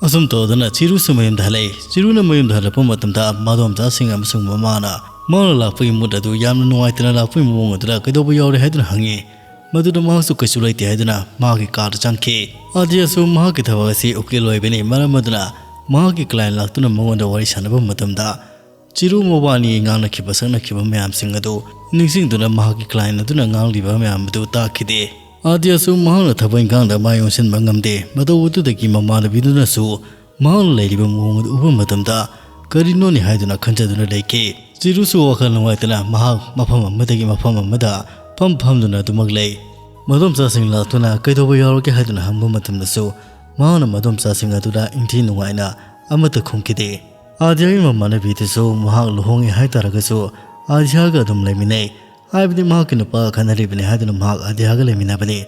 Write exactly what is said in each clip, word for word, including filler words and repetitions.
ꯑꯁꯨꯝ ꯇꯧꯗꯅ ꯆꯤꯔꯨꯁꯨ ꯃꯌꯨꯝꯗ ꯍꯜꯂꯛꯏ꯫ ꯆꯤꯔꯨꯅ ꯃꯌꯨꯝꯗ ꯍꯜꯂꯛꯄ ꯃꯇꯝꯗ ꯃꯗꯣꯝꯆꯥꯁꯤꯡ ꯑꯃꯁꯨꯡ ꯃꯃꯥꯅ ꯃꯥꯅ ꯂꯥꯛꯄꯒꯤ ꯃꯨꯠ ꯑꯗꯨ ꯌꯥꯝꯅ ꯅꯨꯡꯉꯥꯏꯇꯅ ꯂꯥꯛꯄꯒꯤ ꯃꯑꯣꯡ ꯑꯗꯨꯗ ꯀꯩꯗꯧꯕ ꯌꯥꯎꯔꯦ ꯍꯥꯏꯗꯨꯅ ꯍꯪꯉꯤ꯫ ꯃꯗꯨꯗ ꯃꯍꯥꯛꯁꯨ ꯀꯩꯁꯨ ꯂꯩꯇꯦ ꯍꯥꯏꯗꯨꯅ ꯃꯍꯥꯛꯀꯤ ꯀꯥꯗ ꯆꯪꯈꯤ꯫ ꯑꯥꯗꯤꯌꯥꯁꯨ ꯃꯍꯥꯛꯀꯤ ꯊꯕꯛ ꯑꯁꯤ ꯎꯀꯤꯜ ꯑꯣꯏꯕꯅꯤ, ꯃꯔꯝ ꯑꯗꯨꯅ ꯃꯍꯥꯛꯀꯤ ꯀ꯭ꯂꯥꯏꯟ ꯂꯥꯛꯇꯨꯅ ꯃꯉꯣꯟꯗ ꯋꯥꯔꯤ ꯁꯥꯟꯅꯕ ꯃꯇꯝꯗ ꯆꯤꯔꯨ ꯃꯕꯥꯅꯤ ꯉꯥꯡꯅꯈꯤꯕ ꯁꯛꯅꯈꯤꯕ ꯃꯌꯥꯝꯁꯤꯡ ꯑꯗꯨ ꯅꯤꯡꯁꯤꯡꯗꯨꯅ ꯃꯍꯥꯛꯀꯤ ꯀ꯭ꯂꯥꯏꯟ ꯑꯗꯨꯅ ꯉꯥꯡꯂꯤꯕ ꯃꯌꯥꯝ ꯑꯗꯨ ꯇꯥꯈꯤꯗꯦ꯫ ꯑꯥꯗꯤꯌꯥꯁꯨ ꯃꯍꯥꯛꯅ ꯊꯕꯛ ꯏꯪꯈꯥꯡꯗ ꯃꯥꯏ ꯑꯣꯟꯁꯤꯟꯕ ꯉꯝꯗꯦ꯫ ꯃꯇꯧ ꯑꯗꯨꯗꯒꯤ ꯃꯃꯥꯟꯅꯕꯤꯗꯨꯅꯁꯨ ꯃꯍꯥꯛꯅ ꯂꯩꯔꯤꯕ ꯃꯑꯣꯡ ꯑꯗꯨ ꯎꯕ ꯃꯇꯝꯗ ꯀꯔꯤꯅꯣꯅꯦ ꯍꯥꯏꯗꯨꯅ ꯈꯟꯖꯗꯨꯅ ꯂꯩꯈꯤ꯫ ꯆꯤꯔꯨꯁꯨ ꯋꯥꯈꯜ ꯅꯨꯡꯉꯥꯏꯇꯅ ꯃꯍꯥꯛ ꯃꯐꯝ ꯑꯃꯗꯒꯤ ꯃꯐꯝ ꯑꯃꯗ ꯐꯝ ꯐꯝꯗꯨꯅ ꯑꯗꯨꯃꯛ ꯂꯩ꯫ ꯃꯗꯣꯝꯆꯥꯁꯤꯡ ꯂꯥꯛꯇꯨꯅ ꯀꯩꯗꯧꯕ ꯌꯥꯎꯔꯒꯦ ꯍꯥꯏꯗꯨꯅ ꯍꯪꯕ ꯃꯇꯝꯗꯁꯨ ꯃꯍꯥꯛꯅ ꯃꯗꯣꯝꯆꯥꯁꯤꯡ ꯑꯗꯨꯗ ꯏꯪꯊꯤ ꯅꯨꯡꯉꯥꯏꯅ ꯑꯃꯠꯇ ꯈꯨꯝꯈꯤꯗꯦ꯫ ꯑꯥꯗꯤꯌꯥꯒꯤ ꯃꯃꯥꯟꯅꯕꯤꯗꯨꯁꯨ ꯃꯍꯥꯛ ꯂꯨꯍꯣꯡꯉꯦ ꯍꯥꯏꯇꯥꯔꯒꯁꯨ ꯑꯥꯗꯤꯌꯥꯒ ꯑꯗꯨꯝ ꯂꯩꯃꯤꯟꯅꯩ꯫ ꯍꯥꯏꯕꯗꯤ ꯃꯍꯥꯛꯀꯤ ꯅꯨꯄꯥꯒ ꯈꯠꯅꯔꯤꯕꯅꯤ ꯍꯥꯏꯗꯨꯅ ꯃꯍꯥꯛ ꯑꯥꯗꯤꯌꯥꯒ ꯂꯩꯃꯤꯟꯅꯕꯅꯤ꯫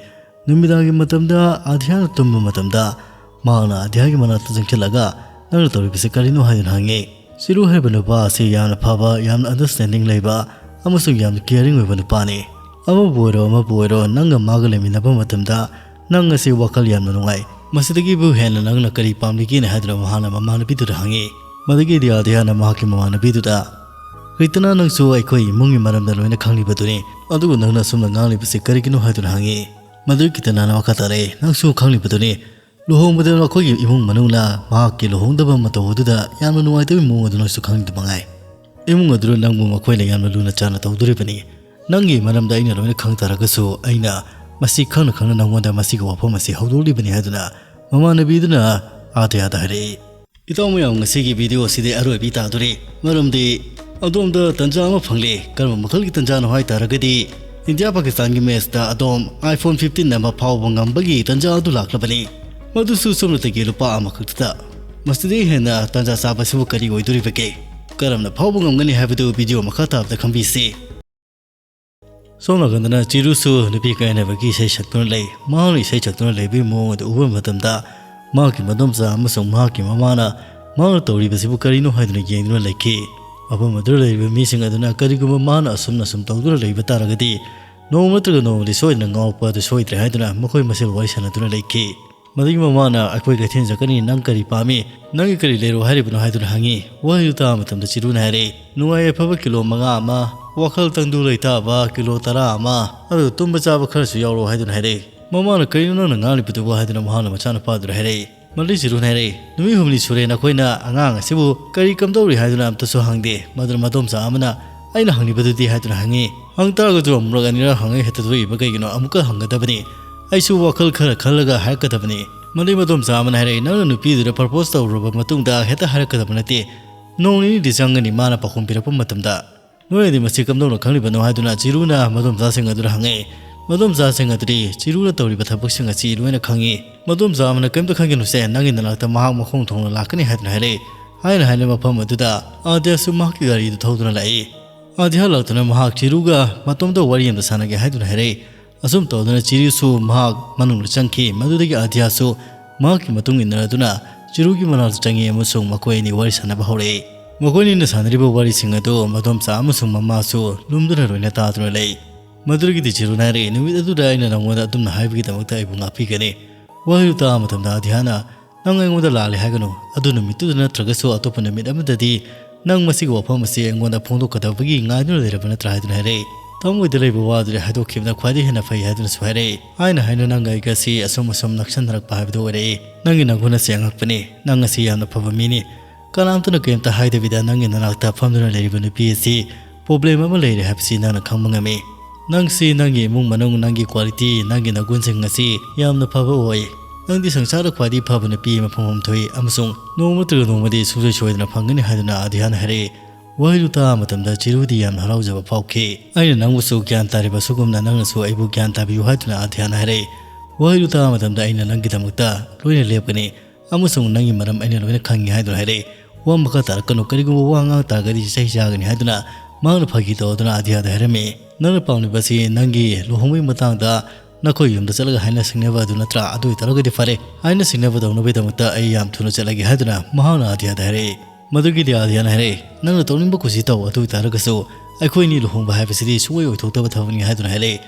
ꯅꯨꯃꯤꯗꯥꯡꯒꯤ ꯃꯇꯝꯗ ꯑꯥꯗꯤꯌꯥꯅ ꯇꯨꯝꯕ ꯃꯇꯝꯗ ꯃꯍꯥꯛꯅ ꯑꯥꯗꯤꯌꯥꯒꯤ ꯃꯅꯥꯛꯇ ꯆꯪꯁꯤꯜꯂꯒ, "ꯅꯪꯅ ꯇꯧꯔꯤꯕꯁꯤ ꯀꯔꯤꯅꯣ?" ꯍꯥꯏꯗꯨꯅ ꯍꯪꯉꯤ꯫ ꯆꯤꯔꯨ ꯍꯥꯏꯔꯤꯕ ꯅꯨꯄꯥ ꯑꯁꯤ ꯌꯥꯝꯅ ꯐꯕ, ꯌꯥꯝꯅ ꯑꯟꯗꯔꯁ꯭ꯇꯦꯟꯗꯤꯡ ꯂꯩꯕ ꯑꯃꯁꯨꯡ ꯌꯥꯝꯅ ꯀꯤꯌꯔꯤꯡ ꯑꯣꯏꯕ ꯅꯨꯄꯥꯅꯤ꯫ ꯑꯃꯕꯨ ꯑꯣꯏꯔꯣ ꯑꯃꯕꯨ ꯑꯣꯏꯔꯣ, ꯅꯪꯒ ꯃꯥꯒ ꯂꯩꯃꯤꯟꯅꯕ ꯃꯇꯝꯗ ꯅꯪ ꯑꯁꯤ ꯋꯥꯈꯜ ꯌꯥꯝꯅ ꯅꯨꯡꯉꯥꯏ꯫ ꯃꯁꯤꯗꯒꯤꯕꯨ ꯍꯦꯟꯅ ꯅꯪꯅ ꯀꯔꯤ ꯄꯥꯝꯂꯤꯒꯦꯅ ꯍꯥꯏꯗꯨꯅ ꯃꯍꯥꯛꯅ ꯃꯃꯥꯟꯅꯕꯤꯗꯨꯗ ꯍꯪꯉꯤ꯫ ꯃꯗꯨꯒꯤꯗꯤ ꯑꯥꯗꯤꯌꯥꯅ ꯃꯍꯥꯛꯀꯤ ꯃꯃꯥꯟꯅꯕꯤꯗꯨꯗ, "ꯀ꯭ꯔꯤꯇꯅꯥ, ꯅꯪꯁꯨ ꯑꯩꯈꯣꯏ ꯏꯃꯨꯡꯒꯤ ꯃꯔꯝꯗ ꯂꯣꯏꯅ ꯈꯪꯂꯤꯕꯗꯨꯅꯤ, ꯑꯗꯨꯕꯨ ꯅꯪꯅ ꯑꯁꯨꯝꯅ ꯉꯥꯡꯂꯤꯕꯁꯤ ꯀꯔꯤꯒꯤꯅꯣ?" ꯍꯥꯏꯗꯨꯅ ꯍꯪꯉꯤ꯫ ꯃꯗꯨꯒꯤ ꯀ꯭ꯔꯤꯇꯅꯥꯅ ꯃꯈꯥ ꯇꯥꯔꯛꯏ, "ꯅꯪꯁꯨ ꯈꯪꯂꯤꯕꯗꯨꯅꯤ, ꯂꯨꯍꯣꯡꯕꯗ ꯑꯩꯈꯣꯏꯒꯤ ꯏꯃꯨꯡ ꯃꯅꯨꯡꯅ ꯃꯍꯥꯛꯀꯤ ꯂꯨꯍꯣꯡꯗꯕ ꯃꯇꯧ ꯑꯗꯨꯗ ꯌꯥꯝꯅ ꯅꯨꯡꯉꯥꯏꯇꯕꯒꯤ ꯃꯑꯣꯡ ꯑꯗꯨ ꯅꯪꯁꯨ ꯈꯪꯂꯤꯕ ꯃꯉꯥꯏ꯫ ꯏꯃꯨꯡ ꯑꯗꯨꯗ ꯅꯪꯕꯨ ꯃꯈꯣꯏꯅ ꯌꯥꯝꯅ ꯂꯨꯅ ꯆꯥꯟꯅ ꯇꯧꯗꯣꯔꯤꯕꯅꯤ꯫ ꯅꯪꯒꯤ ꯃꯔꯝꯗ ꯑꯩꯅ ꯂꯣꯏꯅ ꯈꯪ ꯇꯥꯔꯒꯁꯨ ꯑꯩꯅ ꯃꯁꯤ ꯈꯪꯅ ꯈꯪꯅ ꯅꯪꯉꯣꯟꯗ ꯃꯁꯤꯒꯤ ꯋꯥꯐꯝ ꯑꯁꯤ ꯍꯧꯗꯣꯛꯂꯤꯕꯅꯤ" ꯍꯥꯏꯗꯨꯅ ꯃꯃꯥꯟꯅꯕꯤꯗꯨꯅ ꯑꯥꯗꯤꯌꯥꯗ ꯍꯥꯏꯔꯛꯏ꯫ ꯏꯇꯥꯎ ꯃꯌꯥꯝ, ꯉꯁꯤꯒꯤ ꯚꯤꯗꯤꯑꯣ ꯑꯁꯤꯗꯤ ꯑꯔꯣꯏꯕꯤ ꯇꯥꯗꯣꯔꯤ, ꯃꯔꯝꯗꯤ ꯑꯗꯣꯝꯗ ꯇꯟꯖꯥ ꯑꯃ ꯐꯪꯂꯦ꯫ ꯀꯔꯝꯕ ꯃꯈꯜꯒꯤ ꯇꯟꯖꯥꯒꯤ ꯇꯟꯖꯥꯅꯣ ꯍꯥꯏ ꯇꯥꯔꯒꯗꯤ, ꯏꯟꯗꯤꯌꯥ ꯄꯥꯀꯤꯁꯇꯥꯟꯒꯤ ꯃꯦꯠꯆꯇ ꯑꯗꯣꯝ ꯑꯥꯏꯐꯣꯟ ꯐꯤꯐꯇꯤꯟ ꯑꯃ ꯐꯥꯎꯕ ꯉꯝꯕꯒꯤ ꯇꯟꯖꯥ ꯑꯗꯨ ꯂꯥꯛꯂꯕꯅꯤ, ꯃꯗꯨꯁꯨ ꯁꯨꯞꯅꯇꯒꯤ ꯂꯨꯄꯥ ꯑꯃꯈꯛꯇꯗ꯫ ꯃꯁꯤꯗꯒꯤ ꯍꯦꯟꯅ ꯇꯟꯖꯥ ꯆꯥꯕꯁꯤꯕꯨ ꯀꯔꯤ ꯑꯣꯏꯗꯣꯔꯤꯕꯒꯦ? ꯀꯔꯝꯅ ꯐꯥꯎꯕ ꯉꯝꯒꯅꯤ ꯍꯥꯏꯕꯗꯨ ꯚꯤꯗꯤꯑꯣ ꯃꯈꯥ ꯇꯥꯕꯗ ꯈꯪꯕꯤꯁꯤ꯫ ꯁꯣꯝ ꯅꯥꯀꯟꯗꯅ ꯆꯤꯔꯨꯁꯨ ꯅꯨꯄꯤ ꯀꯥꯏꯅꯕꯒꯤ ꯏꯁꯩ ꯁꯛꯇꯨꯅ ꯂꯩ꯫ ꯃꯍꯥꯛꯅ ꯏꯁꯩ ꯁꯛꯇꯨꯅ ꯂꯩꯕꯒꯤ ꯃꯑꯣꯡ ꯑꯗꯨ ꯎꯕ ꯃꯇꯝꯗ, ꯃꯍꯥꯛꯀꯤ ꯃꯗꯣꯝꯆꯥ ꯑꯃꯁꯨꯡ ꯃꯍꯥꯛꯀꯤ ꯃꯃꯥꯅ ꯃꯍꯥꯛꯅ ꯇꯧꯔꯤꯕꯁꯤꯕꯨ ꯀꯔꯤꯅꯣ ꯍꯥꯏꯗꯨꯅ ꯌꯦꯡꯗꯨꯅ ꯂꯩꯈꯤ꯫ ꯃꯐꯝ ꯑꯗꯨꯗ ꯂꯩꯔꯤꯕ ꯃꯤꯁꯤꯡ ꯑꯗꯨꯅ ꯀꯔꯤꯒꯨꯝꯕ ꯃꯍꯥꯛꯅ ꯑꯁꯨꯝꯅ ꯁꯨꯝ ꯇꯧꯗꯨꯅ ꯂꯩꯕ ꯇꯥꯔꯒꯗꯤ, ꯅꯣꯡꯃ ꯅꯠꯇ꯭ꯔꯒ ꯅꯣꯡꯃꯗꯤ ꯁꯣꯏꯗꯅ ꯉꯥꯎꯔꯛꯄ ꯑꯗꯨ ꯁꯣꯏꯗ꯭ꯔꯦ ꯍꯥꯏꯗꯨꯅ ꯃꯈꯣꯏ ꯃꯁꯦꯜ ꯋꯥꯔꯤ ꯁꯥꯟꯅꯗꯨꯅ ꯂꯩꯈꯤ꯫ ꯃꯗꯨꯒꯤ ꯃꯃꯥꯅ, "ꯑꯩꯈꯣꯏ ꯀꯩꯊꯦꯜ ꯆꯠꯀꯅꯤ, ꯅꯪ ꯀꯔꯤ ꯄꯥꯝꯃꯤ? ꯅꯪꯒꯤ ꯀꯔꯤ ꯂꯩꯔꯣ ꯍꯥꯏꯔꯤꯕꯅꯣ?" ꯍꯥꯏꯗꯨꯅ ꯍꯪꯉꯤ꯫ ꯋꯥꯍꯩꯗꯨ ꯇꯥꯕ ꯃꯇꯝꯗ ꯆꯤꯔꯨꯅ ꯍꯥꯏꯔꯛꯏ, "ꯅꯨꯡꯉꯥꯏ ꯌꯥꯏꯐꯕ ꯀꯤꯂꯣ ꯃꯉꯥ ꯑꯃ, ꯋꯥꯈꯜ ꯇꯪꯗꯨ ꯂꯩꯇꯥꯕ ꯀꯤꯂꯣ ꯇꯔꯥ ꯑꯃ, ꯑꯗꯨꯒ ꯇꯨꯝꯕ ꯆꯥꯕ ꯈꯔꯁꯨ ꯌꯥꯎꯔꯣ" ꯍꯥꯏꯗꯨꯅ ꯍꯥꯏꯔꯛꯏ꯫ ꯃꯃꯥꯅ, "ꯀꯔꯤꯅꯣ ꯅꯪꯅ ꯉꯥꯡꯂꯤꯕꯗꯨꯕꯨ?" ꯍꯥꯏꯗꯨꯅ ꯃꯍꯥꯛꯅ ꯃꯆꯥꯅꯨꯄꯥꯗꯨꯗ ꯍꯥꯏꯔꯛꯏ꯫ ꯃꯗꯨꯗꯩ ꯆꯤꯔꯨꯅ ꯍꯥꯏꯔꯛꯏ, "ꯅꯨꯃꯤꯠ ꯍꯨꯝꯅꯤ ꯁꯨꯔꯦ ꯅꯈꯣꯏꯅ ꯑꯉꯥꯡ ꯑꯁꯤꯕꯨ ꯀꯔꯤ ꯀꯝꯗꯧꯔꯤ ꯍꯥꯏꯗꯨꯅ ꯑꯝꯇꯁꯨ ꯍꯪꯗꯦ꯫ ꯃꯗꯨꯅ ꯃꯗꯣꯝꯆꯥ ꯑꯃꯅ, 'ꯑꯩꯅ ꯍꯪꯂꯤꯕꯗꯨꯗꯤ?' ꯍꯥꯏꯗꯨꯅ ꯍꯪꯉꯤ꯫ ꯍꯪꯇꯥꯔꯒꯁꯨ ꯑꯃꯨꯔꯛ ꯑꯅꯤꯔꯛ ꯍꯪꯉꯒ ꯍꯦꯛꯇ ꯊꯣꯛꯏꯕ ꯀꯩꯒꯤꯅꯣ? ꯑꯃꯨꯛꯀ ꯍꯪꯒꯗꯕꯅꯤ꯫ ꯑꯩꯁꯨ ꯋꯥꯈꯜ ꯈꯔ ꯈꯜꯂꯒ ꯍꯥꯏꯔꯛꯀꯗꯕꯅꯤ꯫ ꯃꯗꯨꯗꯩ ꯃꯗꯣꯝꯆꯥ ꯑꯃꯅ ꯍꯥꯏꯔꯛꯏ, "ꯅꯪꯅ ꯅꯨꯄꯤꯗꯨꯗ ꯄ꯭ꯔꯄꯣꯁ ꯇꯧꯔꯨꯔꯕ ꯃꯇꯨꯡꯗ ꯍꯦꯛꯇ ꯍꯥꯏꯔꯛꯀꯗꯕ ꯅꯠꯇꯦ꯫ ꯅꯣꯡ ꯅꯤꯅꯤꯗꯤ ꯆꯪꯒꯅꯤ ꯃꯥꯅ ꯄꯥꯎꯈꯨꯝ ꯄꯤꯔꯛꯄ ꯃꯇꯝꯗ꯫ ꯅꯣꯏꯅꯗꯤ ꯃꯁꯤ ꯀꯝꯗꯧꯅ ꯈꯪꯂꯤꯕꯅꯣ?" ꯍꯥꯏꯗꯨꯅ ꯆꯤꯔꯨꯅ ꯃꯗꯣꯝꯆꯥꯁꯤꯡ ꯑꯗꯨꯗ ꯍꯪꯉꯛꯏ꯫ ꯃꯗꯣꯝꯆꯥꯁꯤꯡ ꯑꯗꯨꯗꯤ ꯆꯤꯔꯨꯅ ꯇꯧꯔꯤꯕ ꯊꯕꯛꯁꯤꯡ ꯑꯁꯤ ꯂꯣꯏꯅ ꯈꯪꯉꯤ꯫ ꯃꯗꯣꯝꯆꯥ ꯑꯃꯅ, "ꯀꯔꯤꯝꯇ ꯈꯟꯒꯅꯨꯁꯦ, ꯅꯪꯒꯤ ꯅꯅꯥꯛꯇ ꯃꯍꯥꯛ ꯃꯈꯣꯡ ꯊꯣꯡꯅ ꯂꯥꯛꯀꯅꯤ" ꯍꯥꯏꯗꯨꯅ ꯍꯥꯏꯔꯛꯏ꯫ ꯍꯥꯏꯅ ꯍꯥꯏꯅ ꯃꯐꯝ ꯑꯗꯨꯗ ꯑꯥꯗ꯭ꯌꯥꯁꯨ ꯃꯍꯥꯛꯀꯤ ꯒꯥꯔꯤꯗꯨ ꯊꯧꯗꯨꯅ ꯂꯥꯛꯏ꯫ ꯑꯥꯗ꯭ꯌꯥ ꯂꯥꯛꯇꯨꯅ ꯃꯍꯥꯛ ꯆꯤꯔꯨꯒ ꯃꯇꯣꯝꯇ ꯋꯥꯔꯤ ꯑꯃꯗ ꯁꯥꯟꯅꯒꯦ ꯍꯥꯏꯗꯨꯅ ꯍꯥꯏꯔꯛꯏ꯫ ꯑꯁꯨꯝ ꯇꯧꯗꯨꯅ ꯆꯤꯔꯨꯁꯨ ꯃꯍꯥꯛ ꯃꯅꯨꯡꯗ ꯆꯪꯈꯤ꯫ ꯃꯗꯨꯗꯒꯤ ꯑꯥꯗ꯭ꯌꯥꯁꯨ ꯃꯍꯥꯛꯀꯤ ꯃꯇꯨꯡ ꯏꯟꯅꯗꯨꯅ ꯆꯤꯔꯨꯒꯤ ꯃꯅꯥꯛꯇ ꯆꯪꯉꯤ ꯑꯃꯁꯨꯡ ꯃꯈꯣꯏ ꯑꯅꯤ ꯋꯥꯔꯤ ꯁꯥꯟꯅꯕ ꯍꯧꯔꯛꯏ꯫ ꯃꯈꯣꯏ ꯑꯅꯤꯅ ꯁꯥꯟꯅꯔꯤꯕ ꯋꯥꯔꯤꯁꯤꯡ ꯑꯗꯨ ꯃꯗꯣꯝꯆꯥ ꯑꯃꯁꯨꯡ ꯃꯃꯥꯁꯨ ꯂꯨꯝꯗꯨꯅ ꯂꯣꯏꯅ ꯇꯥꯗꯨꯅ ꯂꯩ꯫ ꯃꯗꯨꯗꯒꯤꯗꯤ ꯆꯤꯔꯨꯅ ꯍꯥꯏꯔꯛꯏ, "ꯅꯨꯃꯤꯠ ꯑꯗꯨꯗ ꯑꯩꯅ ꯅꯉꯣꯟꯗ ꯑꯗꯨꯝꯅ ꯍꯥꯏꯕꯒꯤꯗꯃꯛꯇ ꯑꯩꯕꯨ ꯉꯥꯛꯄꯤꯒꯅꯤ꯫" ꯋꯥꯍꯩꯗꯨ ꯇꯥꯕ ꯃꯇꯝꯗ ꯑꯥꯗ꯭ꯌꯥꯅ, "ꯅꯪ ꯑꯩꯉꯣꯟꯗ ꯂꯥꯜꯂꯦ ꯍꯥꯏꯒꯅꯨ꯫ ꯑꯗꯨ ꯅꯨꯃꯤꯠꯇꯨꯗ ꯅꯠꯇ꯭ꯔꯒꯁꯨ ꯑꯇꯣꯞꯄ ꯅꯨꯃꯤꯠ ꯑꯃꯗꯗꯤ ꯅꯪ ꯃꯁꯤꯒꯤ ꯋꯥꯐꯝ ꯑꯁꯤ ꯑꯩꯉꯣꯟꯗ ꯐꯣꯡꯗꯣꯛꯀꯗꯕꯒꯤ ꯉꯥꯏꯗꯨꯅ ꯂꯩꯔꯕ ꯅꯠꯇ꯭ꯔꯥ?" ꯍꯥꯏꯗꯨꯅ ꯍꯥꯏꯔꯛꯏ꯫ "ꯊꯃꯣꯏꯗ ꯂꯩꯕ ꯋꯥꯗꯨꯗꯤ ꯍꯥꯏꯗꯣꯛꯈꯤꯕꯅ ꯈ꯭ꯋꯥꯏꯗꯒꯤ ꯍꯦꯟꯅ ꯐꯩ" ꯍꯥꯏꯗꯨꯅꯁꯨ ꯍꯥꯏꯔꯛꯏ꯫ ꯍꯥꯏꯅ ꯍꯥꯏꯅ ꯅꯪꯒ ꯑꯩꯒꯁꯤ ꯑꯁꯨꯝ ꯑꯁꯨꯝ ꯅꯛꯁꯟꯅꯔꯛꯄ ꯍꯥꯏꯕꯗꯨ ꯑꯣꯏꯔꯛꯏ꯫ ꯅꯪꯒꯤ ꯅꯒꯨꯟ ꯑꯁꯤ ꯑꯉꯛꯄꯅꯤ꯫ ꯅꯪ ꯑꯁꯤ ꯌꯥꯝꯅ ꯐꯕ ꯃꯤꯅꯤ꯫ ꯀꯅꯥꯝꯇꯅ ꯀꯔꯤꯝꯇ ꯍꯥꯏꯗꯕꯤꯗ ꯅꯪꯒꯤ ꯅꯅꯥꯛꯇ ꯐꯝꯗꯨꯅ ꯂꯩꯔꯤꯕ ꯅꯨꯄꯤ ꯑꯁꯤ ꯄ꯭ꯔꯣꯕ꯭ꯂꯦꯝ ꯑꯃ ꯂꯩꯔꯦ ꯍꯥꯏꯕꯁꯤ ꯅꯪꯅ ꯈꯪꯕ ꯉꯝꯃꯤ꯫ ꯅꯪꯁꯤ ꯅꯪꯒꯤ ꯏꯃꯨꯡ ꯃꯅꯨꯡ, ꯅꯪꯒꯤ ꯀ꯭ꯋꯥꯂꯤꯇꯤ, ꯅꯪꯒꯤ ꯅꯒꯨꯟꯁꯤꯡ ꯑꯁꯤ ꯌꯥꯝꯅ ꯐꯕ ꯑꯣꯏ꯫ ꯅꯪꯗꯤ ꯁꯪꯁꯥꯔꯗ ꯈ꯭ꯋꯥꯏꯗꯒꯤ ꯐꯕ ꯅꯨꯄꯤ ꯑꯃ ꯐꯪꯐꯝ ꯊꯣꯛꯏ ꯑꯃꯁꯨꯡ ꯅꯣꯡꯃ ꯅꯠꯇ꯭ꯔꯒ ꯅꯣꯡꯃꯗꯤ ꯁꯨꯡꯁꯣꯏ ꯁꯣꯏꯗꯅ ꯐꯪꯒꯅꯤ ꯍꯥꯏꯗꯨꯅ ꯑꯥꯗ꯭ꯌꯥꯅ ꯍꯥꯏꯔꯛꯏ꯫ ꯋꯥꯍꯩꯗꯨ ꯇꯥꯕ ꯃꯇꯝꯗ ꯆꯤꯔꯨꯗꯤ ꯌꯥꯝꯅ ꯍꯔꯥꯎꯖꯕ ꯐꯥꯎꯈꯤ꯫ "ꯑꯩꯅ ꯅꯪꯕꯨꯁꯨ ꯒ꯭ꯌꯥꯟ ꯇꯥꯔꯤꯕ ꯑꯁꯨꯒꯨꯝꯅ ꯅꯪꯅꯁꯨ ꯑꯩꯕꯨ ꯒ꯭ꯌꯥꯟ ꯇꯥꯕꯤꯌꯨ" ꯍꯥꯏꯗꯨꯅ ꯑꯥꯗ꯭ꯌꯥꯅ ꯍꯥꯏꯔꯛꯏ꯫ ꯋꯥꯍꯩꯗꯨ ꯇꯥꯕ ꯃꯇꯝꯗ ꯑꯩꯅ ꯅꯪꯒꯤꯗꯃꯛꯇ ꯂꯣꯏꯅ ꯂꯦꯞꯀꯅꯤ ꯑꯃꯁꯨꯡ ꯅꯪꯒꯤ ꯃꯔꯝ ꯑꯩꯅ ꯂꯣꯏꯅ ꯈꯪꯉꯤ ꯍꯥꯏꯗꯨꯅ ꯍꯥꯏꯔꯛꯏ꯫ "ꯋꯥ ꯃꯈꯥ ꯇꯥꯔꯛꯀꯅꯨ, ꯀꯔꯤꯒꯨꯝꯕ ꯋꯥ ꯉꯥꯡ ꯇꯥꯔꯒꯗꯤ ꯆꯩ ꯆꯥꯒꯅꯤ" ꯍꯥꯏꯗꯨꯅ ꯃꯍꯥꯛꯅ ꯐꯥꯒꯤ ꯇꯧꯗꯨꯅ ꯑꯥꯗ꯭ꯌꯥꯗ ꯍꯥꯏꯔꯝꯃꯤ꯫ "ꯅꯪꯅ ꯄꯥꯝꯂꯤꯕꯁꯤ ꯅꯪꯒꯤ ꯂꯨꯍꯣꯡꯕꯒꯤ ꯃꯇꯥꯡꯗ ꯅꯈꯣꯏ ꯌꯨꯝꯗ ꯆꯠꯂꯒ ꯍꯥꯏꯅ ꯁꯤꯡꯅꯕ ꯑꯗꯨ ꯅꯠꯇ꯭ꯔꯥ? ꯑꯗꯨ ꯑꯣꯏꯇꯥꯔꯒꯗꯤ ꯐꯔꯦ, ꯍꯥꯏꯅ ꯁꯤꯡꯅꯕ ꯇꯧꯅꯕꯒꯤꯗꯃꯛꯇ ꯑꯩ ꯌꯥꯝ ꯊꯨꯅ ꯆꯠꯂꯒꯦ" ꯍꯥꯏꯗꯨꯅ ꯃꯍꯥꯛꯅ ꯑꯥꯗ꯭ꯌꯥꯗ ꯍꯥꯏꯔꯛꯏ꯫ ꯃꯗꯨꯒꯤꯗꯤ ꯑꯥꯗ꯭ꯌꯥꯅ ꯍꯥꯏꯔꯛꯏ, "ꯅꯪꯅ ꯇꯧꯅꯤꯡꯕ ꯀꯨꯁꯤ ꯇꯧ, ꯑꯗꯨ ꯑꯣꯏꯇꯥꯔꯒꯁꯨ ꯑꯩꯈꯣꯏ ꯑꯅꯤ ꯂꯨꯍꯣꯡꯕ ꯍꯥꯏꯕꯁꯤꯗꯤ ꯁꯨꯡꯑꯣꯏ ꯑꯣꯏꯊꯣꯛꯇꯕ ꯊꯕꯛꯅꯤ" ꯍꯥꯏꯗꯨꯅ ꯍꯥꯏꯔꯛꯏ꯫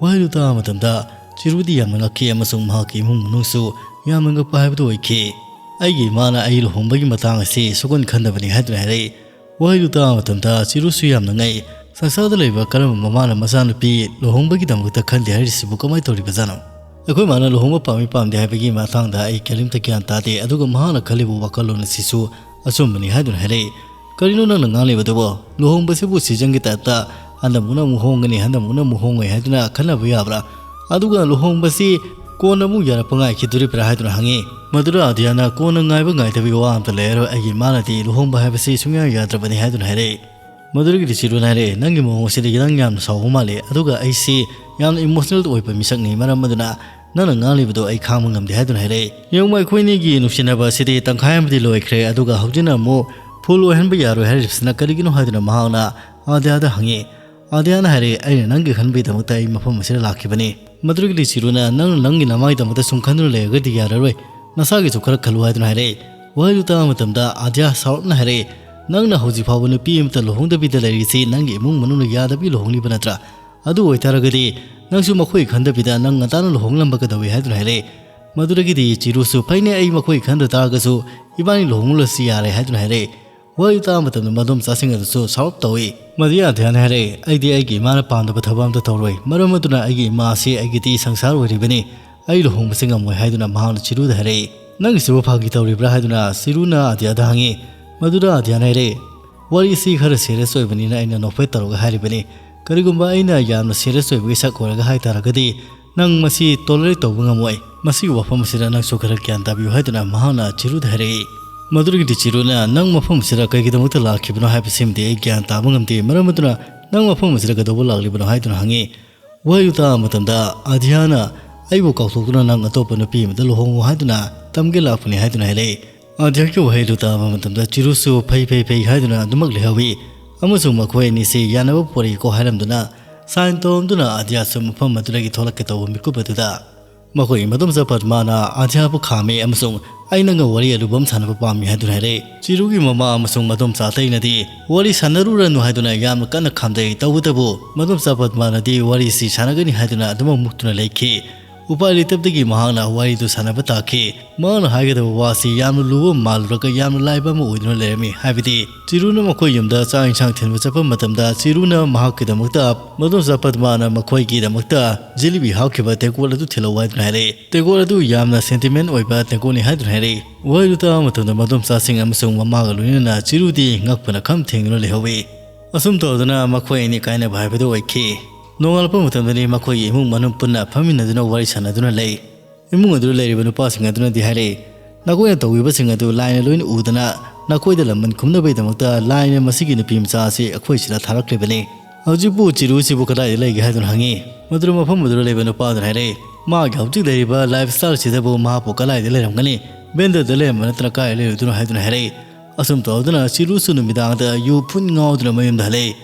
ꯋꯥꯍꯩꯗꯨ ꯇꯥꯕ ꯃꯇꯝꯗ ꯆꯤꯔꯨꯗꯤ ꯌꯥꯝꯅ ꯉꯛꯈꯤ ꯑꯃꯁꯨꯡ ꯃꯍꯥꯛꯀꯤ ꯏꯃꯨꯡ ꯃꯅꯨꯡꯁꯨ ꯌꯥꯝꯅ ꯉꯛꯄ ꯍꯥꯏꯕꯗꯨ ꯑꯣꯏꯈꯤ꯫ "ꯑꯩꯒꯤ ꯏꯃꯥꯅ ꯑꯩ ꯂꯨꯍꯣꯡꯕꯒꯤ ꯃꯇꯥꯡ ꯑꯁꯤ ꯁꯨꯛꯈꯟ ꯈꯟꯗꯕꯅꯤ" ꯍꯥꯏꯗꯨꯅ ꯍꯥꯏꯔꯛꯏ꯫ ꯋꯥꯍꯩꯗꯨ ꯇꯥꯕ ꯃꯇꯝꯗ ꯆꯤꯔꯨꯁꯨ ꯌꯥꯝꯅ ꯉꯛꯏ꯫ ꯁꯪꯁꯥꯔꯗ ꯂꯩꯕ ꯀꯔꯝꯕ ꯃꯃꯥꯅ ꯃꯆꯥꯅꯨꯄꯤ ꯂꯨꯍꯣꯡꯕꯒꯤꯗꯃꯛꯇ ꯈꯟꯗꯦ ꯍꯥꯏꯔꯤꯁꯤꯕꯨ ꯀꯃꯥꯏꯅ ꯇꯧꯔꯤꯕꯖꯥꯠꯅꯣ? "ꯑꯩꯈꯣꯏ ꯃꯥꯅ ꯂꯨꯍꯣꯡꯕ ꯄꯥꯝꯃꯤ ꯄꯥꯝꯗꯦ ꯍꯥꯏꯕꯒꯤ ꯃꯇꯥꯡꯗ ꯑꯩ ꯀꯔꯤꯝꯇ ꯒ꯭ꯌꯥꯟ ꯇꯥꯗꯦ, ꯑꯗꯨꯒ ꯃꯍꯥꯛꯅ ꯈꯜꯂꯤꯕ ꯋꯥꯈꯜꯂꯣꯟ ꯑꯁꯤꯁꯨ ꯑꯆꯨꯝꯕꯅꯤ" ꯍꯥꯏꯗꯨꯅ ꯍꯥꯏꯔꯛꯏ꯫ "ꯀꯔꯤꯅꯣ ꯅꯪꯅ ꯉꯥꯡꯂꯤꯕꯗꯨꯕꯣ? ꯂꯨꯍꯣꯡꯕꯁꯤꯕꯨ ꯁꯤꯖꯟꯒꯤ ꯇꯥꯏꯞꯇ ꯍꯟꯗꯛꯃꯨꯛꯅ ꯑꯃꯨꯛ ꯍꯣꯡꯒꯅꯤ, ꯍꯟꯗꯛꯃꯨꯛꯅ ꯑꯃꯨꯛ ꯍꯣꯡꯉꯣꯏ ꯍꯥꯏꯗꯨꯅ ꯈꯟꯅꯕ ꯌꯥꯕ꯭ꯔꯥ? ꯑꯗꯨꯒ ꯂꯨꯍꯣꯡꯕꯁꯤ ꯀꯣꯟꯅ ꯑꯃꯨꯛ ꯌꯥꯔꯛꯄ ꯉꯥꯏꯈꯤꯗꯣꯔꯤꯕ꯭ꯔꯥ?" ꯍꯥꯏꯗꯨꯅ ꯍꯪꯉꯤ꯫ ꯃꯗꯨꯗ ꯑꯗꯤꯌꯥꯅ "ꯀꯣꯟꯅ ꯉꯥꯏꯕ ꯉꯥꯏꯗꯕꯒꯤ ꯋꯥ ꯑꯝꯇ ꯂꯩꯔꯔꯣꯏ, ꯑꯩꯒꯤ ꯏꯃꯥꯅꯗꯤ ꯂꯨꯍꯣꯡꯕ ꯍꯥꯏꯕꯁꯤ ꯁꯨꯡꯌꯥ ꯌꯥꯗ꯭ꯔꯕꯅꯤ" ꯍꯥꯏꯗꯨꯅ ꯍꯥꯏꯔꯛꯏ꯫ ꯃꯗꯨꯗꯒꯤꯗꯤ ꯆꯤꯔꯨꯅ ꯍꯥꯏꯔꯛꯑꯦ, "ꯅꯪꯒꯤ ꯃꯑꯣꯡ ꯑꯁꯤꯗ ꯅꯪ ꯌꯥꯝꯅ ꯁꯥꯎꯕ ꯃꯥꯜꯂꯦ, ꯑꯗꯨꯒ ꯑꯩꯁꯤ ꯌꯥꯝꯅ ꯏꯃꯣꯁꯅꯦꯜ ꯑꯣꯏꯕ ꯃꯤꯁꯛꯅꯤ, ꯃꯔꯝ ꯑꯗꯨꯅ ꯅꯪꯅ ꯉꯥꯡꯂꯤꯕꯗꯣ ꯑꯩ ꯈꯥꯡꯕ ꯉꯝꯗꯦ" ꯍꯥꯏꯗꯨꯅ ꯍꯥꯏꯔꯛꯑꯦ꯫ "ꯌꯦꯡꯉꯨ, ꯑꯩꯈꯣꯏꯅꯤꯒꯤ ꯅꯨꯡꯁꯤꯅꯕ ꯑꯁꯤꯗꯤ ꯇꯪꯈꯥꯏ ꯑꯃꯗꯤ ꯂꯣꯏꯈ꯭ꯔꯦ, ꯑꯗꯨꯒ ꯍꯧꯖꯤꯛꯅ ꯑꯃꯨꯛ ꯐꯨꯜ ꯑꯣꯏꯍꯟꯕ ꯌꯥꯔꯣꯏ ꯍꯥꯏꯔꯤꯕꯁꯤꯅ ꯀꯔꯤꯒꯤꯅꯣ?" ꯍꯥꯏꯗꯨꯅ ꯃꯍꯥꯛꯅ ꯑꯗꯤꯌꯥꯗ ꯍꯪꯉꯤ꯫ ꯑꯗꯤꯌꯥꯅ ꯍꯥꯏꯔꯛꯑꯦ, "ꯑꯩꯅ ꯅꯪꯒꯤ ꯈꯟꯕꯒꯤꯗꯃꯛꯇ ꯑꯩ ꯃꯐꯝ ꯑꯁꯤꯗ ꯂꯥꯛꯈꯤꯕꯅꯤ꯫ ꯃꯗꯨꯗꯒꯤꯗꯤ ꯆꯤꯔꯨꯅ ꯅꯪꯅ ꯅꯪꯒꯤ ꯅꯃꯥꯒꯤꯗꯃꯛꯇ ꯁꯨꯝ ꯈꯟꯗꯨꯅ ꯂꯩꯔꯒꯗꯤ ꯌꯥꯔꯔꯣꯏ, ꯅꯁꯥꯒꯤꯁꯨ ꯈꯔ ꯈꯜꯂꯨ" ꯍꯥꯏꯗꯨꯅ ꯍꯥꯏꯔꯛꯑꯦ꯫ ꯋꯥꯍꯩꯗꯨ ꯇꯥꯕ ꯃꯇꯝꯗ ꯑꯗꯤꯌꯥ ꯁꯥꯎꯔꯞꯅ ꯍꯥꯏꯔꯛꯑꯦ, "ꯅꯪꯅ ꯍꯧꯖꯤꯛ ꯐꯥꯎꯕ ꯅꯨꯄꯤ ꯑꯃꯇ ꯂꯨꯍꯣꯡꯗꯕꯤꯗ ꯂꯩꯔꯤꯁꯤ ꯅꯪꯒꯤ ꯏꯃꯨꯡ ꯃꯅꯨꯡꯅ ꯌꯥꯗꯕꯤ ꯂꯨꯍꯣꯡꯂꯤꯕ ꯅꯠꯇ꯭ꯔꯥ? ꯑꯗꯨ ꯑꯣꯏꯇꯥꯔꯒꯗꯤ ꯅꯪꯁꯨ ꯃꯈꯣꯏ ꯈꯟꯗꯕꯤꯗ ꯅꯪ ꯉꯟꯇꯥꯅ ꯂꯨꯍꯣꯡꯂꯝꯕ ꯀꯩꯗꯧꯏ?" ꯍꯥꯏꯗꯨꯅ ꯍꯥꯏꯔꯛꯑꯦ꯫ ꯃꯗꯨꯗꯒꯤꯗꯤ ꯆꯤꯔꯨꯁꯨ, "ꯐꯩꯅꯦ, ꯑꯩ ꯃꯈꯣꯏ ꯈꯟꯗ ꯇꯥꯔꯒꯁꯨ ꯏꯕꯥꯅꯤ ꯂꯨꯍꯣꯡꯂꯨꯔꯁꯤ ꯌꯥꯔꯦ" ꯍꯥꯏꯗꯨꯅ ꯍꯥꯏꯔꯛꯑꯦ꯫ ꯋꯥꯍꯩ ꯇꯥꯕ ꯃꯇꯝꯗ ꯃꯗꯣꯝꯆꯥꯁꯤꯡ ꯑꯗꯨꯁꯨ ꯁꯥꯎꯔꯞ ꯇꯧꯏ꯫ ꯃꯗꯨꯗ ꯑꯗꯤꯌꯥꯅ ꯍꯥꯏꯔꯛꯑꯦ, "ꯑꯩꯗꯤ ꯑꯩꯒꯤ ꯏꯃꯥꯅ ꯄꯥꯝꯗꯕ ꯊꯕꯛ ꯑꯝꯇ ꯇꯧꯔꯣꯏ, ꯃꯔꯝ ꯑꯗꯨꯅ ꯑꯩꯒꯤ ꯏꯃꯥ ꯑꯁꯤ ꯑꯩꯒꯤꯗꯤ ꯁꯪꯁꯥꯔ ꯑꯣꯏꯔꯤꯕꯅꯤ, ꯑꯩ ꯂꯨꯍꯣꯡꯕꯁꯤ ꯉꯝꯃꯣꯏ" ꯍꯥꯏꯗꯨꯅ ꯃꯍꯥꯛꯅ ꯆꯤꯔꯨꯗ ꯍꯥꯏꯔꯛꯏ꯫ "ꯅꯪꯒꯤꯁꯤꯕꯨ ꯐꯥꯒꯤ ꯇꯧꯔꯤꯕ꯭ꯔꯥ?" ꯍꯥꯏꯗꯨꯅ ꯆꯤꯔꯨꯅ ꯑꯗꯤꯌꯥꯗ ꯍꯪꯉꯤ꯫ ꯃꯗꯨꯗ ꯑꯗꯤꯌꯥꯅ ꯍꯥꯏꯔꯛꯏ, "ꯋꯥꯔꯤꯁꯤ ꯈꯔ ꯁꯦꯔꯤꯌꯁ ꯑꯣꯏꯕꯅꯤꯅ ꯑꯩꯅ ꯅꯣꯛꯐꯦꯠ ꯇꯧꯔꯒ ꯍꯥꯏꯔꯤꯕꯅꯤ꯫ ꯀꯔꯤꯒꯨꯝꯕ ꯑꯩꯅ ꯌꯥꯝꯅ ꯁꯦꯔꯤꯌꯁ ꯑꯣꯏꯕꯒꯤ ꯁꯛ ꯑꯣꯏꯔꯒ ꯍꯥꯏ ꯇꯥꯔꯒꯗꯤ ꯅꯪ ꯃꯁꯤ ꯇꯣꯂꯔꯦꯠ ꯇꯧꯕ ꯉꯝꯃꯣꯏ꯫ ꯃꯁꯤꯒꯤ ꯋꯥꯐꯝ ꯑꯁꯤꯗ ꯅꯪꯁꯨ ꯈꯔ ꯒ꯭ꯌꯥꯟ ꯇꯥꯕꯤꯌꯨ" ꯍꯥꯏꯗꯨꯅ ꯃꯍꯥꯛꯅ ꯆꯤꯔꯨꯗ ꯍꯥꯏꯔꯛꯏ꯫ ꯃꯗꯨꯗꯒꯤꯗꯤ ꯆꯤꯔꯨꯅ, "ꯅꯪ ꯃꯐꯝ ꯑꯁꯤꯗ ꯀꯩꯒꯤꯗꯃꯛꯇ ꯂꯥꯛꯈꯤꯕꯅꯣ ꯍꯥꯏꯕꯁꯤꯃꯗꯤ ꯑꯩ ꯒ꯭ꯌꯥꯟ ꯇꯥꯕ ꯉꯝꯗꯦ, ꯃꯔꯝ ꯑꯗꯨꯅ ꯅꯪ ꯃꯐꯝ ꯑꯁꯤꯗ ꯀꯩꯗꯧꯕ ꯂꯥꯛꯂꯤꯕꯅꯣ?" ꯍꯥꯏꯗꯨꯅ ꯍꯪꯉꯤ꯫ ꯋꯥꯍꯩꯗꯨ ꯇꯥꯕ ꯃꯇꯝꯗ ꯑꯗꯤꯌꯥꯅ, "ꯑꯩꯕꯨ ꯀꯥꯎꯊꯣꯛꯇꯨꯅ ꯅꯪ ꯑꯇꯣꯞꯄ ꯅꯨꯄꯤ ꯑꯃꯗ ꯂꯨꯍꯣꯡꯉꯨ ꯍꯥꯏꯗꯨꯅ ꯇꯝꯒꯦ ꯂꯥꯛꯄꯅꯤ" ꯍꯥꯏꯗꯨꯅ ꯍꯥꯏꯔꯛꯏ꯫ ꯑꯗꯤꯌꯥꯒꯤ ꯋꯥꯍꯩꯗꯨ ꯇꯥꯕ ꯃꯇꯝꯗ ꯆꯤꯔꯨꯁꯨ "ꯐꯩ, ꯐꯩ, ꯐꯩ" ꯍꯥꯏꯗꯨꯅ ꯑꯗꯨꯃꯛ ꯂꯩꯍꯧꯏ꯫ ꯑꯃꯁꯨꯡ ꯃꯈꯣꯏ ꯑꯅꯤꯁꯤ ꯌꯥꯅꯕ ꯄꯨꯔꯛꯏꯀꯣ ꯍꯥꯏꯔꯝꯗꯨꯅ ꯁꯥꯏꯟ ꯇꯧꯔꯝꯗꯨꯅ ꯑꯗꯤꯌꯥꯁꯨ ꯃꯐꯝ ꯑꯗꯨꯗꯒꯤ ꯊꯣꯛꯂꯛꯀꯦ ꯇꯧꯕ ꯃꯤꯀꯨꯞ ꯑꯗꯨꯗ ꯃꯈꯣꯏꯒꯤ ꯃꯗꯣꯝꯆꯥ ꯄꯗꯃꯥꯅ ꯑꯗꯤꯌꯥꯕꯨ ꯈꯥꯝꯃꯤ ꯑꯃꯁꯨꯡ "ꯑꯩ ꯅꯪꯒ ꯋꯥꯔꯤ ꯑꯔꯨꯕ ꯑꯃ ꯁꯥꯟꯅꯕ ꯄꯥꯝꯃꯤ" ꯍꯥꯏꯗꯨꯅ ꯍꯥꯏꯔꯛꯏ꯫ ꯆꯤꯔꯨꯒꯤ ꯃꯃꯥ ꯑꯃꯁꯨꯡ ꯃꯗꯣꯝꯆꯥ ꯑꯇꯩꯅꯗꯤ "ꯋꯥꯔꯤ ꯁꯥꯟꯅꯔꯨꯔꯅꯨ" ꯍꯥꯏꯗꯨꯅ ꯌꯥꯝꯅ ꯀꯟꯅ ꯈꯥꯝꯖꯩ꯫ ꯇꯧꯕꯇꯕꯨ ꯃꯗꯣꯝꯆꯥ ꯄꯗꯃꯥꯅꯗꯤ ꯋꯥꯔꯤꯁꯤ ꯁꯥꯟꯅꯒꯅꯤ ꯍꯥꯏꯗꯨꯅ ꯑꯗꯨꯃꯛ ꯃꯨꯛꯇꯨꯅ ꯂꯩꯈꯤ꯫ ꯎꯄꯥꯏ ꯂꯩꯇꯕꯗꯒꯤ ꯃꯍꯥꯛꯅ ꯋꯥꯔꯤꯗꯨ ꯁꯥꯟꯅꯕ ꯇꯥꯈꯤ꯫ ꯃꯍꯥꯛꯅ ꯍꯥꯏꯒꯗꯕ ꯋꯥꯁꯤ ꯌꯥꯝꯅ ꯂꯨꯕ ꯃꯥꯜꯂꯨꯔꯒ ꯌꯥꯝꯅ ꯂꯥꯏꯕ ꯑꯃ ꯑꯣꯏꯗꯨꯅ ꯂꯩꯔꯝꯃꯤ꯫ ꯍꯥꯏꯕꯗꯤ ꯆꯤꯔꯨꯅ ꯃꯈꯣꯏ ꯌꯨꯝꯗ ꯆꯥꯛ ꯏꯟꯁꯥꯡ ꯊꯤꯟꯕ ꯆꯠꯄ ꯃꯇꯝꯗ ꯆꯤꯔꯨꯅ ꯃꯍꯥꯛꯀꯤꯗꯃꯛꯇ ꯃꯗꯣꯝꯆꯥ ꯄꯗꯃꯥꯅ ꯃꯈꯣꯏꯒꯤꯗꯃꯛꯇ ꯖꯤꯂꯤꯕꯤ ꯍꯥꯞꯈꯤꯕ ꯇꯦꯡꯀꯣꯠ ꯑꯗꯨ ꯊꯤꯜꯂꯛꯎ ꯍꯥꯏꯗꯨꯅ ꯍꯥꯏꯔꯛꯏ꯫ ꯇꯦꯡꯀꯣꯠ ꯑꯗꯨ ꯌꯥꯝꯅ ꯁꯦꯟꯇꯤꯃꯦꯟ ꯑꯣꯏꯕ ꯇꯦꯡꯀꯣꯠꯅꯤ ꯍꯥꯏꯗꯨꯅ ꯍꯥꯏꯔꯛꯏ꯫ ꯋꯥꯍꯩꯗꯨ ꯇꯥꯕ ꯃꯇꯝꯗ ꯃꯗꯣꯝꯆꯥꯁꯤꯡ ꯑꯃꯁꯨꯡ ꯃꯃꯥꯒ ꯂꯣꯏꯅꯅ ꯆꯤꯔꯨꯗꯤ ꯉꯛꯄꯅ ꯈꯝ ꯊꯦꯡꯗꯨꯅ ꯂꯩꯍꯧꯏ꯫ ꯑꯁꯨꯝ ꯇꯧꯗꯨꯅ ꯃꯈꯣꯏ ꯑꯅꯤ ꯀꯥꯏꯅꯕ ꯍꯥꯏꯕꯗꯨ ꯑꯣꯏꯈꯤ꯫ ꯅꯣꯡꯉꯥꯜꯂꯛꯄ ꯃꯇꯝꯗꯗꯤ ꯃꯈꯣꯏꯒꯤ ꯏꯃꯨꯡ ꯃꯅꯨꯡ ꯄꯨꯟꯅ ꯐꯝꯃꯤꯟꯅꯗꯨꯅ ꯋꯥꯔꯤ ꯁꯥꯟꯅꯗꯨꯅ ꯂꯩ꯫ ꯏꯃꯨꯡ ꯑꯗꯨꯗ ꯂꯩꯔꯤꯕ ꯅꯨꯄꯥꯁꯤꯡ ꯑꯗꯨꯅꯗꯤ ꯍꯥꯏꯔꯛꯏ, "ꯅꯈꯣꯏꯅ ꯇꯧꯈꯤꯕꯁꯤꯡ ꯑꯗꯨ ꯂꯥꯏꯅ ꯂꯣꯏꯅ ꯎꯗꯅ ꯅꯈꯣꯏꯗ ꯂꯃꯟ ꯈꯨꯝꯅꯕꯒꯤꯗꯃꯛꯇ ꯂꯥꯏꯅ ꯃꯁꯤꯒꯤ ꯅꯨꯄꯤ ꯃꯆꯥ ꯑꯁꯤ ꯑꯩꯈꯣꯏ ꯁꯤꯗ ꯊꯥꯔꯛꯂꯤꯕꯅꯤ꯫ ꯍꯧꯖꯤꯛꯄꯨ ꯆꯤꯔꯨꯁꯤꯕꯨ ꯀꯗꯥꯏꯗ ꯂꯩꯒꯦ?" ꯍꯥꯏꯗꯨꯅ ꯍꯪꯉꯤ꯫ ꯃꯗꯨꯗ ꯃꯐꯝ ꯑꯗꯨꯗ ꯂꯩꯕ ꯅꯨꯄꯥ ꯑꯗꯨꯅ ꯍꯥꯏꯔꯛꯏ, "ꯃꯥꯒꯤ ꯍꯧꯖꯤꯛ ꯂꯩꯔꯤꯕ ꯂꯥꯏꯐ ꯁ꯭ꯇꯥꯏꯜꯁꯤꯗꯕꯨ ꯃꯍꯥꯛꯄꯨ ꯀꯗꯥꯏꯗ ꯂꯩꯔꯝꯒꯅꯤ? ꯕꯦꯟꯗꯔꯗ ꯂꯩꯔꯝꯕ ꯅꯠꯇꯅ ꯀꯥꯏꯗ ꯂꯩꯔꯨꯗꯣꯏꯅꯣ?" ꯍꯥꯏꯗꯨꯅ ꯍꯥꯏꯔꯛꯏ꯫ ꯑꯁꯨꯝ ꯇꯧꯗꯨꯅ ꯆꯤꯔꯨꯁꯨ ꯅꯨꯃꯤꯗꯥꯡꯗ ꯌꯨ ꯐꯨꯟ ꯉꯥꯎꯗꯨꯅ ꯃꯌꯨꯝꯗ ꯍꯜꯂꯛꯏ꯫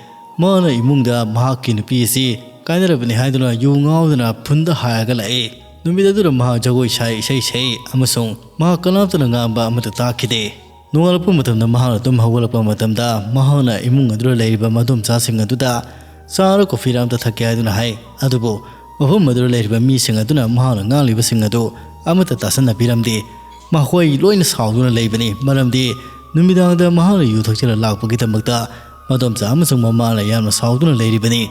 ꯃꯥꯅ ꯏꯃꯨꯡꯗ ꯃꯍꯥꯛꯀꯤ ꯅꯨꯄꯤ ꯑꯁꯤ ꯀꯥꯏꯅꯔꯕꯅꯤ ꯍꯥꯏꯗꯨꯅ ꯌꯨ ꯉꯥꯎꯗꯨꯅ ꯐꯨꯟꯗ ꯍꯥꯏꯔꯒ ꯂꯥꯛꯏ꯫ ꯅꯨꯃꯤꯠ ꯑꯗꯨꯗ ꯃꯍꯥꯛ ꯖꯒꯣꯏ ꯁꯥꯏ, ꯏꯁꯩ ꯁꯛꯏ ꯑꯃꯁꯨꯡ ꯃꯍꯥꯛ ꯀꯅꯥꯝꯇꯅ ꯉꯥꯡꯕ ꯑꯃꯠꯇ ꯇꯥꯈꯤꯗꯦ꯫ ꯅꯣꯡꯉꯥꯜꯂꯛꯄ ꯃꯇꯝꯗ ꯃꯍꯥꯛꯅ ꯇꯨꯝ ꯍꯧꯒꯠꯂꯛꯄ ꯃꯇꯝꯗ ꯃꯍꯥꯛꯅ ꯏꯃꯨꯡ ꯑꯗꯨꯗ ꯂꯩꯔꯤꯕ ꯃꯗꯣꯝꯆꯥꯁꯤꯡ ꯑꯗꯨꯗ ꯆꯥꯔ ꯀꯣꯐꯤꯔ ꯑꯝꯇ ꯊꯛꯀꯦ ꯍꯥꯏꯗꯨꯅ ꯍꯥꯏ꯫ ꯑꯗꯨꯕꯨ ꯃꯐꯝ ꯑꯗꯨꯗ ꯂꯩꯔꯤꯕ ꯃꯤꯁꯤꯡ ꯑꯗꯨꯅ ꯃꯍꯥꯛꯅ ꯉꯥꯡꯂꯤꯕꯁꯤꯡ ꯑꯗꯨ ꯑꯃꯠꯇ ꯇꯥꯁꯟꯅꯕꯤꯔꯝꯗꯦ꯫ ꯃꯈꯣꯏ ꯂꯣꯏꯅ ꯁꯥꯎꯗꯨꯅ ꯂꯩꯕꯅꯤ, ꯃꯔꯝꯗꯤ ꯅꯨꯃꯤꯗꯥꯡꯗ ꯃꯍꯥꯛꯅ ꯌꯨ ꯊꯛꯆꯤꯜꯂ ꯂꯥꯛꯄꯒꯤꯗꯃꯛꯇ ꯃꯗꯣꯝꯆꯥ ꯑꯃꯁꯨꯡ ꯃꯃꯥꯅ ꯌꯥꯝꯅ ꯁꯥꯎꯗꯨꯅ ꯂꯩꯔꯤꯕꯅꯤ꯫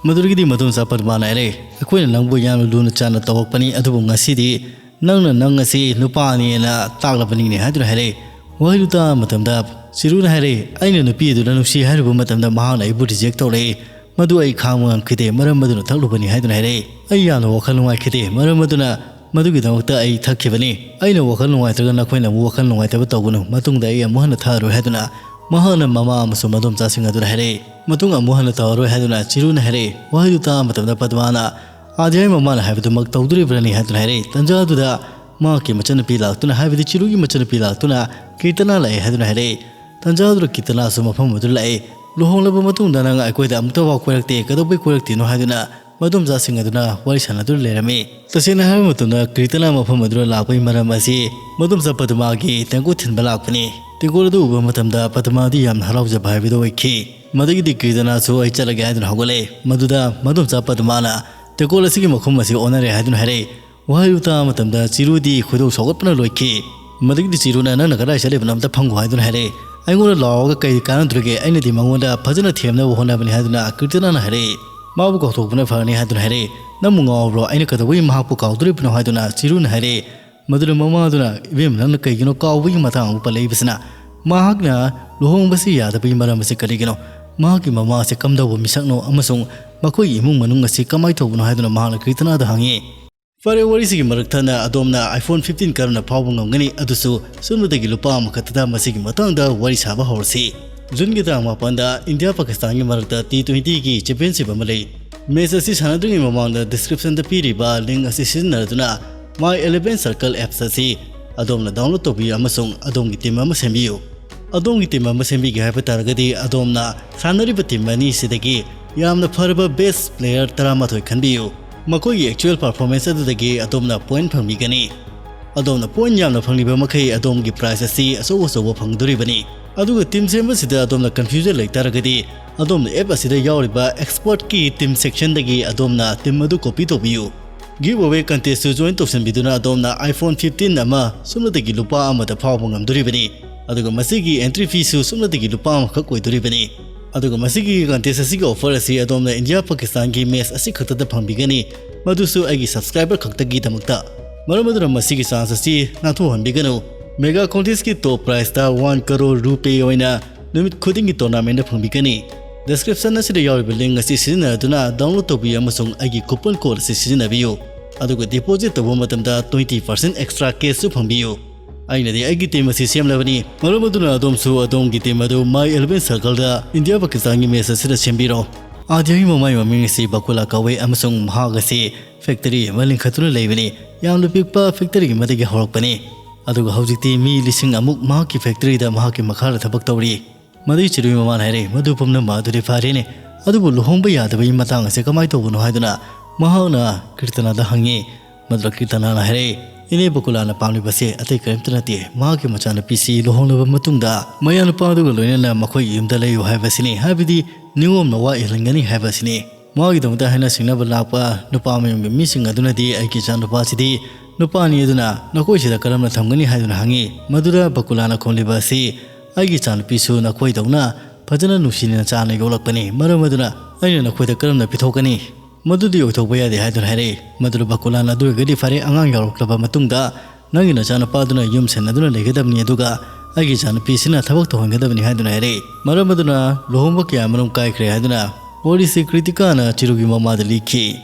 ꯃꯗꯨꯗꯒꯤꯗꯤ ꯃꯗꯣꯝꯆꯥ ꯄꯗꯃꯥꯅ ꯍꯥꯏꯔꯦ, "ꯑꯩꯈꯣꯏꯅ ꯅꯪꯕꯨ ꯌꯥꯝꯅ ꯂꯨꯅ ꯆꯥꯟꯅ ꯇꯧꯔꯛꯄꯅꯤ, ꯑꯗꯨꯕꯨ ꯉꯁꯤꯗꯤ ꯅꯪꯅ ꯅꯪ ꯑꯁꯤ ꯅꯨꯄꯥꯅꯤꯅ ꯇꯥꯛꯂꯕꯅꯤꯅꯦ" ꯍꯥꯏꯗꯨꯅ ꯍꯥꯏꯔꯛꯏ꯫ ꯋꯥꯍꯩꯗꯨ ꯇꯥꯕ ꯃꯇꯝꯗ ꯆꯤꯔꯨꯅ ꯍꯥꯏꯔꯛꯏ, "ꯑꯩꯅ ꯅꯨꯄꯤ ꯑꯗꯨꯗ ꯅꯨꯡꯁꯤ ꯍꯥꯏꯔꯨꯕ ꯃꯇꯝꯗ ꯃꯍꯥꯛꯅ ꯑꯩꯕꯨ ꯔꯤꯖꯦꯛ ꯇꯧꯔꯛꯏ꯫ ꯃꯗꯨ ꯑꯩ ꯈꯥꯡꯕ ꯉꯝꯈꯤꯗꯦ, ꯃꯔꯝ ꯑꯗꯨꯅ ꯊꯛꯂꯨꯕꯅꯤ" ꯍꯥꯏꯗꯨꯅ ꯍꯥꯏꯔꯛꯏ꯫ "ꯑꯩ ꯌꯥꯝꯅ ꯋꯥꯈꯜ ꯅꯨꯡꯉꯥꯏꯈꯤꯗꯦ, ꯃꯔꯝ ꯑꯗꯨꯅ ꯃꯗꯨꯒꯤꯗꯃꯛꯇ ꯑꯩ ꯊꯛꯈꯤꯕꯅꯤ꯫ ꯑꯩꯅ ꯋꯥꯈꯜ ꯅꯨꯡꯉꯥꯏꯇ꯭ꯔꯒ ꯅꯈꯣꯏꯅ ꯑꯃꯨꯛ ꯋꯥꯈꯜ ꯅꯨꯡꯉꯥꯏꯇꯕ ꯇꯧꯒꯅꯨ, ꯃꯇꯨꯡꯗ ꯑꯩ ꯑꯃꯨꯛ ꯍꯟꯅ ꯊꯛꯑꯔꯣꯏ" ꯍꯥꯏꯗꯨꯅ ꯃꯍꯥꯛꯅ ꯃꯃꯥ ꯑꯃꯁꯨꯡ ꯃꯗꯣꯝꯆꯥꯁꯤꯡ ꯑꯗꯨꯗ ꯍꯥꯏꯔꯛꯏ꯫ "ꯃꯇꯨꯡ ꯑꯃꯨꯛ ꯍꯟꯅ ꯇꯧꯔꯔꯣꯏ" ꯍꯥꯏꯗꯨꯅ ꯆꯤꯔꯨꯅ ꯍꯥꯏꯔꯛꯏ꯫ ꯋꯥꯍꯩꯗꯨ ꯇꯥꯕ ꯃꯇꯝꯗ ꯄꯗꯃꯥꯅ, "ꯑꯥꯗꯤꯌꯥꯏ ꯃꯃꯥꯅ ꯍꯥꯏꯕꯗꯨꯃꯛ ꯇꯧꯗꯣꯔꯤꯕ꯭ꯔꯅꯤ?" ꯍꯥꯏꯗꯨꯅ ꯍꯥꯏꯔꯛꯏ꯫ ꯇꯟꯖꯥ ꯑꯗꯨꯗ ꯃꯍꯥꯛꯀꯤ ꯃꯆꯟꯅꯨꯄꯤ ꯂꯥꯛꯇꯨꯅ, ꯍꯥꯏꯕꯗꯤ ꯆꯤꯔꯨꯒꯤ ꯃꯆꯟꯅꯨꯄꯤ ꯂꯥꯛꯇꯨꯅ ꯀꯤꯔꯇꯅꯥ ꯂꯥꯛꯑꯦ ꯍꯥꯏꯗꯨꯅ ꯍꯥꯏꯔꯛꯏ꯫ ꯇꯟꯖꯥ ꯑꯗꯨꯗ ꯀꯤꯔꯇꯅꯥꯁꯨ ꯃꯐꯝ ꯑꯗꯨꯗ ꯂꯥꯛꯏ꯫ "ꯂꯨꯍꯣꯡꯂꯕ ꯃꯇꯨꯡꯗ ꯅꯪ ꯑꯩꯈꯣꯏꯗ ꯑꯃꯨꯛꯇ ꯐꯥꯎ ꯀꯣꯏꯔꯛꯇꯦ, ꯀꯩꯗꯧꯕꯩ ꯀꯣꯏꯔꯛꯇꯤꯅꯣ?" ꯍꯥꯏꯗꯨꯅ ꯃꯗꯣꯝꯆꯥꯁꯤꯡ ꯑꯗꯨꯅ ꯋꯥꯔꯤ ꯁꯥꯟꯅꯗꯨꯅ ꯂꯩꯔꯝꯃꯤ꯫ ꯇꯁꯦꯡꯅ ꯍꯥꯏꯕ ꯃꯇꯝꯗ ꯀ꯭ꯔꯤꯇꯅꯥ ꯃꯐꯝ ꯑꯗꯨꯗ ꯂꯥꯛꯄꯒꯤ ꯃꯔꯝ ꯑꯁꯤ ꯃꯗꯣꯝꯆꯥ ꯄꯗꯃꯥꯒꯤ ꯇꯦꯡꯀꯣꯠ ꯊꯤꯟꯕ ꯂꯥꯛꯄꯅꯤ꯫ ꯇꯦꯡꯀꯣꯠ ꯑꯗꯨ ꯎꯕ ꯃꯇꯝꯗ ꯄꯗꯃꯥꯗꯤ ꯌꯥꯝꯅ ꯍꯔꯥꯎꯖꯕ ꯍꯥꯏꯕꯗꯨ ꯑꯣꯏꯈꯤ꯫ ꯃꯗꯨꯒꯤꯗꯤ ꯀ꯭ꯔꯤꯇꯅꯥꯁꯨ "ꯑꯩ ꯆꯠꯂꯒꯦ" ꯍꯥꯏꯗꯨꯅ ꯍꯧꯒꯠꯂꯛꯏ꯫ ꯃꯗꯨꯗ ꯃꯗꯣꯝꯆꯥ ꯄꯗꯃꯥꯅ ꯇꯦꯀꯣꯜ ꯑꯁꯤꯒꯤ ꯃꯈꯨꯝ ꯑꯁꯤ ꯑꯣꯟꯅꯔꯦ ꯍꯥꯏꯗꯨꯅ ꯍꯥꯏꯔꯛꯏ꯫ ꯋꯥꯍꯩꯗꯨ ꯇꯥꯕ ꯃꯇꯝꯗ ꯆꯤꯔꯨꯗꯤ ꯈꯣꯏꯗꯧ ꯁꯥꯎꯒꯠꯄꯅ ꯂꯣꯏꯈꯤ꯫ ꯃꯗꯨꯒꯤꯗꯤ ꯆꯤꯔꯨꯅ, "ꯅꯪꯅ ꯀꯗꯥꯏ ꯆꯠꯂꯤꯕꯅꯣ? ꯑꯝꯇ ꯐꯝꯈꯣ" ꯍꯥꯏꯗꯨꯅ ꯍꯥꯏꯔꯛꯏ꯫ "ꯑꯩꯉꯣꯟꯗ ꯂꯥꯎꯔꯒ ꯀꯩ ꯀꯥꯟꯅꯗꯣꯔꯤꯒꯦ? ꯑꯩꯅꯗꯤ ꯃꯉꯣꯟꯗ ꯐꯖꯅ ꯊꯦꯝꯅꯕ ꯍꯣꯠꯅꯕꯅꯤ" ꯍꯥꯏꯗꯨꯅ ꯀꯤꯔꯇꯅꯥꯅ ꯍꯥꯏꯔꯛꯏ꯫ "ꯃꯥꯕꯨ ꯀꯥꯎꯊꯣꯛꯄꯅ ꯐꯔꯅꯤ" ꯍꯥꯏꯗꯨꯅ ꯍꯥꯏꯔꯛꯏ꯫ "ꯅꯪꯕꯨ ꯉꯥꯎꯔꯕ꯭ꯔꯣ? ꯑꯩꯅ ꯀꯩꯗꯧꯕꯒꯤ ꯃꯍꯥꯛꯄꯨ ꯀꯥꯎꯗꯣꯔꯤꯕꯅꯣ?" ꯍꯥꯏꯗꯨꯅ ꯆꯤꯔꯨꯅ ꯍꯥꯏꯔꯛꯏ꯫ ꯃꯗꯨꯗ ꯃꯃꯥꯗꯨꯅ, "ꯏꯕꯦꯝꯃ, ꯅꯪꯅ ꯀꯩꯒꯤꯅꯣ ꯀꯥꯎꯕꯒꯤ ꯃꯇꯥꯡ ꯑꯃꯨꯛ ꯄꯜꯂꯛꯏꯕꯁꯤꯅ? ꯃꯍꯥꯛꯅ ꯂꯨꯍꯣꯡꯕꯁꯤ ꯌꯥꯗꯕꯒꯤ ꯃꯔꯝ ꯑꯁꯤ ꯀꯔꯤꯒꯤꯅꯣ? ꯃꯍꯥꯛꯀꯤ ꯃꯃꯥ ꯑꯁꯤ ꯀꯝꯗꯧꯕ ꯃꯤꯁꯛꯅꯣ ꯑꯃꯁꯨꯡ ꯃꯈꯣꯏꯒꯤ ꯏꯃꯨꯡ ꯃꯅꯨꯡ ꯑꯁꯤ ꯀꯃꯥꯏꯅ ꯇꯧꯕꯅꯣ?" ꯍꯥꯏꯗꯨꯅ ꯃꯍꯥꯛꯅ ꯀꯤꯔꯇꯅꯥꯗ ꯍꯪꯉꯤ꯫ ꯐꯔꯦ, ꯋꯥꯔꯤꯁꯤꯒꯤ ꯃꯔꯛ ꯊꯠꯅ ꯑꯗꯣꯝꯅ iPhone fifteen ꯀꯔꯝꯅ ꯐꯥꯎꯕ ꯉꯝꯒꯅꯤ, ꯑꯗꯨꯁꯨ ꯁꯨꯞꯅꯇꯒꯤ ꯂꯨꯄꯥ ꯑꯃꯈꯛꯇꯗ ꯃꯁꯤꯒꯤ ꯃꯇꯥꯡꯗ ꯋꯥꯔꯤ ꯁꯥꯕ ꯍꯧꯔꯁꯤ꯫ ꯖꯨꯟꯒꯤ ꯇꯥꯡ ꯃꯥꯄꯟꯗ ꯏꯟꯗꯤꯌꯥ ꯄꯥꯀꯤꯁꯇꯥꯟꯒꯤ ꯃꯔꯛꯇ T twentyꯒꯤ championship ꯑꯃ ꯂꯩ꯫ Match ꯑꯁꯤ ꯁꯥꯟꯅꯗ꯭ꯔꯤꯉꯩ ꯃꯃꯥꯡꯗ descriptionꯗ ꯄꯤꯔꯤꯕ link ꯑꯁꯤ ꯁꯤꯖꯤꯟꯅꯗꯨꯅ My eleven Circle apps ꯑꯁꯤ ꯑꯗꯣꯝꯅ download ꯇꯧꯕꯤꯌꯨ ꯑꯃꯁꯨꯡ ꯑꯗꯣꯝꯒꯤ team ꯑꯃ ꯁꯦꯝꯕꯤꯌꯨ꯫ ꯑꯗꯣꯝꯒꯤ team ꯑꯃ ꯁꯦꯝꯕꯤꯒꯦ ꯍꯥꯏꯕ ꯇꯥꯔꯒꯗꯤ, ꯑꯗꯣꯝꯅ ꯁꯥꯟꯅꯔꯤꯕ team ꯑꯅꯤꯁꯤꯗꯒꯤ ꯌꯥꯝꯅ ꯐꯔꯕ best player ꯇꯔꯥꯃꯥꯊꯣꯏ ꯈꯟꯕꯤꯌꯨ꯫ ꯃꯈꯣꯏꯒꯤ actual performance ꯑꯗꯨꯗꯒꯤ ꯑꯗꯣꯝꯅ point ꯐꯪꯕꯤꯒꯅꯤ꯫ ꯑꯗꯣꯝꯅ point ꯌꯥꯝꯅ ꯐꯪꯂꯤꯕ ꯃꯈꯩ, ꯑꯗꯣꯝꯒꯤ prize ꯑꯁꯤ ꯑꯆꯧ ꯑꯆꯧꯕ ꯐꯪꯗꯣꯔꯤꯕꯅꯤ꯫ ꯑꯗꯨꯒ team ꯁꯦꯝꯕꯁꯤꯗ ꯑꯗꯣꯝꯅ confusion ꯂꯩꯇꯥꯔꯒꯗꯤ, ꯑꯗꯣꯝꯅ app ꯑꯁꯤꯗ ꯌꯥꯎꯔꯤꯕ expertꯀꯤ team sectionꯗꯒꯤ ꯑꯗꯣꯝꯅ team ꯑꯗꯨ copy ꯇꯧꯕꯤꯌꯨ꯫ Giveaway contestꯁꯨ join ꯇꯧꯁꯤꯟꯕꯤꯗꯨꯅ ꯑꯗꯣꯝꯅ iPhone fifteen ꯑꯃ ꯁꯨꯞꯅꯇꯒꯤ ꯂꯨꯄꯥ ꯑꯃꯗ ꯐꯥꯎꯕ ꯉꯝꯗꯣꯔꯤꯕꯅꯤ꯫ ꯑꯗꯨꯒ ꯃꯁꯤꯒꯤ entry feeꯁꯨ ꯁꯨꯞꯅꯇꯒꯤ ꯂꯨꯄꯥ ꯑꯃꯈꯛ ꯑꯣꯏꯗꯣꯔꯤꯕꯅꯤ꯫ ꯑꯗꯨꯒ ꯃꯁꯤꯒꯤ contest ꯑꯁꯤꯒꯤ offer ꯑꯁꯤ ꯑꯗꯣꯝꯅ ꯏꯟꯗꯤꯌꯥ ꯄꯥꯀꯤꯁꯇꯥꯟꯒꯤ match ꯑꯁꯤ ꯈꯛꯇꯗ ꯐꯪꯕꯤꯒꯅꯤ, ꯃꯗꯨꯁꯨ ꯑꯩꯒꯤ subscriber ꯈꯛꯇꯒꯤꯗꯃꯛꯇ꯫ ꯃꯔꯝ ꯑꯗꯨꯅ ꯃꯁꯤꯒꯤ chance ꯑꯁꯤ ꯅꯥꯟꯊꯣꯛꯍꯟꯕꯤꯒꯅꯨ꯫ Mega contestꯀꯤ top prizeꯇ one crore rupee ꯑꯣꯏꯅ ꯅꯨꯃꯤꯠ ꯈꯨꯗꯤꯡꯒꯤ tournamentꯗ ꯐꯪꯕꯤꯒꯅꯤ꯫ Description ꯑꯁꯤꯗ ꯌꯥꯎꯔꯤꯕ link ꯑꯁꯤ ꯁꯤꯖꯤꯟꯅꯗꯨꯅ download ꯇꯧꯕꯤꯌꯨ ꯑꯃꯁꯨꯡ ꯑꯩꯒꯤ coupon code ꯑꯁꯤ ꯁꯤꯖꯤꯟꯅꯕꯤꯌꯨ, ꯑꯗꯨꯒ deposit ꯇꯧꯕ ꯃꯇꯝꯗ twenty percent extra cashꯁꯨ ꯐꯪꯕꯤꯌꯨ꯫ ꯑꯩꯅꯗꯤ ꯑꯩꯒꯤ team ꯑꯁꯤ ꯁꯦꯝꯂꯕꯅꯤ, ꯃꯔꯝ ꯑꯗꯨꯅ ꯑꯗꯣꯝꯁꯨ ꯑꯗꯣꯝꯒꯤ team ꯑꯗꯨ My eleven Circleꯗ ꯏꯟꯗꯤꯌꯥ ꯄꯥꯀꯤꯁꯇꯥꯟꯒꯤ match ꯑꯁꯤꯗ ꯁꯦꯝꯕꯤꯔꯣ꯫ ꯑꯥꯗꯤꯌꯥꯒꯤ ꯃꯃꯥꯏ ꯃꯃꯤꯡ ꯑꯁꯤ ꯕꯀꯨꯂꯥ ꯀꯧꯏ ꯑꯃꯁꯨꯡ ꯃꯍꯥꯛ ꯑꯁꯤ factory ꯑꯃ ꯂꯤꯡꯈꯠꯇꯨꯅ ꯂꯩꯕꯅꯤ꯫ ꯌꯥꯝꯅ ꯄꯤꯛꯄ factory ꯑꯃꯗꯒꯤ ꯍꯧꯔꯛꯄꯅꯤ, ꯑꯗꯨꯒ ꯍꯧꯖꯤꯛꯇꯤ ꯃꯤ ꯂꯤꯁꯤꯡ ꯑꯃꯨꯛ ꯃꯍꯥꯛꯀꯤ factoryꯗ ꯃꯍꯥꯛꯀꯤ ꯃꯈꯥꯗ ꯊꯕꯛ ꯇꯧꯔꯤ꯫ ꯃꯗꯨꯒꯤ ꯆꯤꯔꯨꯒꯤ ꯃꯃꯥꯅ ꯍꯥꯏꯔꯛꯏ, "ꯃꯗꯨ ꯄꯨꯝꯅꯃꯛ ꯑꯗꯨꯗꯤ ꯐꯔꯦꯅꯦ, ꯑꯗꯨꯕꯨ ꯂꯨꯍꯣꯡꯕ ꯌꯥꯗꯕꯒꯤ ꯃꯇꯥꯡ ꯑꯁꯦ ꯀꯃꯥꯏꯅ ꯇꯧꯕꯅꯣ?" ꯍꯥꯏꯗꯨꯅ ꯃꯍꯥꯛꯅ ꯀꯤꯔꯇꯅꯥꯗ ꯍꯪꯉꯤ꯫ ꯃꯗꯨꯗ ꯀꯤꯔꯇꯅꯥꯅ ꯍꯥꯏꯔꯛꯏ, "ꯏꯅꯦ ꯕꯀꯨꯂꯥꯅ ꯄꯥꯝꯂꯤꯕꯁꯦ ꯑꯇꯩ ꯀꯔꯤꯝꯇ ꯅꯠꯇꯦ, ꯃꯍꯥꯛꯀꯤ ꯃꯆꯥꯅꯨꯄꯤꯁꯤ ꯂꯨꯍꯣꯡꯂꯕ ꯃꯇꯨꯡꯗ ꯃꯌꯥꯅꯨꯄꯥ ꯑꯗꯨꯒ ꯂꯣꯏꯅꯅ ꯃꯈꯣꯏꯒꯤ ꯌꯨꯝꯗ ꯂꯩꯌꯨ ꯍꯥꯏꯕꯁꯤꯅꯤ, ꯍꯥꯏꯕꯗꯤ ꯅꯤꯉꯣꯝꯅ ꯋꯥ ꯏꯜꯍꯟꯒꯅꯤ ꯍꯥꯏꯕꯁꯤꯅꯤ"꯫ ꯃꯥꯒꯤꯗꯃꯛꯇ ꯍꯥꯏꯅ ꯁꯤꯡꯅꯕ ꯂꯥꯛꯄ ꯅꯨꯄꯥ ꯃꯌꯨꯝꯒꯤ ꯃꯤꯁꯤꯡ ꯑꯗꯨꯅꯗꯤ ꯑꯩꯒꯤ ꯏꯆꯥꯅꯨꯄꯥꯁꯤꯗꯤ ꯅꯨꯄꯥꯅꯤ ꯑꯗꯨꯅ ꯅꯈꯣꯏꯁꯤꯗ ꯀꯔꯝꯅ ꯊꯝꯒꯅꯤ ꯍꯥꯏꯗꯨꯅ ꯍꯪꯉꯤ꯫ ꯃꯗꯨꯗ ꯕꯀꯨꯂꯥꯅ ꯈꯨꯝꯂꯤꯕ ꯑꯁꯤ, "ꯑꯩꯒꯤ ꯏꯆꯥꯅꯨꯄꯤꯁꯨ ꯅꯈꯣꯏꯗꯧꯅ ꯐꯖꯅ ꯅꯨꯡꯁꯤꯅ ꯆꯥꯅ ꯌꯣꯛꯂꯛꯄꯅꯤ, ꯃꯔꯝ ꯑꯗꯨꯅ ꯑꯩꯅ ꯅꯈꯣꯏꯗ ꯀꯔꯝꯅ ꯄꯤꯊꯣꯛꯀꯅꯤ? ꯃꯗꯨꯗꯤ ꯑꯣꯏꯊꯣꯛꯄ ꯌꯥꯗꯦ" ꯍꯥꯏꯗꯨꯅ ꯍꯥꯏꯔꯛꯏ꯫ ꯃꯗꯨꯗ ꯕꯀꯨꯂꯥꯅ, "ꯑꯗꯨ ꯑꯣꯏꯔꯒꯗꯤ ꯐꯔꯦ, ꯑꯉꯥꯡ ꯌꯥꯎꯔꯛꯂꯕ ꯃꯇꯨꯡꯗ ꯅꯪꯒꯤ ꯅꯆꯥꯅꯨꯄꯥꯗꯨꯅ ꯌꯨꯝ ꯁꯦꯟꯅꯗꯨꯅ ꯂꯩꯒꯗꯕꯅꯤ, ꯑꯗꯨꯒ ꯑꯩꯒꯤ ꯏꯆꯥꯅꯨꯄꯤꯁꯤꯅ ꯊꯕꯛ ꯇꯧꯍꯟꯒꯗꯕꯅꯤ" ꯍꯥꯏꯗꯨꯅ ꯍꯥꯏꯔꯛꯏ꯫ ꯃꯔꯝ ꯑꯗꯨꯅ ꯂꯨꯍꯣꯡꯕ ꯀꯌꯥ ꯃꯔꯨꯝ ꯀꯥꯏꯈ꯭ꯔꯦ ꯍꯥꯏꯗꯨꯅ ꯋꯥꯔꯤꯁꯤ ꯀ꯭ꯔꯤꯇꯤꯀꯥꯅ ꯆꯤꯔꯨꯒꯤ ꯃꯃꯥꯗ ꯂꯤꯈꯤ꯫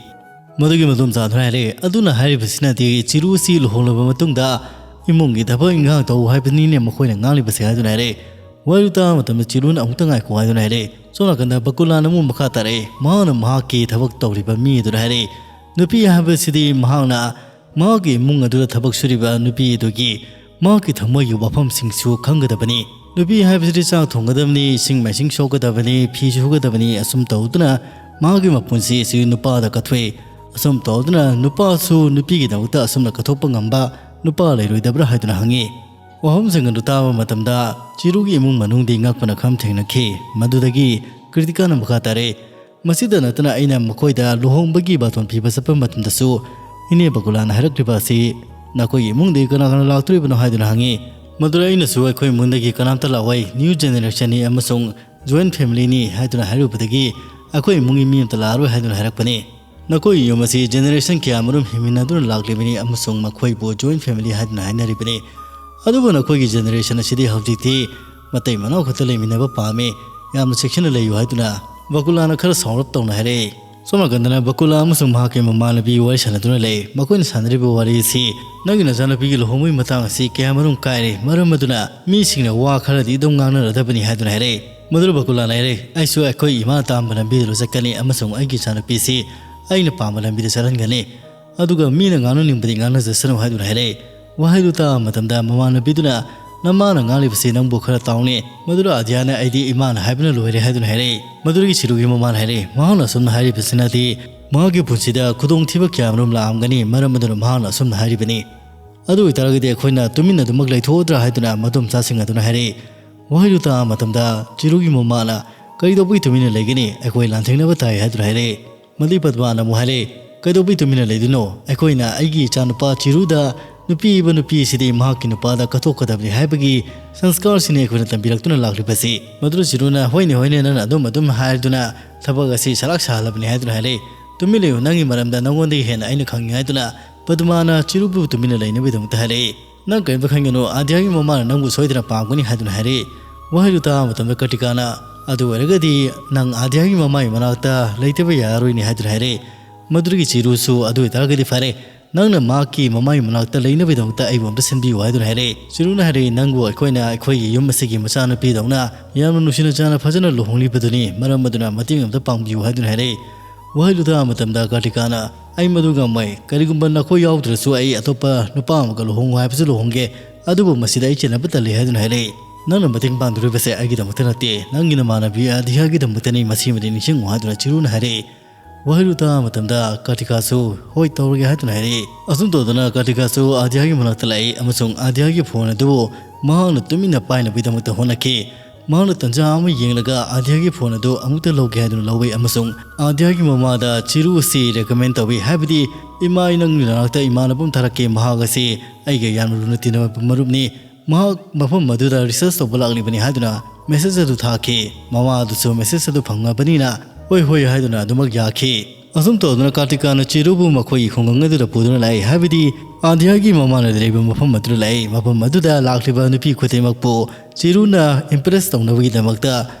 ꯃꯗꯨꯒꯤ ꯃꯗꯣꯝꯆꯥꯗꯨꯅ ꯍꯥꯏꯔꯛꯏ, "ꯑꯗꯨꯅ ꯍꯥꯏꯔꯤꯕꯁꯤꯅꯗꯤ ꯆꯤꯔꯨꯁꯤ ꯂꯨꯍꯣꯡꯂꯕ ꯃꯇꯨꯡꯗ ꯏꯃꯨꯡꯒꯤ ꯊꯕꯛ ꯏꯟꯈꯥꯡ ꯇꯧ ꯍꯥꯏꯕꯅꯤꯅꯦ ꯃꯈꯣꯏꯅ ꯉꯥꯡꯂꯤꯕꯁꯦ" ꯍꯥꯏꯗꯨꯅ ꯍꯥꯏꯔꯛꯏ꯫ ꯋꯥꯔꯤ ꯇꯥꯕ ꯃꯇꯝꯗ ꯆꯤꯔꯨꯅ "ꯑꯃꯨꯛꯇ ꯉꯥꯏꯈꯣ" ꯍꯥꯏꯗꯨꯅ ꯍꯥꯏꯔꯛꯏ꯫ ꯁꯣꯝ ꯅꯥꯀꯟꯗ ꯕꯀꯨꯂꯥꯅ ꯑꯃꯨꯛ ꯃꯈꯥ ꯇꯥꯔꯛꯏ꯫ ꯃꯍꯥꯛꯅ ꯃꯍꯥꯛꯀꯤ ꯊꯕꯛ ꯇꯧꯔꯤꯕ ꯃꯤ ꯑꯗꯨꯗ ꯍꯥꯏꯔꯛꯏ, ꯅꯨꯄꯤ ꯍꯥꯏꯕꯁꯤꯗꯤ ꯃꯍꯥꯛꯅ ꯃꯍꯥꯛꯀꯤ ꯏꯃꯨꯡ ꯑꯗꯨꯗ ꯊꯕꯛ ꯁꯨꯔꯤꯕ ꯅꯨꯄꯤ ꯑꯗꯨꯒꯤ ꯃꯍꯥꯛꯀꯤ ꯊꯃꯣꯏꯒꯤ ꯋꯥꯐꯝꯁꯤꯡꯁꯨ ꯈꯪꯒꯗꯕꯅꯤ꯫ ꯅꯨꯄꯤ ꯍꯥꯏꯕꯁꯤꯗꯤ ꯆꯥꯛ ꯊꯣꯡꯒꯗꯕꯅꯤ, ꯏꯁꯤꯡ ꯃꯥꯏꯁꯤꯡ ꯁꯣꯛꯀꯗꯕꯅꯤ, ꯐꯤ ꯁꯨꯒꯗꯕꯅꯤ꯫ ꯑꯁꯨꯝ ꯇꯧꯗꯨꯅ ꯃꯍꯥꯛꯀꯤ ꯃꯄꯨꯟꯁꯤ ꯑꯁꯤ ꯅꯨꯄꯥꯗ ꯀꯠꯊꯣꯛꯏ꯫ ꯑꯁꯨꯝ ꯇꯧꯗꯨꯅ ꯅꯨꯄꯥꯁꯨ ꯅꯨꯄꯤꯒꯤꯗꯃꯛꯇ ꯑꯁꯨꯝꯅ ꯀꯠꯊꯣꯛꯄ ꯉꯝꯕ ꯅꯨꯄꯥ ꯂꯩꯔꯣꯏꯗꯕ꯭ꯔꯥ ꯍꯥꯏꯗꯨꯅ ꯍꯪꯉꯤ꯫ ꯋꯥꯐꯝꯁꯤꯡ ꯑꯗꯨ ꯇꯥꯕ ꯃꯇꯝꯗ ꯆꯤꯔꯨꯒꯤ ꯏꯃꯨꯡ ꯃꯅꯨꯡꯗꯤ ꯉꯛꯄꯅ ꯈꯝ ꯊꯦꯡꯅꯈꯤ꯫ ꯃꯗꯨꯗꯒꯤ ꯀ꯭ꯔꯤꯇꯤꯀꯥꯅ ꯃꯈꯥ ꯇꯥꯔꯛꯏ, "ꯃꯁꯤꯗ ꯅꯠꯇꯅ ꯑꯩꯅ ꯃꯈꯣꯏꯗ ꯂꯨꯍꯣꯡꯕꯒꯤ ꯕꯥꯇꯣꯟ ꯄꯤꯕ ꯆꯠꯄ ꯃꯇꯝꯗꯁꯨ ꯏꯅꯦ ꯕꯀꯨꯂꯥꯅ ꯍꯥꯏꯔꯛꯂꯤꯕ ꯑꯁꯤ, 'ꯅꯈꯣꯏꯒꯤ ꯏꯃꯨꯡꯗꯒꯤ ꯀꯅꯥ ꯀꯅꯥ ꯂꯥꯛꯇꯣꯔꯤꯕꯅꯣ?' ꯍꯥꯏꯗꯨꯅ ꯍꯪꯉꯤ꯫ ꯃꯗꯨꯗ ꯑꯩꯅꯁꯨ, 'ꯑꯩꯈꯣꯏ ꯏꯃꯨꯡꯗꯒꯤ ꯀꯅꯥꯝꯇ ꯂꯥꯛꯑꯣꯏ, ꯅ꯭ꯌꯨ ꯖꯦꯅꯦꯔꯦꯁꯟꯅꯤ ꯑꯃꯁꯨꯡ ꯖꯣꯏꯟ ꯐꯦꯃꯤꯂꯤꯅꯤ' ꯍꯥꯏꯗꯨꯅ ꯍꯥꯏꯔꯨꯕꯗꯒꯤ, 'ꯑꯩꯈꯣꯏ ꯏꯃꯨꯡꯒꯤ ꯃꯤ ꯑꯃꯇ ꯂꯥꯛꯑꯔꯣꯏ' ꯍꯥꯏꯗꯨꯅ ꯍꯥꯏꯔꯛꯄꯅꯤ꯫ ꯅꯈꯣꯏꯒꯤ ꯌꯨꯝ ꯑꯁꯤ ꯖꯦꯅꯦꯔꯦꯁꯟ ꯀꯌꯥ ꯃꯔꯨꯝ ꯍꯤꯡꯃꯤꯟꯅꯗꯨꯅ ꯂꯥꯛꯂꯤꯕꯅꯤ ꯑꯃꯁꯨꯡ ꯃꯈꯣꯏꯕꯨ ꯖꯣꯏꯟ ꯐꯦꯃꯤꯂꯤ ꯍꯥꯏꯗꯨꯅ ꯍꯥꯏꯅꯔꯤꯕꯅꯤ꯫ ꯑꯗꯨꯕꯨ ꯅꯈꯣꯏꯒꯤ ꯖꯦꯅꯦꯔꯦꯁꯟ ꯑꯁꯤꯗꯤ ꯍꯧꯖꯤꯛꯇꯤ ꯃꯇꯩ ꯃꯅꯥꯎ ꯈꯛꯇ ꯂꯩꯃꯤꯟꯅꯕ ꯄꯥꯝꯃꯤ, ꯌꯥꯝꯅ ꯆꯦꯛꯁꯤꯟꯅ ꯂꯩꯌꯨ" ꯍꯥꯏꯗꯨꯅ ꯕꯀꯨꯂꯥꯅ ꯈꯔ ꯁꯥꯎꯔꯞ ꯇꯧꯅ ꯍꯥꯏꯔꯛꯏ꯫ ꯁꯣꯝ ꯅꯥꯀꯟꯗꯅ ꯕꯀꯨꯂꯥ ꯑꯃꯁꯨꯡ ꯃꯍꯥꯛꯀꯤ ꯃꯃꯥꯟꯅꯕꯤ ꯋꯥꯔꯤ ꯁꯥꯟꯅꯗꯨꯅ ꯂꯩ꯫ ꯃꯈꯣꯏꯅ ꯁꯥꯟꯅꯔꯤꯕ ꯋꯥꯔꯤ ꯑꯁꯤ, "ꯅꯪꯒꯤ ꯅꯆꯥꯅꯨꯄꯤꯒꯤ ꯂꯨꯍꯣꯡꯕꯒꯤ ꯃꯇꯥꯡ ꯑꯁꯤ ꯀꯌꯥ ꯃꯔꯨꯝ ꯀꯥꯏꯔꯦ, ꯃꯔꯝ ꯑꯗꯨꯅ ꯃꯤꯁꯤꯡꯅ ꯋꯥ ꯈꯔꯗꯤ ꯑꯗꯨꯝ ꯉꯥꯡꯅꯔꯗꯕꯅꯤ" ꯍꯥꯏꯗꯨꯅ ꯍꯥꯏꯔꯛꯏ꯫ ꯃꯗꯨꯗ ꯕꯀꯨꯂꯥꯅ ꯍꯥꯏꯔꯛꯏ, "ꯑꯩꯁꯨ ꯑꯩꯈꯣꯏ ꯏꯃꯥꯅ ꯇꯥꯝꯕ ꯂꯝꯕꯤꯗꯨꯗ ꯆꯠꯀꯅꯤ ꯑꯃꯁꯨꯡ ꯑꯩꯒꯤ ꯏꯆꯥꯅꯨꯄꯤꯁꯤ ꯑꯩꯅ ꯄꯥꯝꯕ ꯂꯝꯕꯤꯗ ꯆꯠꯍꯟꯒꯅꯤ꯫ ꯑꯗꯨꯒ ꯃꯤꯅ ꯉꯥꯡꯅꯅꯤꯡꯕꯗꯤ ꯉꯥꯡꯅꯖꯁꯅꯨ" ꯍꯥꯏꯗꯨꯅ ꯍꯥꯏꯔꯛꯏ꯫ ꯋꯥꯍꯩꯗꯨ ꯇꯥꯕ ꯃꯇꯝꯗ ꯃꯃꯥꯟꯅꯕꯤꯗꯨꯅ, "ꯅꯃꯥꯅ ꯉꯥꯡꯂꯤꯕꯁꯤ ꯅꯪꯕꯨ ꯈꯔ ꯇꯥꯎꯅꯦ꯫ ꯃꯗꯨꯗ ꯑꯗꯤꯌꯥꯅ, 'ꯑꯩꯗꯤ ꯏꯃꯥꯅ ꯍꯥꯏꯕꯅ ꯂꯣꯏꯔꯦ' ꯍꯥꯏꯗꯨꯅ ꯍꯥꯏꯔꯛꯏ꯫ ꯃꯗꯨꯗꯒꯤ ꯆꯤꯔꯨꯒꯤ ꯃꯃꯥꯅ ꯍꯥꯏꯔꯛꯏ, "ꯃꯍꯥꯛꯅ ꯑꯁꯨꯝꯅ ꯍꯥꯏꯔꯤꯕꯁꯤꯅꯗꯤ ꯃꯍꯥꯛꯀꯤ ꯄꯨꯟꯁꯤꯗ ꯈꯨꯗꯣꯡꯊꯤꯕ ꯀꯌꯥ ꯃꯔꯨꯝ ꯂꯥꯛꯂꯝꯒꯅꯤ, ꯃꯔꯝ ꯑꯗꯨꯅ ꯃꯍꯥꯛꯅ ꯑꯁꯨꯝꯅ ꯍꯥꯏꯔꯤꯕꯅꯤ꯫ ꯑꯗꯨ ꯑꯣꯏꯇꯥꯔꯒꯗꯤ ꯑꯩꯈꯣꯏꯅ ꯇꯨꯃꯤꯟꯅ ꯑꯗꯨꯃꯛ ꯂꯩꯊꯣꯛꯑꯗ꯭ꯔꯥ?" ꯍꯥꯏꯗꯨꯅ ꯃꯗꯣꯝꯆꯥꯁꯤꯡ ꯑꯗꯨꯅ ꯍꯥꯏꯔꯛꯏ꯫ ꯋꯥꯍꯩꯗꯨ ꯇꯥꯕ ꯃꯇꯝꯗ ꯆꯤꯔꯨꯒꯤ ꯃꯃꯥꯅ, "ꯀꯩꯗꯧꯕꯒꯤ ꯇꯨꯃꯤꯟꯅ ꯂꯩꯒꯅꯤ? ꯑꯩꯈꯣꯏ ꯂꯥꯟꯊꯦꯡꯅꯕ ꯇꯥꯏ" ꯍꯥꯏꯗꯨꯅ ꯍꯥꯏꯔꯛꯏ꯫ ꯃꯗꯨꯒꯤ ꯄꯗꯃꯥꯅ ꯑꯃꯨꯛ ꯍꯥꯏꯔꯛꯏ, "ꯀꯩꯗꯧꯕꯒꯤ ꯇꯨꯃꯤꯟꯅ ꯂꯩꯗꯣꯏꯅꯣ? ꯑꯩꯈꯣꯏꯅ ꯑꯩꯒꯤ ꯏꯆꯥꯅꯨꯄꯥ ꯆꯤꯔꯨꯗ ꯅꯨꯄꯤ ꯑꯣꯏꯕ ꯅꯨꯄꯤ ꯑꯁꯤꯗꯤ ꯃꯍꯥꯛꯀꯤ ꯅꯨꯄꯥꯗ ꯀꯠꯊꯣꯛꯀꯗꯕꯅꯤ ꯍꯥꯏꯕꯒꯤ ꯁꯪꯁꯀꯥꯔꯁꯤꯅꯤ ꯑꯩꯈꯣꯏꯅ ꯇꯝꯕꯤꯔꯛꯇꯨꯅ ꯂꯥꯛꯂꯤꯕꯁꯤ꯫" ꯃꯗꯨꯗ ꯆꯤꯔꯨꯅ, "ꯍꯣꯏꯅꯦ, ꯍꯣꯏꯅꯦ, ꯅꯪꯅ ꯑꯗꯨꯝ ꯑꯗꯨꯝ ꯍꯥꯏꯗꯨꯅ ꯊꯕꯛ ꯑꯁꯤ ꯁꯂꯥꯛ ꯁꯥꯍꯜꯂꯕꯅꯤ" ꯍꯥꯏꯗꯨꯅ ꯍꯥꯏꯔꯛꯏ꯫ "ꯇꯨꯃꯤꯟ ꯂꯩꯌꯨ, ꯅꯪꯒꯤ ꯃꯔꯝꯗ ꯅꯪꯉꯣꯟꯗꯒꯤ ꯍꯦꯟꯅ ꯑꯩꯅ ꯈꯪꯉꯤ" ꯍꯥꯏꯗꯨꯅ ꯄꯗꯃꯥꯅ ꯆꯤꯔꯨꯕꯨ ꯇꯨꯃꯤꯟꯅ ꯂꯩꯅꯕꯒꯤꯗꯃꯛꯇ ꯍꯥꯏꯔꯛꯏ꯫ "ꯅꯪ ꯀꯔꯤꯝꯇ ꯈꯟꯒꯅꯨ, ꯑꯥꯗ꯭ꯌꯥꯒꯤ ꯃꯃꯥꯅ ꯅꯪꯕꯨ ꯁꯣꯏꯗꯅ ꯄꯥꯝꯒꯅꯤ" ꯍꯥꯏꯗꯨꯅ ꯍꯥꯏꯔꯛꯏ꯫ ꯋꯥꯍꯩꯗꯨ ꯇꯥꯕ ꯃꯇꯝꯗ ꯀꯔꯇꯤꯀꯥꯅ, "ꯑꯗꯨ ꯑꯣꯏꯔꯒꯗꯤ ꯅꯪ ꯑꯥꯗ꯭ꯌꯥꯒꯤ ꯃꯃꯥꯒꯤ ꯃꯅꯥꯛꯇ ꯂꯩꯇꯕ ꯌꯥꯔꯔꯣꯏꯅꯦ" ꯍꯥꯏꯗꯨꯅ ꯍꯥꯏꯔꯛꯏ꯫ ꯃꯗꯨꯗꯒꯤ ꯆꯤꯔꯨꯁꯨ, "ꯑꯗꯨ ꯑꯣꯏꯇꯥꯔꯒꯗꯤ ꯐꯔꯦ, ꯅꯪꯅ ꯃꯍꯥꯛꯀꯤ ꯃꯃꯥꯒꯤ ꯃꯅꯥꯛꯇ ꯂꯩꯅꯕꯒꯤꯗꯃꯛꯇ ꯑꯩꯕꯨ ꯑꯝꯇ ꯁꯤꯟꯕꯤꯌꯨ" ꯍꯥꯏꯗꯨꯅ ꯍꯥꯏꯔꯛꯏ꯫ ꯆꯤꯔꯨꯅ ꯍꯥꯏꯔꯛꯏ, "ꯅꯪꯕꯨ ꯑꯩꯈꯣꯏꯅ ꯑꯩꯈꯣꯏꯒꯤ ꯌꯨꯝ ꯑꯁꯤꯒꯤ ꯃꯆꯥꯅꯨꯄꯤꯗꯧꯅ ꯌꯥꯝꯅ ꯅꯨꯡꯁꯤꯅ ꯆꯥꯅ ꯐꯖꯅ ꯂꯨꯍꯣꯡꯂꯤꯕꯗꯨꯅꯤ, ꯃꯔꯝ ꯑꯗꯨꯅ ꯃꯇꯦꯡ ꯑꯃꯇ ꯄꯥꯡꯕꯤꯌꯨ" ꯍꯥꯏꯗꯨꯅ ꯍꯥꯏꯔꯛꯏ꯫ ꯋꯥꯍꯩꯗꯨ ꯇꯥꯕ ꯃꯇꯝꯗ ꯀꯥꯔꯇꯤꯀꯥꯅ, "ꯑꯩ ꯃꯗꯨ ꯉꯝꯃꯣꯏ, ꯀꯔꯤꯒꯨꯝꯕ ꯅꯈꯣꯏ ꯌꯥꯎꯗ꯭ꯔꯁꯨ ꯑꯩ ꯑꯇꯣꯞꯄ ꯅꯨꯄꯥ ꯑꯃꯒ ꯂꯨꯍꯣꯡꯉꯨ ꯍꯥꯏꯕꯁꯨ ꯂꯨꯍꯣꯡꯒꯦ, ꯑꯗꯨꯕꯨ ꯃꯁꯤꯗ ꯑꯩ ꯆꯦꯟꯅꯕ ꯇꯜꯂꯤ" ꯍꯥꯏꯗꯨꯅ ꯍꯥꯏꯔꯛꯏ꯫ "ꯅꯪꯅ ꯃꯇꯦꯡ ꯄꯥꯡꯗꯣꯔꯤꯕꯁꯦ ꯑꯩꯒꯤꯗꯃꯛꯇ ꯅꯠꯇꯦ, ꯅꯪꯒꯤ ꯅꯃꯥꯟꯅꯕꯤ ꯑꯥꯗꯤꯌꯥꯒꯤꯗꯃꯛꯇꯅꯤ, ꯃꯁꯤꯃꯗꯤ ꯅꯤꯡꯁꯤꯡꯉꯨ" ꯍꯥꯏꯗꯨꯅ ꯆꯤꯔꯨꯅ ꯍꯥꯏꯔꯛꯏ꯫ ꯋꯥꯍꯩꯗꯨ ꯇꯥꯕ ꯃꯇꯝꯗ ꯀꯥꯔꯇꯤꯀꯥꯁꯨ "ꯍꯣꯏ, ꯇꯧꯔꯒꯦ" ꯍꯥꯏꯗꯨꯅ ꯍꯥꯏꯔꯛꯏ꯫ ꯑꯁꯨꯝ ꯇꯧꯗꯨꯅ ꯀꯥꯔꯇꯤꯀꯥꯁꯨ ꯑꯥꯗꯤꯌꯥꯒꯤ ꯃꯅꯥꯛꯇ ꯂꯥꯛꯏ ꯑꯃꯁꯨꯡ ꯑꯥꯗꯤꯌꯥꯒꯤ ꯐꯣꯟ ꯑꯗꯨꯕꯨ ꯃꯍꯥꯛꯅ ꯇꯨꯃꯤꯟꯅ ꯄꯥꯏꯅꯕꯒꯤꯗꯃꯛꯇ ꯍꯣꯠꯅꯈꯤ꯫ ꯃꯍꯥꯛꯅ ꯇꯟꯖꯥ ꯑꯃ ꯌꯦꯡꯂꯒ ꯑꯥꯗꯤꯌꯥꯒꯤ ꯐꯣꯟ ꯑꯗꯨ ꯑꯃꯨꯛꯇ ꯂꯧꯒꯦ ꯍꯥꯏꯗꯨꯅ ꯂꯧꯏ ꯑꯃꯁꯨꯡ ꯑꯥꯗꯤꯌꯥꯒꯤ ꯃꯃꯥꯗ ꯆꯤꯔꯨ ꯑꯁꯤ recommend ꯇꯧꯏ, ꯍꯥꯏꯕꯗꯤ, "ꯏꯃꯥ, ꯑꯩ ꯅꯪꯒꯤ ꯅꯅꯥꯛꯇ ꯏꯃꯥꯟꯅꯕ ꯑꯃ ꯊꯥꯔꯛꯀꯦ, ꯃꯍꯥꯛ ꯑꯁꯤ ꯑꯩꯒ ꯌꯥꯝꯅ ꯂꯨꯅ ꯇꯤꯟꯅꯕ ꯃꯔꯨꯞꯅꯤ, ꯃꯍꯥꯛ ꯃꯐꯝ ꯑꯗꯨꯗ research ꯇꯧꯕ ꯂꯥꯛꯂꯤꯕꯅꯤ" ꯍꯥꯏꯗꯨꯅ message ꯑꯗꯨ ꯊꯥꯈꯤ꯫ ꯃꯃꯥ ꯑꯗꯨꯁꯨ message ꯑꯗꯨ ꯐꯪꯉꯕꯅꯤꯅ "ꯍꯣꯏ, ꯍꯣꯏ" ꯍꯥꯏꯗꯨꯅ ꯑꯗꯨꯃꯛ ꯌꯥꯈꯤ꯫ ꯑꯁꯨꯝ ꯇꯧꯗꯨꯅ ꯀꯥꯔꯇꯤꯀꯥꯅ ꯆꯤꯔꯨꯕꯨ ꯃꯈꯣꯏꯒꯤ ꯈꯨꯡꯒꯪ ꯑꯗꯨꯗ ꯄꯨꯗꯨꯅ ꯂꯥꯛꯏ, ꯍꯥꯏꯕꯗꯤ ꯑꯥꯗꯤꯌꯥꯒꯤ ꯃꯃꯥꯅ ꯂꯩꯔꯤꯕ ꯃꯐꯝ ꯑꯗꯨꯗ ꯂꯥꯛꯏ꯫ ꯃꯐꯝ ꯑꯗꯨꯗ ꯂꯥꯛꯂꯤꯕ ꯅꯨꯄꯤ ꯈꯨꯗꯤꯡꯃꯛꯄꯨ ꯆꯤꯔꯨꯅ impress ꯇꯧꯅꯕꯒꯤꯗꯃꯛꯇ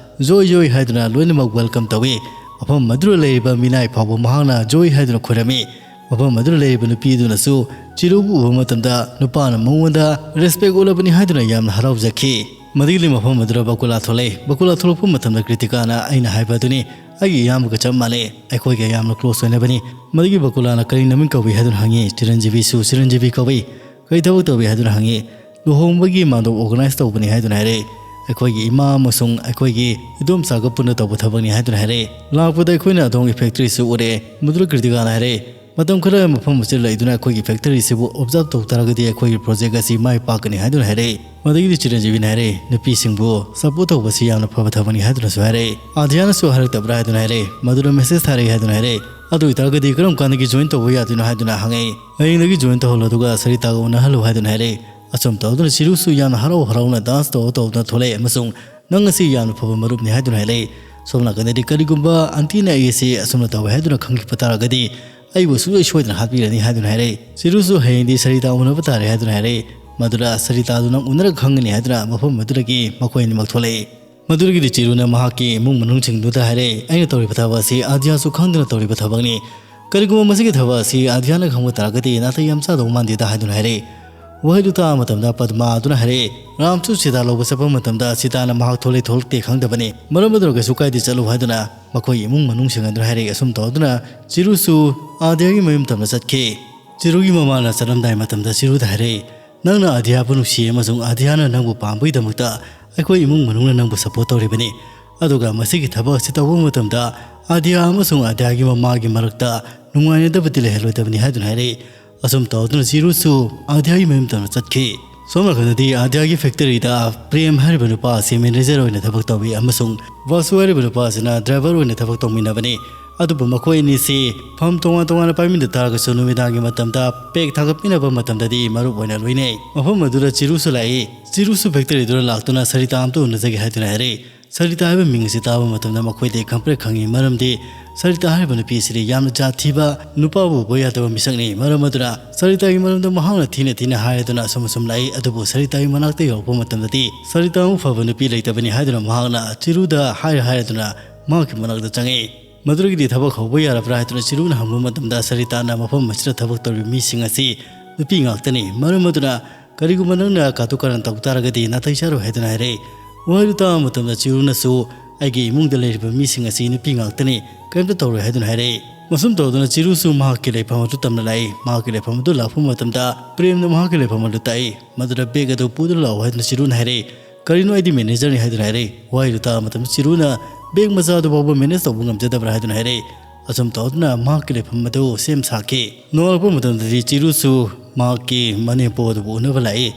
"ꯖꯣꯏ, ꯖꯣꯏ" ꯍꯥꯏꯗꯨꯅ ꯂꯣꯏꯅꯃꯛ welcome ꯇꯧꯏ꯫ ꯃꯐꯝ ꯑꯗꯨꯗ ꯂꯩꯔꯤꯕ ꯃꯤꯅꯥꯏ ꯐꯥꯎꯕ ꯃꯍꯥꯛꯅ "ꯖꯣꯏ" ꯍꯥꯏꯗꯨꯅ ꯈꯣꯏꯔꯝꯃꯤ꯫ ꯃꯐꯝ ꯑꯗꯨꯗ ꯂꯩꯔꯤꯕ ꯅꯨꯄꯤ ꯑꯗꯨꯅꯁꯨ ꯆꯤꯔꯨꯕꯨ ꯎꯕ ꯃꯇꯝꯗ ꯅꯨꯄꯥꯅ ꯃꯉꯣꯟꯗ respect ꯎꯠꯂꯕꯅꯤ ꯍꯥꯏꯗꯨꯅ ꯌꯥꯝꯅ ꯍꯔꯥꯎꯖꯈꯤ꯫ ꯃꯗꯨꯒꯤ ꯃꯐꯝ ꯑꯗꯨꯗ ꯕꯀꯨꯂꯥ ꯊꯣꯛꯂꯛꯏ꯫ ꯕꯀꯨꯂꯥ ꯊꯣꯛꯂꯛꯄ ꯃꯇꯝꯗ ꯀ꯭ꯔꯤꯇꯤꯀꯥꯅ, "ꯑꯩꯅ ꯍꯥꯏꯕ ꯑꯗꯨꯅꯤ, ꯑꯩꯒꯤ ꯏꯌꯥꯝꯕꯒ ꯆꯞ ꯃꯥꯟꯅꯩ, ꯑꯩꯈꯣꯏꯒ ꯌꯥꯝꯅ close ꯑꯣꯏꯅꯕꯅꯤ꯫" ꯃꯗꯨꯒꯤ ꯕꯀꯨꯂꯥꯅ "ꯀꯔꯤ ꯃꯃꯤꯡ ꯀꯧꯏ?" ꯍꯥꯏꯗꯨꯅ ꯍꯪꯉꯤ꯫ ꯆꯤꯔꯟꯖꯤꯕꯤꯁꯨ "ꯆꯤꯔꯟꯖꯤꯕꯤ ꯀꯧꯏ꯫" "ꯀꯔꯤ ꯊꯕꯛ ꯇꯧꯏ?" ꯍꯥꯏꯗꯨꯅ ꯍꯪꯉꯤ꯫ "ꯂꯨꯍꯣꯡꯕꯒꯤ ꯃꯥꯟꯗꯣꯞ organize ꯇꯧꯕꯅꯤ" ꯍꯥꯏꯗꯨꯅ ꯍꯥꯏꯔꯛꯏ꯫ "ꯑꯩꯈꯣꯏꯒꯤ ꯏꯃꯥ ꯑꯃꯁꯨꯡ ꯑꯩꯈꯣꯏꯒꯤ ꯏꯗꯣꯝꯆꯥꯒ ꯄꯨꯟꯅ ꯇꯧꯕ ꯊꯕꯛꯅꯤ" ꯍꯥꯏꯗꯨꯅ ꯍꯥꯏꯔꯛꯏ꯫ "ꯂꯥꯛꯄꯗ ꯑꯩꯈꯣꯏꯅ ꯑꯗꯣꯝꯒꯤ factoryꯁꯨ ꯎꯔꯛꯑꯦ꯫" ꯃꯗꯨꯗ ꯀ꯭ꯔꯤꯇꯤꯀꯥꯅ ꯍꯥꯏꯔꯛꯏ, "ꯃꯇꯝ ꯈꯔ ꯃꯐꯝ ꯑꯁꯤꯗ ꯂꯩꯗꯨꯅ ꯑꯩꯈꯣꯏꯒꯤ factoryꯁꯤꯕꯨ observe ꯇꯧ ꯇꯥꯔꯒꯗꯤ ꯑꯩꯈꯣꯏꯒꯤ project ꯑꯁꯤ ꯃꯥꯏ ꯄꯥꯛꯀꯅꯤ" ꯍꯥꯏꯗꯨꯅ ꯍꯥꯏꯔꯛꯏ꯫ ꯃꯗꯨꯗꯒꯤꯗꯤ ꯆꯤꯔꯟꯖꯤꯕꯤꯅ ꯍꯥꯏꯔꯦ, "ꯅꯨꯄꯤꯁꯤꯡꯕꯨ ꯁꯞꯄꯣꯔꯠ ꯇꯧꯕꯁꯤ ꯌꯥꯝꯅ ꯐꯕ ꯊꯕꯛꯅꯤ" ꯍꯥꯏꯗꯨꯅꯁꯨ ꯍꯥꯏꯔꯦ꯫ ꯑꯥꯗꯤꯌꯥꯅꯁꯨ ꯍꯥꯏꯔꯛꯇꯕ꯭ꯔꯥ ꯍꯥꯏꯗꯨꯅ ꯍꯥꯏꯔꯦ꯫ ꯃꯗꯨꯗ ꯃꯦꯁꯦꯖ ꯊꯥꯔꯛꯏ ꯍꯥꯏꯗꯨꯅ ꯍꯥꯏꯔꯦ꯫ "ꯑꯗꯨ ꯑꯣꯏꯇꯥꯔꯒꯗꯤ ꯀꯔꯝ ꯀꯥꯟꯗꯒꯤ ꯖꯣꯏꯟ ꯇꯧꯕ ꯌꯥꯗꯣꯏꯅꯣ?" ꯍꯥꯏꯗꯨꯅ ꯍꯪꯉꯛꯏ꯫ "ꯍꯌꯦꯡꯗꯒꯤ ꯖꯣꯏꯟ ꯇꯧꯍꯜꯂꯣ, ꯑꯗꯨꯒ ꯁꯔꯤꯇꯥꯒ ꯎꯅꯍꯜꯂꯨ" ꯍꯥꯏꯗꯨꯅ ꯍꯥꯏꯔꯦ꯫ ꯑꯁꯨꯝ ꯇꯧꯗꯨꯅ ꯆꯤꯔꯨꯁꯨ ꯌꯥꯝꯅ ꯍꯔꯥꯎ ꯍꯔꯥꯎꯅ ꯗꯥꯟꯁ ꯇꯧ ꯇꯧꯗꯨꯅ ꯊꯣꯛꯂꯛꯑꯦ ꯑꯃꯁꯨꯡ "ꯅꯪ ꯑꯁꯤ ꯌꯥꯝꯅ ꯐꯕ ꯃꯔꯨꯞꯅꯤ" ꯍꯥꯏꯗꯨꯅ ꯍꯥꯏꯔꯛꯏ꯫ ꯁꯣꯝ ꯅꯥꯀꯟꯗꯗꯤ ꯀꯔꯤꯒꯨꯝꯕ ꯑꯟꯇꯤꯅ ꯑꯩ ꯑꯁꯤ ꯑꯁꯨꯝꯅ ꯇꯧꯋꯦ ꯍꯥꯏꯗꯨꯅ ꯈꯪꯈꯤꯕ ꯇꯥꯔꯒꯗꯤ ꯑꯩꯕꯨ ꯁꯨꯡꯁꯣꯏ ꯁꯣꯏꯗꯅ ꯍꯥꯠꯄꯤꯔꯅꯤ ꯍꯥꯏꯗꯨꯅ ꯍꯥꯏꯔꯛꯏ꯫ ꯆꯤꯔꯨꯁꯨ "ꯍꯌꯦꯡꯗꯤ ꯁꯔꯤꯇꯥ ꯎꯅꯕ ꯇꯥꯔꯦ" ꯍꯥꯏꯗꯨꯅ ꯍꯥꯏꯔꯛꯏ꯫ ꯃꯗꯨꯗ "ꯁꯔꯤꯇꯥꯗꯨ ꯅꯪ ꯎꯅꯔꯒ ꯈꯪꯒꯅꯤ" ꯍꯥꯏꯗꯨꯅ ꯃꯐꯝ ꯑꯗꯨꯗꯒꯤ ꯃꯈꯣꯏ ꯑꯅꯤꯃꯛ ꯊꯣꯛꯂꯛꯏ꯫ ꯃꯗꯨꯗꯒꯤꯗꯤ ꯆꯤꯔꯨꯅ ꯃꯍꯥꯛꯀꯤ ꯏꯃꯨꯡ ꯃꯅꯨꯡꯁꯤꯡꯗꯨꯗ ꯍꯥꯏꯔꯛꯏ, "ꯑꯩꯅ ꯇꯧꯔꯤꯕ ꯊꯕꯛ ꯑꯁꯤ ꯑꯥꯗꯤꯌꯥꯁꯨ ꯈꯪꯗꯅ ꯇꯧꯔꯤꯕ ꯊꯕꯛꯅꯤ꯫ ꯀꯔꯤꯒꯨꯝꯕ ꯃꯁꯤꯒꯤ ꯊꯕꯛ ꯑꯁꯤ ꯑꯥꯗꯤꯌꯥꯅ ꯈꯪꯕ ꯇꯥꯔꯒꯗꯤ ꯅꯥꯇꯩ ꯌꯥꯝ ꯆꯥꯗꯧ ꯃꯥꯟꯗꯦꯗ" ꯍꯥꯏꯗꯨꯅ ꯍꯥꯏꯔꯛꯏ꯫ ꯋꯥꯍꯩꯗꯨ ꯇꯥꯕ ꯃꯇꯝꯗ ꯄꯗꯃꯥ ꯑꯗꯨꯅ ꯍꯥꯏꯔꯛꯏ, "ꯔꯥꯝꯁꯨ ꯁꯤꯇꯥ ꯂꯧꯕ ꯆꯠꯄ ꯃꯇꯝꯗ ꯁꯤꯇꯥꯅ ꯃꯍꯥꯛ ꯊꯣꯛꯂꯛꯏ ꯊꯣꯛꯂꯛꯇꯦ ꯈꯪꯗꯕꯅꯤ꯫ ꯃꯔꯝ ꯑꯗꯨꯅ ꯀꯩꯁꯨ ꯀꯥꯏꯗꯦ, ꯆꯠꯂꯨ" ꯍꯥꯏꯗꯨꯅ ꯃꯈꯣꯏ ꯏꯃꯨꯡ ꯃꯅꯨꯡꯁꯤꯡ ꯑꯗꯨꯅ ꯍꯥꯏꯔꯛꯏ꯫ ꯑꯁꯨꯝ ꯇꯧꯗꯨꯅ ꯆꯤꯔꯨꯁꯨ ꯑꯥꯗꯤꯌꯥꯒꯤ ꯃꯌꯨꯝ ꯇꯝꯅ ꯆꯠꯈꯤ꯫ ꯆꯤꯔꯨꯒꯤ ꯃꯃꯥꯅ ꯆꯠꯂꯝꯗꯥꯏ ꯃꯇꯝꯗ ꯆꯤꯔꯨꯗ ꯍꯥꯏꯔꯛꯏ, "ꯅꯪꯅ ꯑꯥꯗꯤꯌꯥꯕꯨ ꯅꯨꯡꯁꯤ ꯑꯃꯁꯨꯡ ꯑꯥꯗꯤꯌꯥꯅ ꯅꯪꯕꯨ ꯄꯥꯝꯕꯒꯤꯗꯃꯛꯇ ꯑꯩꯈꯣꯏ ꯏꯃꯨꯡ ꯃꯅꯨꯡꯅ ꯅꯪꯕꯨ ꯁꯞꯄꯣꯔꯠ ꯇꯧꯔꯤꯕꯅꯤ꯫ ꯑꯗꯨꯒ ꯃꯁꯤꯒꯤ ꯊꯕꯛ ꯑꯁꯤ ꯇꯧꯕ ꯃꯇꯝꯗ ꯑꯥꯗꯤꯌꯥ ꯑꯃꯁꯨꯡ ꯑꯥꯗꯤꯌꯥꯒꯤ ꯃꯃꯥꯒꯤ ꯃꯔꯛꯇ ꯅꯨꯡꯉꯥꯏꯅꯗꯕꯗꯤ ꯂꯩꯍꯜꯂꯣꯏꯗꯕꯅꯤ" ꯍꯥꯏꯗꯨꯅ ꯍꯥꯏꯔꯛꯏ꯫ ꯑꯁꯨꯝ ꯇꯧꯗꯨꯅ ꯆꯤꯔꯨꯁꯨ ꯑꯥꯗꯤꯌꯥꯒꯤ ꯃꯌꯨꯝ ꯇꯝꯅ ꯆꯠꯈꯤ꯫ ꯁꯣꯝ ꯅꯥꯀꯟꯗꯗꯤ ꯑꯥꯗꯤꯌꯥꯒꯤ ꯐꯦꯛꯇꯔꯤꯗ ꯄ꯭ꯔꯦꯝ ꯍꯥꯏꯔꯤꯕ ꯅꯨꯄꯥ ꯑꯁꯤ ꯃꯦꯅꯦꯖꯔ ꯑꯣꯏꯅ ꯊꯕꯛ ꯇꯧꯏ ꯑꯃꯁꯨꯡ ꯕꯥꯁꯨ ꯍꯥꯏꯔꯤꯕ ꯅꯨꯄꯥ ꯑꯁꯤꯅ ꯗ꯭ꯔꯥꯏꯚꯔ ꯑꯣꯏꯅ ꯊꯕꯛ ꯇꯧꯃꯤꯟꯅꯕꯅꯤ꯫ ꯑꯗꯨꯕꯨ ꯃꯈꯣꯏ ꯑꯅꯤꯁꯤ ꯐꯝ ꯇꯣꯉꯥꯟ ꯇꯣꯉꯥꯟꯅ ꯄꯥꯏꯃꯤꯟꯅ ꯇꯥꯔꯒꯁꯨ ꯅꯨꯃꯤꯗꯥꯡꯒꯤ ꯃꯇꯝꯗ ꯄꯦꯛ ꯊꯥꯒꯠꯃꯤꯟꯅꯕ ꯃꯇꯝꯗꯗꯤ ꯃꯔꯨꯞ ꯑꯣꯏꯅ ꯂꯣꯏꯅꯩ꯫ ꯃꯐꯝ ꯑꯗꯨꯗ ꯆꯤꯔꯨꯁꯨ ꯂꯥꯛꯏ꯫ ꯆꯤꯔꯨꯁꯨ ꯐꯦꯛꯇꯔꯤꯗꯨꯗ ꯂꯥꯛꯇꯨꯅ ꯁꯔꯤꯇꯥ ꯑꯝꯇ ꯎꯅꯖꯒꯦ ꯍꯥꯏꯗꯨꯅ ꯍꯥꯏꯔꯛꯏ꯫ ꯁꯔꯤꯇꯥ ꯍꯥꯏꯕ ꯃꯤꯡ ꯑꯁꯤ ꯇꯥꯕ ꯃꯇꯝꯗ ꯃꯈꯣꯏꯗꯤ ꯈꯪꯄ꯭ꯔꯦꯛ ꯈꯪꯉꯤ, ꯃꯔꯝꯗꯤ ꯁꯔꯤꯇꯥ ꯍꯥꯏꯔꯤꯕ ꯅꯨꯄꯤ ꯑꯁꯤꯗꯤ ꯌꯥꯝꯅ ꯖꯥꯠ ꯊꯤꯕ, ꯅꯨꯄꯥꯕꯨ ꯎꯕ ꯌꯥꯗꯕ ꯃꯤꯁꯛꯅꯤ꯫ ꯃꯔꯝ ꯑꯗꯨꯅ ꯁꯔꯤꯇꯥꯒꯤ ꯃꯔꯝꯗ ꯃꯍꯥꯛꯅ ꯊꯤꯅ ꯊꯤꯅ ꯍꯥꯏꯔꯗꯨꯅ ꯑꯁꯨꯝ ꯑꯁꯨꯝ ꯂꯥꯛꯏ꯫ ꯑꯗꯨꯕꯨ ꯁꯔꯤꯇꯥꯒꯤ ꯃꯅꯥꯛꯇ ꯌꯧꯔꯛꯄ ꯃꯇꯝꯗꯗꯤ ꯁꯔꯤꯇꯥꯃꯨꯛ ꯐꯕ ꯅꯨꯄꯤ ꯂꯩꯇꯕꯅꯤ ꯍꯥꯏꯗꯨꯅ ꯃꯍꯥꯛꯅ ꯆꯤꯔꯨꯗ ꯍꯥꯏꯔ ꯍꯥꯏꯔꯗꯨꯅ ꯃꯍꯥꯛꯀꯤ ꯃꯅꯥꯛꯇ ꯆꯪꯉꯛꯏ꯫ ꯃꯗꯨꯗꯒꯤꯗꯤ ꯊꯕꯛ ꯍꯧꯕ ꯌꯥꯔꯕ꯭ꯔꯥ ꯍꯥꯏꯗꯨꯅ ꯆꯤꯔꯨꯅ ꯍꯪꯕ ꯃꯇꯝꯗ ꯁꯔꯤꯇꯥꯅ ꯃꯐꯝ ꯑꯁꯤꯗ ꯊꯕꯛ ꯇꯧꯔꯤꯕ ꯃꯤꯁꯤꯡ ꯑꯁꯤ ꯅꯨꯄꯤ ꯉꯥꯛꯇꯅꯤ꯫ ꯃꯔꯝ ꯑꯗꯨꯅ ꯀꯔꯤꯒꯨꯝꯕ ꯅꯪꯅ ꯀꯥꯇꯨ ꯀꯥꯔꯟ ꯇꯧ ꯇꯥꯔꯒꯗꯤ ꯅꯥꯇꯩ ꯆꯥꯔꯣꯏ ꯍꯥꯏꯗꯨꯅ ꯍꯥꯏꯔꯛꯏ꯫ ꯋꯥꯍꯩꯗꯨ ꯇꯥꯕ ꯃꯇꯝꯗ ꯆꯤꯔꯨꯅꯁꯨ "ꯑꯩꯒꯤ ꯏꯃꯨꯡꯗ ꯂꯩꯔꯤꯕ ꯃꯤꯁꯤꯡ ꯑꯁꯤ ꯅꯨꯄꯤ ꯉꯥꯛꯇꯅꯤ, ꯀꯔꯤꯝꯇ ꯇꯧꯔꯣꯏ" ꯍꯥꯏꯗꯨꯅ ꯍꯥꯏꯔꯛꯏ꯫ ꯃꯁꯨꯝ ꯇꯧꯗꯨꯅ ꯆꯤꯔꯨꯁꯨ ꯃꯍꯥꯛꯀꯤ ꯂꯩꯐꯝ ꯑꯗꯨ ꯇꯝꯅ ꯂꯥꯛꯏ꯫ ꯃꯍꯥꯛꯀꯤ ꯂꯩꯐꯝ ꯑꯗꯨ ꯂꯥꯛꯄ ꯃꯇꯝꯗ ꯄ꯭ꯔꯦꯝꯅ ꯃꯍꯥꯛꯀꯤ ꯂꯩꯐꯝ ꯑꯗꯨ ꯇꯥꯛꯏ꯫ ꯃꯗꯨꯗ "ꯕꯦꯒ ꯑꯗꯨ ꯄꯨꯗꯨꯅ ꯂꯥꯛꯑꯣ" ꯍꯥꯏꯗꯨꯅ ꯆꯤꯔꯨꯅ ꯍꯥꯏꯔꯛꯏ꯫ "ꯀꯔꯤꯅꯣ, ꯑꯩꯗꯤ ꯃꯦꯅꯦꯖꯔꯅꯤ" ꯍꯥꯏꯗꯨꯅ ꯍꯥꯏꯔꯛꯏ꯫ ꯋꯥꯍꯩꯗꯨ ꯇꯥꯕ ꯃꯇꯝꯗ ꯆꯤꯔꯨꯅ ꯕꯦꯒ ꯃꯆꯥ ꯑꯗꯨ ꯐꯥꯎꯕ ꯃꯦꯅꯦꯖ ꯇꯧꯕ ꯉꯝꯖꯗꯕ꯭ꯔꯥ ꯍꯥꯏꯗꯨꯅ ꯍꯥꯏꯔꯛꯏ꯫ ꯑꯁꯨꯝ ꯇꯧꯗꯨꯅ ꯃꯍꯥꯛꯀꯤ ꯂꯩꯐꯝ ꯑꯗꯨ ꯁꯦꯝ ꯁꯥꯈꯤ꯫ ꯅꯣꯡꯉꯥꯜꯂꯛꯄ ꯃꯇꯝꯗꯗꯤ ꯆꯤꯔꯨꯁꯨ ꯃꯍꯥꯛꯀꯤ ꯃꯅꯦꯝꯄꯣꯛ ꯑꯗꯨꯕꯨ ꯎꯅꯕ ꯂꯥꯛꯏ꯫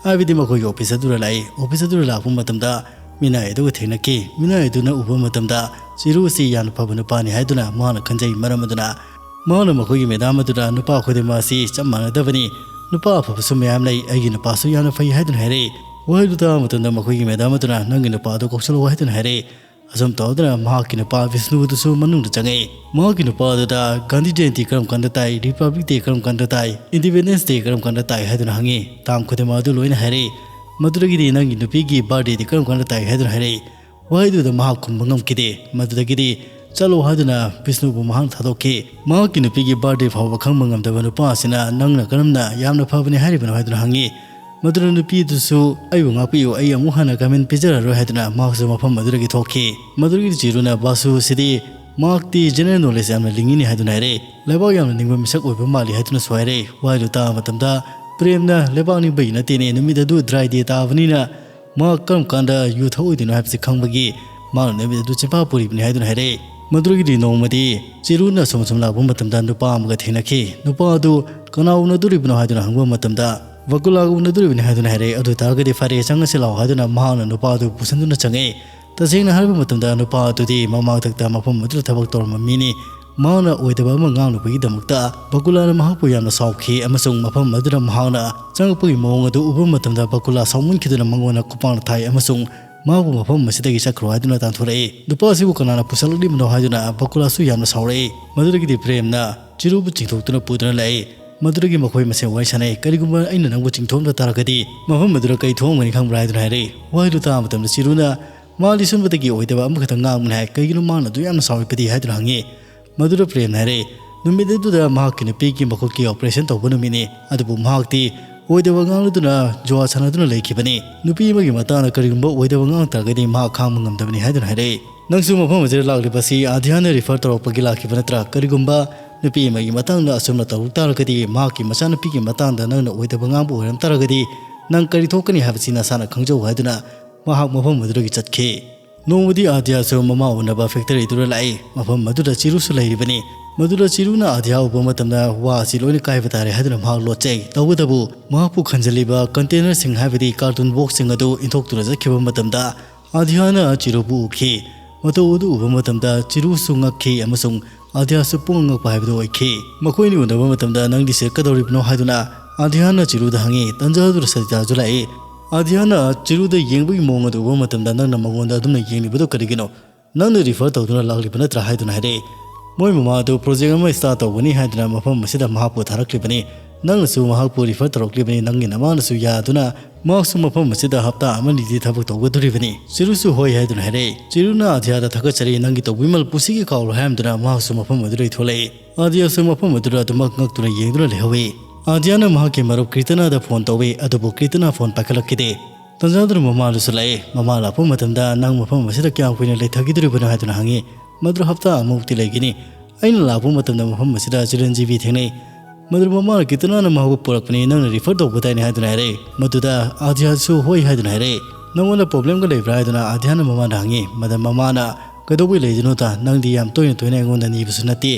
ꯍꯥꯏꯕꯗꯤ ꯃꯈꯣꯏꯒꯤ ꯑꯣꯐꯤꯁ ꯑꯗꯨꯗ ꯂꯥꯛꯏ꯫ ꯑꯣꯐꯤꯁ ꯑꯗꯨꯗ ꯂꯥꯛꯄ ꯃꯇꯝꯗ ꯃꯤꯅꯥꯏ ꯑꯗꯨꯒ ꯊꯦꯡꯅꯈꯤ꯫ ꯃꯤꯅꯥꯏ ꯑꯗꯨꯅ ꯎꯕ ꯃꯇꯝꯗ ꯆꯤꯔꯨ ꯑꯁꯤ ꯌꯥꯝꯅ ꯐꯕ ꯅꯨꯄꯥꯅꯤ ꯍꯥꯏꯗꯨꯅ ꯃꯍꯥꯛꯅ ꯈꯟꯖꯩ꯫ ꯃꯔꯝ ꯑꯗꯨꯅ ꯃꯍꯥꯛꯅ ꯃꯈꯣꯏꯒꯤ ꯃꯦꯗꯥꯝ ꯑꯗꯨꯗ ꯅꯨꯄꯥ ꯈꯨꯗꯤꯡꯃꯛ ꯑꯁꯤ ꯆꯞ ꯃꯥꯟꯅꯗꯕꯅꯤ, ꯅꯨꯄꯥ ꯑꯐꯕꯁꯨ ꯃꯌꯥꯝ ꯂꯩ, ꯑꯩꯒꯤ ꯅꯨꯄꯥꯁꯨ ꯌꯥꯝꯅ ꯐꯩ ꯍꯥꯏꯗꯨꯅ ꯍꯥꯏꯔꯛꯏ꯫ ꯋꯥꯍꯩꯗꯨ ꯇꯥꯕ ꯃꯇꯝꯗ ꯃꯈꯣꯏꯒꯤ ꯃꯦꯗꯥꯝ ꯑꯗꯨꯅ ꯅꯪꯒꯤ ꯅꯨꯄꯥꯗꯨ ꯀꯧꯁꯜꯂꯛꯑꯣ ꯍꯥꯏꯗꯨꯅ ꯍꯥꯏꯔꯛꯏ꯫ ꯑꯁꯨꯝ ꯇꯧꯗꯨꯅ ꯃꯍꯥꯛꯀꯤ ꯅꯨꯄꯥ ꯕꯤꯁꯅꯨ ꯑꯗꯨꯁꯨ ꯃꯅꯨꯡꯗ ꯆꯪꯉꯛꯏ꯫ ꯃꯍꯥꯛꯀꯤ ꯅꯨꯄꯥ ꯑꯗꯨꯗ ꯒꯥꯟꯙꯤ ꯖꯌꯟꯇꯤ ꯀꯔꯝ ꯀꯥꯟꯗ ꯇꯥꯏ, ꯔꯤꯄꯕ꯭ꯂꯤꯛ ꯗꯦ ꯀꯔꯝ ꯀꯥꯟꯗ ꯇꯥꯏ, ꯏꯟꯗꯤꯄꯦꯟꯗꯦꯟꯁ ꯗꯦ ꯀꯔꯝ ꯀꯥꯟꯗ ꯇꯥꯏ ꯍꯥꯏꯗꯨꯅ ꯍꯪꯉꯤ꯫ ꯇꯥꯡ ꯈꯨꯗꯤꯡꯃꯛ ꯑꯗꯨ ꯂꯣꯏꯅ ꯍꯥꯏꯔꯛꯏ꯫ ꯃꯗꯨꯗꯒꯤꯗꯤ ꯅꯪꯒꯤ ꯅꯨꯄꯤꯒꯤ ꯕꯥꯔꯗꯦꯗꯤ ꯀꯔꯝ ꯀꯥꯟꯗ ꯇꯥꯏ ꯍꯥꯏꯗꯨꯅ ꯍꯥꯏꯔꯛꯏ꯫ ꯋꯥꯍꯩꯗꯨꯗ ꯃꯍꯥꯛ ꯈꯨꯝꯕ ꯉꯝꯈꯤꯗꯦ꯫ ꯃꯗꯨꯗꯒꯤꯗꯤ ꯆꯠꯂꯣ ꯍꯥꯏꯗꯨꯅ ꯕꯤꯁꯅꯨꯕꯨ ꯃꯍꯥꯛꯅ ꯊꯥꯗꯣꯛꯈꯤ꯫ ꯃꯍꯥꯛꯀꯤ ꯅꯨꯄꯤꯒꯤ ꯕꯥꯔꯗꯦ ꯐꯥꯎꯕ ꯈꯪꯕ ꯉꯝꯗꯕ ꯅꯨꯄꯥ ꯑꯁꯤꯅ ꯅꯪꯅ ꯀꯔꯝꯅ ꯌꯥꯝꯅ ꯐꯕꯅꯤ ꯍꯥꯏꯔꯤꯕꯅꯣ ꯍꯥꯏꯗꯨꯅ ꯍꯪꯉꯤ꯫ ꯃꯗꯨꯅ ꯅꯨꯄꯤ ꯑꯗꯨꯁꯨ ꯑꯩꯕꯨ ꯉꯥꯛꯄꯤꯌꯨ, ꯑꯩ ꯑꯃꯨꯛ ꯍꯟꯅ ꯀꯃꯦꯟ ꯄꯤꯖꯔꯔꯣꯏ ꯍꯥꯏꯗꯨꯅ ꯃꯍꯥꯛꯁꯨ ꯃꯐꯝ ꯑꯗꯨꯗꯒꯤ ꯊꯣꯛꯈꯤ꯫ ꯃꯗꯨꯗꯒꯤ ꯆꯤꯔꯨꯅ ꯕꯥꯁꯨ ꯑꯁꯤꯗꯤ ꯃꯍꯥꯛꯇꯤ ꯖꯦꯅꯔꯦꯜ ꯅꯣꯂꯦꯖ ꯌꯥꯝꯅ ꯂꯤꯡꯉꯤꯅꯤ ꯍꯥꯏꯗꯨꯅ ꯍꯥꯏꯔꯛꯏ꯫ ꯂꯩꯕꯥꯛ ꯌꯥꯝꯅ ꯅꯤꯡꯕ ꯃꯤꯁꯛ ꯑꯣꯏꯕ ꯃꯥꯜꯂꯤ ꯍꯥꯏꯗꯨꯅꯁꯨ ꯍꯥꯏꯔꯛꯏ꯫ ꯋꯥꯍꯩꯗꯨ ꯇꯥꯕ ꯃꯇꯝꯗ ꯄ꯭ꯔꯦꯝꯅ ꯂꯩꯕꯥꯛ ꯅꯤꯡꯕꯒꯤ ꯅꯠꯇꯦꯅꯦ, ꯅꯨꯃꯤꯠ ꯑꯗꯨ ꯗ꯭ꯔꯥꯏ ꯗꯦ ꯇꯥꯕꯅꯤꯅ ꯃꯍꯥꯛ ꯀꯔꯝ ꯀꯥꯟꯗ ꯌꯨ ꯊꯛꯑꯣꯏꯗꯣꯏꯅꯣ ꯍꯥꯏꯕꯁꯤ ꯈꯪꯕꯒꯤ ꯃꯍꯥꯛꯅ ꯅꯨꯃꯤꯠ ꯑꯗꯨ ꯆꯤꯟꯐꯥ ꯄꯨꯔꯤꯕꯅꯤ ꯍꯥꯏꯗꯨꯅ ꯍꯥꯏꯔꯛꯏ꯫ ꯃꯗꯨꯗꯒꯤꯗꯤ ꯅꯣꯡꯃꯗꯤ ꯆꯤꯔꯨꯅ ꯑꯁꯨꯝ ꯑꯁꯨꯝ ꯂꯥꯛꯄ ꯃꯇꯝꯗ ꯅꯨꯄꯥ ꯑꯃꯒ ꯊꯦꯡꯅꯈꯤ꯫ ꯅꯨꯄꯥ ꯑꯗꯨ ꯀꯅꯥ ꯎꯅꯗꯣꯔꯤꯕꯅꯣ ꯍꯥꯏꯗꯨꯅ ꯍꯪꯕ ꯃꯇꯝꯗ ꯕꯀꯨꯂꯥꯒ ꯎꯅꯗꯣꯔꯤꯕꯅꯤ ꯍꯥꯏꯗꯨꯅ ꯍꯥꯏꯔꯛꯏ꯫ ꯑꯗꯨ ꯑꯣꯏꯇꯥꯔꯒꯗꯤ ꯐꯔꯦ, ꯆꯪꯉꯁꯤ ꯂꯥꯛꯑꯣ ꯍꯥꯏꯗꯨꯅ ꯃꯍꯥꯛꯅ ꯅꯨꯄꯥ ꯑꯗꯨ ꯄꯨꯁꯤꯟꯗꯨꯅ ꯆꯪꯉꯛꯏ꯫ ꯇꯁꯦꯡꯅ ꯍꯥꯏꯔꯕ ꯃꯇꯝꯗ ꯅꯨꯄꯥ ꯑꯗꯨꯗꯤ ꯃꯃꯥꯡꯊꯛꯇ ꯃꯐꯝ ꯑꯗꯨꯗ ꯊꯕꯛ ꯇꯧꯔꯝꯕ ꯃꯤꯅꯤ꯫ ꯃꯍꯥꯛꯅ ꯑꯣꯏꯗꯕ ꯑꯃ ꯉꯥꯡꯂꯨꯕꯒꯤꯗꯃꯛꯇ ꯕꯀꯨꯂꯥꯅ ꯃꯍꯥꯛꯄꯨ ꯌꯥꯝꯅ ꯁꯥꯎꯈꯤ ꯑꯃꯁꯨꯡ ꯃꯐꯝ ꯑꯗꯨꯗ ꯃꯍꯥꯛꯅ ꯆꯪꯉꯛꯄꯒꯤ ꯃꯑꯣꯡ ꯑꯗꯨ ꯎꯕ ꯃꯇꯝꯗ ꯕꯀꯨꯂꯥ ꯁꯥꯎꯃꯟꯈꯤꯗꯨꯅ ꯃꯉꯣꯟꯗ ꯈꯨꯄꯥꯛꯅ ꯊꯥꯏ ꯑꯃꯁꯨꯡ ꯃꯍꯥꯛꯄꯨ ꯃꯐꯝ ꯑꯁꯤꯗꯒꯤ ꯆꯠꯈ꯭ꯔꯣ ꯍꯥꯏꯗꯨꯅ ꯇꯥꯟꯊꯣꯔꯛꯏ꯫ ꯅꯨꯄꯥ ꯑꯁꯤꯕꯨ ꯀꯅꯥꯅ ꯄꯨꯁꯜꯂꯛꯂꯤꯕꯅꯣ ꯍꯥꯏꯗꯨꯅ ꯕꯀꯨꯂꯥꯁꯨ ꯌꯥꯝꯅ ꯁꯥꯎꯔꯛꯏ꯫ ꯃꯗꯨꯗꯒꯤꯗꯤ ꯄ꯭ꯔꯦꯝꯅ ꯆꯤꯔꯨꯕꯨ ꯆꯤꯡꯊꯣꯛꯇꯨꯅ ꯄꯨꯗꯨꯅ ꯂꯥꯛꯏ꯫ ꯃꯗꯨꯗꯒꯤ ꯃꯈꯣꯏ ꯃꯁꯦꯟ ꯋꯥꯔꯤ ꯁꯥꯟꯅꯩ꯫ ꯀꯔꯤꯒꯨꯝꯕ ꯑꯩꯅ ꯅꯪꯕꯨ ꯆꯤꯡꯊꯣꯛꯑꯝꯕ ꯇꯥꯔꯒꯗꯤ ꯃꯐꯝ ꯑꯗꯨꯗ ꯀꯔꯤ ꯊꯣꯛꯑꯝꯒꯅꯤ ꯈꯪꯕ꯭ꯔꯥ ꯍꯥꯏꯗꯨꯅ ꯍꯥꯏꯔꯛꯏ꯫ ꯋꯥꯍꯩꯗꯨ ꯇꯥꯕ ꯃꯇꯝꯗ ꯆꯤꯔꯨꯅ ꯃꯥꯗꯤ ꯁꯨꯝꯕꯗꯒꯤ ꯑꯣꯏꯗꯕ ꯑꯃꯈꯛꯇ ꯉꯥꯡꯕꯅꯤ ꯍꯥꯏ, ꯀꯩꯒꯤꯅꯣ ꯃꯥꯅ ꯑꯗꯨ ꯌꯥꯝꯅ ꯁꯥꯎꯔꯤꯕꯗꯤ ꯍꯥꯏꯗꯨꯅ ꯍꯪꯉꯤ꯫ ꯃꯗꯨꯗ ꯄ꯭ꯔꯦꯝꯅ ꯍꯥꯏꯔꯛꯏ, ꯅꯨꯃꯤꯠ ꯑꯗꯨꯗ ꯃꯍꯥꯛꯀꯤ ꯅꯨꯄꯤꯒꯤ ꯃꯈꯨꯠꯀꯤ ꯑꯣꯄꯔꯦꯁꯟ ꯇꯧꯕ ꯅꯨꯃꯤꯠꯅꯤ, ꯑꯗꯨꯕꯨ ꯃꯍꯥꯛꯇꯤ ꯑꯣꯏꯗꯕ ꯉꯥꯡꯂꯗꯨꯅ ꯖꯨꯋꯥ ꯁꯥꯟꯅꯗꯨꯅ ꯂꯩꯈꯤꯕꯅꯤ꯫ ꯅꯨꯄꯤ ꯑꯃꯒꯤ ꯃꯇꯥꯡꯗ ꯀꯔꯤꯒꯨꯝꯕ ꯑꯣꯏꯗꯕ ꯉꯥꯡ ꯇꯥꯔꯒꯗꯤ ꯃꯍꯥꯛ ꯈꯥꯡꯕ ꯉꯝꯗꯕꯅꯤ ꯍꯥꯏꯗꯨꯅ ꯍꯥꯏꯔꯛꯏ꯫ ꯅꯪꯁꯨ ꯃꯐꯝ ꯑꯁꯤꯗ ꯂꯥꯛꯂꯤꯕꯁꯤ ꯑꯥꯗꯤꯌꯥꯅ ꯔꯤꯐꯔ ꯇꯧꯔꯛꯄꯒꯤ ꯂꯥꯛꯈꯤꯕ ꯅꯠꯇ꯭ꯔꯥ? ꯀꯔꯤꯒꯨꯝꯕ ꯅꯨꯄꯤ ꯑꯃꯒꯤ ꯃꯇꯥꯡꯗ ꯑꯁꯨꯝꯅ ꯇꯧꯔꯛ ꯇꯥꯔꯒꯗꯤ, ꯃꯍꯥꯛꯀꯤ ꯃꯆꯥꯅꯨꯄꯤꯒꯤ ꯃꯇꯥꯡꯗ ꯅꯪꯅ ꯑꯣꯏꯗꯕ ꯉꯥꯡꯕ ꯑꯣꯏꯔꯝ ꯇꯥꯔꯒꯗꯤ ꯅꯪ ꯀꯔꯤ ꯊꯣꯛꯀꯅꯤ ꯍꯥꯏꯕꯁꯤ ꯅꯁꯥꯅ ꯈꯪꯖꯧ ꯍꯥꯏꯗꯨꯅ ꯃꯍꯥꯛ ꯃꯐꯝ ꯑꯗꯨꯗꯒꯤ ꯆꯠꯈꯤ꯫ ꯅꯣꯡꯃꯗꯤ ꯑꯥꯗꯤꯌꯥꯁꯨ ꯃꯃꯥ ꯎꯅꯕ ꯐꯦꯛꯇꯔꯤꯗꯨꯗ ꯂꯥꯛꯏ꯫ ꯃꯐꯝ ꯑꯗꯨꯗ ꯆꯤꯔꯨꯁꯨ ꯂꯩꯔꯤꯕꯅꯤ꯫ ꯃꯗꯨꯗ ꯆꯤꯔꯨꯅ ꯑꯥꯗꯤꯌꯥ ꯎꯕ ꯃꯇꯝꯗ ꯋꯥ ꯑꯁꯤ ꯂꯣꯏꯅ ꯀꯥꯏꯕ ꯇꯥꯔꯦ ꯍꯥꯏꯗꯨꯅ ꯃꯍꯥꯛ ꯂꯣꯠꯆꯩ꯫ ꯇꯧꯕꯇꯕꯨ ꯃꯍꯥꯛꯄꯨ ꯈꯟꯖꯤꯜꯂꯤꯕ containerꯁꯤꯡ, ꯍꯥꯏꯕꯗꯤ carton boxꯁꯤꯡ ꯑꯗꯨ ꯏꯟꯊꯣꯛꯇꯨꯅ ꯆꯠꯈꯤꯕ ꯃꯇꯝꯗ ꯑꯥꯗꯤꯌꯥꯅ ꯆꯤꯔꯨꯕꯨ ꯎꯈꯤ꯫ ꯃꯇꯧ ꯑꯗꯨ ꯎꯕ ꯃꯇꯝꯗ ꯆꯤꯔꯨꯁꯨ ꯉꯛꯈꯤ ꯑꯃꯁꯨꯡ ꯑꯥꯗꯤꯌꯥꯁꯨ ꯄꯨꯡꯉꯛ ꯉꯛꯄ ꯍꯥꯏꯕꯗꯨ ꯑꯣꯏꯈꯤ꯫ ꯃꯈꯣꯏꯅꯤ ꯎꯅꯕ ꯃꯇꯝꯗ "ꯅꯪꯗꯤ ꯁꯤꯗ ꯀꯩꯗꯧꯔꯤꯕꯅꯣ?" ꯍꯥꯏꯗꯨꯅ ꯑꯥꯗꯤꯌꯥꯅ ꯆꯤꯔꯨꯗ ꯍꯪꯉꯤ꯫ ꯇꯟꯖꯥ ꯑꯗꯨꯗ ꯁꯔꯤꯇꯥꯁꯨ ꯂꯥꯛꯏ꯫ ꯑꯥꯗꯤꯌꯥꯅ ꯆꯤꯔꯨꯗ ꯌꯦꯡꯕꯒꯤ ꯃꯑꯣꯡ ꯑꯗꯨ ꯎꯕ ꯃꯇꯝꯗ "ꯅꯪꯅ ꯃꯉꯣꯟꯗ ꯑꯗꯨꯝꯅ ꯌꯦꯡꯂꯤꯕꯗꯨ ꯀꯔꯤꯒꯤꯅꯣ? ꯅꯪꯅ refer ꯇꯧꯗꯨꯅ ꯂꯥꯛꯂꯤꯕ ꯅꯠꯇ꯭ꯔꯥ?" ꯍꯥꯏꯗꯨꯅ ꯍꯥꯏꯔꯛꯏ꯫ ꯃꯣꯏ ꯃꯃꯥ ꯑꯗꯨ project ꯑꯃ start ꯇꯧꯒꯅꯤ ꯍꯥꯏꯗꯨꯅ ꯃꯐꯝ ꯑꯁꯤꯗ ꯃꯍꯥꯛꯄꯨ ꯊꯥꯔꯛꯂꯤꯕꯅꯤ꯫ ꯅꯪꯅꯁꯨ ꯃꯍꯥꯛꯄꯨ refer ꯇꯧꯔꯛꯂꯤꯕꯅꯤ꯫ ꯅꯪꯒꯤ ꯅꯃꯥꯅꯁꯨ ꯌꯥꯗꯨꯅ ꯃꯍꯥꯛꯁꯨ ꯃꯐꯝ ꯑꯁꯤꯗ ꯍꯞꯇꯥ ꯑꯃꯅꯤꯗꯤ ꯊꯕꯛ ꯇꯧꯒꯗꯣꯔꯤꯕꯅꯤ꯫ ꯆꯤꯔꯨꯁꯨ ꯍꯣꯏ ꯍꯥꯏꯗꯨꯅ ꯍꯥꯏꯔꯛꯏ꯫ ꯆꯤꯔꯨꯅ ꯑꯥꯗꯤꯌꯥꯗ "ꯊꯥꯒꯠꯆꯔꯤ, ꯅꯪꯒꯤ ꯇꯧꯕꯤꯃꯜ ꯄꯨꯟꯁꯤꯒꯤ ꯀꯥꯎꯔꯣꯏ" ꯍꯥꯏꯔꯝꯗꯨꯅ ꯃꯍꯥꯛꯁꯨ ꯃꯐꯝ ꯑꯗꯨꯗꯒꯤ ꯊꯣꯛꯂꯛꯏ꯫ ꯑꯥꯗꯤꯌꯥꯁꯨ ꯃꯐꯝ ꯑꯗꯨꯗ ꯑꯗꯨꯃꯛ ꯉꯛꯇꯨꯅ ꯌꯦꯡꯗꯨꯅ ꯂꯩꯍꯧꯏ꯫ ꯑꯥꯗꯤꯌꯥꯅ ꯃꯍꯥꯛꯀꯤ ꯃꯔꯨꯞ ꯀ꯭ꯔꯤꯇꯅꯥꯗ phone ꯇꯧꯏ, ꯑꯗꯨꯕꯨ ꯀ꯭ꯔꯤꯇꯅꯥ phone ꯄꯥꯏꯈꯠꯂꯛꯈꯤꯗꯦ꯫ ꯇꯟꯖꯥꯗꯨꯅ ꯃꯃꯥ ꯑꯗꯨꯁꯨ ꯂꯥꯛꯏ꯫ ꯃꯃꯥ ꯂꯥꯛꯄ ꯃꯇꯝꯗ "ꯅꯪ ꯃꯐꯝ ꯑꯁꯤꯗ ꯀꯌꯥꯝ ꯀꯨꯏꯅ ꯂꯩꯊꯈꯤꯗꯣꯔꯤꯕꯅꯣ?" ꯍꯥꯏꯗꯨꯅ ꯍꯪꯉꯤ꯫ "ꯃꯗꯨ ꯍꯞꯇꯥ ꯑꯃꯃꯨꯛꯇꯤ ꯂꯩꯒꯅꯤ꯫ ꯑꯩꯅ ꯂꯥꯛꯄ ꯃꯇꯝꯗ ꯃꯐꯝ ꯑꯁꯤꯗ ꯆꯤꯔꯟꯖꯤꯕꯤ ꯊꯦꯡꯅꯩ꯫ ꯃꯗꯨ ꯃꯃꯥꯅ ꯀ꯭ꯔꯤꯇꯅꯥꯅ ꯃꯍꯥꯛꯄꯨ ꯄꯨꯔꯛꯄꯅꯤ, ꯅꯪꯅ refer ꯇꯧꯕꯗꯥꯏꯅꯦ" ꯍꯥꯏꯗꯨꯅ ꯍꯥꯏꯔꯛꯏ꯫ ꯃꯗꯨꯗ ꯑꯥꯗꯤꯌꯥꯁꯨ "ꯍꯣꯏ" ꯍꯥꯏꯗꯨꯅ ꯍꯥꯏꯔꯛꯏ꯫ "ꯅꯪꯉꯣꯟꯗ problemꯒ ꯂꯩꯕ꯭ꯔꯥ?" ꯍꯥꯏꯗꯨꯅ ꯑꯥꯗꯤꯌꯥꯅ ꯃꯃꯥꯗ ꯍꯪꯉꯤ꯫ ꯃꯗ ꯃꯃꯥꯅ "ꯀꯩꯗꯧꯕꯩ ꯂꯩꯗꯣꯏꯅꯣꯗ? ꯅꯪꯗꯤ ꯌꯥꯝ ꯇꯣꯏꯅ ꯇꯣꯏꯅ ꯑꯩꯉꯣꯟꯗ ꯅꯤꯕꯁꯨ ꯅꯠꯇꯦ꯫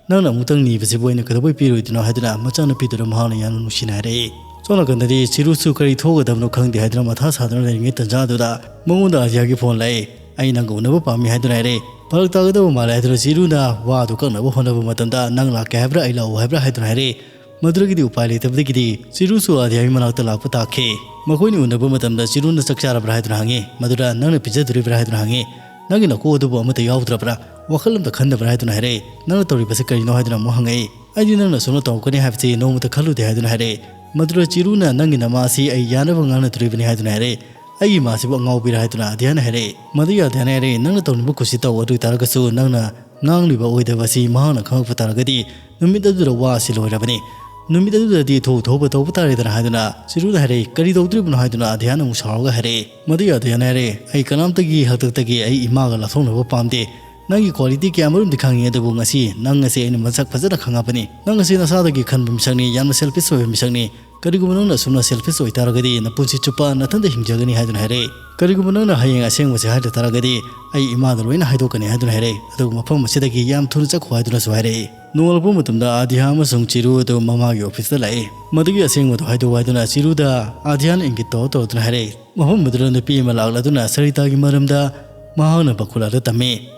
ꯅꯪꯅ ꯑꯃꯨꯛꯇꯪ ꯅꯤꯕꯁꯤꯕꯨ ꯑꯩꯅ ꯀꯩꯗꯧꯕꯩ ꯄꯤꯔꯣꯏꯗꯣꯏꯅꯣ?" ꯍꯥꯏꯗꯨꯅ ꯃꯆꯥꯅꯨꯄꯤꯗꯨꯗ ꯃꯍꯥꯛꯅ ꯌꯥꯝꯅ ꯅꯨꯡꯁꯤꯅ ꯍꯥꯏꯔꯛꯏ꯫ ꯁꯣꯝ ꯅꯥꯀꯟꯗꯗꯤ ꯆꯤꯔꯨꯁꯨ ꯀꯔꯤ ꯊꯣꯛꯀꯗꯕꯅꯣ ꯈꯪꯗꯦ ꯍꯥꯏꯗꯨꯅ ꯃꯊꯥ ꯁꯥꯗꯨꯅ ꯂꯩꯔꯤꯉꯩ ꯇꯟꯖꯥꯗꯨꯗ ꯃꯉꯣꯟꯗ ꯑꯥꯗꯤꯌꯥꯒꯤ phone ꯂꯥꯛꯏ꯫ "ꯑꯩ ꯅꯪꯒ ꯎꯅꯕ ꯄꯥꯝꯃꯤ" ꯍꯥꯏꯗꯨꯅ ꯍꯥꯏꯔꯛꯏ꯫ ꯐꯔꯛ ꯇꯥꯒꯗꯕ ꯃꯥꯜꯂꯦ ꯍꯥꯏꯗꯨꯅ ꯆꯤꯔꯨꯅ ꯋꯥꯗꯨ ꯀꯛꯅꯕ ꯍꯣꯠꯅꯕ ꯃꯇꯝꯗ "ꯅꯪ ꯂꯥꯛꯀꯦ ꯍꯥꯏꯕ꯭ꯔꯥ, ꯑꯩ ꯂꯥꯛꯑꯣ ꯍꯥꯏꯕ꯭ꯔꯥ?" ꯍꯥꯏꯗꯨꯅ ꯍꯥꯏꯔꯛꯏ꯫ ꯃꯗꯨꯗꯒꯤꯗꯤ ꯎꯄꯥꯏ ꯂꯩꯇꯕꯗꯒꯤꯗꯤ ꯆꯤꯔꯨꯁꯨ ꯑꯥꯗꯤꯌꯥꯒꯤ ꯃꯅꯥꯛꯇ ꯂꯥꯛꯄ ꯇꯥꯈꯤ꯫ ꯃꯈꯣꯏꯅꯤ ꯎꯅꯕ ꯃꯇꯝꯗ ꯆꯤꯔꯨꯅ "ꯆꯥꯛ ꯆꯥꯔꯕ꯭ꯔꯥ?" ꯍꯥꯏꯗꯨꯅ ꯍꯪꯉꯤ꯫ ꯃꯗꯨꯗ "ꯅꯪꯅ ꯄꯤꯖꯗꯣꯔꯤꯕ꯭ꯔꯥ?" ꯍꯥꯏꯗꯨꯅ ꯍꯪꯉꯤ꯫ "ꯅꯪꯒꯤ ꯅꯀꯣꯛ ꯑꯗꯨꯕꯨ ꯑꯃꯠꯇ ꯌꯥꯎꯗ꯭ꯔꯕ꯭ꯔꯥ? ꯋꯥꯈꯜ ꯑꯝꯇ ꯈꯟꯗꯕ꯭ꯔꯥ?" ꯍꯥꯏꯗꯨꯅ ꯍꯥꯏꯔꯛꯏ꯫ "ꯅꯪꯅ ꯇꯧꯔꯤꯕꯁꯤ ꯀꯔꯤꯅꯣ?" ꯍꯥꯏꯗꯨꯅ ꯑꯃꯨꯛ ꯍꯪꯉꯛꯏ꯫ "ꯑꯩꯗꯤ ꯅꯪꯅ ꯑꯁꯨꯝꯅ ꯇꯧꯔꯛꯀꯅꯤ ꯍꯥꯏꯕꯁꯤ ꯅꯣꯡꯃꯇ ꯈꯜꯂꯨꯗꯦ" ꯍꯥꯏꯗꯨꯅ ꯍꯥꯏꯔꯛꯏ꯫ ꯃꯗꯨꯗ ꯆꯤꯔꯨꯅ "ꯅꯪꯒꯤ ꯅꯃꯥ ꯑꯁꯤ ꯑꯩ ꯌꯥꯅꯕ ꯉꯥꯡꯅꯗꯣꯔꯤꯕꯅꯤ" ꯍꯥꯏꯗꯨꯅ ꯍꯥꯏꯔꯛꯏ꯫ "ꯑꯩꯒꯤ ꯏꯃꯥꯁꯤꯕꯨ ꯑꯉꯥꯎꯕꯤꯔꯥ?" ꯍꯥꯏꯗꯨꯅ ꯑꯥꯗꯤꯌꯥꯅ ꯍꯥꯏꯔꯛꯏ꯫ ꯃꯗꯨ ꯑꯥꯗꯤꯌꯥꯅ ꯍꯥꯏꯔꯛꯏ, "ꯅꯪꯅ ꯇꯧꯅꯤꯡꯕ ꯀꯨꯁꯤ ꯇꯧ, ꯑꯗꯨ ꯑꯣꯏ ꯇꯥꯔꯒꯁꯨ ꯅꯪꯅ ꯉꯥꯡꯂꯤꯕ ꯑꯣꯏꯗꯕ ꯑꯁꯤ ꯃꯍꯥꯛꯅ ꯈꯪꯂꯛꯄ ꯇꯥꯔꯒꯗꯤ ꯅꯨꯃꯤꯠ ꯑꯗꯨꯗ ꯋꯥ ꯑꯁꯤ ꯂꯣꯏꯔꯕꯅꯤ꯫ ꯅꯨꯃꯤꯠ ꯑꯗꯨꯗꯗꯤ ꯊꯣꯛ ꯊꯣꯛꯄ ꯇꯧꯕ ꯇꯥꯔꯦꯗꯅ" ꯍꯥꯏꯗꯨꯅ ꯆꯤꯔꯨꯗ ꯍꯥꯏꯔꯛꯏ꯫ "ꯀꯔꯤ ꯇꯧꯗꯣꯔꯤꯕꯅꯣ?" ꯍꯥꯏꯗꯨꯅ ꯑꯥꯗꯤꯌꯥꯅ ꯑꯃꯨꯛ ꯁꯥꯎꯔꯒ ꯍꯥꯏꯔꯛꯏ꯫ ꯃꯗꯨ ꯑꯥꯗꯤꯌꯥꯅ ꯍꯥꯏꯔꯛꯏ, "ꯑꯩ ꯀꯅꯥꯝꯇꯒꯤ ꯍꯥꯛꯇꯛꯇꯒꯤ ꯑꯩ ꯏꯃꯥꯒ ꯂꯥꯞꯊꯣꯛꯅꯕ ꯄꯥꯝꯗꯦ꯫ ꯅꯪꯒꯤ quality ꯀꯌꯥꯃꯔꯨꯝꯗꯤ ꯈꯪꯉꯤ, ꯑꯗꯨꯕꯨ ꯉꯁꯤ ꯅꯪ ꯑꯁꯤ ꯑꯩꯅ ꯃꯁꯛ ꯐꯖꯅ ꯈꯪꯉꯕꯅꯤ꯫ ꯅꯪ ꯑꯁꯤ ꯅꯁꯥꯗꯒꯤ ꯈꯟꯕ ꯃꯤꯁꯛꯅꯤ, ꯌꯥꯝꯅ selfish ꯑꯣꯏꯕ ꯃꯤꯁꯛꯅꯤ꯫ ꯀꯔꯤꯒꯨꯝꯕ ꯅꯪꯅ ꯑꯁꯨꯝꯅ selfish ꯑꯣꯏꯇꯥꯔꯒꯗꯤ, ꯅꯄꯨꯟꯁꯤ ꯆꯨꯞꯄ ꯅꯊꯟꯇ ꯍꯤꯡꯖꯒꯅꯤ ꯍꯥꯏꯗꯨꯅ ꯍꯥꯏꯔꯛꯏ꯫ ꯀꯔꯤꯒꯨꯝꯕ ꯅꯪꯅ ꯍꯌꯦꯡ ꯑꯁꯦꯡꯕꯁꯦ ꯍꯥꯏꯗ ꯇꯥꯔꯒꯗꯤ, ꯑꯩ ꯏꯃꯥꯗ ꯂꯣꯏꯅ ꯍꯥꯏꯗꯣꯛꯀꯅꯤ ꯍꯥꯏꯗꯨꯅ ꯍꯥꯏꯔꯛꯏ꯫ ꯑꯗꯨꯒ ꯃꯐꯝ ꯑꯁꯤꯗꯒꯤ ꯌꯥꯝ ꯊꯨꯅ ꯆꯠꯈꯣ ꯍꯥꯏꯗꯨꯅꯁꯨ ꯍꯥꯏꯔꯛꯏ꯫ ꯅꯣꯡꯉꯥꯜꯂꯛꯄ ꯃꯇꯝꯗ ꯑꯥꯗꯤꯌꯥ ꯑꯃꯁꯨꯡ ꯆꯤꯔꯨ ꯑꯗꯨ ꯃꯃꯥꯒꯤ officeꯇ ꯂꯥꯛꯏ꯫ ꯃꯗꯨꯒꯤ ꯑꯁꯦꯡꯕꯗꯨ ꯍꯥꯏꯗꯣꯛꯎ ꯍꯥꯏꯗꯨꯅ ꯆꯤꯔꯨꯗ ꯑꯥꯗꯤꯌꯥꯅ ꯏꯪꯒꯤꯠ ꯇꯧꯔ ꯇꯧꯔꯗꯨꯅ ꯍꯥꯏꯔꯛꯏ꯫ ꯃꯐꯝ ꯑꯗꯨꯗ ꯅꯨꯄꯤ ꯑꯃ ꯂꯥꯛꯂꯗꯨꯅ ꯁꯔꯤꯇꯥꯒꯤ ꯃꯔꯝꯗ ꯃꯍꯥꯛꯅ ꯕꯀꯨꯂꯥꯗ ꯇꯝꯃꯤ꯫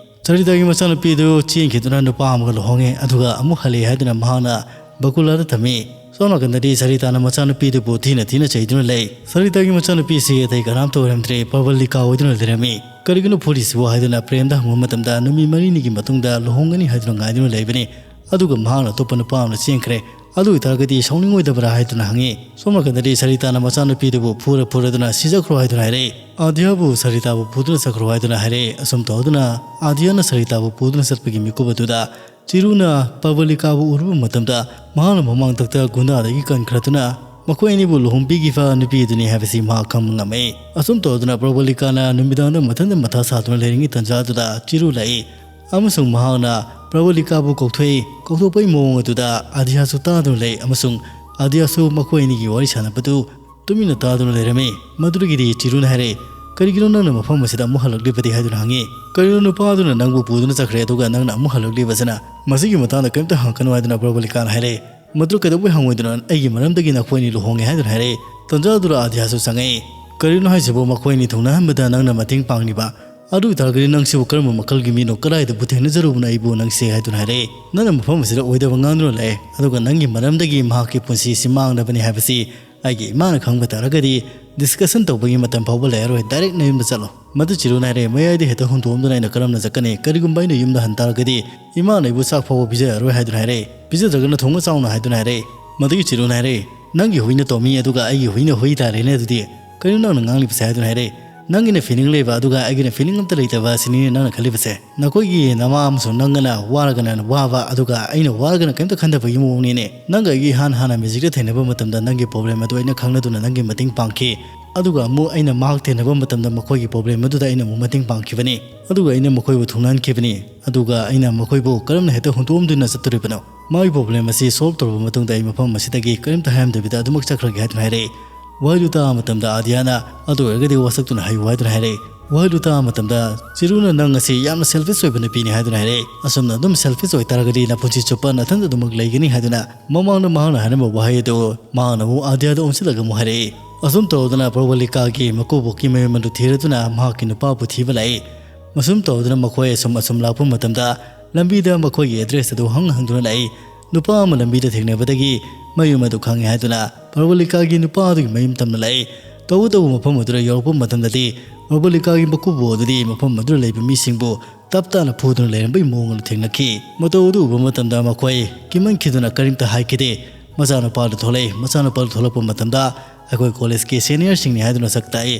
ꯁꯔꯤꯇꯥꯒꯤ ꯃꯆꯥꯅꯨꯄꯤꯗꯨ ꯆꯦꯟꯈꯤꯗꯨꯅ ꯅꯨꯄꯥ ꯑꯃꯒ ꯂꯨꯍꯣꯡꯉꯦ, ꯑꯗꯨꯒ ꯑꯃꯨꯛ ꯍꯜꯂꯛꯑꯦ ꯍꯥꯏꯗꯨꯅ ꯃꯍꯥꯛꯅ ꯕꯀꯨꯂꯥꯗ ꯊꯝꯃꯤ꯫ ꯁꯣꯝ ꯅꯥꯀꯟꯗꯗꯤ ꯁꯔꯤꯇꯥꯅ ꯃꯆꯥꯅꯨꯄꯤꯗꯨꯕꯨ ꯊꯤꯅ ꯊꯤꯅ ꯆꯩꯗꯨꯅ ꯂꯩ꯫ ꯁꯔꯤꯇꯥꯒꯤ ꯃꯆꯥꯅꯨꯄꯤꯁꯤ ꯑꯇꯩ ꯀꯅꯥꯝꯇ ꯑꯣꯏꯔꯝꯗ꯭ꯔꯦ, ꯄ꯭ꯔꯕꯂꯤꯀꯥ ꯑꯣꯏꯗꯨꯅ ꯂꯩꯔꯝꯃꯤ꯫ ꯀꯔꯤꯒꯤꯅꯣ ꯐꯨꯔꯤꯁꯤꯕꯨ ꯍꯥꯏꯗꯨꯅ ꯄ꯭ꯔꯦꯝꯗ ꯍꯪꯕ ꯃꯇꯝꯗ ꯅꯨꯃꯤꯠ ꯃꯔꯤꯅꯤꯒꯤ ꯃꯇꯨꯡꯗ ꯂꯨꯍꯣꯡꯒꯅꯤ ꯍꯥꯏꯗꯨꯅ ꯉꯥꯏꯗꯨꯅ ꯂꯩꯕꯅꯤ꯫ ꯑꯗꯨꯒ ꯃꯍꯥꯛꯅ ꯑꯇꯣꯞꯄ ꯅꯨꯄꯥ ꯑꯃꯅ ꯆꯦꯟꯈ꯭ꯔꯦ꯫ ꯑꯗꯨ ꯑꯣꯏꯇꯥꯔꯒꯗꯤ ꯁꯥꯎꯅꯤꯡꯉꯣꯏꯗꯕ꯭ꯔꯥ ꯍꯥꯏꯗꯨꯅ ꯍꯪꯉꯤ꯫ ꯁꯣꯝ ꯅꯥꯀꯟꯗꯗꯤ ꯁꯔꯤꯇꯥꯅ ꯃꯆꯥꯅꯨꯄꯤꯗꯨꯕꯨ ꯐꯨꯔ ꯐꯨꯔꯗꯨꯅ ꯁꯤꯖꯈ꯭ꯔꯣ ꯍꯥꯏꯗꯨꯅ ꯍꯥꯏꯔꯛꯏ꯫ ꯑꯥꯗꯤꯌꯥꯕꯨ ꯁꯔꯤꯇꯥꯕꯨ ꯐꯨꯗꯨꯅ ꯆꯠꯈ꯭ꯔꯣ ꯍꯥꯏꯗꯨꯅ ꯍꯥꯏꯔꯛꯏ꯫ ꯑꯁꯨꯝ ꯇꯧꯗꯨꯅ ꯑꯥꯗꯤꯌꯥꯅ ꯁꯔꯤꯇꯥꯕꯨ ꯄꯨꯗꯨꯅ ꯆꯠꯄꯒꯤ ꯃꯤꯀꯨꯞ ꯑꯗꯨꯗ ꯆꯤꯔꯨꯅ ꯄꯕꯂꯤꯀꯥꯕꯨ ꯎꯔꯨꯕ ꯃꯇꯝꯗ ꯃꯍꯥꯛꯅ ꯃꯃꯥꯡꯊꯛꯇ ꯒꯨꯟꯗꯥꯗꯒꯤ ꯀꯟꯈ꯭ꯔꯗꯨꯅ ꯃꯈꯣꯏ ꯑꯅꯤꯕꯨ ꯂꯨꯍꯣꯡꯕꯤꯈꯤꯕ ꯅꯨꯄꯤ ꯑꯗꯨꯅꯤ ꯍꯥꯏꯕꯁꯤ ꯃꯍꯥꯛ ꯈꯪꯕ ꯉꯝꯃꯤ꯫ ꯑꯁꯨꯝ ꯇꯧꯗꯨꯅ ꯄ꯭ꯔꯕꯂꯤꯀꯥꯅ ꯅꯨꯃꯤꯗꯥꯡꯗ ꯃꯊꯟꯇ ꯃꯊꯥ ꯁꯥꯗꯨꯅ ꯂꯩꯔꯤꯉꯩ ꯇꯟꯖꯥ ꯑꯗꯨꯗ ꯆꯤꯔꯨ ꯂꯥꯛꯏ꯫ ꯑꯃꯁꯨꯡ ꯃꯍꯥꯛꯅ ꯄ꯭ꯔꯕꯂꯤꯀꯥꯕꯨ ꯀꯧꯊꯣꯛꯏ꯫ ꯀꯧꯊꯣꯛꯄꯒꯤ ꯃꯑꯣꯡ ꯑꯗꯨꯗ ꯑꯥꯗꯤꯌꯥꯁꯨ ꯇꯥꯗꯨꯅ ꯂꯩ ꯑꯃꯁꯨꯡ ꯑꯥꯗꯤꯌꯥꯁꯨ ꯃꯈꯣꯏ ꯑꯅꯤꯒꯤ ꯋꯥꯔꯤ ꯁꯥꯟꯅꯕꯗꯨ ꯇꯨꯃꯤꯟꯅ ꯇꯥꯗꯨꯅ ꯂꯩꯔꯝꯃꯤ꯫ ꯃꯗꯨꯗꯒꯤꯗꯤ ꯆꯤꯔꯨꯅ ꯍꯥꯏꯔꯛꯏ, "ꯀꯔꯤꯒꯤꯅꯣ ꯅꯪꯅ ꯃꯐꯝ ꯑꯁꯤꯗ ꯑꯃꯨꯛ ꯍꯜꯂꯛꯂꯤꯕꯗꯤ?" ꯍꯥꯏꯗꯨꯅ ꯍꯪꯉꯤ꯫ "ꯀꯔꯤꯅꯣ ꯅꯨꯄꯥ ꯑꯗꯨꯅ ꯅꯪꯕꯨ ꯄꯨꯗꯨꯅ ꯆꯠꯈ꯭ꯔꯦ, ꯑꯗꯨꯒ ꯅꯪꯅ ꯑꯃꯨꯛ ꯍꯜꯂꯛꯂꯤꯕꯁꯤꯅ? ꯃꯁꯤꯒꯤ ꯃꯇꯥꯡꯗ ꯀꯔꯤꯝꯇ ꯍꯪꯉꯛꯀꯅꯨ" ꯍꯥꯏꯗꯨꯅ ꯄ꯭ꯔꯕꯂꯤꯀꯥꯅ ꯍꯥꯏꯔꯛꯏ꯫ "ꯃꯗꯨ ꯀꯩꯗꯧꯕꯩ ꯍꯪꯉꯣꯏꯗꯅꯣ? ꯑꯩꯒꯤ ꯃꯔꯝꯗꯒꯤ ꯅꯈꯣꯏ ꯑꯅꯤ ꯂꯨꯍꯣꯡꯉꯦ" ꯍꯥꯏꯗꯨꯅ ꯍꯥꯏꯔꯛꯏ꯫ ꯇꯟꯖꯥ ꯑꯗꯨꯗ ꯑꯥꯗꯤꯌꯥꯁꯨ ꯆꯪꯉꯛꯏ꯫ "ꯀꯔꯤꯅꯣ ꯍꯥꯏꯁꯤꯕꯨ? ꯃꯈꯣꯏ ꯑꯅꯤ ꯊꯨꯡꯅꯍꯟꯕꯗ ꯅꯪꯅ ꯃꯇꯦꯡ ꯄꯥꯡꯂꯤꯕ? ꯑꯗꯨ ꯑꯣꯏꯇꯥꯔꯒꯗꯤ ꯅꯪꯁꯤꯕꯨ ꯀꯔꯝꯕ ꯃꯈꯜꯒꯤ ꯃꯤꯅꯣ? ꯀꯗꯥꯏꯗꯕꯨ ꯊꯦꯡꯅꯖꯔꯨꯕꯅꯣ ꯑꯩꯕꯨ ꯅꯪꯁꯦ?" ꯍꯥꯏꯗꯨꯅ ꯍꯥꯏꯔꯛꯏ꯫ "ꯅꯪꯅ ꯃꯐꯝ ꯑꯁꯤꯗ ꯑꯣꯏꯗꯕ ꯉꯥꯡꯗꯨꯅ ꯂꯥꯛꯑꯦ, ꯑꯗꯨꯒ ꯅꯪꯒꯤ ꯃꯔꯝꯗꯒꯤ ꯃꯍꯥꯛꯀꯤ ꯄꯨꯟꯁꯤ ꯑꯁꯤ ꯃꯥꯡꯂꯕꯅꯤ ꯍꯥꯏꯕꯁꯤ ꯑꯩꯒꯤ ꯏꯃꯥꯅ ꯈꯪꯕ ꯇꯥꯔꯒꯗꯤ discussion ꯇꯧꯕꯒꯤ ꯃꯇꯝ ꯐꯥꯎꯕ ꯂꯩꯔꯔꯣꯏ꯫ Direct ꯅꯌꯨꯝꯗ ꯆꯠꯂꯣ꯫" ꯃꯗꯨ ꯆꯤꯔꯨꯅ ꯍꯥꯏꯔꯛꯑꯦ, "ꯃꯌꯥꯏꯗ ꯍꯦꯛꯇ ꯍꯨꯟꯗꯣꯛꯑꯝꯗꯨꯅ ꯑꯩꯅ ꯀꯔꯝꯅ ꯆꯠꯀꯅꯤ? ꯀꯔꯤꯒꯨꯝꯕ ꯑꯩꯅ ꯌꯨꯝꯗ ꯍꯟ ꯇꯥꯔꯒꯗꯤ ꯏꯃꯥꯅ ꯑꯩꯕꯨ ꯆꯥꯛ ꯐꯥꯎꯕ ꯄꯤꯖꯔꯔꯣꯏ" ꯍꯥꯏꯗꯨꯅ ꯍꯥꯏꯔꯛꯑꯦ꯫ "ꯄꯤꯖꯗ꯭ꯔꯒꯅ ꯊꯣꯡꯅ ꯆꯥꯎꯅ" ꯍꯥꯏꯗꯨꯅ ꯍꯥꯏꯔꯛꯑꯦ꯫ ꯃꯗꯨꯒꯤ ꯆꯤꯔꯨꯅ ꯍꯥꯏꯔꯛꯑꯦ, "ꯅꯪꯒꯤ ꯍꯨꯏꯅ ꯇꯣꯝꯃꯤ, ꯑꯗꯨꯒ ꯑꯩꯒꯤ ꯍꯨꯏꯅ ꯍꯨꯏ ꯇꯥꯔꯦꯅꯦ ꯑꯗꯨꯗꯤ꯫ ꯀꯔꯤꯅꯣ ꯅꯪꯅ ꯉꯥꯡꯂꯤꯕꯁꯦ?" ꯍꯥꯏꯗꯨꯅ ꯍꯥꯏꯔꯛꯑꯦ꯫ "ꯅꯪꯒꯤꯅ feeling ꯂꯩꯕ, ꯑꯗꯨꯒ ꯑꯩꯒꯤꯅ feeling ꯑꯝꯇ ꯂꯩꯇꯕ ꯑꯁꯤꯅꯤꯅꯦ ꯅꯪꯅ ꯈꯜꯂꯤꯕꯁꯦ꯫ ꯅꯈꯣꯏꯒꯤ ꯅꯃꯥ ꯑꯃꯁꯨꯡ ꯅꯪꯒꯅ ꯋꯥꯔꯒꯅ ꯋꯥꯕ, ꯑꯗꯨꯒ ꯑꯩꯅ ꯋꯥꯔꯒꯅ ꯀꯔꯤꯝꯇ ꯈꯟꯗꯕꯒꯤ ꯃꯑꯣꯡꯅꯤꯅꯦ꯫ ꯅꯪꯒ ꯑꯩꯒꯤ ꯏꯍꯥꯟ ꯍꯥꯟꯅ magicꯇ ꯊꯦꯡꯅꯕ ꯃꯇꯝꯗ ꯅꯪꯒꯤ problem ꯑꯗꯨ ꯑꯩꯅ ꯈꯪꯂꯗꯨꯅ ꯅꯪꯒꯤ ꯃꯇꯦꯡ ꯄꯥꯡꯈꯤ꯫ ꯑꯗꯨꯒ ꯑꯃꯨꯛ ꯑꯩꯅ ꯃꯍꯥꯛ ꯊꯦꯡꯅꯕ ꯃꯇꯝꯗ ꯃꯈꯣꯏꯒꯤ problem ꯑꯗꯨꯗ ꯑꯩꯅ ꯑꯃꯨꯛ ꯃꯇꯦꯡ ꯄꯥꯡꯈꯤꯕꯅꯤ꯫ ꯑꯗꯨꯒ ꯑꯩꯅ ꯃꯈꯣꯏꯕꯨ ꯊꯨꯡꯅꯍꯟꯈꯤꯕꯅꯤ꯫ ꯑꯗꯨꯒ ꯑꯩꯅ ꯃꯈꯣꯏꯕꯨ ꯀꯔꯝꯅ ꯍꯦꯛꯇ ꯍꯨꯟꯗꯣꯛꯑꯝꯗꯨꯅ ꯆꯠꯇꯣꯔꯤꯕꯅꯣ? ꯃꯥꯒꯤ problem ꯑꯁꯤ solve ꯇꯧꯔꯕ ꯃꯇꯨꯡꯗ ꯑꯩ ꯃꯐꯝ ꯑꯁꯤꯗꯒꯤ ꯀꯔꯤꯝꯇ ꯍꯥꯏꯔꯝꯗꯕꯤꯗ ꯑꯗꯨꯃꯛ ꯆꯠꯈ꯭ꯔꯒꯦ ꯍꯥꯏꯗꯨꯅ ꯍꯥꯏꯔꯛꯏ꯫ ꯋꯥꯍꯩꯗꯨ ꯇꯥꯕ ꯃꯇꯝꯗ ꯑꯥꯗꯤꯌꯥꯅ, "ꯑꯗꯨ ꯑꯣꯏꯔꯒꯗꯤ ꯋꯥꯁꯛꯇꯨꯅ ꯍꯥꯏꯌꯨ" ꯍꯥꯏꯗꯨꯅ ꯍꯥꯏꯔꯛꯏ꯫ ꯋꯥꯍꯩꯗꯨ ꯇꯥꯕ ꯃꯇꯝꯗ ꯆꯤꯔꯨꯅ, "ꯅꯪ ꯑꯁꯤ ꯌꯥꯝꯅ selfish ꯑꯣꯏꯕ ꯅꯨꯄꯤꯅꯤ" ꯍꯥꯏꯗꯨꯅ ꯍꯥꯏꯔꯛꯏ꯫ "ꯑꯁꯨꯝꯅ ꯑꯗꯨꯝ selfish ꯑꯣꯏꯇꯥꯔꯒꯗꯤ ꯅꯄꯨꯟꯁꯤ ꯆꯨꯞꯄ ꯅꯊꯟꯇ ꯑꯗꯨꯃꯛ ꯂꯩꯒꯅꯤ" ꯍꯥꯏꯗꯨꯅ ꯃꯃꯥꯡꯗ ꯃꯍꯥꯛꯅ ꯍꯥꯏꯔꯝꯕ ꯋꯥꯍꯩ ꯑꯗꯨ ꯃꯍꯥꯛꯅ ꯑꯃꯨꯛ ꯑꯥꯗꯤꯌꯥꯗ ꯑꯣꯟꯁꯤꯜꯂꯒ ꯑꯃꯨꯛ ꯍꯥꯏꯔꯛꯏ꯫ ꯑꯁꯨꯝ ꯇꯧꯗꯨꯅ ꯄ꯭ꯔꯕꯂꯤꯀꯥꯒꯤ ꯃꯀꯨꯕꯣꯛꯀꯤ ꯃꯌꯨꯝ ꯑꯗꯨ ꯊꯤꯔꯗꯨꯅ ꯃꯍꯥꯛꯀꯤ ꯅꯨꯄꯥꯕꯨ ꯊꯤꯕ ꯂꯥꯛꯏ꯫ ꯑꯁꯨꯝ ꯇꯧꯗꯨꯅ ꯃꯈꯣꯏ ꯑꯁꯨꯝ ꯑꯁꯨꯝ ꯂꯥꯛꯄ ꯃꯇꯝꯗ ꯂꯝꯕꯤꯗ ꯃꯈꯣꯏꯒꯤ address ꯑꯗꯨ ꯍꯪ ꯍꯪꯗꯨꯅ ꯂꯥꯛꯏ꯫ ꯅꯨꯄꯥ ꯑꯃ ꯂꯝꯕꯤꯗ ꯊꯦꯡꯅꯕꯗꯒꯤ ꯃꯌꯨꯝ ꯑꯗꯨ ꯈꯪꯉꯦ ꯍꯥꯏꯗꯨꯅ ꯄ꯭ꯔꯕꯂꯤꯀꯥꯒꯤ ꯅꯨꯄꯥ ꯑꯗꯨꯒꯤ ꯃꯌꯨꯝ ꯇꯝꯅ ꯂꯥꯛꯏ꯫ ꯇꯧꯕꯇꯕꯨ ꯃꯐꯝ ꯑꯗꯨꯗ ꯌꯧꯔꯛꯄ ꯃꯇꯝꯗꯗꯤ ꯄ꯭ꯔꯕꯂꯤꯀꯥꯒꯤ ꯃꯀꯨꯕꯣꯛ ꯑꯗꯨꯗꯤ ꯃꯐꯝ ꯑꯗꯨꯗ ꯂꯩꯕ ꯃꯤꯁꯤꯡꯕꯨ ꯇꯞ ꯇꯥꯅ ꯐꯨꯗꯨꯅ ꯂꯩꯔꯝꯕꯒꯤ ꯃꯑꯣꯡ ꯑꯗꯨ ꯊꯦꯡꯅꯈꯤ꯫ ꯃꯇꯧ ꯑꯗꯨ ꯎꯕ ꯃꯇꯝꯗ ꯃꯈꯣꯏ ꯀꯤꯃꯟꯈꯤꯗꯨꯅ ꯀꯔꯤꯝꯇ ꯍꯥꯏꯈꯤꯗꯦ꯫ ꯃꯆꯥꯅꯨꯄꯥꯗꯨ ꯊꯣꯛꯂꯛꯏ꯫ ꯃꯆꯥꯅꯨꯄꯥꯗꯨ ꯊꯣꯛꯂꯛꯄ ꯃꯇꯝꯗ ꯑꯩꯈꯣꯏ college ꯀꯤ senior ꯁꯤꯡꯅꯤ ꯍꯥꯏꯗꯨꯅ ꯁꯛ ꯇꯥꯛꯏ꯫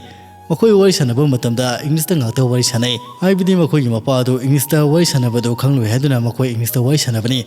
ꯃꯈꯣꯏ ꯋꯥꯔꯤ ꯁꯥꯟꯅꯕ ꯃꯇꯝꯗ English ꯇ ꯉꯥꯛꯇ ꯋꯥꯔꯤ ꯁꯥꯟꯅꯩ, ꯍꯥꯏꯕꯗꯤ ꯃꯈꯣꯏꯒꯤ ꯃꯄꯥ ꯑꯗꯨ English ꯇ ꯋꯥꯔꯤ ꯁꯥꯟꯅꯕꯗꯨ ꯈꯪꯂꯣꯏ ꯍꯥꯏꯗꯨꯅ ꯃꯈꯣꯏ English ꯇ ꯋꯥꯔꯤ ꯁꯥꯟꯅꯕꯅꯤ꯫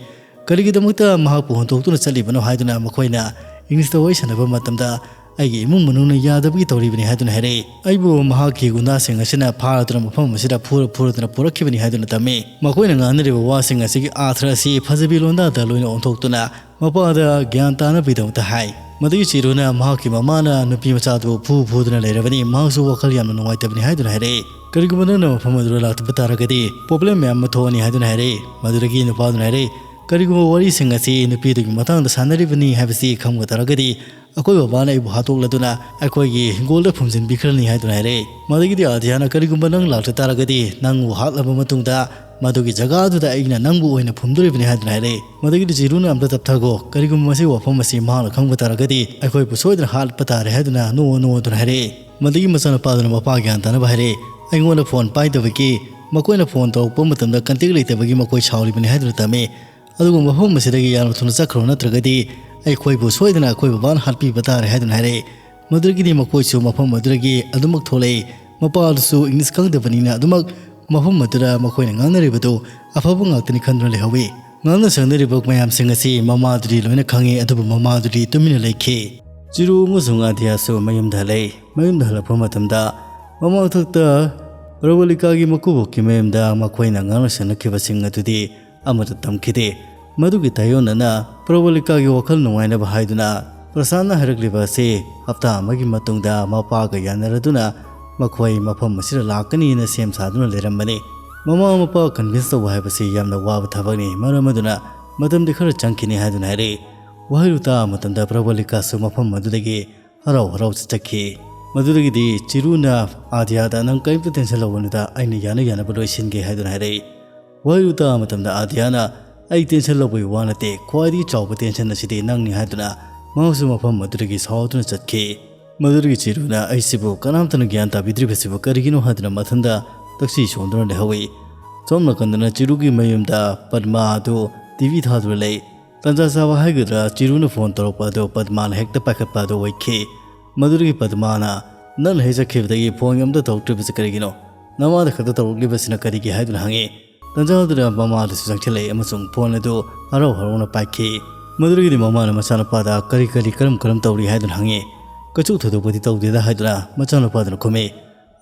ꯀꯔꯤꯒꯤꯗꯃꯛꯇ ꯃꯍꯥꯛꯄꯨ ꯍꯨꯟꯗꯣꯛꯇꯨꯅ ꯆꯠꯂꯤꯕꯅꯣ ꯍꯥꯏꯗꯨꯅ ꯃꯈꯣꯏꯅ English ꯇ ꯋꯥꯔꯤ ꯁꯥꯟꯅꯕ ꯃꯇꯝꯗ, "ꯑꯩꯒꯤ ꯏꯃꯨꯡ ꯃꯅꯨꯡꯅ ꯌꯥꯗꯕꯒꯤ ꯇꯧꯔꯤꯕꯅꯤ" ꯍꯥꯏꯗꯨꯅ ꯍꯥꯏꯔꯛꯏ꯫ "ꯑꯩꯕꯨ ꯃꯍꯥꯛꯀꯤ ꯒꯨꯟꯗꯥꯁꯤꯡ ꯑꯁꯤꯅ ꯐꯥꯔꯗꯨꯅ ꯃꯐꯝ ꯑꯁꯤꯗ ꯐꯨꯔ ꯐꯨꯔꯗꯨꯅ ꯄꯨꯔꯛꯈꯤꯕꯅꯤ" ꯍꯥꯏꯗꯨꯅ ꯇꯝꯃꯤ꯫ ꯃꯈꯣꯏꯅ ꯉꯥꯡꯅꯔꯤꯕ ꯋꯥꯁꯤꯡ ꯑꯁꯤꯒꯤ ꯑꯥꯔꯊ ꯑꯁꯤ ꯐꯖꯕꯤ ꯂꯣꯟꯗꯥꯗ ꯂꯣꯏꯅ ꯑꯣꯟꯊꯣꯛꯇꯨꯅ ꯃꯄꯥꯗ ꯒ꯭ꯌꯥꯟ ꯇꯥꯅꯕꯒꯤꯗꯃꯛꯇ ꯍꯥꯏ꯫ ꯃꯗꯨꯒꯤ ꯆꯤꯔꯨꯅ ꯃꯍꯥꯛꯀꯤ ꯃꯃꯥꯅ ꯅꯨꯄꯤ ꯃꯆꯥꯗꯨ ꯐꯨ ꯐꯨꯗꯨꯅ ꯂꯩꯔꯕꯅꯤ, ꯃꯍꯥꯛꯁꯨ ꯋꯥꯈꯜ ꯌꯥꯝꯅ ꯅꯨꯡꯉꯥꯏꯇꯕꯅꯤ ꯍꯥꯏꯗꯨꯅ ꯍꯥꯏꯔꯛꯏ꯫ "ꯀꯔꯤꯒꯨꯝꯕ ꯅꯪꯅ ꯃꯐꯝ ꯑꯗꯨꯗ ꯂꯥꯛꯇꯕ ꯇꯥꯔꯒꯗꯤ problem ꯃꯌꯥꯝ ꯑꯃ ꯊꯣꯛꯑꯅꯤ" ꯍꯥꯏꯗꯨꯅ ꯍꯥꯏꯔꯛꯏ꯫ ꯃꯗꯨꯗꯒꯤ ꯅꯨꯄꯥꯗꯨꯅ ꯍꯥꯏꯔꯛꯏ, "ꯀꯔꯤꯒꯨꯝꯕ ꯋꯥꯔꯤꯁꯤꯡ ꯑꯁꯤ ꯅꯨꯄꯤꯗꯨꯒꯤ ꯃꯇꯥꯡꯗ ꯁꯥꯟꯅꯔꯤꯕꯅꯤ ꯍꯥꯏꯕꯁꯤ ꯈꯪꯕ ꯇꯥꯔꯒꯗꯤ ꯑꯩꯈꯣꯏ ꯕꯕꯥꯅ ꯑꯩꯕꯨ ꯍꯥꯠꯇꯣꯛꯂꯗꯨꯅ ꯑꯩꯈꯣꯏꯒꯤ ꯍꯤꯡꯒꯣꯜꯗ ꯐꯨꯝꯖꯤꯟꯕꯤꯈ꯭ꯔꯅꯤ" ꯍꯥꯏꯗꯨꯅ ꯍꯥꯏꯔꯛꯏ꯫ ꯃꯗꯨꯗꯒꯤꯗꯤ ꯑꯥꯗꯤꯌꯥꯅ, "ꯀꯔꯤꯒꯨꯝꯕ ꯅꯪ ꯂꯥꯛꯇ ꯇꯥꯔꯒꯗꯤ ꯅꯪꯕꯨ ꯍꯥꯠꯂꯕ ꯃꯇꯨꯡꯗ ꯃꯗꯨꯒꯤ ꯖꯒꯥ ꯑꯗꯨꯗ ꯑꯩꯅ ꯅꯪꯕꯨ ꯑꯣꯏꯅ ꯐꯨꯝꯗꯣꯔꯤꯕꯅꯤ" ꯍꯥꯏꯗꯨꯅ ꯍꯥꯏꯔꯛꯏ꯫ ꯃꯗꯨꯗꯒꯤꯗꯤ ꯆꯤꯔꯨꯅ, "ꯑꯝꯇ ꯇꯞꯊꯈꯣ, ꯀꯔꯤꯒꯨꯝꯕ ꯃꯁꯤꯒꯤ ꯋꯥꯐꯝ ꯑꯁꯤ ꯃꯍꯥꯛꯅ ꯈꯪꯕ ꯇꯥꯔꯒꯗꯤ ꯑꯩꯈꯣꯏꯕꯨ ꯁꯣꯏꯗꯅ ꯍꯥꯠꯄ ꯇꯥꯔꯦ" ꯍꯥꯏꯗꯨꯅ ꯅꯣꯛꯑ ꯅꯣꯛꯑ ꯑꯗꯨꯅ ꯍꯥꯏꯔꯛꯏ꯫ ꯃꯗꯨꯒꯤ ꯃꯆꯥꯅꯨꯄꯥꯗꯨꯅ ꯃꯄꯥ ꯒ꯭ꯌꯥꯟ ꯇꯥꯅꯕ ꯍꯥꯏꯔꯛꯏ, "ꯑꯩꯉꯣꯟꯗ phone ꯄꯥꯏꯗꯕꯒꯤ, ꯃꯈꯣꯏꯅ phone ꯇꯧꯔꯛꯄ ꯃꯇꯝꯗ contact ꯂꯩꯇꯕꯒꯤ ꯃꯈꯣꯏ ꯁꯥꯎꯔꯤꯕꯅꯤ" ꯍꯥꯏꯗꯨꯅ ꯇꯝꯃꯤ꯫ "ꯑꯗꯨꯒ ꯃꯐꯝ ꯑꯁꯤꯗꯒꯤ ꯌꯥꯝꯅ ꯊꯨꯅ ꯆꯠꯈ꯭ꯔꯣ, ꯅꯠꯇ꯭ꯔꯒꯗꯤ ꯑꯩꯈꯣꯏꯕꯨ ꯁꯣꯏꯗꯅ ꯑꯩꯈꯣꯏ ꯕꯕꯥꯅ ꯍꯥꯠꯄꯤꯕ ꯇꯥꯔꯦ" ꯍꯥꯏꯗꯨꯅ ꯍꯥꯏꯔꯛꯏ꯫ ꯃꯗꯨꯗꯒꯤꯗꯤ ꯃꯈꯣꯏꯁꯨ ꯃꯐꯝ ꯑꯗꯨꯗꯒꯤ ꯑꯗꯨꯃꯛ ꯊꯣꯛꯂꯛꯏ꯫ ꯃꯄꯥ ꯑꯗꯨꯁꯨ English ꯈꯪꯗꯕꯅꯤꯅ ꯑꯗꯨꯃꯛ ꯃꯐꯝ ꯑꯗꯨꯗ ꯃꯈꯣꯏꯅ ꯉꯥꯡꯅꯔꯤꯕꯗꯨ ꯑꯐꯕ ꯉꯥꯛꯇꯅꯤ ꯈꯟꯗꯨꯅ ꯂꯩꯍꯧꯏ꯫ ꯉꯥꯡꯅ ꯁꯛꯅꯔꯤꯕ ꯃꯌꯥꯝꯁꯤꯡ ꯑꯁꯤ ꯃꯃꯥꯗꯨꯗꯤ ꯂꯣꯏꯅ ꯈꯪꯏ, ꯑꯗꯨꯕꯨ ꯃꯃꯥꯗꯨꯗꯤ ꯇꯨꯃꯤꯟꯅ ꯂꯩꯈꯤ꯫ ꯆꯤꯔꯨ ꯑꯃꯁꯨꯡ ꯑꯥꯗꯤꯌꯥꯁꯨ ꯃꯌꯨꯝꯗ ꯍꯜꯂꯛꯏ꯫ ꯃꯌꯨꯝꯗ ꯍꯜꯂꯛꯄ ꯃꯇꯝꯗ ꯃꯃꯥꯡꯊꯛꯇ ꯄ꯭ꯔꯕꯂꯤꯀꯥꯒꯤ ꯃꯀꯨꯕꯣꯛꯀꯤ ꯃꯌꯨꯝꯗ ꯃꯈꯣꯏꯅ ꯉꯥꯡꯅ ꯁꯛꯅꯈꯤꯕꯁꯤꯡ ꯑꯗꯨꯗꯤ ꯑꯃꯠꯇ ꯇꯝꯈꯤꯗꯦ꯫ ꯃꯗꯨꯒꯤ ꯇꯥꯏꯑꯣꯟꯅꯅ ꯄ꯭ꯔꯕꯂꯤꯀꯥꯒꯤ ꯋꯥꯈꯜ ꯅꯨꯡꯉꯥꯏꯅꯕ ꯍꯥꯏꯗꯨꯅ ꯄ꯭ꯔꯁꯥꯟꯅ ꯍꯥꯏꯔꯛꯂꯤꯕ ꯑꯁꯤ ꯍꯞꯇꯥ ꯑꯃꯒꯤ ꯃꯇꯨꯡꯗ ꯃꯄꯥꯒ ꯌꯥꯅꯔꯗꯨꯅ ꯃꯈꯣꯏ ꯃꯐꯝ ꯑꯁꯤꯗ ꯂꯥꯛꯀꯅꯤꯅ ꯁꯦꯝ ꯁꯥꯗꯨꯅ ꯂꯩꯔꯝꯕꯅꯤ꯫ ꯃꯃꯥ ꯃꯄꯥ convince ꯇꯧꯕ ꯍꯥꯏꯕꯁꯤ ꯌꯥꯝꯅ ꯋꯥꯕ ꯊꯕꯛꯅꯤ, ꯃꯔꯝ ꯑꯗꯨꯅ ꯃꯇꯝꯗꯤ ꯈꯔ ꯆꯪꯈꯤꯅꯤ ꯍꯥꯏꯗꯨꯅ ꯍꯥꯏꯔꯛꯏ꯫ ꯋꯥꯍꯩꯗꯨ ꯇꯥꯕ ꯃꯇꯝꯗ ꯄ꯭ꯔꯕꯂꯤꯀꯥꯁꯨ ꯃꯐꯝ ꯑꯗꯨꯗꯒꯤ ꯍꯔꯥꯎ ꯍꯔꯥꯎ ꯆꯠꯈꯤ꯫ ꯃꯗꯨꯗꯒꯤꯗꯤ ꯆꯤꯔꯨꯅ ꯑꯥꯗꯤꯌꯥꯗ, "ꯅꯪ ꯀꯔꯤꯝꯇ tension ꯂꯧꯒꯅꯨꯗ, ꯑꯩꯅ ꯌꯥꯅ ꯌꯥꯅꯕ ꯂꯣꯏꯁꯤꯟꯒꯦ" ꯍꯥꯏꯗꯨꯅ ꯍꯥꯏꯔꯛꯏ꯫ ꯋꯥꯍꯩꯗꯨ ꯇꯥꯕ ꯃꯇꯝꯗ ꯑꯥꯗꯤꯌꯥꯅ, "ꯑꯩ tension ꯂꯧꯕꯒꯤ ꯋꯥ ꯅꯠꯇꯦ, ꯈ꯭ꯋꯥꯏꯗꯒꯤ ꯆꯥꯎꯕ tension ꯑꯁꯤꯗꯤ ꯅꯪꯅꯤ" ꯍꯥꯏꯗꯨꯅ ꯃꯍꯥꯛꯁꯨ ꯃꯐꯝ ꯑꯗꯨꯗꯒꯤ ꯁꯥꯎꯗꯨꯅ ꯆꯠꯈꯤ꯫ ꯃꯗꯨꯗꯒꯤ ꯆꯤꯔꯨꯅ, "ꯑꯩꯁꯤꯕꯨ ꯀꯅꯥꯝꯇꯅ ꯒ꯭ꯌꯥꯟ ꯇꯥꯕꯤꯗ꯭ꯔꯤꯕꯁꯤꯕꯨ ꯀꯔꯤꯒꯤꯅꯣ?" ꯍꯥꯏꯗꯨꯅ ꯃꯊꯟꯇ ꯇꯛꯁꯤ ꯁꯣꯟꯗꯨꯅ ꯂꯩꯍꯧꯏ꯫ ꯁꯣꯝ ꯅꯥꯀꯟꯗꯅ ꯆꯤꯔꯨꯒꯤ ꯃꯌꯨꯝꯗ ꯄꯗꯃꯥ ꯑꯗꯨ TV ꯊꯥꯗꯨꯅ ꯂꯩ꯫ ꯇꯟꯖꯥ ꯆꯥꯕ ꯍꯥꯏꯒꯗ꯭ꯔꯥ, ꯆꯤꯔꯨꯅ phone ꯇꯧꯔꯛꯄ ꯑꯗꯨ ꯄꯗꯃꯥꯅ ꯍꯦꯛꯇ ꯄꯥꯏꯈꯠꯄ ꯑꯗꯨ ꯑꯣꯏꯈꯤ꯫ ꯃꯗꯨꯗꯒꯤ ꯄꯗꯃꯥꯅ, "ꯅꯪꯅ ꯍꯦꯛ ꯆꯠꯈꯤꯕꯗꯒꯤ phone ꯑꯝꯇ ꯇꯧꯔꯛꯇ꯭ꯔꯤꯕꯁꯤ ꯀꯔꯤꯒꯤꯅꯣ? ꯅꯃꯥꯗ ꯈꯛꯇ ꯇꯧꯔꯛꯂꯤꯕꯁꯤꯅ ꯀꯔꯤꯒꯤ?" ꯍꯥꯏꯗꯨꯅ ꯍꯪꯉꯤ꯫ ꯇꯟꯖꯥ ꯑꯗꯨꯗ ꯃꯃꯥꯗꯨꯁꯨ ꯆꯪꯁꯤꯜꯂꯛꯏ ꯑꯃꯁꯨꯡ phone ꯑꯗꯨ ꯍꯔꯥꯎ ꯍꯔꯥꯎꯅ ꯄꯥꯏꯈꯤ꯫ ꯃꯗꯨꯗꯒꯤꯗꯤ ꯃꯃꯥꯅ ꯃꯆꯥꯅꯨꯄꯥꯗ, "ꯀꯔꯤ ꯀꯔꯤ, ꯀꯔꯝ ꯀꯔꯝ ꯇꯧꯔꯤ?" ꯍꯥꯏꯗꯨꯅ ꯍꯪꯉꯤ꯫ "ꯀꯩꯁꯨ ꯊꯣꯏꯗꯣꯛꯄꯗꯤ ꯇꯧꯗꯦꯗ" ꯍꯥꯏꯗꯨꯅ ꯃꯆꯥꯅꯨꯄꯥꯗꯨꯅ ꯈꯨꯝꯃꯤ꯫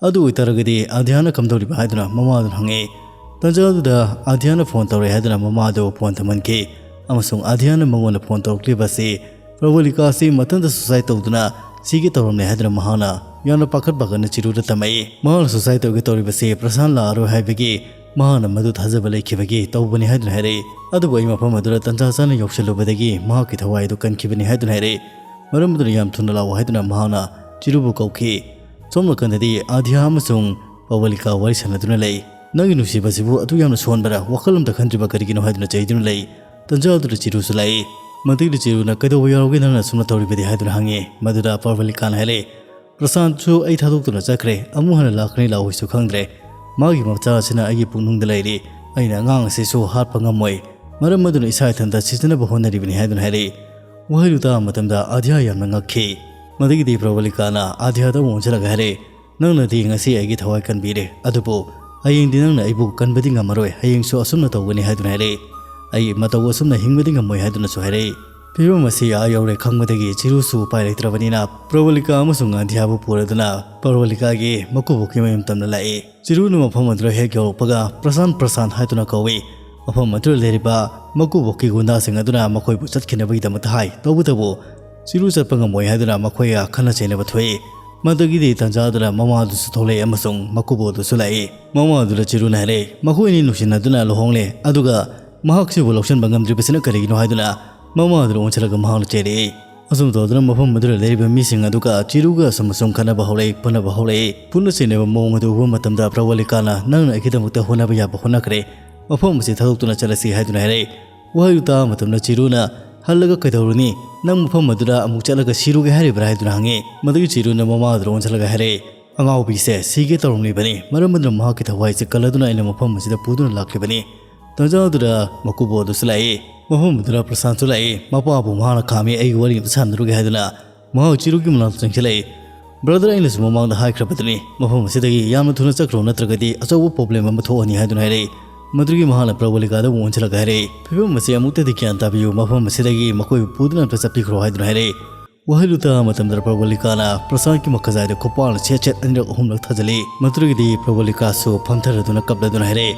"ꯑꯗꯨ ꯑꯣꯏꯇꯥꯔꯒꯗꯤ ꯑꯥꯗꯤꯌꯥꯅ ꯀꯝꯗꯧꯔꯤꯕ?" ꯍꯥꯏꯗꯨꯅ ꯃꯃꯥꯗꯨꯅ ꯍꯪꯉꯤ꯫ ꯇꯟꯖꯥ ꯑꯗꯨꯗ ꯑꯥꯗꯤꯌꯥꯅ phone ꯇꯧꯔꯛꯑꯦ ꯍꯥꯏꯗꯨꯅ ꯃꯃꯥꯗꯨ phone ꯊꯝꯍꯟꯈꯤ ꯑꯃꯁꯨꯡ ꯑꯥꯗꯤꯌꯥꯅ ꯃꯉꯣꯟꯗ phone ꯇꯧꯔꯛꯂꯤꯕ ꯑꯁꯤ ꯄ꯭ꯔꯕꯂꯤꯀꯥ ꯑꯁꯤ ꯃꯊꯟꯇ suicide ꯇꯧꯗꯨꯅ ꯁꯤꯒꯦ ꯇꯧꯔꯝꯂꯦ ꯍꯥꯏꯗꯨꯅ ꯃꯍꯥꯛꯅ ꯌꯥꯝꯅ ꯄꯥꯈꯠ ꯄꯥꯈꯠꯅ ꯆꯤꯔꯨꯗ ꯇꯝꯃꯛꯏ꯫ ꯃꯍꯥꯛꯅ suicide ꯇꯧꯒꯦ ꯇꯧꯔꯤꯕꯁꯤ ꯄ꯭ꯔꯁꯥꯟ ꯂꯥꯛꯑꯔꯣꯏ ꯍꯥꯏꯕꯒꯤ ꯃꯍꯥꯛꯅ ꯃꯗꯨ ꯊꯥꯖꯕ ꯂꯩꯈꯤꯕꯒꯤ ꯇꯧꯕꯅꯤ ꯍꯥꯏꯗꯨꯅ ꯍꯥꯏꯔꯛꯏ꯫ ꯑꯗꯨꯕꯨ ꯑꯩ ꯃꯐꯝ ꯑꯗꯨꯗ ꯇꯟꯖꯥ ꯆꯥꯅ ꯌꯧꯁꯤꯜꯂꯨꯕꯗꯒꯤ ꯃꯍꯥꯛꯀꯤ ꯊꯋꯥꯏ ꯑꯗꯨ ꯀꯟꯈꯤꯕꯅꯤ ꯍꯥꯏꯗꯨꯅ ꯍꯥꯏꯔꯛꯏ꯫ ꯃꯔꯝ ꯑꯗꯨꯅ ꯌꯥꯝ ꯊꯨꯅ ꯂꯥꯛꯑꯣ ꯍꯥꯏꯗꯨꯅ ꯃꯍꯥꯛꯅ ꯆꯤꯔꯨꯕꯨ ꯀꯧꯈꯤ꯫ ꯁꯣꯝ ꯅꯥꯀꯟꯗꯗꯤ ꯑꯥꯗꯤꯌꯥ ꯑꯃꯁꯨꯡ ꯄ꯭ꯔꯕꯂꯤꯀꯥ ꯋꯥꯔꯤ ꯁꯥꯟꯅꯗꯨꯅ ꯂꯩ꯫ "ꯅꯪꯒꯤ ꯅꯨꯡꯁꯤꯕꯁꯤꯕꯨ ꯑꯗꯨ ꯌꯥꯝꯅ ꯁꯣꯟꯕꯔꯥ? ꯋꯥꯈꯜ ꯑꯃꯇ ꯈꯟꯗ꯭ꯔꯤꯕ ꯀꯔꯤꯒꯤꯅꯣ?" ꯍꯥꯏꯗꯨꯅ ꯆꯩꯗꯨꯅ ꯂꯩ꯫ ꯇꯟꯖꯥ ꯑꯗꯨꯗ ꯆꯤꯔꯨꯁꯨ ꯂꯥꯛꯏ꯫ ꯃꯗꯨꯒꯤꯗꯤ ꯆꯤꯔꯨꯅ, "ꯀꯩꯗꯧꯕ ꯌꯥꯎꯔꯒꯦ ꯅꯪꯅ ꯑꯁꯨꯝꯅ ꯇꯧꯔꯤꯕꯗꯤ?" ꯍꯥꯏꯗꯨꯅ ꯍꯪꯉꯤ꯫ ꯃꯗꯨꯗ ꯄ꯭ꯔꯕꯂꯤꯀꯥꯅ ꯍꯥꯏꯔꯛꯏ, "ꯄ꯭ꯔꯁꯥꯟꯁꯨ ꯑꯩ ꯊꯥꯗꯣꯛꯇꯨꯅ ꯆꯠꯈ꯭ꯔꯦ, ꯑꯃꯨꯛ ꯍꯟꯅ ꯂꯥꯛꯀꯅꯤ ꯂꯥꯛꯑꯣꯏꯁꯨ ꯈꯪꯗ꯭ꯔꯦ꯫ ꯃꯥꯒꯤ ꯃꯆꯥ ꯑꯁꯤꯅ ꯑꯩꯒꯤ ꯄꯨꯛꯅꯨꯡꯗ ꯂꯩꯔꯤ꯫ ꯑꯩꯅ ꯑꯉꯥꯡ ꯑꯁꯤꯁꯨ ꯍꯥꯠꯄ ꯉꯝꯃꯣꯏ꯫ ꯃꯔꯝ ꯑꯗꯨꯅ ꯏꯁꯥ ꯏꯊꯟꯇ ꯁꯤꯖꯤꯟꯅꯕ ꯍꯣꯠꯅꯔꯤꯕꯅꯤ" ꯍꯥꯏꯗꯨꯅ ꯍꯥꯏꯔꯛꯏ꯫ ꯋꯥꯍꯩꯗꯨ ꯇꯥꯕ ꯃꯇꯝꯗ ꯑꯥꯗꯤꯌꯥ ꯌꯥꯝꯅ ꯉꯛꯈꯤ꯫ ꯃꯗꯨꯒꯤꯗꯤ ꯄ꯭ꯔꯕꯂꯤꯀꯥꯅ ꯑꯥꯗꯤꯌꯥꯗ ꯑꯃꯨꯛ ꯑꯣꯟꯁꯤꯜꯂꯒ ꯍꯥꯏꯔꯛꯏ, "ꯅꯪꯅꯗꯤ ꯉꯁꯤ ꯑꯩꯒꯤ ꯊꯋꯥꯏ ꯀꯟꯕꯤꯔꯦ, ꯑꯗꯨꯕꯨ ꯍꯌꯦꯡꯗꯤ ꯅꯪꯅ ꯑꯩꯕꯨ ꯀꯟꯕꯗꯤ ꯉꯝꯃꯔꯣꯏ, ꯍꯌꯦꯡꯁꯨ ꯑꯁꯨꯝꯅ ꯇꯧꯒꯅꯤ" ꯍꯥꯏꯗꯨꯅ ꯍꯥꯏꯔꯛꯏ꯫ "ꯑꯩ ꯃꯇꯧ ꯑꯁꯨꯝꯅ ꯍꯤꯡꯕꯗꯤ ꯉꯝꯃꯣꯏ" ꯍꯥꯏꯗꯨꯅꯁꯨ ꯍꯥꯏꯔꯛꯏ꯫ ꯐꯤꯕꯝ ꯑꯁꯤ ꯑꯥ ꯌꯧꯔꯦ ꯈꯪꯕꯗꯒꯤ ꯆꯤꯔꯨꯁꯨ ꯎꯄꯥꯏ ꯂꯩꯇ꯭ꯔꯕꯅꯤꯅ ꯄ꯭ꯔꯕꯂꯤꯀꯥ ꯑꯃꯁꯨꯡ ꯑꯥꯟꯙ꯭ꯌꯥꯕꯨ ꯄꯨꯔꯗꯨꯅ ꯄ꯭ꯔꯕꯂꯤꯀꯥꯒꯤ ꯃꯀꯨꯕꯣꯛꯀꯤ ꯃꯌꯨꯝ ꯇꯝꯅ ꯂꯥꯛꯏ꯫ ꯆꯤꯔꯨꯅ ꯃꯐꯝ ꯑꯗꯨꯗ ꯍꯦꯛ ꯌꯧꯔꯛꯄꯒ "ꯄ꯭ꯔꯁꯥꯟ, ꯄ꯭ꯔꯁꯥꯟ" ꯍꯥꯏꯗꯨꯅ ꯀꯧꯏ꯫ ꯃꯐꯝ ꯑꯗꯨꯗ ꯂꯩꯔꯤꯕ ꯃꯀꯨꯕꯣꯛꯀꯤ ꯒꯨꯟꯗꯥꯁꯤꯡ ꯑꯗꯨꯅ ꯃꯈꯣꯏꯕꯨ ꯆꯠꯈꯤꯅꯕꯒꯤꯗꯃꯛꯇ ꯍꯥꯏ꯫ ꯇꯧꯕꯇꯕꯨ ꯆꯤꯔꯨ ꯆꯠꯄ ꯉꯝꯃꯣꯏ ꯍꯥꯏꯗꯨꯅ ꯃꯈꯣꯏꯒ ꯈꯟꯅ ꯆꯩꯅꯕ ꯊꯣꯛꯏ꯫ ꯃꯗꯨꯒꯤꯗꯤ ꯇꯥꯟꯖꯥꯗꯨꯗ ꯃꯃꯥꯗꯨꯁꯨ ꯊꯣꯛꯂꯛꯏ ꯑꯃꯁꯨꯡ ꯃꯀꯨꯕꯣꯛ ꯑꯗꯨꯁꯨ ꯂꯥꯛꯏ꯫ ꯃꯃꯥ ꯑꯗꯨꯗ ꯆꯤꯔꯨꯅ ꯍꯥꯏꯔꯛꯏ, "ꯃꯈꯣꯏ ꯑꯅꯤ ꯅꯨꯡꯁꯤꯅꯗꯨꯅ ꯂꯨꯍꯣꯡꯂꯦ, ꯑꯗꯨꯒ ꯃꯍꯥꯛꯁꯤꯕꯨ ꯂꯧꯁꯤꯟꯕ ꯉꯝꯗ꯭ꯔꯤꯕꯁꯤꯅ ꯀꯔꯤꯒꯤꯅꯣ?" ꯍꯥꯏꯗꯨꯅ ꯃꯃꯥ ꯑꯗꯨꯗ ꯑꯣꯟꯁꯤꯜꯂꯒ ꯃꯍꯥꯛꯅ ꯆꯩꯔꯛꯏ꯫ ꯑꯁꯨꯝ ꯇꯧꯗꯨꯅ ꯃꯐꯝ ꯑꯗꯨꯗ ꯂꯩꯔꯤꯕ ꯃꯤꯁꯤꯡ ꯑꯗꯨꯒ ꯆꯤꯔꯨꯒ ꯑꯁꯨꯝ ꯑꯁꯨꯝ ꯈꯠꯅꯕ ꯍꯧꯔꯛꯏ, ꯐꯨꯅꯕ ꯍꯧꯔꯛꯏ꯫ ꯄꯨꯟꯅ ꯆꯩꯅꯕ ꯃꯑꯣꯡ ꯑꯗꯨ ꯎꯕ ꯃꯇꯝꯗ ꯄ꯭ꯔꯕꯂꯤꯀꯥꯅ, "ꯅꯪꯅ ꯑꯩꯒꯤꯗꯃꯛꯇ ꯍꯣꯠꯅꯕ ꯌꯥꯕ ꯍꯣꯠꯅꯈ꯭ꯔꯦ, ꯃꯐꯝ ꯑꯁꯤ ꯊꯥꯗꯣꯛꯇꯨꯅ ꯆꯠꯂꯁꯤ" ꯍꯥꯏꯗꯨꯅ ꯍꯥꯏꯔꯛꯏ꯫ ꯋꯥꯍꯩꯗꯨ ꯇꯥꯕ ꯃꯇꯝꯗ ꯆꯤꯔꯨꯅ, "ꯍꯜꯂꯒ ꯀꯩꯗꯧꯔꯨꯅꯤ? ꯅꯪ ꯃꯐꯝ ꯑꯗꯨꯗ ꯑꯃꯨꯛ ꯆꯠꯂꯒ ꯁꯤꯔꯨꯒꯦ ꯍꯥꯏꯔꯤꯕ꯭ꯔꯥ?" ꯍꯥꯏꯗꯨꯅ ꯍꯪꯉꯤ꯫ ꯃꯗꯨꯒꯤ ꯆꯤꯔꯨꯅ ꯃꯃꯥ ꯑꯗꯨꯗ ꯑꯣꯟꯁꯤꯜꯂꯒ ꯍꯥꯏꯔꯛꯏ, "ꯑꯉꯥꯎꯕꯤꯁꯦ ꯁꯤꯒꯦ ꯇꯧꯔꯝꯂꯤꯕꯅꯤ, ꯃꯔꯝ ꯑꯗꯨꯅ ꯃꯍꯥꯛꯀꯤ ꯊꯋꯥꯏꯁꯦ ꯀꯜꯂꯗꯨꯅ ꯑꯩꯅ ꯃꯐꯝ ꯑꯁꯤꯗ ꯄꯨꯗꯨꯅ ꯂꯥꯛꯂꯤꯕꯅꯤ"꯫ ꯇꯥꯟꯖꯥ ꯑꯗꯨꯗ ꯃꯀꯨꯕꯣꯛ ꯑꯗꯨꯁꯨ ꯂꯥꯛꯏ, ꯃꯐꯝ ꯑꯗꯨꯗ ꯄ꯭ꯔꯁꯥꯟꯁꯨ ꯂꯥꯛꯏ꯫ ꯃꯄꯥꯕꯨ ꯃꯍꯥꯛꯅ ꯈꯥꯝꯃꯤ, "ꯑꯩꯒꯤ ꯋꯥꯔꯤ ꯑꯝꯇ ꯁꯥꯟꯅꯔꯨꯒꯦ" ꯍꯥꯏꯗꯨꯅ ꯃꯍꯥꯛ ꯆꯤꯔꯨꯒꯤ ꯃꯅꯥꯛꯇ ꯆꯪꯁꯤꯜꯂꯛꯏ꯫ "ꯕ꯭ꯔꯗꯔ, ꯑꯩꯅꯁꯨ ꯃꯃꯥꯡꯗ ꯍꯥꯏꯈ꯭ꯔꯕꯗꯨꯅꯤ, ꯃꯐꯝ ꯑꯁꯤꯗꯒꯤ ꯌꯥꯝꯅ ꯊꯨꯅ ꯆꯠꯈ꯭ꯔꯣ, ꯅꯠꯇ꯭ꯔꯒꯗꯤ ꯑꯆꯧꯕ ꯄ꯭ꯔꯣꯕ꯭ꯂꯦꯝ ꯑꯃ ꯊꯣꯛꯑꯅꯤ" ꯍꯥꯏꯗꯨꯅ ꯍꯥꯏꯔꯛꯏ꯫ ꯃꯗꯨꯒꯤ ꯃꯍꯥꯛꯅ ꯄ꯭ꯔꯕꯂꯤꯀꯥꯗ ꯑꯃꯨꯛ ꯑꯣꯟꯁꯤꯜꯂꯒ ꯍꯥꯏꯔꯛꯏ, "ꯐꯤꯕꯝ ꯑꯁꯤ ꯑꯃꯨꯛꯇꯗꯤ ꯒ꯭ꯌꯥꯟ ꯇꯥꯕꯤꯌꯨ, ꯃꯐꯝ ꯑꯁꯤꯗꯒꯤ ꯃꯈꯣꯏꯕꯨ ꯄꯨꯗꯨꯅ ꯑꯝꯇ ꯆꯠꯄꯤꯈ꯭ꯔꯣ" ꯍꯥꯏꯗꯨꯅ ꯍꯥꯏꯔꯛꯏ꯫ ꯋꯥꯍꯩꯗꯨ ꯇꯥꯕ ꯃꯇꯝꯗ ꯄ꯭ꯔꯕꯂꯤꯀꯥꯅ ꯄ꯭ꯔꯁꯥꯟꯀꯤ ꯃꯈꯖꯥꯏꯗ ꯈꯨꯄꯥꯛꯅ ꯁꯦꯠ ꯁꯦꯠ ꯑꯅꯤꯔꯛ ꯑꯍꯨꯝꯂꯛ ꯊꯥꯖꯤꯜꯂꯤ꯫ ꯃꯗꯨꯗꯒꯤꯗꯤ ꯄ꯭ꯔꯕꯂꯤꯀꯥꯁꯨ ꯐꯝꯊꯔꯗꯨꯅ ꯀꯞꯂꯗꯨꯅ ꯍꯥꯏꯔꯛꯏ,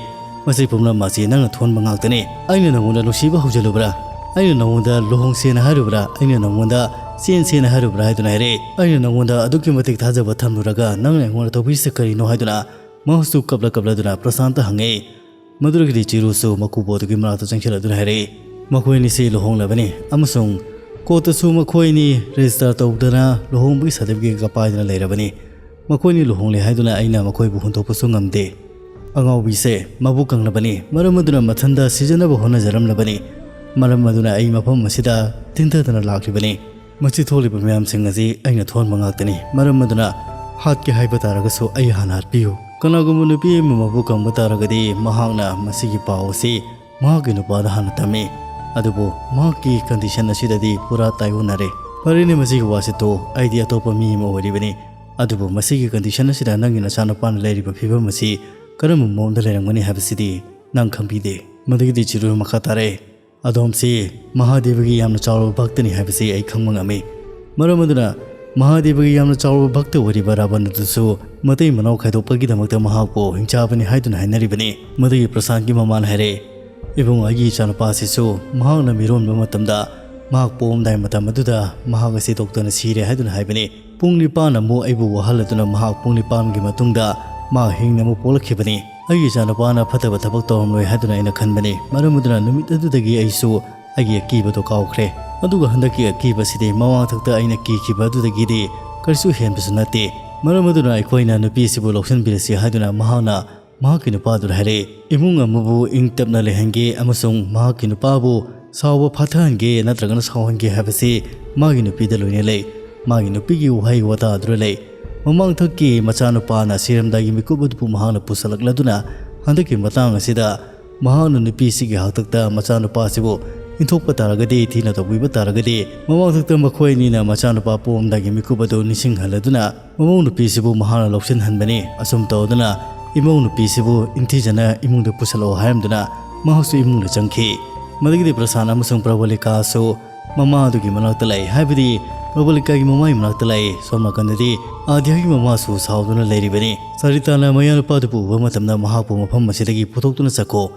"ꯃꯁꯤ ꯄꯨꯝꯅꯃꯛ ꯑꯁꯤ ꯅꯪꯅ ꯊꯣꯟꯕ ꯉꯥꯛꯇꯅꯤ꯫ ꯑꯩꯅ ꯅꯉꯣꯟꯗ ꯅꯨꯡꯁꯤꯕ ꯍꯧꯖꯤꯜꯂꯨꯕ꯭ꯔꯥ? ꯑꯩꯅ ꯅꯉꯣꯟꯗ ꯂꯨꯍꯣꯡꯁꯦꯅ ꯍꯥꯏꯔꯨꯕ꯭ꯔꯥ? ꯑꯩꯅ ꯅꯉꯣꯟꯗ ꯆꯦꯟꯁꯦꯅ ꯍꯥꯏꯔꯨꯕ꯭ꯔꯥ?" ꯍꯥꯏꯗꯨꯅ ꯍꯥꯏꯔꯛꯏ꯫ "ꯑꯩꯅ ꯅꯉꯣꯟꯗ ꯑꯗꯨꯛꯀꯤ ꯃꯇꯤꯛ ꯊꯥꯖꯕ ꯊꯝꯂꯨꯔꯒ ꯅꯪꯅ ꯑꯩꯉꯣꯟꯗ ꯇꯧꯕꯤꯔꯤꯁꯦ ꯀꯔꯤꯅꯣ?" ꯍꯥꯏꯗꯨꯅ ꯃꯍꯥꯛꯁꯨ ꯀꯞꯂ ꯀꯞꯂꯗꯨꯅ ꯄ꯭ꯔꯁꯥꯟꯇ ꯍꯪꯉꯛꯏ꯫ ꯃꯗꯨꯗꯒꯤꯗꯤ ꯆꯤꯔꯨꯁꯨ ꯃꯀꯨꯕꯣꯛ ꯑꯗꯨꯒꯤ ꯃꯅꯥꯛꯇ ꯆꯪꯁꯤꯜꯂꯗꯨꯅ ꯍꯥꯏꯔꯛꯏ, "ꯃꯈꯣꯏ ꯑꯅꯤꯁꯤ ꯂꯨꯍꯣꯡꯂꯕꯅꯤ ꯑꯃꯁꯨꯡ ꯀꯣꯔꯠꯇꯁꯨ ꯃꯈꯣꯏ ꯑꯅꯤ ꯔꯦꯖꯤꯁꯇꯔ ꯇꯧꯗꯅ ꯂꯨꯍꯣꯡꯕꯒꯤ ꯁꯥꯔꯇꯤꯐꯤꯀꯦꯠꯀ ꯄꯥꯏꯗꯨꯅ ꯂꯩꯔꯕꯅꯤ꯫ ꯃꯈꯣꯏ ꯑꯅꯤ ꯂꯨꯍꯣꯡꯂꯦ ꯍꯥꯏꯗꯨꯅ ꯑꯩꯅ ꯃꯈꯣꯏꯕꯨ ꯍꯨꯟꯗꯣꯛꯄꯁꯨ ꯉꯝꯗꯦ꯫ ꯑꯉꯥꯎꯕꯤꯁꯦ ꯃꯕꯨꯛ ꯀꯪꯂꯕꯅꯤ, ꯃꯔꯝ ꯑꯗꯨꯅ ꯃꯊꯟꯇ ꯁꯤꯖꯤꯟꯅꯕ ꯍꯣꯠꯅꯖꯔꯝꯂꯕꯅꯤ꯫ ꯃꯔꯝ ꯑꯗꯨꯅ ꯑꯩ ꯃꯐꯝ ꯑꯁꯤꯗ ꯊꯤꯟꯊꯗꯅ ꯂꯥꯛꯂꯤꯕꯅꯤ꯫ ꯃꯁꯤ ꯊꯣꯛꯂꯤꯕ ꯃꯌꯥꯝꯁꯤꯡ ꯑꯁꯤ ꯑꯩꯅ ꯊꯣꯟꯕ ꯉꯥꯛꯇꯅꯤ꯫ ꯃꯔꯝ ꯑꯗꯨꯅ ꯍꯥꯠꯀꯦ ꯍꯥꯏꯕ ꯇꯥꯔꯒꯁꯨ ꯑꯩ ꯍꯥꯟꯅ ꯍꯥꯠꯄꯤꯌꯨ꯫ ꯀꯅꯥꯒꯨꯝꯕ ꯅꯨꯄꯤ ꯑꯃ ꯃꯕꯨꯛ ꯀꯪꯕ ꯇꯥꯔꯒꯗꯤ ꯃꯍꯥꯛꯅ ꯃꯁꯤꯒꯤ ꯄꯥꯎ ꯑꯁꯤ ꯃꯍꯥꯛꯀꯤ ꯅꯨꯄꯥꯗ ꯍꯥꯟꯅ ꯇꯝꯃꯤ꯫ ꯑꯗꯨꯕꯨ ꯃꯍꯥꯛꯀꯤ ꯀꯟꯗꯤꯁꯟ ꯑꯁꯤꯗꯗꯤ ꯄꯨꯔꯥ ꯇꯥꯏꯑꯣꯟꯅꯔꯦ꯫ ꯐꯔꯦꯅꯦ, ꯃꯁꯤꯒꯤ ꯋꯥꯁꯤ ꯇꯣꯛꯑꯣ, ꯑꯩꯗꯤ ꯑꯇꯣꯞꯄ ꯃꯤ ꯑꯃ ꯑꯣꯏꯔꯤꯕꯅꯤ꯫ ꯑꯗꯨꯕꯨ ꯃꯁꯤꯒꯤ ꯀꯟꯗꯤꯁꯟ ꯑꯁꯤꯗ ꯅꯪꯒꯤ ꯅꯆꯥꯅꯨꯄꯥꯅ ꯂꯩꯔꯤꯕ ꯐꯤꯕꯝ ꯑꯁꯤ ꯀꯔꯝꯕ ꯃꯑꯣꯡꯗ ꯂꯩꯔꯝꯒꯅꯤ ꯍꯥꯏꯕꯁꯤꯗꯤ ꯅꯪ ꯈꯪꯕꯤꯗꯦ꯫ ꯃꯗꯨꯒꯤꯗꯤ ꯆꯤꯔꯨ ꯃꯈꯥ ꯇꯥꯔꯛꯏ꯫ ꯑꯗꯣꯝꯁꯤ ꯃꯍꯥꯗꯦꯕꯒꯤ ꯌꯥꯝꯅ ꯆꯥꯎꯔꯕ ꯚꯛꯇꯅꯤ ꯍꯥꯏꯕꯁꯤ ꯑꯩ ꯈꯪꯕ ꯉꯝꯃꯤ꯫ ꯃꯔꯝ ꯑꯗꯨꯅ ꯃꯍꯥꯗꯦꯕꯒꯤ ꯌꯥꯝꯅ ꯆꯥꯎꯔꯕ ꯚꯛꯇ ꯑꯣꯏꯔꯤꯕ ꯔꯥꯕꯟ ꯑꯗꯨꯁꯨ ꯃꯇꯩ ꯃꯅꯥꯎ ꯈꯥꯏꯗꯣꯛꯄꯒꯤꯗꯃꯛꯇ ꯃꯍꯥꯛꯄꯨ ꯍꯤꯡꯆꯥꯕꯅꯤ ꯍꯥꯏꯗꯨꯅ ꯍꯥꯏꯅꯔꯤꯕꯅꯤ꯫ ꯃꯗꯨꯒꯤ ꯄ꯭ꯔꯁꯥꯟꯒꯤ ꯃꯃꯥꯅ ꯍꯥꯏꯔꯦ, "ꯏꯕꯨꯡ, ꯑꯩꯒꯤ ꯏꯆꯥꯅꯨꯄꯥꯁꯤꯁꯨ ꯃꯍꯥꯛꯅ ꯃꯤꯔꯣꯟꯕ ꯃꯇꯝꯗ ꯃꯍꯥꯛ ꯄꯣꯛꯂꯝꯗꯥꯏ ꯃꯇꯝ ꯑꯗꯨꯗ ꯃꯍꯥꯛ ꯑꯁꯤ ꯗꯣꯛꯇꯔꯅ ꯁꯤꯔꯦ ꯍꯥꯏꯗꯨꯅ ꯍꯥꯏꯕꯅꯤ꯫ ꯄꯨꯡ ꯅꯤꯄꯥꯟ ꯑꯃꯨꯛ ꯑꯩꯕꯨ ꯋꯥꯍꯜꯂꯗꯨꯅ ꯃꯍꯥꯛ ꯄꯨꯡ ꯅꯤꯄꯥꯟꯒꯤ ꯃꯇꯨꯡꯗ ꯃꯍꯥꯛ ꯍꯤꯡꯅ ꯑꯃꯨꯛ ꯄꯣꯛꯂꯛꯈꯤꯕꯅꯤ꯫ ꯑꯩꯒꯤ ꯏꯆꯥꯅꯨꯄꯥꯅ ꯐꯠꯇꯕ ꯊꯕꯛ ꯇꯧꯔꯝꯂꯣꯏ ꯍꯥꯏꯗꯨꯅ ꯑꯩꯅ ꯈꯟꯕꯅꯤ꯫ ꯃꯔꯝ ꯑꯗꯨꯅ ꯅꯨꯃꯤꯠ ꯑꯗꯨꯗꯒꯤ ꯑꯩꯁꯨ ꯑꯩꯒꯤ ꯑꯀꯤꯕꯗꯣ ꯀꯥꯎꯈ꯭ꯔꯦ꯫ ꯑꯗꯨꯒ ꯍꯟꯗꯛꯀꯤ ꯑꯀꯤꯕꯁꯤꯗꯤ ꯃꯃꯥꯡꯊꯛꯇ ꯑꯩꯅ ꯀꯤꯈꯤꯕ ꯑꯗꯨꯗꯒꯤꯗꯤ ꯀꯔꯤꯁꯨ ꯍꯦꯟꯕꯁꯨ ꯅꯠꯇꯦ꯫ ꯃꯔꯝ ꯑꯗꯨꯅ ꯑꯩꯈꯣꯏꯅ ꯅꯨꯄꯤꯁꯤꯕꯨ ꯂꯧꯁꯤꯟꯕꯤꯔꯁꯤ" ꯍꯥꯏꯗꯨꯅ ꯃꯍꯥꯛꯅ ꯃꯍꯥꯛꯀꯤ ꯅꯨꯄꯥꯗꯨꯗ ꯍꯥꯏꯔꯛꯏ꯫ "ꯏꯃꯨꯡ ꯑꯃꯕꯨ ꯏꯪ ꯇꯞꯅ ꯂꯩꯍꯟꯒꯦ ꯑꯃꯁꯨꯡ ꯃꯍꯥꯛꯀꯤ ꯅꯨꯄꯥꯕꯨ ꯁꯥꯎꯕ ꯐꯥꯊꯍꯟꯒꯦ ꯅꯠꯇ꯭ꯔꯒꯅ ꯁꯥꯎꯍꯟꯒꯦ ꯍꯥꯏꯕꯁꯤ ꯃꯥꯒꯤ ꯅꯨꯄꯤꯗ ꯂꯣꯏꯅ ꯂꯩ꯫ ꯃꯥꯒꯤ ꯅꯨꯄꯤꯒꯤ ꯋꯥꯍꯩ ꯋꯥꯇꯥꯗꯨꯗ ꯂꯩ꯫ ꯃꯃꯥꯡꯊꯛꯀꯤ ꯃꯆꯥꯅꯨꯄꯥꯅ ꯁꯤꯔꯝꯗꯥꯏꯒꯤ ꯃꯤꯀꯨꯞ ꯑꯗꯨꯕꯨ ꯃꯍꯥꯛꯅ ꯄꯨꯁꯜꯂꯛꯂꯗꯨꯅ ꯍꯟꯗꯛꯀꯤ ꯃꯇꯥꯡ ꯑꯁꯤꯗ ꯃꯍꯥꯛꯅ ꯅꯨꯄꯤꯁꯤꯒꯤ ꯍꯥꯛꯇꯛꯇ ꯃꯆꯥꯅꯨꯄꯥꯁꯤꯕꯨ ꯏꯟꯊꯣꯛꯄ ꯇꯥꯔꯒꯗꯤ, ꯊꯤꯅ ꯇꯧꯕꯤꯕ ꯇꯥꯔꯒꯗꯤ, ꯃꯃꯥꯡꯊꯛꯇ ꯃꯈꯣꯏ ꯑꯅꯤꯅ ꯃꯆꯥꯅꯨꯄꯥ ꯄꯣꯛꯂꯝꯗꯥꯏꯒꯤ ꯃꯤꯀꯨꯞ ꯑꯗꯨ ꯅꯤꯡꯁꯤꯡꯍꯜꯂꯗꯨꯅ ꯃꯃꯧ ꯅꯨꯄꯤꯁꯤꯕꯨ ꯃꯍꯥꯛꯅ ꯂꯧꯁꯤꯟꯍꯟꯕꯅꯤ꯫ ꯑꯁꯨꯝ ꯇꯧꯗꯨꯅ ꯏꯃꯧ ꯅꯨꯄꯤꯁꯤꯕꯨ ꯏꯪꯊꯤꯖꯅ ꯏꯃꯨꯡꯗ ꯄꯨꯁꯜꯂꯛꯑꯣ" ꯍꯥꯏꯔꯝꯗꯨꯅ ꯃꯍꯥꯛꯁꯨ ꯏꯃꯨꯡꯗ ꯆꯪꯈꯤ꯫ ꯃꯗꯨꯒꯤꯗꯤ ꯄ꯭ꯔꯁꯥꯟ ꯑꯃꯁꯨꯡ ꯄ꯭ꯔꯕꯂꯤꯀꯥꯁꯨ ꯃꯃꯥꯗꯨꯒꯤ ꯃꯅꯥꯛꯇ ꯂꯩ, ꯍꯥꯏꯕꯗꯤ ꯄ꯭ꯔꯕꯂꯤꯀꯥꯒꯤ ꯃꯃꯥꯒꯤ ꯃꯅꯥꯛꯇ ꯂꯩ꯫ ꯁꯣꯝ ꯅꯥꯀꯟꯗꯗꯤ ꯑꯥꯗ꯭ꯌꯥꯒꯤ ꯃꯃꯥꯁꯨ ꯁꯥꯎꯗꯨꯅ ꯂꯩꯔꯤꯕꯅꯤ꯫ ꯁꯔꯤꯇꯥꯅ ꯃꯌꯥꯅꯨꯄꯥꯗꯨꯕꯨ ꯎꯕ ꯃꯇꯝꯗ ꯃꯍꯥꯛꯄꯨ ꯃꯐꯝ ꯑꯁꯤꯗꯒꯤ ꯄꯨꯊꯣꯛꯇꯨꯅ ꯆꯠꯈꯣ꯫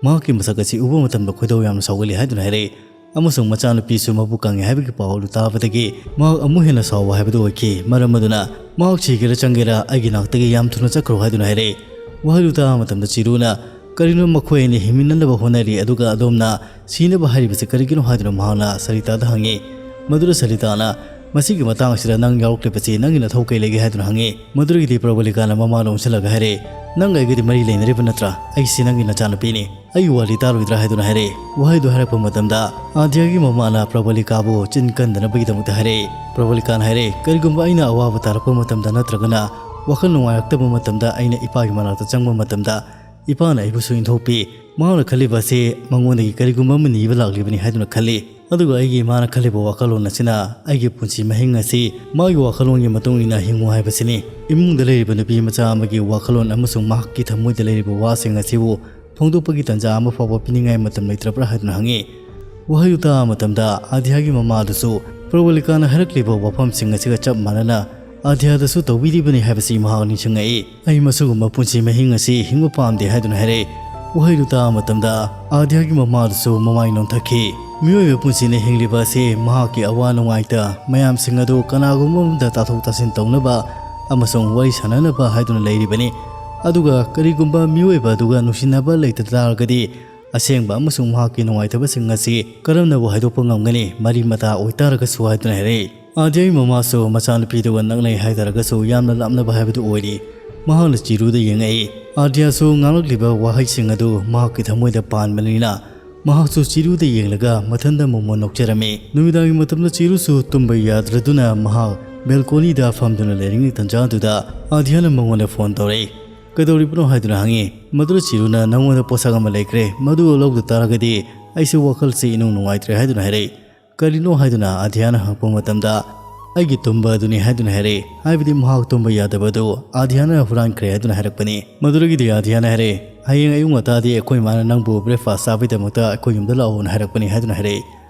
ꯃꯍꯥꯛꯀꯤ ꯃꯁꯛ ꯑꯁꯤ ꯎꯕ ꯃꯇꯝꯗ ꯈꯣꯏꯗꯧ ꯌꯥꯝꯅ ꯁꯥꯎꯒꯠꯂꯤ ꯍꯥꯏꯗꯨꯅ ꯍꯥꯏꯔꯛꯏ꯫ ꯑꯃꯁꯨꯡ ꯃꯆꯥꯅꯨꯄꯤꯁꯨ ꯃꯕꯨ ꯀꯪꯉꯦ ꯍꯥꯏꯕꯒꯤ ꯄꯥꯎ ꯑꯗꯨ ꯇꯥꯕꯗꯒꯤ ꯃꯍꯥꯛ ꯑꯃꯨꯛ ꯍꯦꯟꯅ ꯁꯥꯎꯕ ꯍꯥꯏꯕꯗꯨ ꯑꯣꯏꯈꯤ꯫ ꯃꯔꯝ ꯑꯗꯨꯅ ꯃꯍꯥꯛ ꯁꯤꯒꯦꯔꯥ ꯆꯪꯒꯦꯔꯥ ꯑꯩꯒꯤ ꯅꯥꯛꯇꯒꯤ ꯌꯥꯝ ꯊꯨꯅ ꯆꯠꯈ꯭ꯔꯣ ꯍꯥꯏꯗꯨꯅ ꯍꯥꯏꯔꯛꯏ꯫ ꯋꯥꯍꯩꯗꯨ ꯇꯥꯕ ꯃꯇꯝꯗ ꯆꯤꯔꯨꯅ, "ꯀꯔꯤꯅꯣ ꯃꯈꯣꯏ ꯑꯅꯤ ꯍꯤꯡꯃꯤꯟꯅꯅꯕ ꯍꯣꯠꯅꯔꯤ, ꯑꯗꯨꯒ ꯑꯗꯣꯝꯅ ꯁꯤꯅꯕ ꯍꯥꯏꯔꯤꯕꯁꯤ ꯀꯔꯤꯒꯤꯅꯣ?" ꯍꯥꯏꯗꯨꯅ ꯃꯍꯥꯛꯅ ꯁꯔꯤꯇꯥꯗ ꯍꯪꯉꯤ꯫ ꯃꯗꯨꯗ ꯁꯔꯤꯇꯥꯅ, "ꯃꯁꯤꯒꯤ ꯃꯇꯥꯡ ꯑꯁꯤꯗ ꯅꯪ ꯌꯥꯎꯔꯛꯂꯤꯕꯁꯤ ꯅꯪꯒꯤ ꯅꯊꯧ ꯀꯩ ꯂꯩꯒꯦ?" ꯍꯥꯏꯗꯨꯅ ꯍꯪꯉꯤ꯫ ꯃꯗꯨꯗꯒꯤꯗꯤ ꯄ꯭ꯔꯕꯂꯤꯀꯥꯅ ꯃꯃꯥꯗ ꯑꯣꯟꯁꯤꯜꯂꯒ ꯍꯥꯏꯔꯛꯏ, "ꯅꯪ ꯑꯩꯒꯗꯤ ꯃꯔꯤ ꯂꯩꯅꯔꯤꯕ ꯅꯠꯇ꯭ꯔꯥ? ꯑꯩꯁꯤ ꯅꯪꯒꯤ ꯅꯆꯥꯅꯨꯄꯤꯅꯤ꯫ ꯑꯩꯒꯤ ꯋꯥꯔꯤ ꯇꯥꯔꯣꯏꯗ꯭ꯔꯥ?" ꯍꯥꯏꯗꯨꯅ ꯍꯥꯏꯔꯛꯏ꯫ ꯋꯥꯍꯩꯗꯨ ꯍꯥꯏꯔꯛꯄ ꯃꯇꯝꯗ ꯑꯥꯗ꯭ꯌꯥꯒꯤ ꯃꯃꯥꯅ ꯄ꯭ꯔꯕꯂꯤꯀꯥꯕꯨ ꯆꯤꯟ ꯀꯟꯗꯅꯕꯒꯤꯗꯃꯛꯇ ꯍꯥꯏꯔꯛꯏ꯫ ꯄ꯭ꯔꯕꯂꯤꯀꯥꯅ ꯍꯥꯏꯔꯛꯏ, "ꯀꯔꯤꯒꯨꯝꯕ ꯑꯩꯅ ꯑꯋꯥꯕ ꯇꯥꯔꯛꯄ ꯃꯇꯝꯗ ꯅꯠꯇ꯭ꯔꯒꯅ ꯋꯥꯈꯜ ꯅꯨꯡꯉꯥꯏꯔꯛꯇꯕ ꯃꯇꯝꯗ ꯑꯩꯅ ꯏꯄꯥꯒꯤ ꯃꯅꯥꯛꯇ ꯆꯪꯕ ꯃꯇꯝꯗ ꯏꯄꯥꯅ ꯑꯩꯕꯨꯁꯨ ꯏꯟꯊꯣꯛꯄꯤ꯫ ꯃꯍꯥꯛꯅ ꯈꯜꯂꯤꯕ ꯑꯁꯤ ꯃꯉꯣꯟꯗꯒꯤ ꯀꯔꯤꯒꯨꯝꯕ ꯑꯃ ꯅꯤꯕ ꯂꯥꯛꯂꯤꯕꯅꯤ ꯍꯥꯏꯗꯨꯅ ꯈꯜꯂꯤ꯫ ꯑꯗꯨꯒ ꯑꯩꯒꯤ ꯏꯃꯥꯅ ꯈꯜꯂꯤꯕ ꯋꯥꯈꯜꯂꯣꯟ ꯑꯁꯤꯅ ꯑꯩꯒꯤ ꯄꯨꯟꯁꯤ ꯃꯍꯤꯡ ꯑꯁꯤ ꯃꯥꯒꯤ ꯋꯥꯈꯜꯂꯣꯟꯒꯤ ꯃꯇꯨꯡ ꯏꯟꯅ ꯍꯤꯡꯉꯨ ꯍꯥꯏꯕꯁꯤꯅꯤ꯫ ꯏꯃꯨꯡꯗ ꯂꯩꯔꯤꯕ ꯅꯨꯄꯤ ꯃꯆꯥ ꯑꯃꯒꯤ ꯋꯥꯈꯜꯂꯣꯟ ꯑꯃꯁꯨꯡ ꯃꯍꯥꯛꯀꯤ ꯊꯃꯣꯏꯗ ꯂꯩꯔꯤꯕ ꯋꯥꯁꯤꯡ ꯑꯁꯤꯕꯨ ꯐꯣꯡꯗꯣꯛꯄꯒꯤ ꯇꯥꯟꯖꯥ ꯑꯃ ꯐꯥꯎꯕ ꯄꯤꯅꯤꯡꯉꯥꯏ ꯃꯇꯝ ꯂꯩꯇ꯭ꯔꯕ꯭ꯔꯥ ꯍꯥꯏꯗꯨꯅ ꯍꯪꯉꯤ꯫ ꯋꯥꯍꯩꯗꯨ ꯇꯥꯕ ꯃꯇꯝꯗ ꯑꯥꯗꯤꯌꯥꯒꯤ ꯃꯃꯥꯗꯨꯁꯨ ꯄ꯭ꯔꯕꯂꯤꯀꯥꯅ ꯍꯥꯏꯔꯛꯂꯤꯕ ꯋꯥꯐꯝꯁꯤꯡ ꯑꯁꯤꯒ ꯆꯞ ꯃꯥꯟꯅꯅ ꯑꯥꯗꯤꯌꯥꯗꯁꯨ ꯇꯧꯕꯤꯔꯤꯕꯅꯤ ꯍꯥꯏꯕꯁꯤ ꯃꯍꯥꯛ ꯅꯤꯡꯁꯤꯡꯉꯛꯏ꯫ "ꯑꯩ ꯃꯁꯤꯒꯨꯝꯕ ꯄꯨꯟꯁꯤ ꯃꯍꯤꯡ ꯑꯁꯤ ꯍꯤꯡꯕ ꯄꯥꯝꯗꯦ" ꯍꯥꯏꯗꯨꯅ ꯍꯥꯏꯔꯛꯏ꯫ ꯋꯥꯍꯩꯗꯨ ꯇꯥꯕ ꯃꯇꯝꯗ ꯑꯥꯗꯤꯌꯥꯒꯤ ꯃꯃꯥꯗꯨꯁꯨ ꯃꯃꯥꯏ ꯅꯣꯟꯊꯛꯈꯤ꯫ ꯃꯤꯑꯣꯏꯕ ꯄꯨꯟꯁꯤꯅ ꯍꯤꯡꯂꯤꯕ ꯑꯁꯤ ꯃꯍꯥꯛꯀꯤ ꯑꯋꯥ ꯅꯨꯡꯉꯥꯏꯇ ꯃꯌꯥꯝꯁꯤꯡ ꯑꯗꯨ ꯀꯅꯥꯒꯨꯝꯕ ꯑꯃꯗ ꯇꯥꯊꯣꯛ ꯇꯥꯁꯤꯟ ꯇꯧꯅꯕ ꯑꯃꯁꯨꯡ ꯋꯥꯔꯤ ꯁꯥꯟꯅꯅꯕ ꯍꯥꯏꯗꯨꯅ ꯂꯩꯔꯤꯕꯅꯤ꯫ ꯑꯗꯨꯒ ꯀꯔꯤꯒꯨꯝꯕ ꯃꯤꯑꯣꯏꯕ ꯑꯗꯨꯒ ꯅꯨꯡꯁꯤꯅꯕ ꯂꯩꯇ ꯇꯥꯔꯒꯗꯤ ꯑꯁꯦꯡꯕ ꯑꯃꯁꯨꯡ ꯃꯍꯥꯛꯀꯤ ꯅꯨꯡꯉꯥꯏꯇꯕꯁꯤꯡ ꯑꯁꯤ ꯀꯔꯝꯅꯕꯨ ꯍꯥꯏꯗꯣꯛꯄ ꯉꯝꯒꯅꯤ, ꯃꯔꯤ ꯃꯇꯥ ꯑꯣꯏꯇꯥꯔꯒꯁꯨ ꯍꯥꯏꯗꯨꯅ ꯍꯥꯏꯔꯛꯏ꯫ ꯑꯥꯗꯤꯌꯥꯒꯤ ꯃꯃꯥꯁꯨ ꯃꯆꯥꯅꯨꯄꯤꯗꯨꯒ ꯅꯛꯅꯩ ꯍꯥꯏꯇꯥꯔꯒꯁꯨ ꯌꯥꯝꯅ ꯂꯥꯞꯅꯕ ꯍꯥꯏꯕꯗꯨ ꯑꯣꯏꯔꯤ꯫ ꯃꯍꯥꯛꯅ ꯆꯤꯔꯨꯗ ꯌꯦꯡꯉꯛꯏ꯫ ꯑꯥꯗꯤꯌꯥꯁꯨ ꯉꯥꯡꯂꯛꯂꯤꯕ ꯋꯥꯍꯩꯁꯤꯡ ꯑꯗꯨ ꯃꯍꯥꯛꯀꯤ ꯊꯃꯣꯏꯗ ꯄꯥꯟꯕꯅꯤꯅ ꯃꯍꯥꯛꯁꯨ ꯆꯤꯔꯨꯗ ꯌꯦꯡꯂꯒ ꯃꯊꯟꯇ ꯃꯣꯃꯣꯟ ꯅꯣꯛꯆꯔꯝꯃꯤ꯫ ꯅꯨꯃꯤꯗꯥꯡꯒꯤ ꯃꯇꯝꯗ ꯆꯤꯔꯨꯁꯨ ꯇꯨꯝꯕ ꯌꯥꯗ꯭ꯔꯗꯨꯅ ꯃꯍꯥꯛ ꯕꯦꯜꯀꯣꯅꯤꯗ ꯐꯝꯗꯨꯅ ꯂꯩꯔꯤꯉꯩ ꯇꯟꯖꯥꯗꯨꯗ ꯑꯥꯗꯤꯌꯥꯅ ꯃꯉꯣꯟꯗ ꯐꯣꯟ ꯇꯧꯔꯛꯏ꯫ "ꯀꯩꯗꯧꯔꯤꯕꯅꯣ?" ꯍꯥꯏꯗꯨꯅ ꯍꯪꯉꯤ꯫ ꯃꯗꯨꯗ ꯆꯤꯔꯨꯅ, "ꯅꯉꯣꯟꯗ ꯄꯣꯠꯁꯛ ꯑꯃ ꯂꯩꯈ꯭ꯔꯦ, ꯃꯗꯨ ꯂꯧꯗ ꯇꯥꯔꯒꯗꯤ ꯑꯩꯁꯦ ꯋꯥꯈꯜꯁꯦ ꯏꯅꯨꯡ ꯅꯨꯡꯉꯥꯏꯇ꯭ꯔꯦ" ꯍꯥꯏꯗꯨꯅ ꯍꯥꯏꯔꯛꯏ꯫ "ꯀꯔꯤꯅꯣ?" ꯍꯥꯏꯗꯨꯅ ꯑꯥꯗꯤꯌꯥꯅ ꯍꯪꯉꯛꯄ ꯃꯇꯝꯗ, "ꯑꯩꯒꯤ ꯇꯨꯝꯕ ꯑꯗꯨꯅꯤ" ꯍꯥꯏꯗꯨꯅ ꯍꯥꯏꯔꯛꯏ꯫ ꯍꯥꯏꯕꯗꯤ ꯃꯍꯥꯛ ꯇꯨꯝꯕ ꯌꯥꯗꯕ ꯑꯗꯨ ꯑꯥꯗꯤꯌꯥꯅ ꯍꯨꯔꯥꯟꯈ꯭ꯔꯦ ꯍꯥꯏꯗꯨꯅ ꯍꯥꯏꯔꯛꯄꯅꯤ꯫ ꯃꯗꯨꯗꯒꯤꯗꯤ ꯑꯥꯗꯤꯌꯥꯅ ꯍꯥꯏꯔꯛꯏ, "ꯍꯌꯦꯡ ꯑꯌꯨꯛ ꯉꯟꯇꯥꯗꯤ ꯑꯩꯈꯣꯏ ꯏꯃꯥꯅ ꯅꯪꯕꯨ ꯕ꯭ꯔꯦꯛꯐꯥꯁ ꯆꯥꯕꯒꯤꯗꯃꯛꯇ ꯑꯩꯈꯣꯏ ꯌꯨꯝꯗ ꯂꯥꯛꯑꯣꯅ ꯍꯥꯏꯔꯛꯄꯅꯤ" ꯍꯥꯏꯗꯨꯅ ꯍꯥꯏꯔꯛꯏ꯫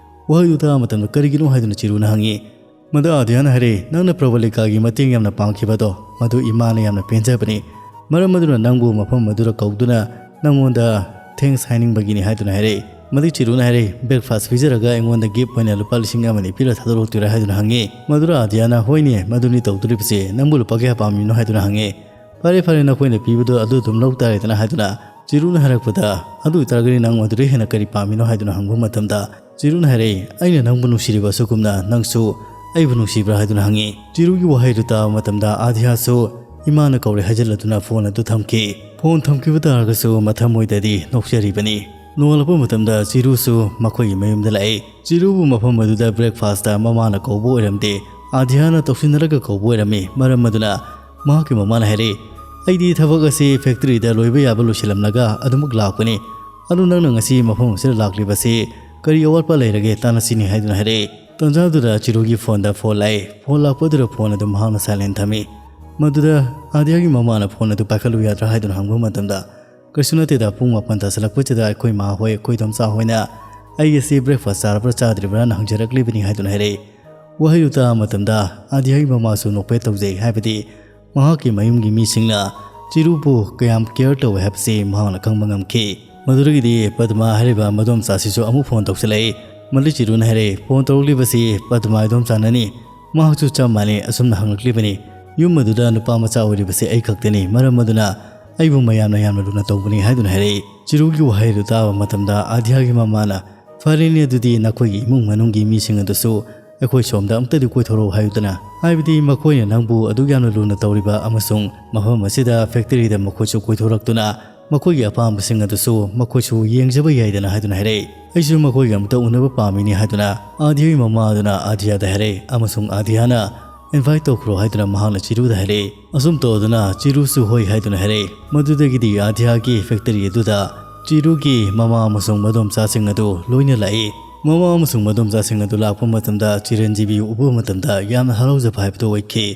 ꯋꯥꯍꯩꯗꯨ ꯇꯥꯕ ꯃꯇꯝꯗ ꯀꯔꯤꯒꯤꯅꯣ ꯍꯥꯏꯗꯨꯅ ꯆꯤꯔꯨꯅ ꯍꯪꯉꯤ꯫ ꯃꯗꯨ ꯑꯥꯗꯤꯌꯥꯅ ꯍꯥꯏꯔꯛꯏ, "ꯅꯪꯅ ꯄ꯭ꯔꯕꯂꯤꯀꯥꯒꯤ ꯃꯇꯦꯡ ꯌꯥꯝꯅ ꯄꯥꯡꯈꯤꯕꯗꯣ ꯃꯗꯨ ꯏꯃꯥꯅ ꯌꯥꯝꯅ ꯄꯦꯟꯖꯕꯅꯤ꯫ ꯃꯔꯝ ꯑꯗꯨꯅ ꯅꯪꯕꯨ ꯃꯐꯝ ꯑꯗꯨꯗ ꯀꯧꯗꯨꯅ ꯅꯪꯉꯣꯟꯗ ꯊꯦꯡꯛꯁ ꯍꯥꯏꯅꯤꯡꯕꯒꯤꯅꯤ" ꯍꯥꯏꯗꯨꯅ ꯍꯥꯏꯔꯛꯏ꯫ ꯃꯗꯨ ꯆꯤꯔꯨꯅ ꯍꯥꯏꯔꯛꯏ, "ꯕ꯭ꯔꯦꯛꯐꯥꯁ ꯄꯤꯖꯔꯒ ꯑꯩꯉꯣꯟꯗ ꯒꯤꯐ ꯑꯣꯏꯅ ꯂꯨꯄꯥ ꯂꯤꯁꯤꯡ ꯑꯃ ꯑꯅꯤ ꯄꯤꯔ ꯊꯥꯗꯣꯔꯛꯇꯣꯏꯔꯥ?" ꯍꯥꯏꯗꯨꯅ ꯍꯪꯉꯤ꯫ ꯃꯗꯨꯗ ꯑꯥꯗꯤꯌꯥꯅ, "ꯍꯣꯏꯅꯦ, ꯃꯗꯨꯅꯤ ꯇꯧꯗꯣꯔꯤꯕꯁꯦ, ꯅꯪꯕꯨ ꯂꯨꯄꯥ ꯀꯌꯥ ꯄꯥꯝꯃꯤꯅꯣ?" ꯍꯥꯏꯗꯨꯅ ꯍꯪꯉꯤ꯫ "ꯐꯔꯦ, ꯐꯔꯦ, ꯅꯈꯣꯏꯅ ꯄꯤꯕꯗꯣ ꯑꯗꯨ ꯑꯗꯨꯝ ꯂꯧ ꯇꯥꯔꯦꯗꯅ" ꯍꯥꯏꯗꯨꯅ ꯆꯤꯔꯨꯅ ꯍꯥꯏꯔꯛꯄꯗ, "ꯑꯗꯨ ꯑꯣꯏꯇꯥꯔꯒꯗꯤ ꯅꯪ ꯃꯗꯨꯗꯩ ꯍꯦꯟꯅ ꯀꯔꯤ ꯄꯥꯝꯃꯤꯅꯣ?" ꯍꯥꯏꯗꯨꯅ ꯍꯪꯕ ꯃꯇꯝꯗ, ꯆꯤꯔꯨꯅ ꯍꯥꯏꯔꯛꯏ, "ꯑꯩꯅ ꯅꯪꯕꯨ ꯅꯨꯡꯁꯤꯔꯤꯕ ꯑꯁꯨꯒꯨꯝꯅ ꯅꯪꯁꯨ ꯑꯩꯕꯨ ꯅꯨꯡꯁꯤꯕ꯭ꯔꯥ?" ꯍꯥꯏꯗꯨꯅ ꯍꯪꯉꯤ꯫ ꯆꯤꯔꯨꯒꯤ ꯋꯥꯍꯩꯗꯨ ꯇꯥꯕ ꯃꯇꯝꯗ ꯑꯥꯗꯤꯌꯥꯁꯨ ꯏꯃꯥꯅ ꯀꯧꯔꯦ ꯍꯥꯏꯖꯤꯜꯂꯗꯨꯅ ꯐꯣꯟ ꯑꯗꯨ ꯊꯝꯈꯤ꯫ ꯐꯣꯟ ꯊꯝꯈꯤꯕ ꯇꯥꯔꯒꯁꯨ ꯃꯊꯃꯣꯏꯗꯗꯤ ꯅꯣꯛꯆꯔꯤꯕꯅꯤ꯫ ꯅꯣꯡꯉꯥꯜꯂꯛꯄ ꯃꯇꯝꯗ ꯆꯤꯔꯨꯁꯨ ꯃꯈꯣꯏꯒꯤ ꯃꯌꯨꯝꯗ ꯂꯥꯛꯏ꯫ ꯆꯤꯔꯨꯕꯨ ꯃꯐꯝ ꯑꯗꯨꯗ ꯕ꯭ꯔꯦꯛꯐꯥꯁꯇ ꯃꯃꯥꯅ ꯀꯧꯕ ꯑꯣꯏꯔꯝꯗꯦ, ꯑꯥꯗꯤꯌꯥꯅ ꯇꯧꯁꯤꯟꯅꯔꯒ ꯀꯧꯕ ꯑꯣꯏꯔꯝꯃꯤ꯫ ꯃꯔꯝ ꯑꯗꯨꯅ ꯃꯍꯥꯛꯀꯤ ꯃꯃꯥꯅ ꯍꯥꯏꯔꯛꯏ, "ꯑꯩꯗꯤ ꯊꯕꯛ ꯑꯁꯤ ꯐꯦꯛꯇꯔꯤꯗ ꯂꯣꯏꯕ ꯌꯥꯕ ꯂꯣꯏꯁꯤꯜꯂꯝꯂꯒ ꯑꯗꯨꯃꯛ ꯂꯥꯛꯄꯅꯤ꯫ ꯑꯗꯨ ꯅꯪꯅ ꯉꯁꯤ ꯃꯐꯝ ꯑꯁꯤꯗ ꯂꯥꯛꯂꯤꯕꯁꯤ ꯀꯔꯤ ꯑꯋꯥꯠꯄ ꯂꯩꯔꯒꯦ? ꯇꯥꯟꯅꯁꯤꯅꯦ" ꯍꯥꯏꯗꯨꯅ ꯍꯥꯏꯔꯛꯏ꯫ ꯇꯟꯖꯥꯗꯨꯗ ꯆꯤꯔꯨꯒꯤ ꯐꯣꯟꯗ ꯐꯣꯟ ꯂꯥꯛꯏ꯫ ꯐꯣꯟ ꯂꯥꯛꯄꯗꯨꯗ ꯐꯣꯟ ꯑꯗꯨ ꯃꯍꯥꯛꯅ ꯁꯥꯏꯂꯦꯟ ꯊꯝꯃꯤ꯫ ꯃꯗꯨꯗ ꯑꯥꯗꯤꯌꯥꯒꯤ ꯃꯃꯥꯅ ꯐꯣꯟ ꯑꯗꯨ ꯄꯥꯏꯈꯠꯂꯨ ꯌꯥꯗ꯭ꯔꯥ ꯍꯥꯏꯗꯨꯅ ꯍꯪꯕ ꯃꯇꯝꯗ, "ꯀꯩꯁꯨ ꯅꯠꯇꯦꯗ, ꯄꯨꯡ ꯃꯥꯄꯟ ꯇꯥꯁꯤꯜꯂꯛꯄꯁꯤꯗ ꯑꯩꯈꯣꯏ ꯃꯥ ꯍꯣꯏ, ꯑꯩꯈꯣꯏ ꯏꯗꯣꯝꯆꯥ ꯍꯣꯏꯅ ꯑꯩ ꯑꯁꯤ breakfast ꯆꯥꯔꯕ꯭ꯔꯥ ꯆꯥꯗ꯭ꯔꯤꯕ꯭ꯔꯥꯅ ꯍꯪꯖꯔꯛꯂꯤꯕꯅꯤ" ꯍꯥꯏꯗꯨꯅ ꯍꯥꯏꯔꯛꯏ꯫ ꯋꯥꯍꯩꯗꯨ ꯇꯥꯕ ꯃꯇꯝꯗ ꯑꯥꯗꯤꯌꯥꯒꯤ ꯃꯃꯥꯁꯨ ꯅꯣꯛꯐꯦꯠ ꯇꯧꯖꯩ, ꯍꯥꯏꯕꯗꯤ ꯃꯍꯥꯛꯀꯤ ꯃꯌꯨꯝꯒꯤ ꯃꯤꯁꯤꯡꯅ ꯆꯤꯔꯨꯕꯨ ꯀꯌꯥꯝ care ꯇꯧꯏ ꯍꯥꯏꯕꯁꯤ ꯃꯍꯥꯛꯅ ꯈꯪꯕ ꯉꯝꯈꯤ꯫ ꯃꯗꯨꯗꯒꯤꯗꯤ ꯄꯗꯃꯥ ꯍꯥꯏꯔꯤꯕ ꯃꯗꯣꯝꯆꯥꯁꯤꯁꯨ ꯑꯃꯨꯛ phone ꯇꯧꯁꯤꯜꯂꯛꯏ꯫ ꯃꯗꯨꯗ ꯆꯤꯔꯨꯅ ꯍꯥꯏꯔꯛꯏ, "Phone ꯇꯧꯔꯛꯂꯤꯕꯁꯤ ꯄꯗꯃꯥ ꯏꯗꯣꯝꯆꯥꯅꯅꯤ꯫ ꯃꯍꯥꯛꯁꯨ ꯆꯞ ꯃꯥꯟꯅꯩ, ꯑꯁꯨꯝꯅ ꯍꯪꯂꯛꯂꯤꯕꯅꯤ꯫ ꯌꯨꯝ ꯑꯗꯨꯗ ꯅꯨꯄꯥ ꯃꯆꯥ ꯑꯣꯏꯔꯤꯕꯁꯤ ꯑꯩ ꯈꯛꯇꯅꯤ, ꯃꯔꯝ ꯑꯗꯨꯅ ꯑꯩꯕꯨ ꯃꯌꯥꯝꯅ ꯌꯥꯝꯅ ꯂꯨꯅ ꯇꯧꯕꯅꯤ" ꯍꯥꯏꯗꯨꯅ ꯍꯥꯏꯔꯛꯏ꯫ ꯆꯤꯔꯨꯒꯤ ꯋꯥꯍꯩ ꯑꯗꯨ ꯇꯥꯕ ꯃꯇꯝꯗ ꯑꯥꯗꯤꯌꯥꯒꯤ ꯃꯃꯥꯅ, "ꯐꯔꯦꯅꯦ, ꯑꯗꯨꯗꯤ ꯅꯈꯣꯏꯒꯤ ꯏꯃꯨꯡ ꯃꯅꯨꯡꯒꯤ ꯃꯤꯁꯤꯡ ꯑꯗꯨꯁꯨ ꯑꯩꯈꯣꯏ ꯁꯣꯝꯗ ꯑꯝꯇꯗꯤ ꯀꯣꯏꯊꯣꯔꯛꯎ" ꯍꯥꯏꯗꯨꯅ, ꯍꯥꯏꯕꯗꯤ ꯃꯈꯣꯏꯅ ꯅꯪꯕꯨ ꯑꯗꯨꯛ ꯌꯥꯝꯅ ꯂꯨꯅ ꯇꯧꯔꯤꯕ ꯑꯃꯁꯨꯡ ꯃꯐꯝ ꯑꯁꯤꯗ factoryꯗ ꯃꯈꯣꯏꯁꯨ ꯀꯣꯏꯊꯣꯔꯛꯇꯨꯅ ꯃꯈꯣꯏꯒꯤ ꯑꯄꯥꯝꯕꯁꯤꯡ ꯑꯗꯨꯁꯨ ꯃꯈꯣꯏꯁꯨ ꯌꯦꯡꯖꯕ ꯌꯥꯏꯗꯅ ꯍꯥꯏꯗꯨꯅ ꯍꯥꯏꯔꯛꯏ꯫ "ꯑꯩꯁꯨ ꯃꯈꯣꯏꯒ ꯑꯃꯨꯛꯇ ꯎꯅꯕ ꯄꯥꯝꯃꯤꯅꯤ" ꯍꯥꯏꯗꯨꯅ ꯑꯥꯗꯤꯌꯥꯒꯤ ꯃꯃꯥ ꯑꯗꯨꯅ ꯑꯥꯗꯤꯌꯥꯗ ꯍꯥꯏꯔꯛꯏ, ꯑꯃꯁꯨꯡ ꯑꯥꯗꯤꯌꯥꯅ invite ꯇꯧꯈ꯭ꯔꯣ ꯍꯥꯏꯗꯨꯅ ꯃꯍꯥꯛꯅ ꯆꯤꯔꯨꯗ ꯍꯥꯏꯔꯛꯏ꯫ ꯑꯁꯨꯝ ꯇꯧꯗꯨꯅ ꯆꯤꯔꯨꯁꯨ ꯍꯣꯏ ꯍꯥꯏꯗꯨꯅ ꯍꯥꯏꯔꯛꯏ꯫ ꯃꯗꯨꯗꯒꯤꯗꯤ ꯑꯥꯗꯤꯌꯥꯒꯤ factory ꯑꯗꯨꯗ ꯆꯤꯔꯨꯒꯤ ꯃꯃꯥ ꯑꯃꯁꯨꯡ ꯃꯗꯣꯝꯆꯥꯁꯤꯡ ꯑꯗꯨ ꯂꯣꯏꯅ ꯂꯥꯛꯏ꯫ ꯃꯃꯥ ꯑꯃꯁꯨꯡ ꯃꯗꯣꯝꯆꯥꯁꯤꯡ ꯑꯗꯨ ꯂꯥꯛꯄ ꯃꯇꯝꯗ ꯆꯤꯔꯟꯖꯤꯕꯤ ꯎꯕ ꯃꯇꯝꯗ ꯌꯥꯝꯅ ꯍꯔꯥꯎꯖꯕ ꯍꯥꯏꯕꯗꯨ ꯑꯣꯏꯈꯤ꯫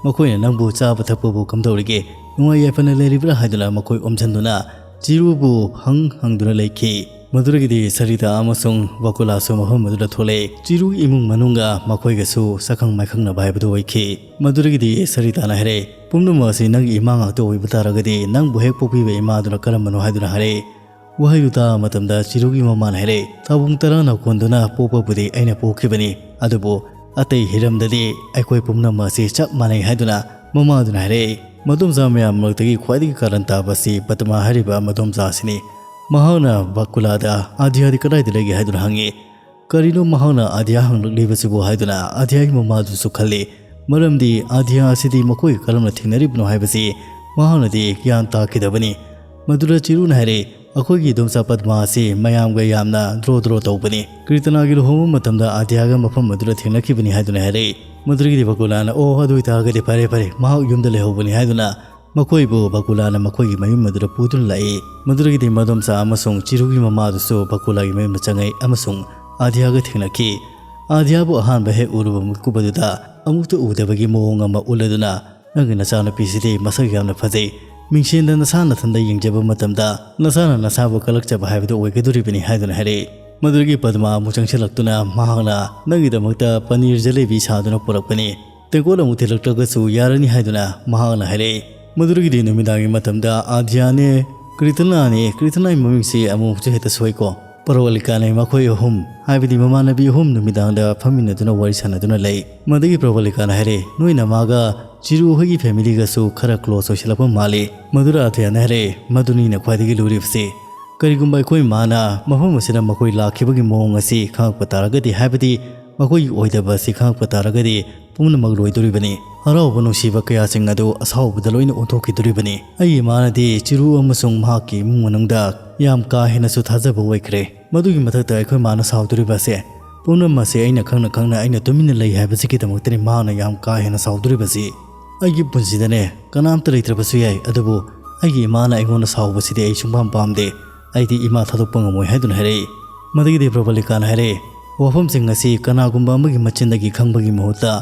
ꯃꯈꯣꯏꯅ ꯅꯪꯕꯨ ꯆꯥꯕ ꯊꯛꯄꯕꯨ ꯀꯝꯗꯧꯔꯤꯒꯦ, ꯅꯨꯡꯉꯥꯏ ꯌꯥꯏꯐꯅ ꯂꯩꯔꯤꯕ꯭ꯔꯥ ꯍꯥꯏꯗꯨꯅ ꯃꯈꯣꯏ ꯑꯣꯝꯁꯤꯟꯗꯨꯅ ꯆꯤꯔꯨꯕꯨ ꯍꯪ ꯍꯪꯗꯨꯅ ꯂꯩꯈꯤ꯫ ꯃꯗꯨꯗꯒꯤꯗꯤ ꯁꯔꯤꯇꯥ ꯑꯃꯁꯨꯡ ꯕꯀꯨꯂꯥꯁꯨ ꯃꯐꯝ ꯑꯗꯨꯗ ꯊꯣꯛꯂꯛꯏ꯫ ꯆꯤꯔꯨꯒꯤ ꯏꯃꯨꯡ ꯃꯅꯨꯡꯒ ꯃꯈꯣꯏꯒꯁꯨ ꯁꯛꯈꯪ ꯃꯥꯏꯈꯪꯅꯕ ꯍꯥꯏꯕꯗꯨ ꯑꯣꯏꯈꯤ꯫ ꯃꯗꯨꯗꯒꯤꯗꯤ ꯁꯔꯤꯇꯥꯅ ꯍꯥꯏꯔꯛꯏ, "ꯄꯨꯝꯅꯃꯛ ꯑꯁꯤ ꯅꯪꯒꯤ ꯏꯃꯥ ꯉꯥꯛꯇ ꯑꯣꯏꯕ ꯇꯥꯔꯒꯗꯤ ꯅꯪꯕꯨ ꯍꯦꯛ ꯄꯣꯛꯄꯤꯕ ꯏꯃꯥꯗꯨꯅ ꯀꯔꯝꯕꯅꯣ?" ꯍꯥꯏꯗꯨꯅ ꯍꯥꯏꯔꯛꯏ꯫ ꯋꯥꯍꯩꯗꯨ ꯇꯥꯕ ꯃꯇꯝꯗ ꯆꯤꯔꯨꯒꯤ ꯃꯃꯥꯅ ꯍꯥꯏꯔꯛꯏ, "ꯊꯥꯕꯨꯡ ꯇꯔꯥꯅ ꯀꯣꯟꯗꯨꯅ ꯄꯣꯛꯄꯕꯨꯗꯤ ꯑꯩꯅ ꯄꯣꯛꯈꯤꯕꯅꯤ, ꯑꯗꯨꯕꯨ ꯑꯇꯩ ꯍꯤꯔꯝꯗꯗꯤ ꯑꯩꯈꯣꯏ ꯄꯨꯝꯅꯃꯛ ꯑꯁꯤ ꯆꯞ ꯃꯥꯟꯅꯩ" ꯍꯥꯏꯗꯨꯅ ꯃꯃꯥꯗꯨꯅ ꯍꯥꯏꯔꯛꯏ꯫ ꯃꯗꯣꯝꯆꯥ ꯃꯌꯥꯝ ꯃꯔꯛꯇꯒꯤ ꯈ꯭ꯋꯥꯏꯗꯒꯤ ꯀꯥꯔꯟ ꯇꯥꯕ ꯑꯁꯤ ꯄꯗꯃꯥ ꯍꯥꯏꯔꯤꯕ ꯃꯗꯣꯝꯆꯥ ꯑꯁꯤꯅꯤ꯫ ꯃꯍꯥꯛꯅ ꯕꯀꯨꯂꯥꯗ, "ꯑꯥꯗꯤꯌꯥꯗꯤ ꯀꯗꯥꯏꯗ ꯂꯩꯒꯦ?" ꯍꯥꯏꯗꯨꯅ ꯍꯪꯉꯤ꯫ "ꯀꯔꯤꯅꯣ ꯃꯍꯥꯛꯅ ꯑꯥꯗꯤꯌꯥ ꯍꯪꯂꯛꯂꯤꯕꯁꯤꯕꯨ?" ꯍꯥꯏꯗꯨꯅ ꯑꯥꯗꯤꯌꯥꯒꯤ ꯃꯃꯥꯗꯨꯁꯨ ꯈꯜꯂꯤ, ꯃꯔꯝꯗꯤ ꯑꯥꯗꯤꯌꯥ ꯑꯁꯤꯗꯤ ꯃꯈꯣꯏꯒ ꯀꯔꯝꯅ ꯊꯦꯡꯅꯔꯤꯕꯅꯣ ꯍꯥꯏꯕꯁꯤ ꯃꯍꯥꯛꯅꯗꯤ ꯒ꯭ꯌꯥꯟ ꯇꯥꯈꯤꯗꯕꯅꯤ꯫ ꯃꯗꯨꯗ ꯆꯤꯔꯨꯅ ꯍꯥꯏꯔꯛꯏ, "ꯑꯩꯈꯣꯏꯒꯤ ꯏꯗꯣꯝꯆꯥ ꯄꯗꯃꯥ ꯑꯁꯤ ꯃꯌꯥꯝꯒ ꯌꯥꯝꯅ ꯗ꯭ꯔꯣ ꯗ꯭ꯔꯣ ꯇꯧꯕꯅꯤ꯫ ꯀ꯭ꯔꯤꯇꯅꯥꯒꯤ ꯂꯨꯍꯣꯡꯕ ꯃꯇꯝꯗ ꯑꯥꯗꯤꯌꯥꯒ ꯃꯐꯝ ꯑꯗꯨꯗ ꯊꯦꯡꯅꯈꯤꯕꯅꯤ" ꯍꯥꯏꯗꯨꯅ ꯍꯥꯏꯔꯛꯏ꯫ ꯃꯗꯨꯗꯒꯤꯗꯤ ꯕꯀꯨꯂꯥꯅ, "ꯑꯣ, ꯑꯗꯨ ꯑꯣꯏꯇꯥꯔꯒꯗꯤ ꯐꯔꯦ, ꯐꯔꯦ, ꯃꯍꯥꯛ ꯌꯨꯝꯗ ꯂꯩꯍꯧꯕꯅꯤ" ꯍꯥꯏꯗꯨꯅ ꯃꯈꯣꯏꯕꯨ ꯕꯀꯨꯂꯥꯅ ꯃꯈꯣꯏꯒꯤ ꯃꯌꯨꯝ ꯑꯗꯨꯗ ꯄꯨꯗꯨꯅ ꯂꯥꯛꯏ꯫ ꯃꯗꯨꯗꯒꯤꯗꯤ ꯃꯗꯣꯝꯆꯥ ꯑꯃꯁꯨꯡ ꯆꯤꯔꯨꯒꯤ ꯃꯃꯥꯗꯨꯁꯨ ꯕꯀꯨꯂꯥꯒꯤ ꯃꯌꯨꯝꯗ ꯆꯪꯉꯛꯏ ꯑꯃꯁꯨꯡ ꯑꯥꯗꯤꯌꯥꯒ ꯊꯦꯡꯅꯈꯤ꯫ ꯑꯥꯗꯤꯌꯥꯕꯨ ꯑꯍꯥꯟꯕ ꯍꯦꯛ ꯎꯔꯨꯕ ꯃꯤꯀꯨꯞ ꯑꯗꯨꯗ ꯑꯃꯨꯛꯇ ꯎꯗꯕꯒꯤ ꯃꯑꯣꯡ ꯑꯃ ꯎꯠꯂꯗꯨꯅ, "ꯅꯪꯒꯤ ꯅꯆꯥꯅꯨꯄꯤꯁꯤꯗꯤ ꯃꯁꯛ ꯌꯥꯝꯅ ꯐꯖꯩ, ꯃꯤꯡꯁꯦꯟꯗ ꯅꯁꯥ ꯅꯊꯟꯗ ꯌꯦꯡꯖꯕ ꯃꯇꯝꯗ ꯅꯁꯥꯅ ꯅꯁꯥꯕꯨ ꯀꯜꯂꯛꯆꯕ ꯍꯥꯏꯕꯗꯨ ꯑꯣꯏꯒꯗꯧꯔꯤꯕꯅꯤ ꯍꯥꯏꯗꯨꯅ ꯍꯥꯏꯔꯛꯏ꯫ ꯃꯗꯨꯗꯒꯤ ꯄꯗꯃꯥ ꯑꯃꯨꯛ ꯆꯪꯁꯤꯜꯂꯛꯇꯨꯅ ꯃꯍꯥꯛꯅ ꯅꯪꯒꯤꯗꯃꯛꯇ ꯄꯅꯤꯔ ꯖꯂꯦꯕꯤ ꯁꯥꯗꯨꯅ ꯄꯨꯔꯛꯄꯅꯤ꯫ ꯇꯦꯡꯀꯣꯠ ꯑꯃꯨꯛ ꯊꯤꯜꯂꯛꯇ꯭ꯔꯒꯁꯨ ꯌꯥꯔꯅꯤ ꯍꯥꯏꯗꯨꯅ ꯃꯍꯥꯛꯅ ꯍꯥꯏꯔꯛꯏ꯫ ꯃꯗꯨꯗꯒꯤꯗꯤ ꯅꯨꯃꯤꯗꯥꯡꯒꯤ ꯃꯇꯝꯗ ꯑꯥꯗ꯭ꯌꯥꯅꯦ ꯀ꯭ꯔꯤꯇꯅꯥꯅꯦ, ꯀ꯭ꯔꯤꯇꯅꯥꯒꯤ ꯃꯃꯤꯡꯁꯤ ꯑꯃꯨꯛꯁꯨ ꯍꯦꯛꯇ ꯁꯣꯏꯀꯣ, ꯄ꯭ꯔꯕꯂꯤꯀꯥꯅꯦ, ꯃꯈꯣꯏ ꯑꯍꯨꯝ ꯍꯥꯏꯕꯗꯤ ꯃꯃꯥꯟꯅꯕꯤ ꯑꯍꯨꯝ ꯅꯨꯃꯤꯗꯥꯡꯗ ꯐꯝꯃꯤꯟꯅꯗꯨꯅ ꯋꯥꯔꯤ ꯁꯥꯟꯅꯗꯨꯅ ꯂꯩ꯫ ꯃꯗꯨꯒꯤ ꯄ꯭ꯔꯕꯂꯤꯀꯥꯅ ꯍꯥꯏꯔꯦ, ꯅꯣꯏ ꯅꯃꯥꯒ ꯆꯤꯔꯨ ꯍꯣꯏꯒꯤ ꯐꯦꯃꯤꯂꯤꯒꯁꯨ ꯈꯔ ꯀ꯭ꯂꯣꯁ ꯑꯣꯏꯁꯤꯜꯂꯛꯄ ꯃꯥꯜꯂꯤ꯫ ꯃꯗꯨꯗ ꯑꯥꯗ꯭ꯌꯥꯅ ꯍꯥꯏꯔꯦ, ꯃꯗꯨꯅꯤꯅ ꯈ꯭ꯋꯥꯏꯗꯒꯤ ꯂꯨꯔꯤꯕꯁꯤ꯫ ꯀꯔꯤꯒꯨꯝꯕ ꯑꯩꯈꯣꯏ ꯃꯥꯅ ꯃꯐꯝ ꯑꯁꯤꯗ ꯃꯈꯣꯏ ꯂꯥꯛꯈꯤꯕꯒꯤ ꯃꯑꯣꯡ ꯑꯁꯤ ꯈꯪꯉꯛꯄ ꯇꯥꯔꯒꯗꯤ, ꯍꯥꯏꯕꯗꯤ ꯃꯈꯣꯏꯒꯤ ꯑꯣꯏꯗꯕ ꯑꯁꯤ ꯈꯪꯉꯛꯄ ꯇꯥꯔꯒꯗꯤ ꯄꯨꯝꯅꯃꯛ ꯂꯣꯏꯗꯣꯔꯤꯕꯅꯤ꯫ ꯍꯔꯥꯎꯕ ꯅꯨꯡꯁꯤꯕ ꯀꯌꯥꯁꯤꯡ ꯑꯗꯨ ꯑꯁꯥꯎꯕꯗ ꯂꯣꯏꯅ ꯑꯣꯟꯊꯣꯛꯈꯤꯗꯣꯔꯤꯕꯅꯤ꯫ ꯑꯩꯒꯤ ꯏꯃꯥꯅꯗꯤ ꯆꯤꯔꯨ ꯑꯃꯁꯨꯡ ꯃꯍꯥꯛꯀꯤ ꯏꯃꯨꯡ ꯃꯅꯨꯡꯗ ꯌꯥꯝ ꯀꯥ ꯍꯦꯟꯅꯁꯨ ꯊꯥꯖꯕ ꯑꯣꯏꯈ꯭ꯔꯦ꯫ ꯃꯗꯨꯒꯤ ꯃꯊꯛꯇ ꯑꯩꯈꯣꯏ ꯃꯥꯅ ꯁꯥꯎꯗꯣꯔꯤꯕ ꯑꯁꯦ, ꯄꯨꯝꯅꯃꯛ ꯑꯁꯦ ꯑꯩꯅ ꯈꯪꯅ ꯈꯪꯅ ꯑꯩꯅ ꯇꯨꯃꯤꯟꯅ ꯂꯩ ꯍꯥꯏꯕꯁꯤꯒꯤꯗꯃꯛꯇꯅꯤ ꯃꯍꯥꯛꯅ ꯌꯥꯝ ꯀꯥ ꯍꯦꯟꯅ ꯁꯥꯎꯗꯣꯔꯤꯕꯁꯤ꯫ ꯑꯩꯒꯤ ꯄꯨꯟꯁꯤꯗꯅꯦ ꯀꯅꯥꯝꯇ ꯂꯩꯇ꯭ꯔꯕꯁꯨ ꯌꯥꯏ, ꯑꯗꯨꯕꯨ ꯑꯩꯒꯤ ꯏꯃꯥꯅ ꯑꯩꯉꯣꯟꯗ ꯁꯥꯎꯕꯁꯤꯗꯤ ꯑꯩ ꯁꯨꯡꯄꯥꯝ ꯄꯥꯝꯗꯦ꯫ ꯑꯩꯗꯤ ꯏꯃꯥ ꯊꯥꯗꯣꯛꯄ ꯉꯝꯃꯣꯏ ꯍꯥꯏꯗꯨꯅ ꯍꯥꯏꯔꯛꯏ꯫ ꯃꯗꯨꯒꯤꯗꯤ ꯄ꯭ꯔꯕꯂꯤꯀꯥꯅ ꯍꯥꯏꯔꯛꯏ, ꯋꯥꯐꯝꯁꯤꯡ ꯑꯁꯤ ꯀꯅꯥꯒꯨꯝꯕ ꯑꯃꯒꯤ ꯃꯆꯤꯟꯗꯒꯤ ꯈꯪꯕꯒꯤ ꯃꯍꯨꯠꯇ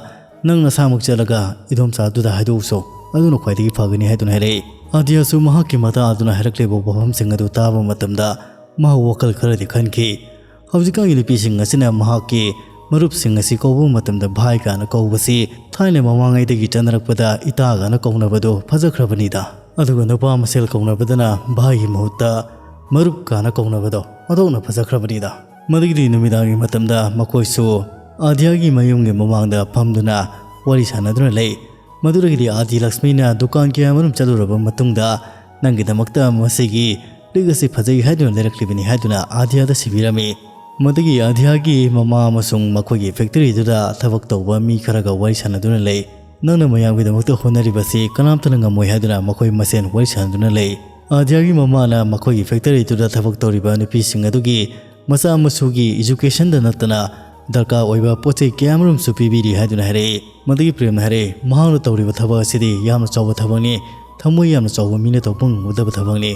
ꯅꯪ ꯅꯁꯥꯃꯛ ꯆꯠꯂꯒ ꯏꯗꯣꯝꯆꯥꯗꯨꯗ ꯍꯥꯏꯗꯣꯛꯎꯁꯣ, ꯑꯗꯨꯅ ꯈ꯭ꯋꯥꯏꯗꯒꯤ ꯐꯒꯅꯤ ꯍꯥꯏꯗꯨꯅ ꯍꯥꯏꯔꯛꯏ꯫ ꯑꯥꯗ꯭ꯌꯥꯁꯨ ꯃꯍꯥꯛꯀꯤ ꯃꯇꯥ ꯑꯗꯨꯅ ꯍꯥꯏꯔꯛꯂꯤꯕ ꯋꯥꯐꯝꯁꯤꯡ ꯑꯗꯨ ꯇꯥꯕ ꯃꯇꯝꯗ ꯃꯍꯥꯛ ꯋꯥꯈꯜ ꯈꯔꯗꯤ ꯈꯟꯈꯤ꯫ ꯍꯧꯖꯤꯛꯀꯥꯟꯒꯤ ꯅꯨꯄꯤꯁꯤꯡ ꯑꯁꯤꯅ ꯃꯍꯥꯛꯀꯤ ꯃꯔꯨꯞꯁꯤꯡ ꯑꯁꯤ ꯀꯧꯕ ꯃꯇꯝꯗ ꯚꯥꯏ ꯀꯥꯏꯅ ꯀꯧꯕꯁꯤ ꯊꯥꯏꯅ ꯃꯃꯥꯡꯉꯩꯗꯒꯤ ꯆꯠꯅꯔꯛꯄꯗ ꯏꯇꯥ ꯀꯥꯏꯅ ꯀꯧꯅꯕꯗꯨ ꯐꯖꯈ꯭ꯔꯕꯅꯤꯗ꯫ ꯑꯗꯨꯒ ꯅꯨꯄꯥ ꯃꯁꯦꯜ ꯀꯧꯅꯕꯗꯅ ꯚꯥꯏꯒꯤ ꯃꯍꯨꯠꯇ ꯃꯔꯨꯞ ꯀꯥꯏꯅ ꯀꯧꯅꯕꯗꯣ ꯑꯣꯟꯊꯣꯛꯅ ꯐꯖꯈ꯭ꯔꯕꯅꯤꯗ꯫ ꯃꯗꯨꯒꯤꯗꯤ ꯅꯨꯃꯤꯗꯥꯡꯒꯤ ꯃꯇꯝꯗ ꯃꯈꯣꯏꯁꯨ ꯑꯥꯗ꯭ꯌꯥꯒꯤ ꯃꯌꯨꯝꯒꯤ ꯃꯃꯥꯡꯗ ꯐꯝꯗꯨꯅ ꯋꯥꯔꯤ ꯁꯥꯟꯅꯗꯨꯅ ꯂꯩ꯫ ꯃꯗꯨꯗꯒꯤꯗꯤ ꯑꯥꯗꯤ ꯂꯛꯁꯃꯤꯅ ꯗꯨꯀꯥꯟ ꯀꯌꯥꯃꯔꯨꯝ ꯆꯠꯂꯨꯔꯕ ꯃꯇꯨꯡꯗ ꯅꯪꯒꯤꯗꯃꯛꯇ ꯃꯁꯤꯒꯤ ꯂꯤꯛ ꯑꯁꯤ ꯐꯖꯩ ꯍꯥꯏꯗꯨꯅ ꯂꯩꯔꯛꯂꯤꯕꯅꯤ ꯍꯥꯏꯗꯨꯅ ꯑꯥꯗ꯭ꯌꯥꯗ ꯁꯤꯕꯤꯔꯝꯃꯤ꯫ ꯃꯗꯨꯒꯤ ꯑꯥꯗ꯭ꯌꯥꯒꯤ ꯃꯃꯥ ꯑꯃꯁꯨꯡ ꯃꯈꯣꯏꯒꯤ ꯐꯦꯛꯇꯔꯤꯗꯨꯗ ꯊꯕꯛ ꯇꯧꯕ ꯃꯤ ꯈꯔꯒ ꯋꯥꯔꯤ ꯁꯥꯟꯅꯗꯨꯅ ꯂꯩ꯫ ꯅꯪꯅ ꯃꯌꯥꯝꯒꯤꯗꯃꯛꯇ ꯍꯣꯠꯅꯔꯤꯕꯁꯤ ꯀꯅꯥꯝꯇꯅ ꯉꯝꯃꯣꯏ ꯍꯥꯏꯗꯨꯅ ꯃꯈꯣꯏ ꯃꯁꯦꯟ ꯋꯥꯔꯤ ꯁꯥꯟꯅꯗꯨꯅ ꯂꯩ꯫ ꯑꯥꯗ꯭ꯌꯥꯒꯤ ꯃꯃꯥꯅ ꯃꯈꯣꯏꯒꯤ ꯐꯦꯛꯇꯔꯤꯗꯨꯗ ꯊꯕꯛ ꯇꯧꯔꯤꯕ ꯅꯨꯄꯤꯁꯤꯡ ꯑꯗꯨꯒꯤ ꯃꯆꯥ ꯃꯁꯨꯒꯤ ꯏꯖꯨꯀꯦꯁꯟꯗ ꯅꯠꯇꯅ ꯗꯔꯀꯥꯔ ꯑꯣꯏꯕ ꯄꯣꯠ ꯆꯩ ꯀꯌꯥꯃꯔꯨꯝꯁꯨ ꯄꯤꯕꯤꯔꯤ ꯍꯥꯏꯗꯨꯅ ꯍꯥꯏꯔꯛꯏ꯫ ꯃꯗꯨꯒꯤ ꯄ꯭ꯔꯦꯝꯅ ꯍꯥꯏꯔꯛꯏ, ꯃꯍꯥꯛꯅ ꯇꯧꯔꯤꯕ ꯊꯕꯛ ꯑꯁꯤꯗꯤ ꯌꯥꯝꯅ ꯆꯥꯎꯕ ꯊꯕꯛꯅꯤ, ꯊꯃꯣꯏ ꯌꯥꯝꯅ ꯆꯥꯎꯕ ꯃꯤꯅ ꯇꯧꯕ ꯉꯝꯒꯗꯕ ꯊꯕꯛꯅꯤ꯫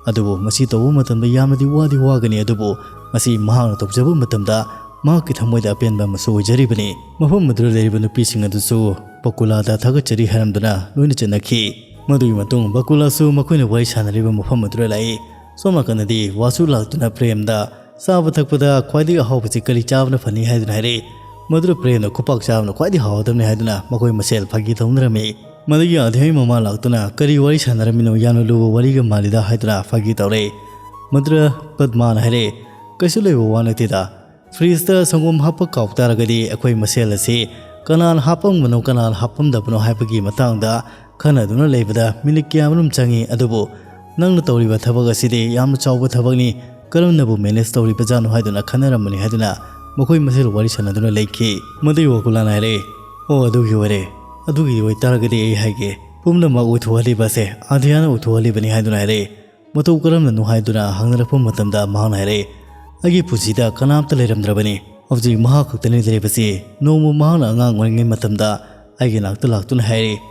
ꯑꯗꯨꯕꯨ ꯃꯁꯤ ꯇꯧꯕ ꯃꯇꯝꯗ ꯌꯥꯝꯅꯗꯤ ꯋꯥꯗꯤ ꯋꯥꯒꯅꯤ, ꯑꯗꯨꯕꯨ ꯃꯁꯤ ꯃꯍꯥꯛꯅ ꯇꯧꯖꯕ ꯃꯇꯝꯗ ꯃꯍꯥꯛꯀꯤ ꯊꯃꯣꯏꯗ ꯑꯄꯦꯟꯕ ꯑꯃꯁꯨ ꯑꯣꯏꯖꯔꯤꯕꯅꯤ꯫ ꯃꯐꯝ ꯑꯗꯨꯗ ꯂꯩꯔꯤꯕ ꯅꯨꯄꯤꯁꯤꯡ ꯑꯗꯨꯁꯨ ꯄꯀꯨꯂꯥꯗ ꯊꯥꯒꯠꯆꯔꯤ ꯍꯥꯏꯔꯝꯗꯨꯅ ꯂꯣꯏꯅ ꯆꯠꯅꯈꯤ꯫ ꯃꯗꯨꯒꯤ ꯃꯇꯨꯡ ꯕꯀꯨꯂꯥꯁꯨ ꯃꯈꯣꯏꯅ ꯋꯥꯔꯤ ꯁꯥꯟꯅꯔꯤꯕ ꯃꯐꯝ ꯑꯗꯨꯗ ꯂꯥꯛꯏ꯫ ꯁꯣꯝ ꯅꯥꯀꯟꯗꯗꯤ ꯋꯥꯁꯨ ꯂꯥꯛꯇꯨꯅ ꯄ꯭ꯔꯦꯝꯗ ꯆꯥꯕ ꯊꯛꯄꯗ ꯈ꯭ꯋꯥꯏꯗꯒꯤ ꯑꯍꯥꯎꯕꯁꯤ ꯀꯔꯤ ꯆꯥꯕꯅ ꯐꯅꯤ ꯍꯥꯏꯗꯨꯅ ꯍꯥꯏꯔꯛꯏ꯫ ꯃꯗꯨꯗ ꯄ꯭ꯔꯦꯝꯅ ꯈꯨꯄꯥꯛ ꯆꯥꯕꯅ ꯈ꯭ꯋꯥꯏꯗꯒꯤ ꯍꯥꯎꯒꯗꯕꯅꯤ ꯍꯥꯏꯗꯨꯅ ꯃꯈꯣꯏ ꯃꯁꯦꯜ ꯐꯥꯒꯤ ꯇꯧꯅꯔꯝꯃꯤ꯫ ꯃꯗꯨꯒꯤ ꯑꯙ꯭ꯌꯥꯒꯤ ꯃꯃꯥ ꯂꯥꯛꯇꯨꯅ "ꯀꯔꯤ ꯋꯥꯔꯤ ꯁꯥꯟꯅꯔꯝꯃꯤꯅꯣ? ꯌꯥꯝꯅ ꯂꯨꯕ ꯋꯥꯔꯤꯒ ꯃꯥꯜꯂꯤꯗ" ꯍꯥꯏꯗꯨꯅ ꯐꯥꯒꯤ ꯇꯧꯔꯛꯏ꯫ ꯃꯗꯨꯗ ꯄꯗꯃꯥꯅ ꯍꯥꯏꯔꯛꯏ, "ꯀꯩꯁꯨ ꯂꯩꯕ ꯋꯥ ꯅꯠꯇꯦꯗ꯫ ꯐ꯭ꯔꯤꯖꯇ ꯁꯪꯒꯣꯝ ꯍꯥꯞꯄ ꯀꯥꯎ ꯇꯥꯔꯒꯗꯤ ꯑꯩꯈꯣꯏ ꯃꯁꯦꯜ ꯑꯁꯤ ꯀꯅꯥꯅ ꯍꯥꯞꯄꯝꯕꯅꯣ, ꯀꯅꯥꯅ ꯍꯥꯞꯄꯝꯗꯕꯅꯣ ꯍꯥꯏꯕꯒꯤ ꯃꯇꯥꯡꯗ ꯈꯟꯅꯗꯨꯅ ꯂꯩꯕꯗ ꯃꯤꯅꯤꯠ ꯀꯌꯥꯃꯔꯨꯝ ꯆꯪꯏ꯫ ꯑꯗꯨꯕꯨ ꯅꯪꯅ ꯇꯧꯔꯤꯕ ꯊꯕꯛ ꯑꯁꯤꯗꯤ ꯌꯥꯝꯅ ꯆꯥꯎꯕ ꯊꯕꯛꯅꯤ, ꯀꯔꯝꯅꯕꯨ ꯃꯦꯅꯦꯖ ꯇꯧꯔꯤꯕꯖꯥꯠꯅꯣ?" ꯍꯥꯏꯗꯨꯅ ꯈꯟꯅꯔꯝꯕꯅꯤ ꯍꯥꯏꯗꯨꯅ ꯃꯈꯣꯏ ꯃꯁꯦꯜ ꯋꯥꯔꯤ ꯁꯥꯟꯅꯗꯨꯅ ꯂꯩꯈꯤ꯫ ꯃꯗꯨꯒꯤ ꯕꯀꯨꯂꯥꯅ ꯍꯥꯏꯔꯛꯏ, "ꯑꯣ, ꯑꯗꯨꯒꯤ ꯑꯣꯏꯔꯦ꯫ ꯑꯗꯨꯒꯤ ꯑꯣꯏꯇꯥꯔꯒꯗꯤ ꯑꯩ ꯍꯥꯏꯒꯦ, ꯄꯨꯝꯅꯃꯛ ꯑꯣꯏꯊꯣꯛꯍꯜꯂꯤꯕ ꯑꯁꯦ ꯑꯙ꯭ꯌꯥꯅ ꯑꯣꯏꯊꯣꯛꯍꯜꯂꯤꯕꯅꯤ" ꯍꯥꯏꯗꯨꯅ ꯍꯥꯏꯔꯛꯏ꯫ "ꯃꯇꯧ ꯀꯔꯝꯅꯅꯣ?" ꯍꯥꯏꯗꯨꯅ ꯍꯪꯅꯔꯛꯄ ꯃꯇꯝꯗ ꯃꯍꯥꯛꯅ ꯍꯥꯏꯔꯛꯏ, "ꯑꯩꯒꯤ ꯄꯨꯟꯁꯤꯗ ꯀꯅꯥꯝꯇ ꯂꯩꯔꯝꯗ꯭ꯔꯕꯅꯤ꯫ ꯍꯧꯖꯤꯛ ꯃꯍꯥꯛ ꯈꯛꯇꯅꯤ ꯂꯩꯔꯤꯕꯁꯤ꯫ ꯅꯣꯡꯃ ꯃꯍꯥꯛꯅ ꯑꯉꯥꯡ ꯑꯣꯏꯔꯤꯉꯩ ꯃꯇꯝꯗ ꯑꯩꯒꯤ ꯅꯥꯛꯇ ꯂꯥꯛꯇꯨꯅ ꯍꯥꯏꯔꯛꯏ,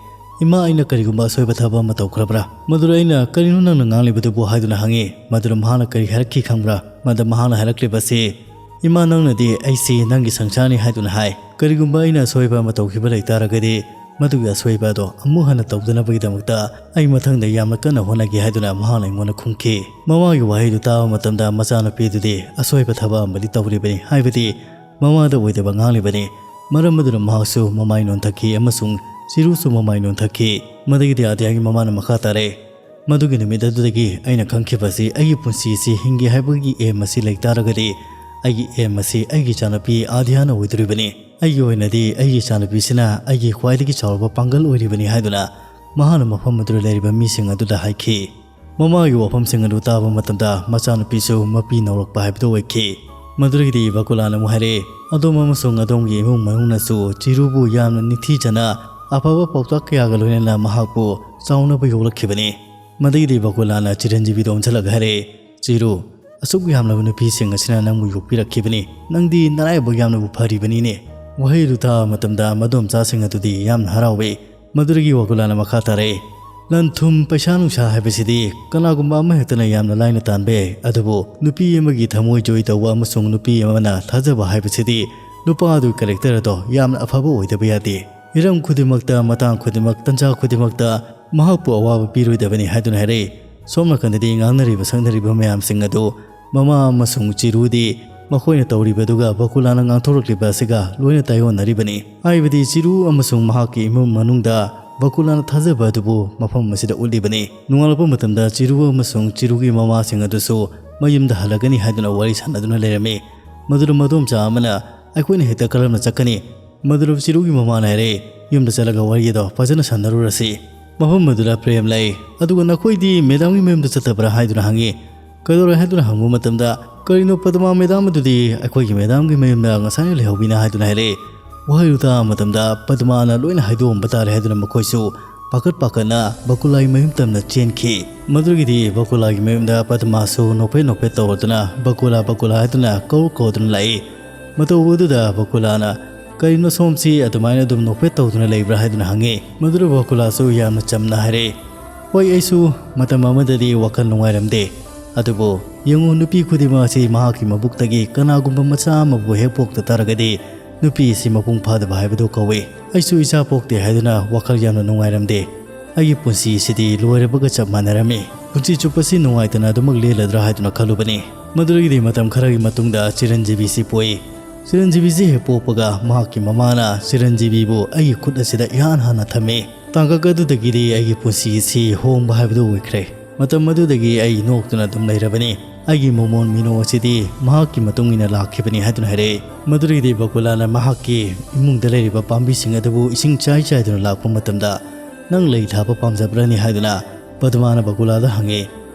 'ꯏꯃꯥ, ꯑꯩꯅ ꯀꯔꯤꯒꯨꯝꯕ ꯑꯁꯣꯏꯕ ꯊꯕꯛ ꯑꯃ ꯇꯧꯈ꯭ꯔꯕ꯭ꯔꯥ?' ꯃꯗꯨꯗ ꯑꯩꯅ 'ꯀꯔꯤꯅꯣ ꯅꯪꯅ ꯉꯥꯡꯂꯤꯕꯗꯨꯕꯨ?' ꯍꯥꯏꯗꯨꯅ ꯍꯪꯉꯤ꯫ ꯃꯗꯨꯗ ꯃꯍꯥꯛꯅ ꯀꯔꯤ ꯍꯥꯏꯔꯛꯈꯤ ꯈꯪꯕ꯭ꯔꯥ? ꯃꯗꯨ ꯃꯍꯥꯛꯅ ꯍꯥꯏꯔꯛꯂꯤꯕꯁꯤ, 'ꯏꯃꯥ, ꯅꯪꯅꯗꯤ ꯑꯩꯁꯤ ꯅꯪꯒꯤ ꯁꯪꯁꯥꯔꯅꯤ ꯍꯥꯏꯗꯨꯅ ꯍꯥꯏ꯫ ꯀꯔꯤꯒꯨꯝꯕ ꯑꯩꯅ ꯑꯁꯣꯏꯕ ꯑꯃ ꯇꯧꯈꯤꯕ ꯂꯩ ꯇꯥꯔꯒꯗꯤ, ꯃꯗꯨꯒꯤ ꯑꯁꯣꯏꯕ ꯑꯗꯣ ꯑꯃꯨꯛ ꯍꯟꯅ ꯇꯧꯗꯅꯕꯒꯤꯗꯃꯛꯇ ꯑꯩ ꯃꯊꯪꯗ ꯌꯥꯝꯅ ꯀꯟꯅ ꯍꯣꯠꯅꯒꯦ' ꯍꯥꯏꯗꯨꯅ ꯃꯍꯥꯛꯅ ꯑꯩꯉꯣꯟꯗ ꯈꯨꯝꯈꯤ꯫ ꯃꯃꯥꯒꯤ ꯋꯥꯍꯩꯗꯨ ꯇꯥꯕ ꯃꯇꯝꯗ ꯃꯆꯥꯅꯨꯄꯤꯗꯨꯗꯤ ꯑꯁꯣꯏꯕ ꯊꯕꯛ ꯑꯃꯗꯤ ꯇꯧꯔꯤꯕꯅꯤ, ꯍꯥꯏꯕꯗꯤ ꯃꯃꯥꯗ ꯑꯣꯏꯗꯕ ꯉꯥꯡꯂꯤꯕꯅꯤ꯫ ꯃꯔꯝ ꯑꯗꯨꯅ ꯃꯍꯥꯛꯁꯨ ꯃꯃꯥꯏ ꯅꯣꯟꯊꯈꯤ ꯑꯃꯁꯨꯡ ꯆꯤꯔꯨꯁꯨ ꯃꯃꯥꯏ ꯅꯣꯟꯊꯈꯤ꯫ ꯃꯗꯨꯒꯤꯗꯤ ꯑꯙ꯭ꯌꯥꯒꯤ ꯃꯃꯥꯅ ꯃꯈꯥ ꯇꯥꯔꯛꯏ, "ꯃꯗꯨꯒꯤ ꯅꯨꯃꯤꯠ ꯑꯗꯨꯗꯒꯤ ꯑꯩꯅ ꯈꯪꯈꯤꯕꯁꯤ, ꯑꯩꯒꯤ ꯄꯨꯟꯁꯤ ꯑꯁꯤ ꯍꯤꯡꯒꯦ ꯍꯥꯏꯕꯒꯤ ꯑꯦꯝ ꯑꯁꯤ ꯂꯩ ꯇꯥꯔꯒꯗꯤ, ꯑꯩꯒꯤ ꯑꯦꯝ ꯑꯁꯤ ꯑꯩꯒꯤ ꯏꯆꯥꯅꯨꯄꯤ ꯑꯥꯗꯤꯌꯥꯅ ꯑꯣꯏꯗꯣꯔꯤꯕꯅꯤ꯫ ꯑꯩꯒꯤ ꯑꯣꯏꯅꯗꯤ ꯑꯩꯒꯤ ꯏꯆꯥꯅꯨꯄꯤꯁꯤꯅ ꯑꯩꯒꯤ ꯈ꯭ꯋꯥꯏꯗꯒꯤ ꯆꯥꯎꯔꯕ ꯄꯥꯡꯒꯜ ꯑꯣꯏꯔꯤꯕꯅꯤ" ꯍꯥꯏꯗꯨꯅ ꯃꯍꯥꯛꯅ ꯃꯐꯝ ꯑꯗꯨꯗ ꯂꯩꯔꯤꯕ ꯃꯤꯁꯤꯡ ꯑꯗꯨꯗ ꯍꯥꯏꯈꯤ꯫ ꯃꯃꯥꯒꯤ ꯋꯥꯐꯝꯁꯤꯡ ꯑꯗꯨ ꯇꯥꯕ ꯃꯇꯝꯗ ꯃꯆꯥꯅꯨꯄꯤꯁꯨ ꯃꯄꯤ ꯅꯧꯔꯛꯄ ꯍꯥꯏꯕꯗꯨ ꯑꯣꯏꯈꯤ꯫ ꯃꯗꯨꯗꯒꯤꯗꯤ ꯕꯀꯨꯂꯥꯅ ꯑꯃꯨꯛ ꯍꯥꯏꯔꯛꯏ, "ꯑꯗꯣꯝ ꯑꯃꯁꯨꯡ ꯑꯗꯣꯝꯒꯤ ꯏꯃꯨꯡ ꯃꯅꯨꯡꯅꯁꯨ ꯆꯤꯔꯨꯕꯨ ꯌꯥꯝꯅ ꯅꯤꯡꯊꯤꯖꯅ ꯑꯐꯕ ꯄꯥꯎꯇꯥꯛ ꯀꯌꯥꯒ ꯂꯣꯏꯅꯅ ꯃꯍꯥꯛꯄꯨ ꯆꯥꯎꯅꯕ ꯌꯣꯛꯂꯛꯈꯤꯕꯅꯤ"꯫ ꯃꯗꯨꯒꯤꯗꯤ ꯕꯀꯨꯂꯥꯅ ꯆꯤꯔꯟꯖꯤꯕꯤꯗ ꯑꯣꯟꯁꯤꯜꯂꯒ ꯍꯥꯏꯔꯛꯏ, "ꯆꯤꯔꯨ, ꯑꯁꯨꯛ ꯌꯥꯝꯂꯕ ꯅꯨꯄꯤꯁꯤꯡ ꯑꯁꯤꯅ ꯅꯪꯕꯨ ꯌꯣꯛꯄꯤꯔꯛꯈꯤꯕꯅꯤ꯫ ꯅꯪꯗꯤ ꯅꯔꯥꯏꯕꯛ ꯌꯥꯝꯅꯕꯨ ꯐꯔꯤꯕꯅꯤꯅꯦ"꯫ ꯋꯥꯍꯩ ꯑꯗꯨ ꯇꯥꯕ ꯃꯇꯝꯗ ꯃꯗꯣꯝꯆꯥꯁꯤꯡ ꯑꯗꯨꯗꯤ ꯌꯥꯝꯅ ꯍꯔꯥꯎꯏ꯫ ꯃꯗꯨꯗꯒꯤ ꯕꯀꯨꯂꯥꯅ ꯃꯈꯥ ꯇꯥꯔꯛꯏ, "ꯂꯟ ꯊꯨꯝ, ꯄꯩꯁꯥ ꯅꯨꯡꯁꯥ ꯍꯥꯏꯕꯁꯤꯗꯤ ꯀꯅꯥꯒꯨꯝꯕ ꯑꯃꯍꯦꯛꯇꯅ ꯌꯥꯝꯅ ꯂꯥꯏꯅ ꯇꯥꯟꯕ ꯌꯥꯏ, ꯑꯗꯨꯕꯨ ꯅꯨꯄꯤ ꯑꯃꯒꯤ ꯊꯃꯣꯏ ꯖꯣꯏ ꯇꯧꯕ ꯑꯃꯁꯨꯡ ꯅꯨꯄꯤ ꯑꯃꯅ ꯊꯥꯖꯕ ꯍꯥꯏꯕꯁꯤꯗꯤ ꯅꯨꯄꯥ ꯑꯗꯨꯒꯤ ꯀꯦꯔꯦꯛꯇꯔ ꯑꯗꯣ ꯌꯥꯝꯅ ꯑꯐꯕ ꯑꯣꯏꯗꯕ ꯌꯥꯗꯦ꯫ ꯍꯤꯔꯝ ꯈꯨꯗꯤꯡꯃꯛꯇ, ꯃꯇꯥꯡ ꯈꯨꯗꯤꯡꯃꯛ, ꯇꯟꯖꯥ ꯈꯨꯗꯤꯡꯃꯛꯇ ꯃꯍꯥꯛꯄꯨ ꯑꯋꯥꯕ ꯄꯤꯔꯣꯏꯗꯕꯅꯤ ꯍꯥꯏꯗꯨꯅ ꯍꯥꯏꯔꯛꯏ꯫ ꯁꯣꯝ ꯅꯥꯀꯟꯗꯗꯤ ꯉꯥꯡꯅꯔꯤꯕ ꯁꯛꯅꯔꯤꯕ ꯃꯌꯥꯝꯁꯤꯡ ꯑꯗꯨ ꯃꯃꯥ ꯑꯃꯁꯨꯡ ꯆꯤꯔꯨꯗꯤ ꯃꯈꯣꯏꯅ ꯇꯧꯔꯤꯕꯗꯨꯒ ꯕꯀꯨꯂꯥꯅ ꯉꯥꯡꯊꯣꯔꯛꯂꯤꯕ ꯑꯁꯤꯒ ꯂꯣꯏꯅ ꯇꯥꯏꯑꯣꯟꯅꯔꯤꯕꯅꯤ꯫ ꯍꯥꯏꯕꯗꯤ ꯆꯤꯔꯨ ꯑꯃꯁꯨꯡ ꯃꯍꯥꯛꯀꯤ ꯏꯃꯨꯡ ꯃꯅꯨꯡꯗ ꯕꯀꯨꯂꯥꯅ ꯊꯥꯖꯕ ꯑꯗꯨꯕꯨ ꯃꯐꯝ ꯑꯁꯤꯗ ꯎꯠꯂꯤꯕꯅꯤ꯫ ꯅꯣꯡꯉꯥꯜꯂꯛꯄ ꯃꯇꯝꯗ ꯆꯤꯔꯨ ꯑꯃꯁꯨꯡ ꯆꯤꯔꯨꯒꯤ ꯃꯃꯥꯁꯤꯡ ꯑꯗꯨꯁꯨ ꯃꯌꯨꯝꯗ ꯍꯜꯂꯛꯀꯅꯤ ꯍꯥꯏꯗꯨꯅ ꯋꯥꯔꯤ ꯁꯥꯟꯅꯗꯨꯅ ꯂꯩꯔꯝꯃꯤ꯫ ꯃꯗꯨꯗ ꯃꯗꯣꯝꯆꯥ ꯑꯃꯅ, "ꯑꯩꯈꯣꯏꯅ ꯍꯦꯛꯇ ꯀꯔꯝꯅ ꯆꯠꯀꯅꯤ?" ꯃꯗꯨꯗ ꯆꯤꯔꯨꯒꯤ ꯃꯃꯥꯅ ꯍꯥꯏꯔꯛꯏ, "ꯌꯨꯝꯗ ꯆꯠꯂꯒ ꯋꯥꯔꯤ ꯑꯗꯣ ꯐꯖꯅ ꯁꯥꯟꯅꯔꯨꯔꯁꯤ꯫ ꯃꯐꯝ ꯑꯗꯨꯗ ꯄ꯭ꯔꯦꯝ ꯂꯩ꯫ ꯑꯗꯨꯒ ꯅꯈꯣꯏꯗꯤ ꯃꯦꯗꯥꯝꯒꯤ ꯃꯌꯨꯝꯗ ꯆꯠꯇꯕ꯭ꯔꯥ?" ꯍꯥꯏꯗꯨꯅ ꯍꯪꯉꯤ꯫ "ꯀꯩꯗꯧꯔꯦ?" ꯍꯥꯏꯗꯨꯅ ꯍꯪꯕ ꯃꯇꯝꯗ, "ꯀꯔꯤꯅꯣ, ꯄꯗꯃꯥ ꯃꯦꯗꯥꯝ ꯑꯗꯨꯗꯤ ꯑꯩꯈꯣꯏꯒꯤ ꯃꯦꯗꯥꯝꯒꯤ ꯃꯌꯨꯝꯗ ꯉꯁꯥꯏꯅ ꯂꯩꯍꯧꯕꯤꯅ?" ꯍꯥꯏꯗꯨꯅ ꯍꯥꯏꯔꯛꯏ꯫ ꯋꯥꯍꯩꯗꯨ ꯇꯥꯕ ꯃꯇꯝꯗ ꯄꯗꯃꯥꯅ ꯂꯣꯏꯅ ꯍꯥꯏꯗꯣꯛꯑꯝꯕ ꯇꯥꯔꯦ ꯍꯥꯏꯗꯨꯅ ꯃꯈꯣꯏꯁꯨ ꯄꯥꯈꯠ ꯄꯥꯈꯠꯅ ꯕꯀꯨꯂꯥꯒꯤ ꯃꯌꯨꯝ ꯇꯝꯅ ꯆꯦꯟꯈꯤ꯫ ꯃꯗꯨꯗꯒꯤꯗꯤ ꯕꯀꯨꯂꯥꯒꯤ ꯃꯌꯨꯝꯗ ꯄꯗꯃꯥꯁꯨ ꯅꯣꯛꯐꯦꯠ ꯅꯣꯛꯐꯦꯠ ꯇꯧꯔꯗꯨꯅ "ꯕꯀꯨꯂꯥ, ꯕꯀꯨꯂꯥ" ꯍꯥꯏꯗꯨꯅ ꯀꯧ ꯀꯧꯗꯨꯅ ꯂꯥꯛꯏ꯫ ꯃꯇꯧ ꯑꯗꯨꯗ ꯕꯀꯨꯂꯥꯅ, "ꯀꯔꯤꯅꯣ ꯁꯣꯝꯁꯤ ꯑꯗꯨꯃꯥꯏꯅ ꯑꯗꯨꯝ ꯅꯣꯛꯐꯦꯠ ꯇꯧꯗꯨꯅ ꯂꯩꯕ꯭ꯔꯥ?" ꯍꯥꯏꯗꯨꯅ ꯍꯪꯉꯤ꯫ ꯃꯗꯨꯗ ꯕꯀꯨꯂꯥꯁꯨ ꯌꯥꯝꯅ ꯆꯝꯅ ꯍꯥꯏꯔꯛꯏ, "ꯍꯣꯏ, ꯑꯩꯁꯨ ꯃꯇꯝ ꯑꯃꯗꯗꯤ ꯋꯥꯈꯜ ꯅꯨꯡꯉꯥꯏꯔꯝꯗꯦ꯫ ꯑꯗꯨꯕꯨ ꯌꯦꯡꯉꯨ, ꯅꯨꯄꯤ ꯈꯨꯗꯤꯡꯃꯛ ꯑꯁꯤ ꯃꯍꯥꯛꯀꯤ ꯃꯕꯨꯛꯇꯒꯤ ꯀꯅꯥꯒꯨꯝꯕ ꯃꯆꯥ ꯑꯃꯕꯨ ꯍꯦꯛ ꯄꯣꯛꯇ ꯇꯥꯔꯒꯗꯤ ꯅꯨꯄꯤ ꯑꯁꯤ ꯃꯄꯨꯡ ꯐꯥꯗꯕ ꯍꯥꯏꯕꯗꯨ ꯀꯧꯏ꯫ ꯑꯩꯁꯨ ꯏꯆꯥ ꯄꯣꯛꯇꯦ ꯍꯥꯏꯗꯨꯅ ꯋꯥꯈꯜ ꯌꯥꯝꯅ ꯅꯨꯡꯉꯥꯏꯔꯝꯗꯦ꯫ ꯑꯩꯒꯤ ꯄꯨꯟꯁꯤ ꯑꯁꯤꯗꯤ ꯂꯣꯏꯔꯕꯒ ꯆꯞ ꯃꯥꯟꯅꯔꯝꯃꯤ꯫ ꯄꯨꯟꯁꯤ ꯆꯨꯞꯄꯁꯤ ꯅꯨꯡꯉꯥꯏꯇꯅ ꯑꯗꯨꯃꯛ ꯂꯦꯜꯂꯗ꯭ꯔꯥ ꯍꯥꯏꯗꯨꯅ ꯈꯜꯂꯨꯕꯅꯤ꯫" ꯃꯗꯨꯗꯒꯤꯗꯤ ꯃꯇꯝ ꯈꯔꯒꯤ ꯃꯇꯨꯡꯗ ꯆꯤꯔꯟꯖꯤꯕꯤꯁꯤ ꯄꯣꯛꯏ꯫ ꯆꯤꯔꯟꯖꯤꯕꯤꯁꯤ ꯍꯦꯛ ꯄꯣꯛꯄꯒ ꯃꯍꯥꯛꯀꯤ ꯃꯃꯥꯅ ꯆꯤꯔꯟꯖꯤꯕꯤꯕꯨ ꯑꯩꯒꯤ ꯈꯨꯠ ꯑꯁꯤꯗ ꯏꯍꯥꯟ ꯍꯥꯟꯅ ꯊꯝꯃꯤ꯫ ꯇꯥꯡꯀꯛ ꯑꯗꯨꯗꯒꯤꯗꯤ ꯑꯩꯒꯤ ꯄꯨꯟꯁꯤ ꯑꯁꯤ ꯍꯣꯡꯕ ꯍꯥꯏꯕꯗꯨ ꯑꯣꯏꯈ꯭ꯔꯦ꯫ ꯃꯇꯝ ꯑꯗꯨꯗꯒꯤ ꯑꯩ ꯅꯣꯛꯇꯨꯅ ꯑꯗꯨꯝ ꯂꯩꯔꯕꯅꯤ꯫ ꯑꯩꯒꯤ ꯃꯣꯃꯣꯟ ꯃꯤꯅꯣ ꯑꯁꯤꯗꯤ ꯃꯍꯥꯛꯀꯤ ꯃꯇꯨꯡ ꯏꯟꯅ ꯂꯥꯛꯈꯤꯕꯅꯤ ꯍꯥꯏꯗꯨꯅ ꯍꯥꯏꯔꯛꯏ꯫ ꯃꯗꯨꯗꯒꯤꯗꯤ ꯕꯀꯨꯂꯥꯅ ꯃꯍꯥꯛꯀꯤ ꯏꯃꯨꯡꯗ ꯂꯩꯔꯤꯕ ꯄꯥꯝꯕꯤꯁꯤꯡ ꯑꯗꯨꯕꯨ ꯏꯁꯤꯡ ꯆꯥꯏ ꯆꯥꯏꯗꯨꯅ ꯂꯥꯛꯄ ꯃꯇꯝꯗ, "ꯅꯪ ꯂꯩ ꯊꯥꯕ ꯄꯥꯝꯖꯕ꯭ꯔꯅꯤ?" ꯍꯥꯏꯗꯨꯅ ꯄꯗꯃꯥꯅ ꯕꯀꯨꯂꯥꯗ ꯍꯪꯉꯤ꯫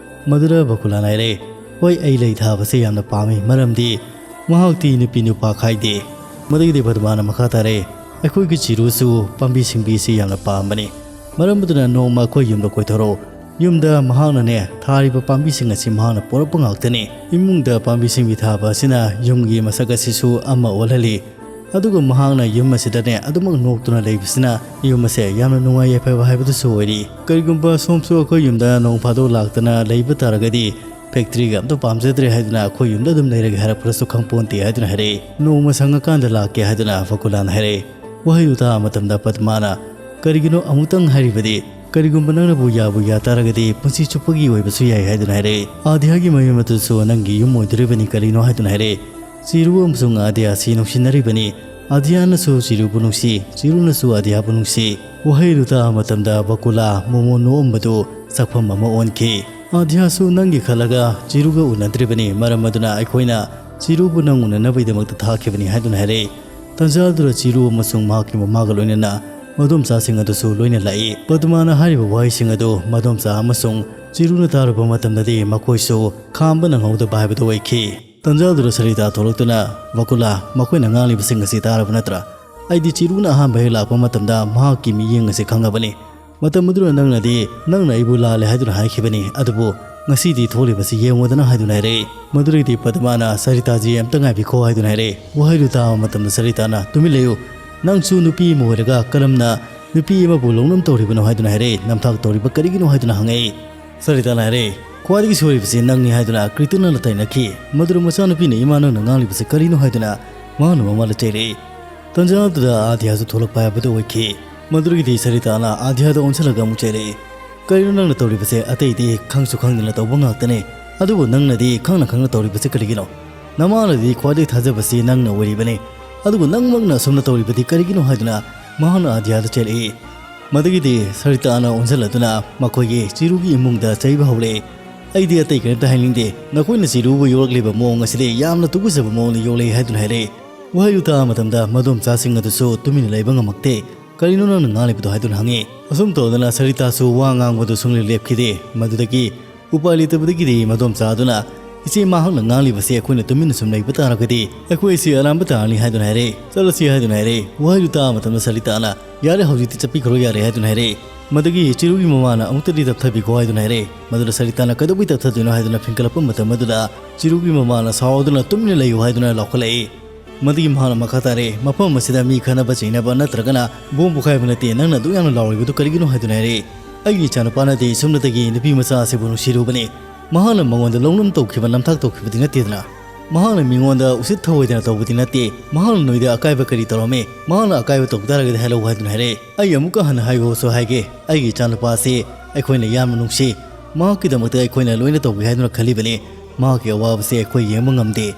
ꯃꯗꯨꯗ ꯕꯀꯨꯂꯥꯅ ꯍꯥꯏꯔꯛꯏ, "ꯍꯣꯏ, ꯑꯩ ꯂꯩ ꯊꯥꯕꯁꯦ ꯌꯥꯝꯅ ꯄꯥꯝꯃꯤ, ꯃꯔꯝꯗꯤ ꯃꯍꯥꯛꯇꯤ ꯅꯨꯄꯤ ꯅꯨꯄꯥ ꯈꯥꯏꯗꯦ꯫" ꯃꯗꯨꯒꯤꯗꯤ ꯄꯗꯃꯥꯅ ꯃꯈꯥ ꯇꯥꯔꯛꯏ, "ꯑꯩꯈꯣꯏꯒꯤ ꯆꯤꯔꯨꯁꯨ ꯄꯥꯝꯕꯤ ꯁꯤꯡꯕꯤꯁꯤ ꯌꯥꯝꯅ ꯄꯥꯝꯕꯅꯤ꯫ ꯃꯔꯝ ꯑꯗꯨꯅ ꯅꯣꯡꯃ ꯑꯩꯈꯣꯏ ꯌꯨꯝꯗ ꯀꯣꯏꯊꯣꯔꯛꯎ꯫ ꯌꯨꯝꯗ ꯃꯍꯥꯛꯅꯅꯦ ꯊꯥꯔꯤꯕ ꯄꯥꯝꯕꯤꯁꯤꯡ ꯑꯁꯤ ꯃꯍꯥꯛꯅ ꯄꯣꯔꯛꯄ ꯉꯥꯛꯇꯅꯤ꯫ ꯏꯃꯨꯡꯗ ꯄꯥꯝꯕꯤ ꯁꯤꯡꯕꯤ ꯊꯥꯕ ꯑꯁꯤꯅ ꯌꯨꯝꯒꯤ ꯃꯁꯛ ꯑꯁꯤꯁꯨ ꯑꯃ ꯑꯣꯜꯍꯜꯂꯤ꯫ ꯑꯗꯨꯒ ꯃꯍꯥꯛꯅ ꯌꯨꯝ ꯑꯁꯤꯗꯅꯦ ꯑꯗꯨꯃꯛ ꯅꯣꯛꯇꯨꯅ ꯂꯩꯕꯁꯤꯅ ꯌꯨꯝ ꯑꯁꯦ ꯌꯥꯝꯅ ꯅꯨꯡꯉꯥꯏ ꯌꯥꯏꯐꯕ ꯍꯥꯏꯕꯗꯨꯁꯨ ꯑꯣꯏꯔꯤ꯫ ꯀꯔꯤꯒꯨꯝꯕ ꯁꯣꯝꯁꯨ ꯑꯩꯈꯣꯏ ꯌꯨꯝꯗ ꯅꯣꯡ ꯐꯥꯗꯣꯛ ꯂꯥꯛꯇꯅ ꯂꯩꯕ ꯇꯥꯔꯒꯗꯤ ꯐꯦꯛꯇ꯭ꯔꯤꯒ ꯑꯝꯇ ꯄꯥꯝꯖꯗ꯭ꯔꯦ ꯍꯥꯏꯗꯨꯅ ꯑꯩꯈꯣꯏ ꯌꯨꯝꯗ ꯑꯗꯨꯝ ꯂꯩꯔꯒꯦ ꯍꯥꯏꯔꯛꯄꯗꯁꯨ ꯈꯪꯄꯣꯟꯇꯦ" ꯍꯥꯏꯗꯨꯅ ꯍꯥꯏꯔꯛꯏ꯫ "ꯅꯣꯡꯃ ꯁꯪꯉꯀꯥꯟꯗ ꯂꯥꯛꯀꯦ" ꯍꯥꯏꯗꯨꯅ ꯕꯀꯨꯂꯥꯅ ꯍꯥꯏꯔꯛꯏ꯫ ꯋꯥꯍꯩꯗꯨ ꯇꯥꯕ ꯃꯇꯝꯗ ꯄꯗꯃꯥꯅ, "ꯀꯔꯤꯒꯤꯅꯣ ꯑꯃꯨꯛꯇꯪ ꯍꯥꯏꯔꯤꯕꯗꯤ? "ꯀꯔꯤꯒꯨꯝꯕ ꯅꯪꯅꯕꯨ ꯌꯥꯕꯨ ꯌꯥ ꯇꯥꯔꯒꯗꯤ ꯄꯨꯟꯁꯤ ꯆꯨꯞꯄꯒꯤ ꯑꯣꯏꯕꯁꯨ ꯌꯥꯏ" ꯍꯥꯏꯗꯨꯅ ꯍꯥꯏꯔꯛꯏ꯫ "ꯑꯥꯗꯤꯌꯥꯒꯤ ꯃꯌꯨꯝ ꯑꯗꯨꯁꯨ ꯅꯪꯒꯤ ꯌꯨꯝ ꯑꯣꯏꯗꯣꯔꯤꯕꯅꯤ, ꯀꯔꯤꯅꯣ?" ꯍꯥꯏꯗꯨꯅ ꯍꯥꯏꯔꯛꯏ꯫ ꯆꯤꯔꯨ ꯑꯃꯁꯨꯡ ꯑꯥꯗꯤꯌꯥ ꯑꯁꯤ ꯅꯨꯡꯁꯤꯅꯔꯤꯕꯅꯤ꯫ ꯑꯥꯗꯤꯌꯥꯅꯁꯨ ꯆꯤꯔꯨꯕꯨ ꯅꯨꯡꯁꯤ, ꯆꯤꯔꯨꯅꯁꯨ ꯑꯥꯗꯤꯌꯥꯕꯨ ꯅꯨꯡꯁꯤ꯫ ꯋꯥꯍꯩ ꯑꯗꯨ ꯇꯥꯕ ꯃꯇꯝꯗ ꯕꯀꯨꯂꯥ ꯃꯣꯃꯣꯟ ꯅꯣꯛꯑꯝꯕꯗꯨ ꯁꯛꯐꯝ ꯑꯃ ꯑꯣꯟꯈꯤ꯫ "ꯑꯥꯗꯤꯌꯥꯁꯨ ꯅꯪꯒꯤ ꯈꯜꯂꯒ ꯆꯤꯔꯨꯒ ꯎꯅꯗ꯭ꯔꯤꯕꯅꯤ, ꯃꯔꯝ ꯑꯗꯨꯅ ꯑꯩꯈꯣꯏꯅ ꯆꯤꯔꯨꯕꯨ ꯅꯪ ꯎꯅꯅꯕꯒꯤꯗꯃꯛꯇ ꯊꯥꯈꯤꯕꯅꯤ" ꯍꯥꯏꯗꯨꯅ ꯍꯥꯏꯔꯛꯏ꯫ ꯇꯟꯖꯥ ꯑꯗꯨꯗ ꯆꯤꯔꯨ ꯑꯃꯁꯨꯡ ꯃꯍꯥꯛꯀꯤ ꯃꯃꯥꯒ ꯂꯣꯏꯅꯅ ꯃꯗꯣꯝꯆꯥꯁꯤꯡ ꯑꯗꯨꯁꯨ ꯂꯣꯏꯅ ꯂꯥꯛꯏ꯫ ꯄꯗꯃꯥꯅ ꯍꯥꯏꯔꯤꯕ ꯋꯥꯍꯩꯁꯤꯡ ꯑꯗꯨ ꯃꯗꯣꯝꯆꯥ ꯑꯃꯁꯨꯡ ꯆꯤꯔꯨꯅ ꯇꯥꯔꯨꯕ ꯃꯇꯝꯗꯗꯤ ꯃꯈꯣꯏꯁꯨ ꯈꯥꯝꯕ ꯅꯪꯍꯧꯗꯕ ꯍꯥꯏꯕꯗꯨ ꯑꯣꯏꯈꯤ꯫ ꯇꯟꯖꯥ ꯑꯗꯨꯗ ꯁꯔꯤꯇꯥ ꯊꯣꯛꯂꯛꯇꯨꯅ, "ꯕꯀꯨꯂꯥ, ꯃꯈꯣꯏꯅ ꯉꯥꯡꯂꯤꯕꯁꯤꯡ ꯑꯁꯤ ꯇꯥꯔꯕ ꯅꯠꯇ꯭ꯔꯥ? ꯑꯩꯗꯤ ꯆꯤꯔꯨꯅ ꯑꯍꯥꯟꯕ ꯍꯦꯛ ꯂꯥꯛꯄ ꯃꯇꯝꯗ ꯃꯍꯥꯛꯀꯤ ꯃꯤꯠꯌꯦꯡ ꯑꯁꯤ ꯈꯪꯉꯕꯅꯤ꯫ ꯃꯇꯝ ꯑꯗꯨꯗ ꯅꯪꯅꯗꯤ ꯅꯪꯅ ꯑꯩꯕꯨ ꯂꯥꯜꯂꯦ ꯍꯥꯏꯗꯨꯅ ꯍꯥꯏꯈꯤꯕꯅꯤ, ꯑꯗꯨꯕꯨ ꯉꯁꯤꯗꯤ ꯊꯣꯛꯂꯤꯕꯁꯤ ꯌꯦꯡꯉꯨꯗꯅ" ꯍꯥꯏꯗꯨꯅ ꯍꯥꯏꯔꯛꯏ꯫ ꯃꯗꯨꯗꯒꯤꯗꯤ ꯄꯗꯃꯥꯅ ꯁꯔꯤꯇꯥꯁꯤ ꯑꯝꯇ ꯉꯥꯏꯕꯤꯈꯣ ꯍꯥꯏꯗꯨꯅ ꯍꯥꯏꯔꯛꯏ꯫ ꯋꯥꯍꯩꯗꯨ ꯇꯥꯕ ꯃꯇꯝꯗ ꯁꯔꯤꯇꯥꯅ, "ꯇꯨꯃꯤꯟ ꯂꯩꯌꯨ, ꯅꯪꯁꯨ ꯅꯨꯄꯤ ꯑꯃ ꯑꯣꯏꯔꯒ ꯀꯔꯝꯅ ꯅꯨꯄꯤ ꯑꯃꯕꯨ ꯂꯧꯅꯝ ꯇꯧꯔꯤꯕꯅꯣ?" ꯍꯥꯏꯗꯨꯅ ꯍꯥꯏꯔꯛꯏ꯫ "ꯅꯝꯊꯥꯛ ꯇꯧꯔꯤꯕ ꯀꯔꯤꯒꯤꯅꯣ?" ꯍꯥꯏꯗꯨꯅ ꯍꯪꯉꯛꯏ꯫ ꯁꯔꯤꯇꯥꯅ ꯍꯥꯏꯔꯛꯏ, "ꯈ꯭ꯋꯥꯏꯗꯒꯤ ꯁꯣꯏꯔꯤꯕꯁꯤ ꯅꯪꯅꯤ" ꯍꯥꯏꯗꯨꯅ ꯀ꯭ꯔꯤꯇꯟꯅ ꯇꯥꯏꯅꯈꯤ꯫ ꯃꯗꯨꯗ ꯃꯆꯥꯅꯨꯄꯤꯅ, "ꯏꯃꯥ, ꯅꯪꯅ ꯉꯥꯡꯂꯤꯕꯁꯤ ꯀꯔꯤꯅꯣ?" ꯍꯥꯏꯗꯨꯅ ꯃꯍꯥꯛꯅ ꯃꯃꯥꯗ ꯆꯩꯔꯛꯏ꯫ ꯇꯟꯖꯥ ꯑꯗꯨꯗ ꯑꯥꯗꯤꯌꯥꯁꯨ ꯊꯣꯛꯂꯛꯄ ꯍꯥꯏꯕꯗꯨ ꯑꯣꯏꯈꯤ꯫ ꯃꯗꯨꯗꯒꯤꯗꯤ ꯁꯔꯤꯇꯥꯅ ꯑꯥꯗꯤꯌꯥꯗ ꯑꯣꯟꯁꯤꯜꯂꯒ ꯑꯃꯨꯛ ꯆꯩꯔꯛꯏ, "ꯀꯔꯤꯅꯣ ꯅꯪꯅ ꯇꯧꯔꯤꯕꯁꯦ? ꯑꯇꯩꯗꯤ ꯈꯪꯁꯨ ꯈꯪꯗꯅ ꯇꯧꯕ ꯉꯥꯛꯇꯅꯤ, ꯑꯗꯨꯕꯨ ꯅꯪꯅꯗꯤ ꯈꯪꯅ ꯈꯪꯅ ꯇꯧꯔꯤꯕꯁꯦ ꯀꯔꯤꯒꯤꯅꯣ? ꯅꯃꯥꯅꯗꯤ ꯈ꯭ꯋꯥꯏꯗꯒꯤ ꯊꯥꯖꯕꯁꯤ ꯅꯪꯅ ꯑꯣꯏꯔꯤꯕꯅꯤ, ꯑꯗꯨꯕꯨ ꯅꯪꯃꯛꯅ ꯑꯁꯨꯝꯅ ꯇꯧꯔꯤꯕꯗꯤ ꯀꯔꯤꯒꯤꯅꯣ?" ꯍꯥꯏꯗꯨꯅ ꯃꯍꯥꯛꯅ ꯑꯥꯗꯤꯌꯥꯗ ꯆꯩꯔꯛꯏ꯫ ꯃꯗꯨꯒꯤꯗꯤ ꯁꯔꯤꯇꯥꯅ ꯑꯣꯟꯁꯤꯜꯂꯗꯨꯅ ꯃꯈꯣꯏꯒꯤ ꯆꯤꯔꯨꯒꯤ ꯏꯃꯨꯡꯗ ꯆꯩꯕ ꯍꯧꯔꯛꯏ꯫ "ꯑꯩꯗꯤ ꯑꯇꯩ ꯀꯔꯤꯝꯇ ꯍꯥꯏꯅꯤꯡꯗꯦ, ꯅꯈꯣꯏꯅ ꯆꯤꯔꯨꯕꯨ ꯌꯣꯛꯂꯛꯂꯤꯕ ꯃꯑꯣꯡ ꯑꯁꯤꯗꯤ ꯌꯥꯝꯅ ꯇꯨꯀꯠꯆꯕ ꯃꯑꯣꯡꯗ ꯌꯣꯛꯂꯛꯏ" ꯍꯥꯏꯗꯨꯅ ꯍꯥꯏꯔꯛꯏ꯫ ꯋꯥꯍꯩꯗꯨ ꯇꯥꯕ ꯃꯇꯝꯗ ꯃꯗꯣꯝꯆꯥꯁꯤꯡ ꯑꯗꯨꯁꯨ ꯇꯨꯃꯤꯟꯅ ꯂꯩꯕ ꯉꯝꯃꯛꯇꯦ꯫ "ꯀꯔꯤꯅꯣ ꯅꯪꯅ ꯉꯥꯡꯂꯤꯕꯗꯣ?" ꯍꯥꯏꯗꯨꯅ ꯍꯪꯉꯤ꯫ ꯑꯁꯨꯝ ꯇꯧꯗꯅ ꯁꯔꯤꯇꯥꯁꯨ ꯋꯥ ꯉꯥꯡꯕꯗꯨ ꯁꯨꯡꯂꯦꯞ ꯂꯦꯞꯈꯤꯗꯦ꯫ ꯃꯗꯨꯗꯒꯤ ꯎꯄꯥꯏ ꯂꯩꯇꯕꯗꯒꯤꯗꯤ ꯃꯗꯣꯝꯆꯥ ꯑꯗꯨꯅ, "ꯏꯆꯦ, ꯃꯍꯥꯛꯅ ꯉꯥꯡꯂꯤꯕꯁꯦ ꯑꯩꯈꯣꯏꯅ ꯇꯨꯃꯤꯟꯅ ꯁꯨꯝ ꯂꯩꯕ ꯇꯥꯔꯒꯗꯤ ꯑꯩꯈꯣꯏ ꯑꯁꯤ ꯑꯔꯥꯟꯕ ꯇꯥꯔꯅꯤ" ꯍꯥꯏꯗꯨꯅ ꯍꯥꯏꯔꯛꯏ꯫ "ꯆꯠꯂꯁꯤ" ꯍꯥꯏꯗꯨꯅ ꯍꯥꯏꯔꯛꯏ꯫ ꯋꯥꯍꯩꯗꯨ ꯇꯥꯕ ꯃꯇꯝꯗ ꯁꯔꯤꯇꯥꯅ, "ꯌꯥꯔꯦ, ꯍꯧꯖꯤꯛꯇꯤ ꯆꯠꯄꯤꯈ꯭ꯔꯣ ꯌꯥꯔꯦ" ꯍꯥꯏꯗꯨꯅ ꯍꯥꯏꯔꯛꯏ꯫ ꯃꯗꯨꯒꯤ ꯆꯤꯔꯨꯒꯤ ꯃꯃꯥꯅ, "ꯑꯃꯨꯛꯇꯗꯤ ꯇꯞꯊꯕꯤꯈꯣ" ꯍꯥꯏꯗꯨꯅ ꯍꯥꯏꯔꯛꯏ꯫ ꯃꯗꯨꯗ ꯁꯔꯤꯇꯥꯅ ꯀꯩꯗꯧꯕꯩ ꯇꯞꯊꯗꯣꯏꯅꯣ ꯍꯥꯏꯗꯨꯅ ꯐꯤꯡꯀꯠꯂꯛꯄ ꯃꯇꯝ ꯑꯗꯨꯗ ꯆꯤꯔꯨꯒꯤ ꯃꯃꯥꯅ ꯁꯥꯎꯗꯨꯅ, "ꯇꯨꯃꯤꯟꯅ ꯂꯩꯌꯨ" ꯍꯥꯏꯗꯨꯅ ꯂꯥꯎꯈꯠꯂꯛꯏ꯫ ꯃꯗꯨꯒꯤ ꯃꯍꯥꯛꯅ ꯃꯈꯥ ꯇꯥꯔꯦ, "ꯃꯐꯝ ꯑꯁꯤꯗ ꯃꯤ ꯈꯠꯅꯕ ꯆꯩꯅꯕ ꯅꯠꯇ꯭ꯔꯒꯅ ꯕꯣꯝ ꯄꯣꯈꯥꯏꯕ ꯅꯠꯇꯦ, ꯅꯪꯅ ꯑꯗꯨꯛ ꯌꯥꯝꯅ ꯂꯥꯎꯔꯤꯕꯗꯨ ꯀꯔꯤꯒꯤꯅꯣ?" ꯍꯥꯏꯗꯨꯅ ꯍꯥꯏꯔꯛꯏ꯫ "ꯑꯩꯒꯤ ꯏꯆꯥꯅꯨꯄꯥꯅꯗꯤ ꯁꯨꯞꯅꯇꯒꯤ ꯅꯨꯄꯤ ꯃꯆꯥ ꯑꯁꯤꯕꯨ ꯅꯨꯡꯁꯤꯔꯨꯕꯅꯤ꯫ ꯃꯍꯥꯛꯅ ꯃꯉꯣꯟꯗ ꯂꯧꯅꯝ ꯇꯧꯈꯤꯕ, ꯅꯝꯊꯥꯛ ꯇꯧꯈꯤꯕꯗꯤ ꯅꯠꯇꯦꯗꯅ꯫ "ꯃꯍꯥꯛꯅ ꯃꯤꯉꯣꯟꯗ ꯎꯁꯤꯠ ꯊꯑꯣꯏꯗꯅ ꯇꯧꯕꯗꯤ ꯅꯠꯇꯦ꯫ ꯃꯍꯥꯛꯅ ꯅꯣꯏꯗ ꯑꯀꯥꯏꯕ ꯀꯔꯤ ꯇꯧꯔꯝꯃꯤ? ꯃꯍꯥꯛꯅ ꯑꯀꯥꯏꯕ ꯇꯧꯕ ꯇꯥꯔꯒꯗꯤ ꯍꯥꯏꯔꯛꯎ" ꯍꯥꯏꯗꯨꯅ ꯍꯥꯏꯔꯛꯑꯦ꯫ "ꯑꯩ ꯑꯃꯨꯛꯀ ꯍꯟꯅ ꯍꯥꯏꯒꯣꯁꯨ ꯍꯥꯏꯒꯦ, ꯑꯩꯒꯤ ꯏꯆꯥꯅꯨꯄꯥꯁꯤ ꯑꯩꯈꯣꯏꯅ ꯌꯥꯝꯅ ꯅꯨꯡꯁꯤ꯫ ꯃꯍꯥꯛꯀꯤꯗꯃꯛꯇ ꯑꯩꯈꯣꯏꯅ ꯂꯣꯏꯅ ꯇꯧꯒꯦ ꯍꯥꯏꯗꯨꯅ ꯈꯜꯂꯤꯕꯅꯤ꯫ ꯃꯍꯥꯛꯀꯤ ꯑꯋꯥꯕꯁꯦ ꯑꯩꯈꯣꯏ ꯌꯦꯡꯕ ꯉꯝꯗꯦ"꯫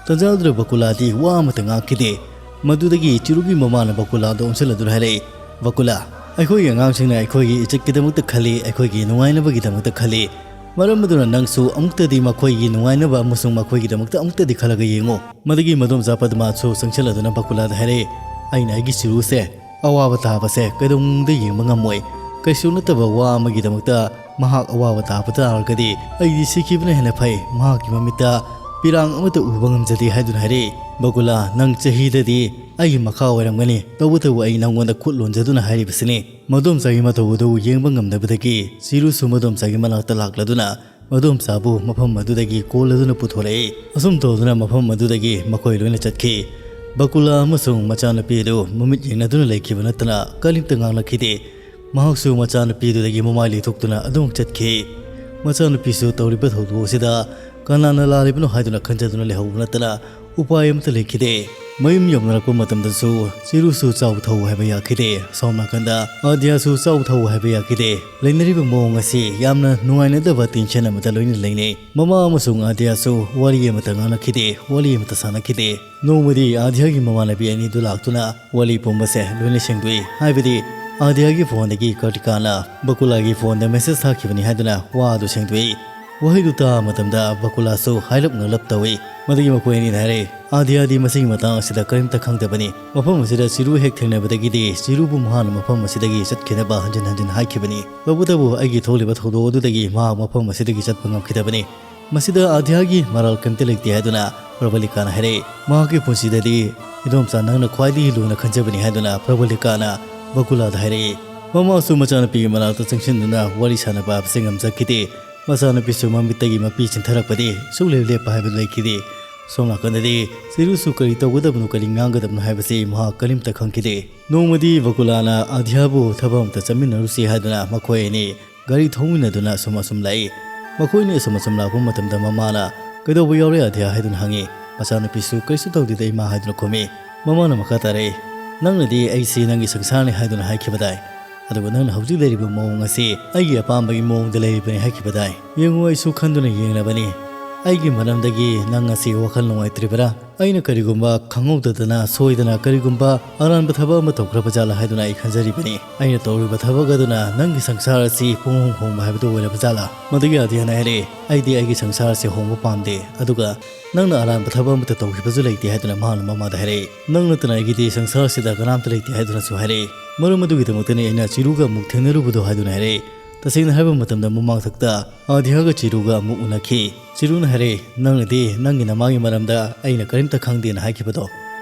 ꯇꯟꯖꯥꯗꯨꯗ ꯕꯀꯨꯂꯥꯗꯤ ꯋꯥ ꯑꯃꯠꯇ ꯉꯥꯡꯈꯤꯗꯦ꯫ ꯃꯗꯨꯗꯒꯤ ꯆꯤꯔꯨꯒꯤ ꯃꯃꯥꯅ ꯕꯀꯨꯂꯥꯗ ꯑꯣꯟꯁꯤꯜꯂꯗꯨꯅ ꯍꯥꯏꯔꯛꯏ, "ꯕꯀꯨꯂꯥ, ꯑꯩꯈꯣꯏꯒꯤ ꯑꯉꯥꯡꯁꯤꯡꯅ ꯑꯩꯈꯣꯏꯒꯤ ꯏꯖꯠꯀꯤꯗꯃꯛꯇ ꯈꯜꯂꯤ, ꯑꯩꯈꯣꯏꯒꯤ ꯅꯨꯡꯉꯥꯏꯅꯕꯒꯤꯗꯃꯛꯇ ꯈꯜꯂꯤ꯫ ꯃꯔꯝ ꯑꯗꯨꯅ ꯅꯪꯁꯨ ꯑꯃꯨꯛꯇꯗꯤ ꯃꯈꯣꯏꯒꯤ ꯅꯨꯡꯉꯥꯏꯅꯕ ꯑꯃꯁꯨꯡ ꯃꯈꯣꯏꯒꯤꯗꯃꯛꯇ ꯑꯃꯨꯛꯇꯗꯤ ꯈꯜꯂꯒ ꯌꯦꯡꯉꯨ"꯫ ꯃꯗꯨꯒꯤ ꯃꯗꯣꯝꯆꯥ ꯄꯗꯃꯥꯁꯨ ꯆꯪꯁꯤꯜꯂꯗꯨꯅ ꯕꯀꯨꯂꯥꯗ ꯍꯥꯏꯔꯛꯏ, "ꯑꯩꯅ ꯑꯩꯒꯤ ꯆꯤꯔꯨꯁꯦ ꯑꯋꯥꯕ ꯇꯥꯕꯁꯦ ꯀꯩꯗꯧꯅꯨꯡꯗ ꯌꯦꯡꯕ ꯉꯝꯃꯣꯏ꯫ ꯀꯩꯁꯨ ꯅꯠꯇꯕ ꯋꯥ ꯑꯃꯒꯤꯗꯃꯛꯇ ꯃꯍꯥꯛ ꯑꯋꯥꯕ ꯇꯥꯕ ꯇꯥꯔꯒꯗꯤ ꯑꯩꯗꯤ ꯁꯤꯈꯤꯕꯅ ꯍꯦꯟꯅ ꯐꯩ꯫ ꯃꯍꯥꯛꯀꯤ ꯃꯃꯤꯠꯇ ꯄꯤꯔꯥꯡ ꯑꯃꯠꯇ ꯎꯕ ꯉꯝꯖꯗꯦ" ꯍꯥꯏꯗꯨꯅ ꯍꯥꯏꯔꯛꯏ꯫ "ꯕꯀꯨꯂꯥ, ꯅꯪ ꯆꯍꯤꯗꯗꯤ ꯑꯩꯒꯤ ꯃꯈꯥ ꯑꯣꯏꯔꯝꯒꯅꯤ, ꯇꯧꯕꯇꯕꯨ ꯑꯩ ꯅꯪꯉꯣꯟꯗ ꯈꯨꯠ ꯂꯣꯟꯖꯗꯨꯅ ꯍꯥꯏꯔꯤꯕꯁꯤꯅꯤ"꯫ ꯃꯗꯣꯝꯆꯥꯒꯤ ꯃꯇꯧ ꯑꯗꯨ ꯌꯦꯡꯕ ꯉꯝꯗꯕꯗꯒꯤ ꯆꯤꯔꯨꯁꯨ ꯃꯗꯣꯝꯆꯥꯒꯤ ꯃꯅꯥꯛꯇ ꯂꯥꯛꯂꯗꯨꯅ ꯃꯗꯣꯝꯆꯥꯕꯨ ꯃꯐꯝ ꯑꯗꯨꯗꯒꯤ ꯀꯣꯜꯂꯗꯨꯅ ꯄꯨꯊꯣꯔꯛꯏ꯫ ꯑꯁꯨꯝ ꯇꯧꯗꯨꯅ ꯃꯐꯝ ꯑꯗꯨꯗꯒꯤ ꯃꯈꯣꯏ ꯂꯣꯏꯅ ꯆꯠꯈꯤ꯫ ꯕꯀꯨꯂꯥ ꯑꯃꯁꯨꯡ ꯃꯆꯥꯅꯨꯄꯤ ꯑꯗꯨ ꯃꯃꯤꯠ ꯌꯦꯡꯅꯗꯨꯅ ꯂꯩꯈꯤꯕ ꯅꯠꯇꯅ ꯀꯔꯤꯝꯇ ꯉꯥꯡꯂꯛꯈꯤꯗꯦ꯫ ꯃꯍꯥꯛꯁꯨ ꯃꯆꯥꯅꯨꯄꯤꯗꯨꯗꯒꯤ ꯃꯃꯥꯏ ꯂꯩꯊꯣꯛꯇꯨꯅ ꯑꯗꯨꯃꯛ ꯆꯠꯈꯤ꯫ ꯃꯆꯥꯅꯨꯄꯤꯁꯨ ꯇꯧꯔꯤꯕ ꯊꯧꯗꯣꯛ ꯑꯁꯤꯗ ꯀꯅꯥꯅ ꯂꯥꯜꯂꯤꯕꯅꯣ ꯍꯥꯏꯗꯨꯅ ꯈꯟꯖꯗꯨꯅ ꯂꯩꯍꯧꯕ ꯅꯠꯇꯅ ꯎꯄꯥꯏ ꯑꯃꯠꯇ ꯂꯩꯈꯤꯗꯦ꯫ ꯃꯌꯨꯝ ꯌꯧꯅꯔꯛꯄ ꯃꯇꯝꯗꯁꯨ ꯆꯤꯔꯨꯁꯨ ꯆꯥꯎ ꯊꯧ ꯍꯥꯏꯕ ꯌꯥꯈꯤꯗꯦ꯫ ꯁꯣꯝ ꯅꯥꯀꯟꯗ ꯑꯗꯤꯌꯥꯁꯨ ꯆꯥꯎ ꯊꯧ ꯍꯥꯏꯕ ꯌꯥꯈꯤꯗꯦ꯫ ꯂꯩꯅꯔꯤꯕ ꯃꯑꯣꯡ ꯑꯁꯤ ꯌꯥꯝꯅ ꯅꯨꯡꯉꯥꯏꯅꯗꯕ tension ꯑꯃꯗ ꯂꯣꯏꯅ ꯂꯩꯅꯩ꯫ ꯃꯃꯥ ꯑꯃꯁꯨꯡ ꯑꯗꯤꯌꯥꯁꯨ ꯋꯥꯔꯤ ꯑꯃꯠꯇ ꯉꯥꯡꯅꯈꯤꯗꯦ, ꯋꯥꯔꯤ ꯑꯃꯠꯇ ꯁꯥꯟꯅꯈꯤꯗꯦ꯫ ꯅꯣꯡꯃꯗꯤ ꯑꯥꯗꯤꯌꯥꯒꯤ ꯃꯃꯥꯟꯅꯕꯤ ꯑꯅꯤꯗꯨ ꯂꯥꯛꯇꯨꯅ ꯋꯥꯔꯤ ꯄꯨꯝꯕꯁꯦ ꯂꯣꯏꯅ ꯁꯦꯡꯗꯣꯛꯏ꯫ ꯍꯥꯏꯕꯗꯤ ꯑꯥꯗꯤꯌꯥꯒꯤ phoneꯗꯒꯤ ꯀꯔꯇꯤꯀꯥꯅ ꯕꯀꯨꯂꯥꯒꯤ phoneꯗ message ꯊꯥꯈꯤꯕꯅꯤ ꯍꯥꯏꯗꯨꯅ ꯋꯥ ꯑꯗꯨ ꯁꯦꯡꯗꯣꯛꯏ꯫ ꯋꯥꯍꯩꯗꯨ ꯇꯥꯕ ꯃꯇꯝꯗ ꯕꯀꯨꯂꯥꯁꯨ ꯍꯥꯏꯔꯞ ꯉꯛꯂꯞ ꯇꯧꯏ꯫ ꯃꯗꯨꯒꯤ ꯃꯈꯣꯏ ꯑꯅꯤꯅ ꯍꯥꯏꯔꯦ, "ꯑꯥꯗꯤꯌꯥꯗꯤ ꯃꯁꯤꯒꯤ ꯃꯇꯥꯡ ꯑꯁꯤꯗ ꯀꯔꯤꯝꯇ ꯈꯪꯗꯕꯅꯤ꯫ ꯃꯐꯝ ꯑꯁꯤꯗ ꯆꯤꯔꯨ ꯍꯦꯛ ꯊꯦꯡꯅꯕꯗꯒꯤꯗꯤ ꯆꯤꯔꯨꯕꯨ ꯃꯍꯥꯛꯅ ꯃꯐꯝ ꯑꯁꯤꯗꯒꯤ ꯆꯠꯈꯤꯅꯕ ꯍꯟꯖꯤꯟ ꯍꯟꯖꯤꯟ ꯍꯥꯏꯈꯤꯕꯅꯤ꯫ ꯇꯧꯕꯇꯕꯨ ꯑꯩꯒꯤ ꯊꯣꯛꯂꯤꯕ ꯊꯧꯗꯣꯛ ꯑꯗꯨꯗꯒꯤ ꯃꯍꯥꯛ ꯃꯐꯝ ꯑꯁꯤꯗꯒꯤ ꯆꯠꯄ ꯉꯝꯈꯤꯗꯕꯅꯤ꯫ ꯃꯁꯤꯗ ꯑꯥꯗꯤꯌꯥꯒꯤ ꯃꯔꯥꯜ ꯀꯔꯤꯝꯇ ꯂꯩꯇꯦ" ꯍꯥꯏꯗꯨꯅ ꯄ꯭ꯔꯕꯂꯤꯀꯥꯅ ꯍꯥꯏꯔꯛꯏ꯫ "ꯃꯍꯥꯛꯀꯤ ꯄꯨꯟꯁꯤꯗꯗꯤ ꯏꯗꯣꯝꯆꯥ ꯅꯪꯅ ꯈ꯭ꯋꯥꯏꯗꯒꯤ ꯂꯨꯅ ꯈꯟꯖꯕꯅꯤ" ꯍꯥꯏꯗꯨꯅ ꯄ꯭ꯔꯕꯂꯤꯀꯥꯅ ꯕꯀꯨꯂꯥꯗ ꯍꯥꯏꯔꯛꯏ꯫ ꯃꯃꯥꯁꯨ ꯃꯆꯥꯅꯨꯄꯤꯒꯤ ꯃꯅꯥꯛꯇ ꯆꯪꯁꯤꯟꯗꯨꯅ ꯋꯥꯔꯤ ꯁꯥꯟꯅꯕ ꯍꯥꯏꯕꯁꯤ ꯉꯝꯖꯈꯤꯗꯦ꯫ ꯃꯆꯥꯅꯨꯄꯤꯁꯨ ꯃꯃꯤꯠꯇꯒꯤ ꯃꯄꯤ ꯆꯤꯟꯊꯔꯛꯄꯗꯤ ꯁꯨꯛꯂꯦꯞ ꯂꯦꯞꯄ ꯍꯥꯏꯕꯗꯨ ꯂꯩꯈꯤꯗꯦ꯫ ꯁꯣꯝ ꯅꯥꯀꯟꯗꯗꯤ ꯆꯤꯔꯨꯁꯨ ꯀꯔꯤ ꯇꯧꯒꯗꯕꯅꯣ, ꯀꯔꯤ ꯉꯥꯡꯒꯗꯕꯅꯣ ꯍꯥꯏꯕꯁꯤ ꯃꯍꯥꯛ ꯀꯔꯤꯝꯇ ꯈꯪꯈꯤꯗꯦ꯫ ꯅꯣꯡꯃꯗꯤ ꯕꯀꯨꯂꯥꯅ ꯑꯥꯗꯤꯌꯥꯕꯨ ꯊꯕꯛ ꯑꯃꯇ ꯆꯠꯃꯤꯟꯅꯔꯨꯁꯤ ꯍꯥꯏꯗꯨꯅ ꯃꯈꯣꯏ ꯑꯅꯤ ꯒꯥꯔꯤ ꯊꯧꯃꯤꯟꯅꯗꯨꯅ ꯑꯁꯨꯝ ꯑꯁꯨꯝ ꯂꯥꯛꯏ꯫ ꯃꯈꯣꯏꯅ ꯑꯁꯨꯝ ꯑꯁꯨꯝ ꯂꯥꯛꯄ ꯃꯇꯝꯗ ꯃꯃꯥꯅ "ꯀꯩꯗꯧꯕ ꯌꯥꯎꯔꯦ ꯑꯥꯗ꯭ꯌꯥ?" ꯍꯥꯏꯗꯨꯅ ꯍꯪꯉꯤ꯫ ꯃꯆꯥꯅꯨꯄꯤꯁꯨ "ꯀꯔꯤꯁꯨ ꯇꯧꯗꯦꯗ ꯏꯃꯥ" ꯍꯥꯏꯗꯨꯅ ꯈꯨꯝꯃꯤ꯫ ꯃꯃꯥꯅ ꯃꯈꯥ ꯇꯥꯔꯛꯏ, "ꯅꯪꯅꯗꯤ ꯑꯩꯁꯤ ꯅꯪꯒꯤ ꯁꯪꯁꯥꯔꯅꯤ ꯍꯥꯏꯗꯨꯅ ꯍꯥꯏꯈꯤꯕꯗꯥꯏ? ꯑꯗꯨꯒ ꯅꯪꯅ ꯍꯧꯖꯤꯛ ꯂꯩꯔꯤꯕ ꯃꯑꯣꯡ ꯑꯁꯤ ꯑꯩꯒꯤ ꯑꯄꯥꯝꯕꯒꯤ ꯃꯑꯣꯡꯗ ꯂꯩꯔꯤꯕꯅꯤ ꯍꯥꯏꯈꯤꯕꯗꯥꯏ? ꯌꯦꯡꯉꯨ, ꯑꯩꯁꯨ ꯈꯟꯗꯨꯅ ꯌꯦꯡꯂꯕꯅꯤ꯫ ꯑꯩꯒꯤ ꯃꯔꯝꯗꯒꯤ ꯅꯪ ꯉꯁꯤ ꯋꯥꯈꯜ ꯅꯨꯡꯉꯥꯏꯇ꯭ꯔꯤꯕꯔꯥ? ꯑꯩꯅ ꯀꯔꯤꯒꯨꯝꯕ ꯈꯪꯍꯧꯗꯗꯅ, ꯁꯣꯏꯗꯅ ꯀꯔꯤꯒꯨꯝꯕ ꯑꯔꯥꯟꯕ ꯊꯕꯛ ꯑꯃ ꯇꯧꯈ꯭ꯔꯕ ꯖꯥꯠꯂꯥ ꯍꯥꯏꯗꯨꯅ ꯑꯩ ꯈꯟꯖꯔꯤꯕꯅꯤ꯫ ꯑꯩꯅ ꯇꯧꯔꯤꯕ ꯊꯕꯛ ꯑꯗꯨꯅ ꯅꯪꯒꯤ ꯁꯪꯁꯥꯔ ꯑꯁꯤ ꯄꯨꯡꯍꯣꯡ ꯍꯣꯡꯕ ꯍꯥꯏꯕꯗꯨ ꯑꯣꯏꯔꯕ ꯖꯥꯠꯂꯥ?" ꯃꯗꯨꯒꯤ ꯑꯥꯗ꯭ꯌꯥꯅ ꯍꯥꯏꯔꯛꯏ, "ꯑꯩꯗꯤ ꯑꯩꯒꯤ ꯁꯪꯁꯥꯔ ꯑꯁꯤ ꯍꯣꯡꯕ ꯄꯥꯝꯗꯦ, ꯑꯗꯨꯒ ꯅꯪꯅ ꯑꯔꯥꯟꯕ ꯊꯕꯛ ꯑꯃꯠꯇ ꯇꯧꯈꯤꯕꯁꯨ ꯂꯩꯇꯦ" ꯍꯥꯏꯗꯨꯅ ꯃꯍꯥꯛꯅ ꯃꯃꯥꯗ ꯍꯥꯏꯔꯛꯏ꯫ "ꯅꯪ ꯅꯠꯇꯅ ꯑꯩꯒꯤꯗꯤ ꯁꯪꯁꯥꯔꯁꯤꯗ ꯀꯅꯥꯝꯇ ꯂꯩꯇꯦ" ꯍꯥꯏꯗꯨꯅꯁꯨ ꯍꯥꯏꯔꯛꯏ꯫ "ꯃꯔꯝ ꯑꯗꯨꯒꯤꯗꯃꯛꯇꯅꯤ ꯑꯩꯅ ꯆꯤꯔꯨꯒ ꯑꯃꯨꯛ ꯊꯦꯡꯅꯔꯨꯕꯗꯣ" ꯍꯥꯏꯗꯨꯅ ꯍꯥꯏꯔꯛꯏ꯫ ꯇꯁꯦꯡꯅ ꯍꯥꯏꯕ ꯃꯇꯝꯗ, ꯃꯃꯥꯡꯊꯛꯇ ꯑꯥꯗ꯭ꯌꯥꯒ ꯆꯤꯔꯨꯒ ꯑꯃꯨꯛ ꯎꯅꯈꯤ꯫ ꯆꯤꯔꯨꯅ ꯍꯥꯏꯔꯛꯏ, "ꯅꯪꯅꯗꯤ ꯅꯪꯒꯤ ꯅꯃꯥꯒꯤ ꯃꯔꯝꯗ ꯑꯩꯅ ꯀꯔꯤꯝꯇ ꯈꯪꯗꯦꯅ ꯍꯥꯏꯈꯤꯕꯗꯣ,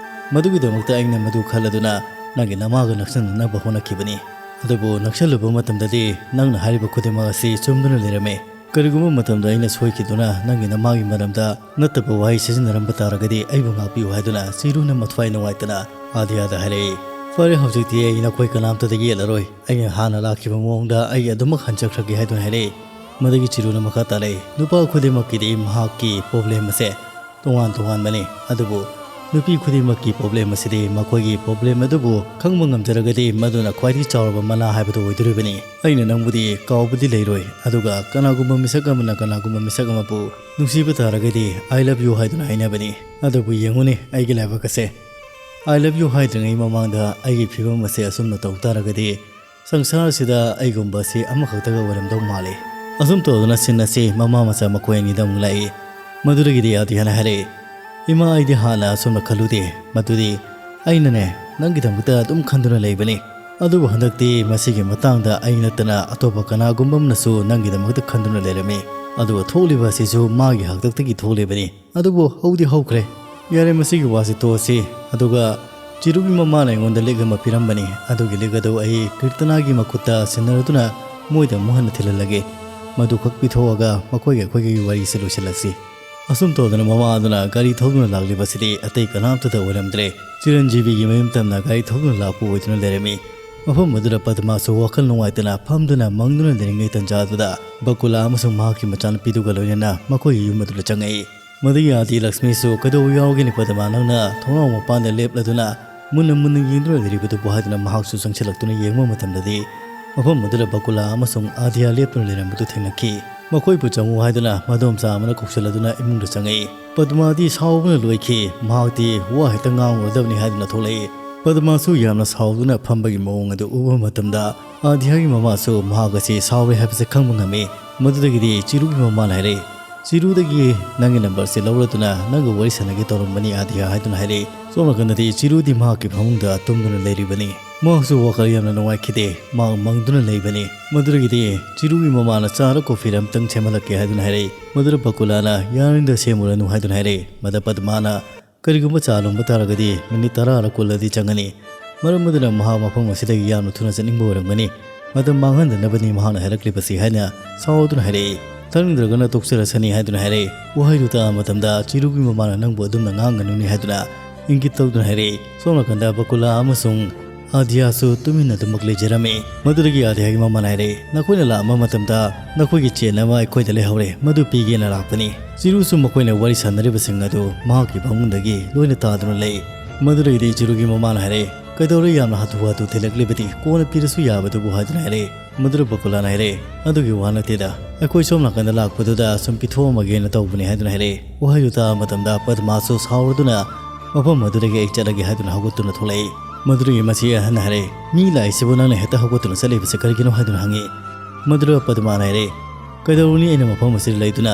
ꯃꯗꯨꯒꯤꯗꯃꯛꯇ ꯑꯩꯅ ꯃꯗꯨ ꯈꯜꯂꯗꯨꯅ ꯅꯪꯒꯤ ꯅꯃꯥꯒ ꯅꯛꯁꯤꯟꯅꯅꯕ ꯍꯣꯠꯅꯈꯤꯕꯅꯤ꯫ ꯑꯗꯨꯕꯨ ꯅꯛꯁꯜꯂꯨꯕ ꯃꯇꯝꯗꯗꯤ ꯅꯪꯅ ꯍꯥꯏꯔꯤꯕ ꯈꯨꯗꯤꯡꯃꯛ ꯑꯁꯤ ꯆꯨꯝꯗꯨꯅ ꯂꯩꯔꯝꯃꯤ꯫ ꯀꯔꯤꯒꯨꯝꯕ ꯃꯇꯝꯗ ꯑꯩꯅ ꯁꯣꯏꯈꯤꯗꯨꯅ ꯅꯪꯒꯤ ꯅꯃꯥꯒꯤ ꯃꯔꯝꯗ ꯅꯠꯇꯕ ꯋꯥꯍꯩ ꯁꯤꯖꯤꯟꯅꯔꯝꯕ ꯇꯥꯔꯒꯗꯤ ꯑꯩꯕꯨ ꯉꯥꯛꯄꯤꯌꯨ" ꯍꯥꯏꯗꯨꯅ ꯆꯤꯔꯨꯅ ꯃꯊ꯭ꯋꯥꯏ ꯅꯨꯡꯉꯥꯏꯇꯅ ꯑꯥꯗ꯭ꯌꯥꯗ ꯍꯥꯏꯔꯛꯏ꯫ "ꯐꯔꯦ, ꯍꯧꯖꯤꯛꯇꯤ ꯑꯩ ꯅꯈꯣꯏ ꯀꯅꯥꯝꯇꯗ ꯌꯦꯠꯂꯔꯣꯏ꯫ ꯑꯩꯅ ꯍꯥꯟꯅ ꯂꯥꯛꯈꯤꯕ ꯃꯑꯣꯡꯗ ꯑꯩ ꯑꯗꯨꯃꯛ ꯍꯟꯖꯈ꯭ꯔꯒꯦ" ꯍꯥꯏꯗꯨꯅ ꯍꯥꯏꯔꯛꯏ꯫ ꯃꯗꯨꯒꯤ ꯆꯤꯔꯨꯅ ꯃꯈꯥ ꯇꯥꯔꯛꯏ, "ꯅꯨꯄꯥ ꯈꯨꯗꯤꯡꯃꯛꯀꯤꯗꯤ ꯃꯍꯥꯛꯀꯤ ꯄ꯭ꯔꯣꯕ꯭ꯂꯦꯝ ꯑꯁꯦ ꯇꯣꯉꯥꯟ ꯇꯣꯉꯥꯟꯕꯅꯤ, ꯑꯗꯨꯕꯨ ꯅꯨꯄꯤ ꯈꯨꯗꯤꯡꯃꯛꯀꯤ ꯄ꯭ꯔꯣꯕ꯭ꯂꯦꯝ ꯑꯁꯤꯗꯤ ꯃꯈꯣꯏꯒꯤ ꯄ꯭ꯔꯣꯕ꯭ꯂꯦꯝ ꯑꯗꯨꯕꯨ ꯈꯪꯕ ꯉꯝꯖꯔꯒꯗꯤ ꯃꯗꯨꯅ ꯈ꯭ꯋꯥꯏꯗꯒꯤ ꯆꯥꯎꯔꯕ ꯃꯅꯥ ꯍꯥꯏꯕꯗꯨ ꯑꯣꯏꯗꯣꯔꯤꯕꯅꯤ꯫ ꯑꯩꯅ ꯅꯪꯕꯨꯗꯤ ꯀꯥꯎꯕꯗꯤ ꯂꯩꯔꯣꯏ, ꯑꯗꯨꯒ ꯀꯅꯥꯒꯨꯝꯕ ꯃꯤꯁꯛ ꯑꯃꯅ ꯀꯅꯥꯒꯨꯝꯕ ꯃꯤꯁꯛ ꯑꯃꯕꯨ ꯅꯨꯡꯁꯤꯕ ꯇꯥꯔꯒꯗꯤ 'I love you' ꯍꯥꯏꯗꯨꯅ ꯍꯥꯏꯅꯕꯅꯤ꯫ ꯑꯗꯨꯕꯨ ꯌꯦꯡꯉꯨꯅꯦ, ꯑꯩꯒꯤ ꯂꯥꯏꯕꯛ ꯑꯁꯦ꯫ 'I love you' ꯍꯥꯏꯗ꯭ꯔꯤꯉꯩ ꯃꯃꯥꯡꯗ ꯑꯩꯒꯤ ꯐꯤꯕꯝ ꯑꯁꯦ ꯑꯁꯨꯝꯅ ꯇꯧ ꯇꯥꯔꯒꯗꯤ ꯁꯪꯁꯥꯔꯁꯤꯗ ꯑꯩꯒꯨꯝꯕꯁꯤ ꯑꯃꯈꯛꯇꯒ ꯑꯣꯏꯔꯝꯗꯧ ꯃꯥꯜꯂꯤ"꯫ ꯑꯁꯨꯝ ꯇꯧꯗꯨꯅ ꯁꯤꯟ ꯑꯁꯤ ꯃꯃꯥ ꯃꯆꯥ ꯃꯈꯣꯏ ꯑꯅꯤꯗ ꯑꯃꯨꯛ ꯂꯥꯛꯏ꯫ ꯃꯗꯨꯗꯒꯤꯗꯤ ꯑꯥꯗ꯭ꯌꯥꯅ ꯍꯥꯏꯔꯛꯏ, "ꯏꯃꯥ, ꯑꯩꯗꯤ ꯍꯥꯟꯅ ꯑꯁꯨꯝꯅ ꯈꯜꯂꯨꯗꯦ꯫ ꯃꯗꯨꯗꯤ ꯑꯩꯅꯅꯦ, ꯅꯪꯒꯤꯗꯃꯛꯇ ꯑꯗꯨꯝ ꯈꯟꯗꯨꯅ ꯂꯩꯕꯅꯤ꯫ ꯑꯗꯨꯕꯨ ꯍꯟꯗꯛꯇꯤ ꯃꯁꯤꯒꯤ ꯃꯇꯥꯡꯗ ꯑꯩ ꯅꯠꯇꯅ ꯑꯇꯣꯞꯄ ꯀꯅꯥꯒꯨꯝꯕ ꯑꯃꯅꯁꯨ ꯅꯪꯒꯤꯗꯃꯛꯇ ꯈꯟꯗꯨꯅ ꯂꯩꯔꯝꯃꯤ꯫ ꯑꯗꯨꯒ ꯊꯣꯛꯂꯤꯕ ꯑꯁꯤꯁꯨ ꯃꯥꯒꯤ ꯍꯥꯛꯇꯛꯇꯒꯤ ꯊꯣꯛꯂꯤꯕꯅꯤ꯫ ꯑꯗꯨꯕꯨ ꯍꯧꯗꯤ ꯍꯧꯈ꯭ꯔꯦ꯫ ꯌꯥꯔꯦ, ꯃꯁꯤꯒꯤ ꯋꯥꯁꯤ ꯇꯣꯛꯑꯁꯤ꯫ ꯑꯗꯨꯒ ꯆꯤꯔꯨꯒꯤ ꯃꯃꯥꯅ ꯑꯩꯉꯣꯟꯗ ꯂꯤꯛ ꯑꯃ ꯄꯤꯔꯝꯕꯅꯤ꯫ ꯑꯗꯨꯒꯤ ꯂꯤꯛ ꯑꯗꯨ ꯑꯩ ꯀꯤꯔꯇꯅꯥꯒꯤ ꯃꯈꯨꯠꯇ ꯁꯤꯟꯅꯔꯗꯨꯅ ꯃꯣꯏꯗ ꯑꯃꯨꯛ ꯍꯟꯅ ꯊꯤꯜꯍꯜꯂꯒꯦ꯫ ꯃꯗꯨꯈꯛ ꯄꯤꯊꯣꯛꯑꯒ ꯃꯈꯣꯏꯒꯤ ꯑꯩꯈꯣꯏꯒꯤ ꯋꯥꯔꯤꯁꯤ ꯂꯣꯏꯁꯤꯜꯂꯁꯤ"꯫ ꯑꯁꯨꯝ ꯇꯧꯗꯅ ꯃꯃꯥ ꯑꯗꯨꯅ ꯒꯥꯔꯤ ꯊꯧꯗꯨꯅ ꯂꯥꯛꯂꯤꯕꯁꯤꯗꯤ ꯑꯇꯩ ꯀꯅꯥꯝꯇꯗ ꯑꯣꯏꯔꯝꯗ꯭ꯔꯦ꯫ ꯆꯤꯔꯟꯖꯤꯕꯤꯒꯤ ꯃꯌꯨꯝ ꯇꯝꯅ ꯒꯥꯔꯤ ꯊꯧꯗꯨꯅ ꯂꯥꯛꯄ ꯑꯣꯏꯗꯨꯅ ꯂꯩꯔꯝꯃꯤ꯫ ꯃꯐꯝ ꯑꯗꯨꯗ ꯄꯗꯃꯥꯁꯨ ꯋꯥꯈꯜ ꯅꯨꯡꯉꯥꯏꯇꯅ ꯐꯝꯗꯨꯅ ꯃꯪꯗꯨꯅ ꯂꯩꯔꯤꯉꯩ ꯇꯟꯖꯥ ꯑꯗꯨꯗ ꯕꯀꯨꯂꯥ ꯑꯃꯁꯨꯡ ꯃꯍꯥꯛꯀꯤ ꯃꯆꯥꯅꯨꯄꯤꯗꯨꯒ ꯂꯣꯏꯅꯅ ꯃꯈꯣꯏꯒꯤ ꯌꯨꯝ ꯑꯗꯨꯗ ꯆꯪꯉꯛꯏ꯫ ꯃꯗꯨꯒꯤ ꯑꯥꯗꯤ ꯂꯛꯁꯃꯤꯁꯨ "ꯀꯩꯗꯧꯕ ꯌꯥꯎꯒꯦꯅꯦ ꯄꯗꯃꯥ, ꯅꯪꯅ ꯊꯣꯡꯅꯥꯎ ꯃꯄꯥꯟꯗ ꯂꯦꯞꯂꯗꯨꯅ ꯃꯨꯟꯅ ꯃꯨꯟꯅ ꯌꯦꯡꯗꯨꯅ ꯂꯩꯔꯤꯕꯗꯨꯕꯨ?" ꯍꯥꯏꯗꯨꯅ ꯃꯍꯥꯛꯁꯨ ꯆꯪꯁꯤꯜꯂꯛꯇꯨꯅ ꯌꯦꯡꯕ ꯃꯇꯝꯗꯗꯤ ꯃꯐꯝ ꯑꯗꯨꯗ ꯕꯀꯨꯂꯥ ꯑꯃꯁꯨꯡ ꯑꯥꯗꯤꯌꯥ ꯂꯦꯞꯇꯨꯅ ꯂꯩꯔꯝꯕꯗꯨ ꯊꯦꯡꯅꯈꯤ꯫ ꯃꯈꯣꯏꯕꯨ ꯆꯪꯉꯨ ꯍꯥꯏꯗꯨꯅ ꯃꯗꯣꯝꯆꯥ ꯑꯃꯅ ꯀꯧꯁꯤꯜꯂꯗꯨꯅ ꯏꯃꯨꯡꯗ ꯆꯪꯉꯛꯏ꯫ ꯄꯗꯃꯥꯗꯤ ꯁꯥꯎꯕꯅ ꯂꯣꯏꯈꯤ꯫ ꯃꯍꯥꯛꯇꯤ ꯋꯥ ꯍꯦꯛꯇ ꯉꯥꯡꯂꯨꯔꯗꯕꯅꯤ ꯍꯥꯏꯗꯨꯅ ꯊꯣꯛꯂꯛꯏ꯫ ꯄꯗꯃꯥꯁꯨ ꯌꯥꯝꯅ ꯁꯥꯎꯗꯨꯅ ꯐꯝꯕꯒꯤ ꯃꯑꯣꯡ ꯑꯗꯨ ꯎꯕ ꯃꯇꯝꯗ ꯑꯥꯗꯤꯌꯥꯒꯤ ꯃꯃꯥꯁꯨ ꯃꯍꯥꯛ ꯑꯁꯤ ꯁꯥꯎꯔꯦ ꯍꯥꯏꯕꯁꯤ ꯈꯪꯕ ꯉꯝꯃꯤ꯫ ꯃꯗꯨꯗꯒꯤꯗꯤ ꯆꯤꯔꯨꯒꯤ ꯃꯃꯥꯅ ꯍꯥꯏꯔꯛꯏ, "ꯆꯤꯔꯨꯗꯒꯤ ꯅꯪꯒꯤ ꯅꯝꯕꯔꯁꯤ ꯂꯧꯔꯗꯨꯅ ꯅꯪꯒ ꯋꯥꯔꯤ ꯁꯥꯟꯅꯒꯦ ꯇꯧꯔꯝꯕꯅꯤ ꯑꯥꯗꯤꯌꯥ" ꯍꯥꯏꯗꯨꯅ ꯍꯥꯏꯔꯛꯏ꯫ ꯁꯣꯝ ꯅꯥꯀꯟꯗꯗꯤ ꯆꯤꯔꯨꯗꯤ ꯃꯍꯥꯛꯀꯤ ꯐꯃꯨꯡꯗ ꯇꯨꯝꯗꯨꯅ ꯂꯩꯔꯤꯕꯅꯤ꯫ ꯃꯍꯥꯛꯁꯨ ꯋꯥꯈꯜ ꯌꯥꯝꯅ ꯅꯨꯡꯉꯥꯏꯈꯤꯗꯦ꯫ ꯃꯍꯥꯛ ꯃꯪꯗꯨꯅ ꯂꯩꯕꯅꯤ꯫ ꯃꯗꯨꯗꯒꯤꯗꯤ ꯆꯤꯔꯨꯒꯤ ꯃꯃꯥꯅ ꯆꯥꯔ ꯀꯣꯐꯤꯔ ꯑꯃꯇꯪ ꯁꯦꯝꯍꯜꯂꯛꯀꯦ ꯍꯥꯏꯗꯨꯅ ꯍꯥꯏꯔꯛꯏ꯫ ꯃꯗꯨꯗ ꯕꯀꯨꯂꯥꯅ "ꯌꯥꯔꯅꯤꯗ, ꯁꯦꯝꯃꯨꯔꯅꯨ" ꯍꯥꯏꯗꯨꯅ ꯍꯥꯏꯔꯛꯏ꯫ ꯃꯗ ꯄꯗꯃꯥꯅ "ꯀꯔꯤꯒꯨꯝꯕ ꯆꯥ ꯂꯣꯟꯕ ꯇꯥꯔꯒꯗꯤ ꯃꯤꯅꯤꯠ ꯇꯔꯥꯔ ꯀꯨꯟꯂꯗꯤ ꯆꯪꯒꯅꯤ꯫ ꯃꯔꯝ ꯑꯗꯨꯅ ꯃꯍꯥꯛ ꯃꯐꯝ ꯑꯁꯤꯗꯒꯤ ꯌꯥꯝꯅ ꯊꯨꯅ ꯆꯠꯅꯤꯡꯕ ꯑꯣꯏꯔꯝꯒꯅꯤ꯫ ꯃꯇꯝ ꯃꯥꯡꯍꯟꯗꯅꯕꯅꯤ ꯃꯍꯥꯛꯅ ꯍꯥꯏꯔꯛꯂꯤꯕꯁꯤ" ꯍꯥꯏꯅ ꯁꯥꯎꯗꯨꯅ ꯍꯥꯏꯔꯛꯏ꯫ "ꯊꯛꯅꯤꯡꯗ꯭ꯔꯒꯅ ꯇꯣꯛꯆꯔꯁꯅꯤ" ꯍꯥꯏꯗꯨꯅ ꯍꯥꯏꯔꯛꯏ꯫ ꯋꯥꯍꯩꯗꯨ ꯇꯥꯕ ꯃꯇꯝꯗ ꯆꯤꯔꯨꯒꯤ ꯃꯃꯥꯅ "ꯅꯪꯕꯨ ꯑꯗꯨꯝꯅ ꯉꯥꯡꯒꯅꯨꯅꯦ" ꯍꯥꯏꯗꯨꯅ ꯏꯪꯒꯤꯠ ꯇꯧꯗꯨꯅ ꯍꯥꯏꯔꯛꯏ꯫ ꯁꯣꯝ ꯅꯥꯀꯟꯗ ꯕꯀꯨꯂꯥ ꯑꯃꯁꯨꯡ ꯑꯥꯗꯤꯌꯥꯁꯨ ꯇꯨꯃꯤꯟꯅ ꯑꯗꯨꯃꯛ ꯂꯩꯖꯔꯝꯃꯤ꯫ ꯃꯗꯨꯗꯒꯤ ꯑꯥꯗꯤꯌꯥꯒꯤ ꯃꯃꯥꯅ ꯍꯥꯏꯔꯛꯏ, "ꯅꯈꯣꯏꯅ ꯂꯥꯛꯑꯝꯕ ꯃꯇꯝꯗ ꯅꯈꯣꯏꯒꯤ ꯆꯦꯟ ꯑꯃ ꯑꯩꯈꯣꯏꯗ ꯂꯩꯍꯧꯔꯦ, ꯃꯗꯨ ꯄꯤꯒꯦꯅ ꯂꯥꯛꯄꯅꯤ"꯫ ꯆꯤꯔꯨꯁꯨ ꯃꯈꯣꯏꯅ ꯋꯥꯔꯤ ꯁꯥꯟꯅꯔꯤꯕꯁꯤꯡ ꯑꯗꯨ ꯃꯍꯥꯛꯀꯤ ꯐꯃꯨꯡꯗꯒꯤ ꯂꯣꯏꯅ ꯇꯥꯗꯨꯅ ꯂꯩ꯫ ꯃꯗꯨꯗꯒꯤꯗꯤ ꯆꯤꯔꯨꯒꯤ ꯃꯃꯥꯅ ꯍꯥꯏꯔꯛꯏ, "ꯀꯩꯗꯧꯔꯦ ꯌꯥꯝꯅ ꯍꯥꯊꯨ ꯍꯥꯊꯨ ꯊꯤꯜꯂꯛꯂꯤꯕꯗꯤ? ꯀꯣꯟꯅ ꯄꯤꯔꯁꯨ ꯌꯥꯕꯗꯨꯕꯨ?" ꯍꯥꯏꯗꯨꯅ ꯍꯥꯏꯔꯛꯏ꯫ ꯃꯗꯨꯗ ꯕꯀꯨꯂꯥꯅ ꯍꯥꯏꯔꯛꯏ, "ꯑꯗꯨꯒꯤ ꯋꯥ ꯅꯠꯇꯦꯗ, ꯑꯩꯈꯣꯏ ꯁꯣꯝ ꯅꯥꯀꯟꯗ ꯂꯥꯛꯄꯗꯨꯗ ꯁꯨꯝ ꯄꯤꯊꯣꯛꯑꯝꯃꯒꯦꯅ ꯇꯧꯕꯅꯤ" ꯍꯥꯏꯗꯨꯅ ꯍꯥꯏꯔꯛꯏ꯫ ꯋꯥꯍꯩꯗꯨ ꯇꯥꯕ ꯃꯇꯝꯗ ꯄꯗꯃꯥꯁꯨ ꯁꯥꯎꯔꯗꯨꯅ ꯃꯐꯝ ꯑꯗꯨꯗꯒꯤ "ꯑꯩ ꯆꯠꯂꯒꯦ" ꯍꯥꯏꯗꯨꯅ ꯍꯧꯒꯠꯇꯨꯅ ꯊꯣꯛꯂꯛꯏ꯫ ꯃꯗꯨꯗꯒꯤ ꯃꯁꯤ ꯑꯍꯟꯅ ꯍꯥꯏꯔꯛꯏ, "ꯃꯤ ꯂꯥꯛꯏꯁꯤꯕꯨ ꯅꯪꯅ ꯍꯦꯛꯇ ꯍꯧꯒꯠꯇꯨꯅ ꯆꯠꯂꯤꯕꯁꯤ ꯀꯔꯤꯒꯤꯅꯣ?" ꯍꯥꯏꯗꯨꯅ ꯍꯪꯉꯤ꯫ ꯃꯗꯨꯗ ꯄꯗꯃꯥꯅ ꯍꯥꯏꯔꯛꯏ, "ꯀꯩꯗꯧꯔꯨꯅꯤ, ꯑꯩꯅ ꯃꯐꯝ ꯑꯁꯤꯗ ꯂꯩꯗꯨꯅ?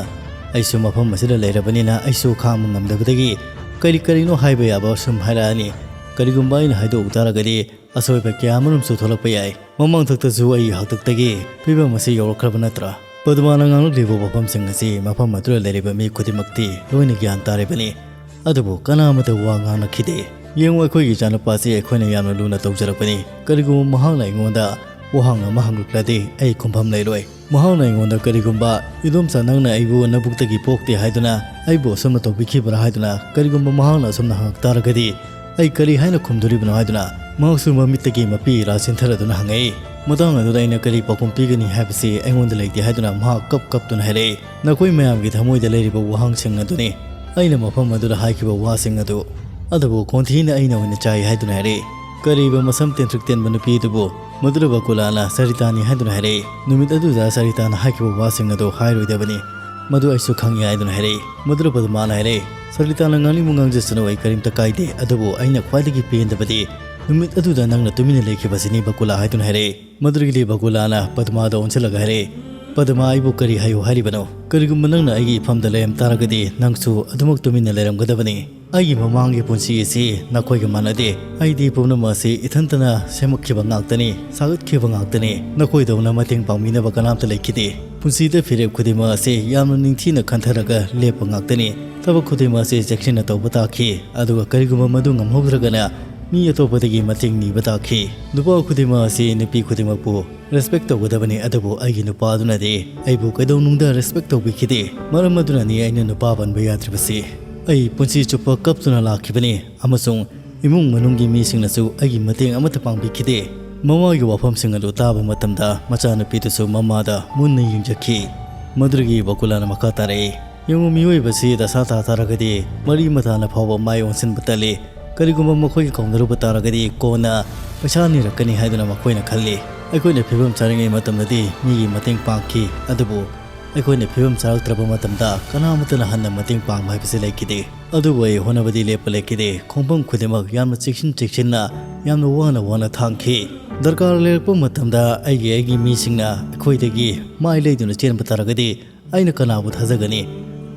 ꯑꯩꯁꯨ ꯃꯐꯝ ꯑꯁꯤꯗ ꯂꯩꯔꯕꯅꯤꯅ ꯑꯩꯁꯨ ꯈꯥꯡꯕ ꯉꯝꯗꯕꯗꯒꯤ ꯀꯔꯤ ꯀꯔꯤꯅꯣ ꯍꯥꯏꯕ ꯌꯥꯕ ꯁꯨꯝ ꯍꯥꯏꯔꯛꯑꯅꯤ꯫ ꯀꯔꯤꯒꯨꯝꯕ ꯑꯩꯅ ꯍꯥꯏꯗꯣꯛꯎ ꯇꯥꯔꯒꯗꯤ ꯑꯁꯣꯏꯕ ꯀꯌꯥ ꯑꯃꯔꯣꯝꯁꯨ ꯊꯣꯛꯂꯛꯄ ꯌꯥꯏ꯫ ꯃꯃꯥꯡꯊꯛꯇꯁꯨ ꯑꯩꯒꯤ ꯍꯥꯛꯇꯛꯇꯒꯤ ꯐꯤꯕꯝ ꯑꯁꯤ ꯌꯧꯔꯛꯈ꯭ꯔꯕ ꯅꯠꯇ꯭ꯔꯥ?" ꯄꯗꯃꯥꯅ ꯉꯥꯡꯂꯛꯂꯤꯕ ꯋꯥꯐꯝꯁꯤꯡ ꯑꯁꯤ ꯃꯐꯝ ꯑꯗꯨꯗ ꯂꯩꯔꯤꯕ ꯃꯤ ꯈꯨꯗꯤꯡꯃꯛꯇꯤ ꯂꯣꯏꯅ ꯒ꯭ꯌꯥꯟ ꯇꯥꯔꯤꯕꯅꯤ꯫ ꯑꯗꯨꯕꯨ ꯀꯅꯥꯃꯠꯇ ꯋꯥ ꯉꯥꯡꯂꯛꯈꯤꯗꯦ꯫ "ꯌꯦꯡꯉꯨ, ꯑꯩꯈꯣꯏꯒꯤ ꯏꯆꯥꯅꯨꯄꯥꯁꯤ ꯑꯩꯈꯣꯏꯅ ꯌꯥꯝꯅ ꯂꯨꯅ ꯇꯧꯖꯔꯛꯄꯅꯤ꯫ ꯀꯔꯤꯒꯨꯝꯕ ꯃꯍꯥꯛꯅ ꯑꯩꯉꯣꯟꯗ ꯋꯥꯍꯪ ꯑꯃ ꯍꯪꯂꯛꯂꯗꯤ ꯑꯩ ꯈꯨꯝꯐꯝ ꯂꯩꯔꯣꯏ꯫ ꯃꯍꯥꯛꯅ ꯑꯩꯉꯣꯟꯗ ꯀꯔꯤꯒꯨꯝꯕ, 'ꯏꯗꯣꯝꯆꯥ, ꯅꯪꯅ ꯑꯩꯕꯨ ꯅꯕꯨꯛꯇꯒꯤ ꯄꯣꯛꯇꯦ ꯍꯥꯏꯗꯨꯅ ꯑꯩꯕꯨ ꯑꯁꯨꯝꯅ ꯇꯧꯕꯤꯈꯤꯕ꯭ꯔꯥ?' ꯍꯥꯏꯗꯨꯅ ꯀꯔꯤꯒꯨꯝꯕ ꯃꯍꯥꯛꯅ ꯑꯁꯨꯝꯅ ꯍꯪꯉꯛ ꯇꯥꯔꯒꯗꯤ ꯑꯩ ꯀꯔꯤ ꯍꯥꯏꯅ ꯈꯨꯝꯗꯣꯔꯤꯕꯅꯣ ꯍꯥꯏꯗꯨꯅ ꯃꯍꯥꯛꯁꯨ ꯃꯃꯤꯠꯇꯒꯤ ꯃꯄꯤ ꯏꯔꯥ ꯆꯦꯟꯊꯔꯗꯨꯅ ꯍꯪꯉꯛꯏ꯫ ꯃꯇꯥꯡ ꯑꯗꯨꯗ ꯑꯩꯅ ꯀꯔꯤ ꯄꯥꯎꯈꯨꯝ ꯄꯤꯒꯅꯤ ꯍꯥꯏꯕꯁꯤ ꯑꯩꯉꯣꯟꯗ ꯂꯩꯇꯦ ꯍꯥꯏꯗꯨꯅ ꯃꯍꯥꯛ ꯀꯞ ꯀꯞꯇꯨꯅ ꯍꯥꯏꯔꯛꯏ꯫ ꯅꯈꯣꯏ ꯃꯌꯥꯝꯒꯤ ꯊꯃꯣꯏꯗ ꯂꯩꯔꯤꯕ ꯋꯥꯍꯪꯁꯤꯡ ꯑꯗꯨꯅꯤ ꯑꯩꯅ ꯃꯐꯝ ꯑꯗꯨꯗ ꯍꯥꯏꯈꯤꯕ ꯋꯥꯁꯤꯡ ꯑꯗꯨ꯫ ꯑꯗꯨꯕꯨ ꯈꯣꯟꯊꯤꯅ ꯑꯩꯅ ꯑꯣꯏꯅ ꯆꯥꯏ ꯍꯥꯏꯗꯨꯅ ꯍꯥꯏꯔꯛꯏ꯫ ꯀꯔꯤꯕ ꯃꯁꯝ ꯇꯦꯟꯊ꯭ꯔꯤꯛ ꯇꯦꯟꯕ ꯅꯨꯄꯤ ꯑꯗꯨꯕꯨ? ꯃꯗꯨꯗ ꯕꯀꯨꯂꯥꯅ ꯁꯔꯤꯇꯥꯅꯤ ꯍꯥꯏꯗꯨꯅ ꯍꯥꯏꯔꯛꯏ꯫ ꯅꯨꯃꯤꯠ ꯑꯗꯨꯗ ꯁꯔꯤꯇꯥꯅ ꯍꯥꯏꯈꯤꯕ ꯋꯥꯁꯤꯡ ꯑꯗꯨ ꯍꯥꯏꯔꯣꯏꯗꯕꯅꯤ꯫ ꯃꯗꯨ ꯑꯩꯁꯨ ꯈꯪꯏ ꯍꯥꯏꯗꯨꯅ ꯍꯥꯏꯔꯛꯏ꯫ ꯃꯗꯨꯗ ꯄꯗꯃꯥꯅ ꯍꯥꯏꯔꯛꯏ, "ꯁꯔꯤꯇꯥꯅ ꯉꯥꯡꯅꯤꯡꯕ ꯉꯥꯡꯖꯁꯅꯨ, ꯑꯩ ꯀꯔꯤꯝꯇ ꯀꯥꯏꯗꯦ, ꯑꯗꯨꯕꯨ ꯑꯩꯅ ꯈ꯭ꯋꯥꯏꯗꯒꯤ ꯄꯦꯟꯗꯕꯗꯤ ꯅꯨꯃꯤꯠ ꯑꯗꯨꯗ ꯅꯪꯅ ꯇꯨꯃꯤꯟꯅ ꯂꯩꯈꯤꯕꯁꯤꯅꯤ ꯕꯀꯨꯂꯥ" ꯍꯥꯏꯗꯨꯅ ꯍꯥꯏꯔꯛꯏ꯫ ꯃꯗꯨꯗꯒꯤꯗꯤ ꯕꯀꯨꯂꯥꯅ ꯄꯗꯃꯥꯗ ꯑꯣꯟꯁꯤꯜꯂꯒ ꯍꯥꯏꯔꯛꯏ, "ꯄꯗꯃꯥ, ꯑꯩꯕꯨ ꯀꯔꯤ ꯍꯥꯏꯌꯨ ꯍꯥꯏꯔꯤꯕꯅꯣ? ꯀꯔꯤꯒꯨꯝꯕ ꯅꯪꯅ ꯑꯩꯒꯤ ꯏꯐꯝꯗ ꯂꯩꯔꯝ ꯇꯥꯔꯒꯗꯤ ꯅꯪꯁꯨ ꯑꯗꯨꯃꯛ ꯇꯨꯃꯤꯟꯅ ꯂꯩꯔꯝꯒꯗꯕꯅꯤ꯫ ꯑꯩꯒꯤ ꯃꯃꯥꯡꯒꯤ ꯄꯨꯟꯁꯤ ꯑꯁꯤ ꯅꯈꯣꯏꯒ ꯃꯥꯟꯅꯗꯦ꯫ ꯑꯩꯗꯤ ꯄꯨꯝꯅꯃꯛ ꯑꯁꯤ ꯏꯊꯟꯇꯅ ꯁꯦꯝꯃꯛꯈꯤꯕ ꯉꯥꯛꯇꯅꯤ, ꯁꯥꯒꯠꯈꯤꯕ ꯉꯥꯛꯇꯅꯤ꯫ ꯅꯈꯣꯏꯗꯧꯅ ꯃꯇꯦꯡ ꯄꯥꯡꯕꯤꯅꯕ ꯀꯅꯥꯝꯇ ꯂꯩꯈꯤꯗꯦ꯫ ꯄꯨꯟꯁꯤꯗ ꯐꯤꯔꯦꯞ ꯈꯨꯗꯤꯡꯃꯛ ꯑꯁꯤ ꯌꯥꯝꯅ ꯅꯤꯡꯊꯤꯅ ꯈꯟꯊꯔꯒ ꯂꯦꯞꯄ ꯉꯥꯛꯇꯅꯤ꯫ ꯊꯕꯛ ꯈꯨꯗꯤꯡꯃꯛ ꯑꯁꯤ ꯆꯦꯛꯁꯤꯟꯅ ꯇꯧꯕ ꯇꯥꯈꯤ꯫ ꯑꯗꯨꯒ ꯀꯔꯤꯒꯨꯝꯕ ꯃꯗꯨ ꯉꯝꯍꯧꯗ꯭ꯔꯒꯅ ꯃꯤ ꯑꯇꯣꯞꯄꯗꯒꯤ ꯃꯇꯦꯡ ꯅꯤꯕ ꯇꯥꯈꯤ꯫ ꯅꯨꯄꯥ ꯈꯨꯗꯤꯡꯃꯛ ꯑꯁꯤ ꯅꯨꯄꯤ ꯈꯨꯗꯤꯡꯃꯛꯄꯨ ꯔꯦꯁꯄꯦꯛ ꯇꯧꯒꯗꯕꯅꯤ, ꯑꯗꯨꯕꯨ ꯑꯩꯒꯤ ꯅꯨꯄꯥ ꯑꯗꯨꯅꯗꯤ ꯑꯩꯕꯨ ꯀꯩꯗꯧꯅꯨꯡꯗ ꯔꯦꯁꯄꯦꯛ ꯇꯧꯕꯤꯈꯤꯗꯦ꯫ ꯃꯔꯝ ꯑꯗꯨꯅꯅꯤ ꯑꯩꯅ ꯅꯨꯄꯥ ꯄꯟꯕ ꯌꯥꯗ꯭ꯔꯤꯕꯁꯤ꯫ ꯑꯩ ꯄꯨꯟꯁꯤ ꯆꯨꯞꯄ ꯀꯞꯇꯨꯅ ꯂꯥꯛꯈꯤꯕꯅꯤ, ꯑꯃꯁꯨꯡ ꯏꯃꯨꯡ ꯃꯅꯨꯡꯒꯤ ꯃꯤꯁꯤꯡꯅꯁꯨ ꯑꯩꯒꯤ ꯃꯇꯦꯡ ꯑꯃꯠꯇ ꯄꯥꯡꯕꯤꯈꯤꯗꯦ"꯫ ꯃꯃꯥꯒꯤ ꯋꯥꯐꯝꯁꯤꯡ ꯑꯗꯨ ꯇꯥꯕ ꯃꯇꯝꯗ ꯃꯆꯥꯅꯨꯄꯤꯗꯨꯁꯨ ꯃꯃꯥꯗ ꯃꯨꯟꯅ ꯌꯦꯡꯖꯈꯤ꯫ ꯃꯗꯨꯗꯒꯤ ꯕꯀꯨꯂꯥꯅ ꯃꯈꯥ ꯇꯥꯔꯛꯏ, "ꯌꯦꯡꯉꯨ, ꯃꯤꯑꯣꯏꯕꯁꯤ ꯗꯁꯥ ꯇꯥ ꯇꯥꯔꯒꯗꯤ ꯃꯔꯤ ꯃꯇꯥꯅ ꯐꯥꯎꯕ ꯃꯥꯏ ꯑꯣꯟꯁꯤꯟꯕ ꯇꯜꯂꯤ꯫ ꯀꯔꯤꯒꯨꯝꯕ ꯃꯈꯣꯏꯒ ꯀꯧꯅꯔꯨꯕ ꯇꯥꯔꯒꯗꯤ ꯀꯣꯟꯅ ꯄꯩꯁꯥ ꯅꯤꯔꯛꯀꯅꯤ ꯍꯥꯏꯗꯨꯅ ꯃꯈꯣꯏꯅ ꯈꯜꯂꯤ꯫ ꯑꯩꯈꯣꯏꯅ ꯐꯤꯕꯝ ꯆꯥꯔꯤꯉꯩ ꯃꯇꯝꯗꯗꯤ ꯃꯤꯒꯤ ꯃꯇꯦꯡ ꯄꯥꯡꯈꯤ, ꯑꯗꯨꯕꯨ ꯑꯩꯈꯣꯏꯅ ꯐꯤꯕꯝ ꯆꯥꯔꯛꯇ꯭ꯔꯕ ꯃꯇꯝꯗ ꯀꯅꯥꯃꯠꯇꯅ ꯍꯟꯅ ꯃꯇꯦꯡ ꯄꯥꯡꯕ ꯍꯥꯏꯕꯁꯤ ꯂꯩꯈꯤꯗꯦ꯫ ꯑꯗꯨꯕꯨ ꯑꯩ ꯍꯣꯠꯅꯕꯗꯤ ꯂꯦꯞꯄ ꯂꯩꯈꯤꯗꯦ꯫ ꯈꯣꯡꯐꯝ ꯈꯨꯗꯤꯡꯃꯛ ꯌꯥꯝꯅ ꯆꯦꯛꯁꯤꯟ ꯆꯦꯛꯁꯤꯟꯅ, ꯌꯥꯝꯅ ꯋꯥꯅ ꯋꯥꯅ ꯊꯥꯡꯈꯤ꯫ ꯗꯔꯀꯥꯔ ꯂꯩꯔꯛꯄ ꯃꯇꯝꯗ ꯑꯩꯒꯤ, ꯑꯩꯒꯤ ꯃꯤꯁꯤꯡꯅ ꯑꯩꯈꯣꯏꯗꯒꯤ ꯃꯥꯏ ꯂꯩꯗꯨꯅ ꯆꯦꯟꯕ ꯇꯥꯔꯒꯗꯤ ꯑꯩꯅ ꯀꯅꯥꯕꯨ ꯊꯥꯖꯒꯅꯤ?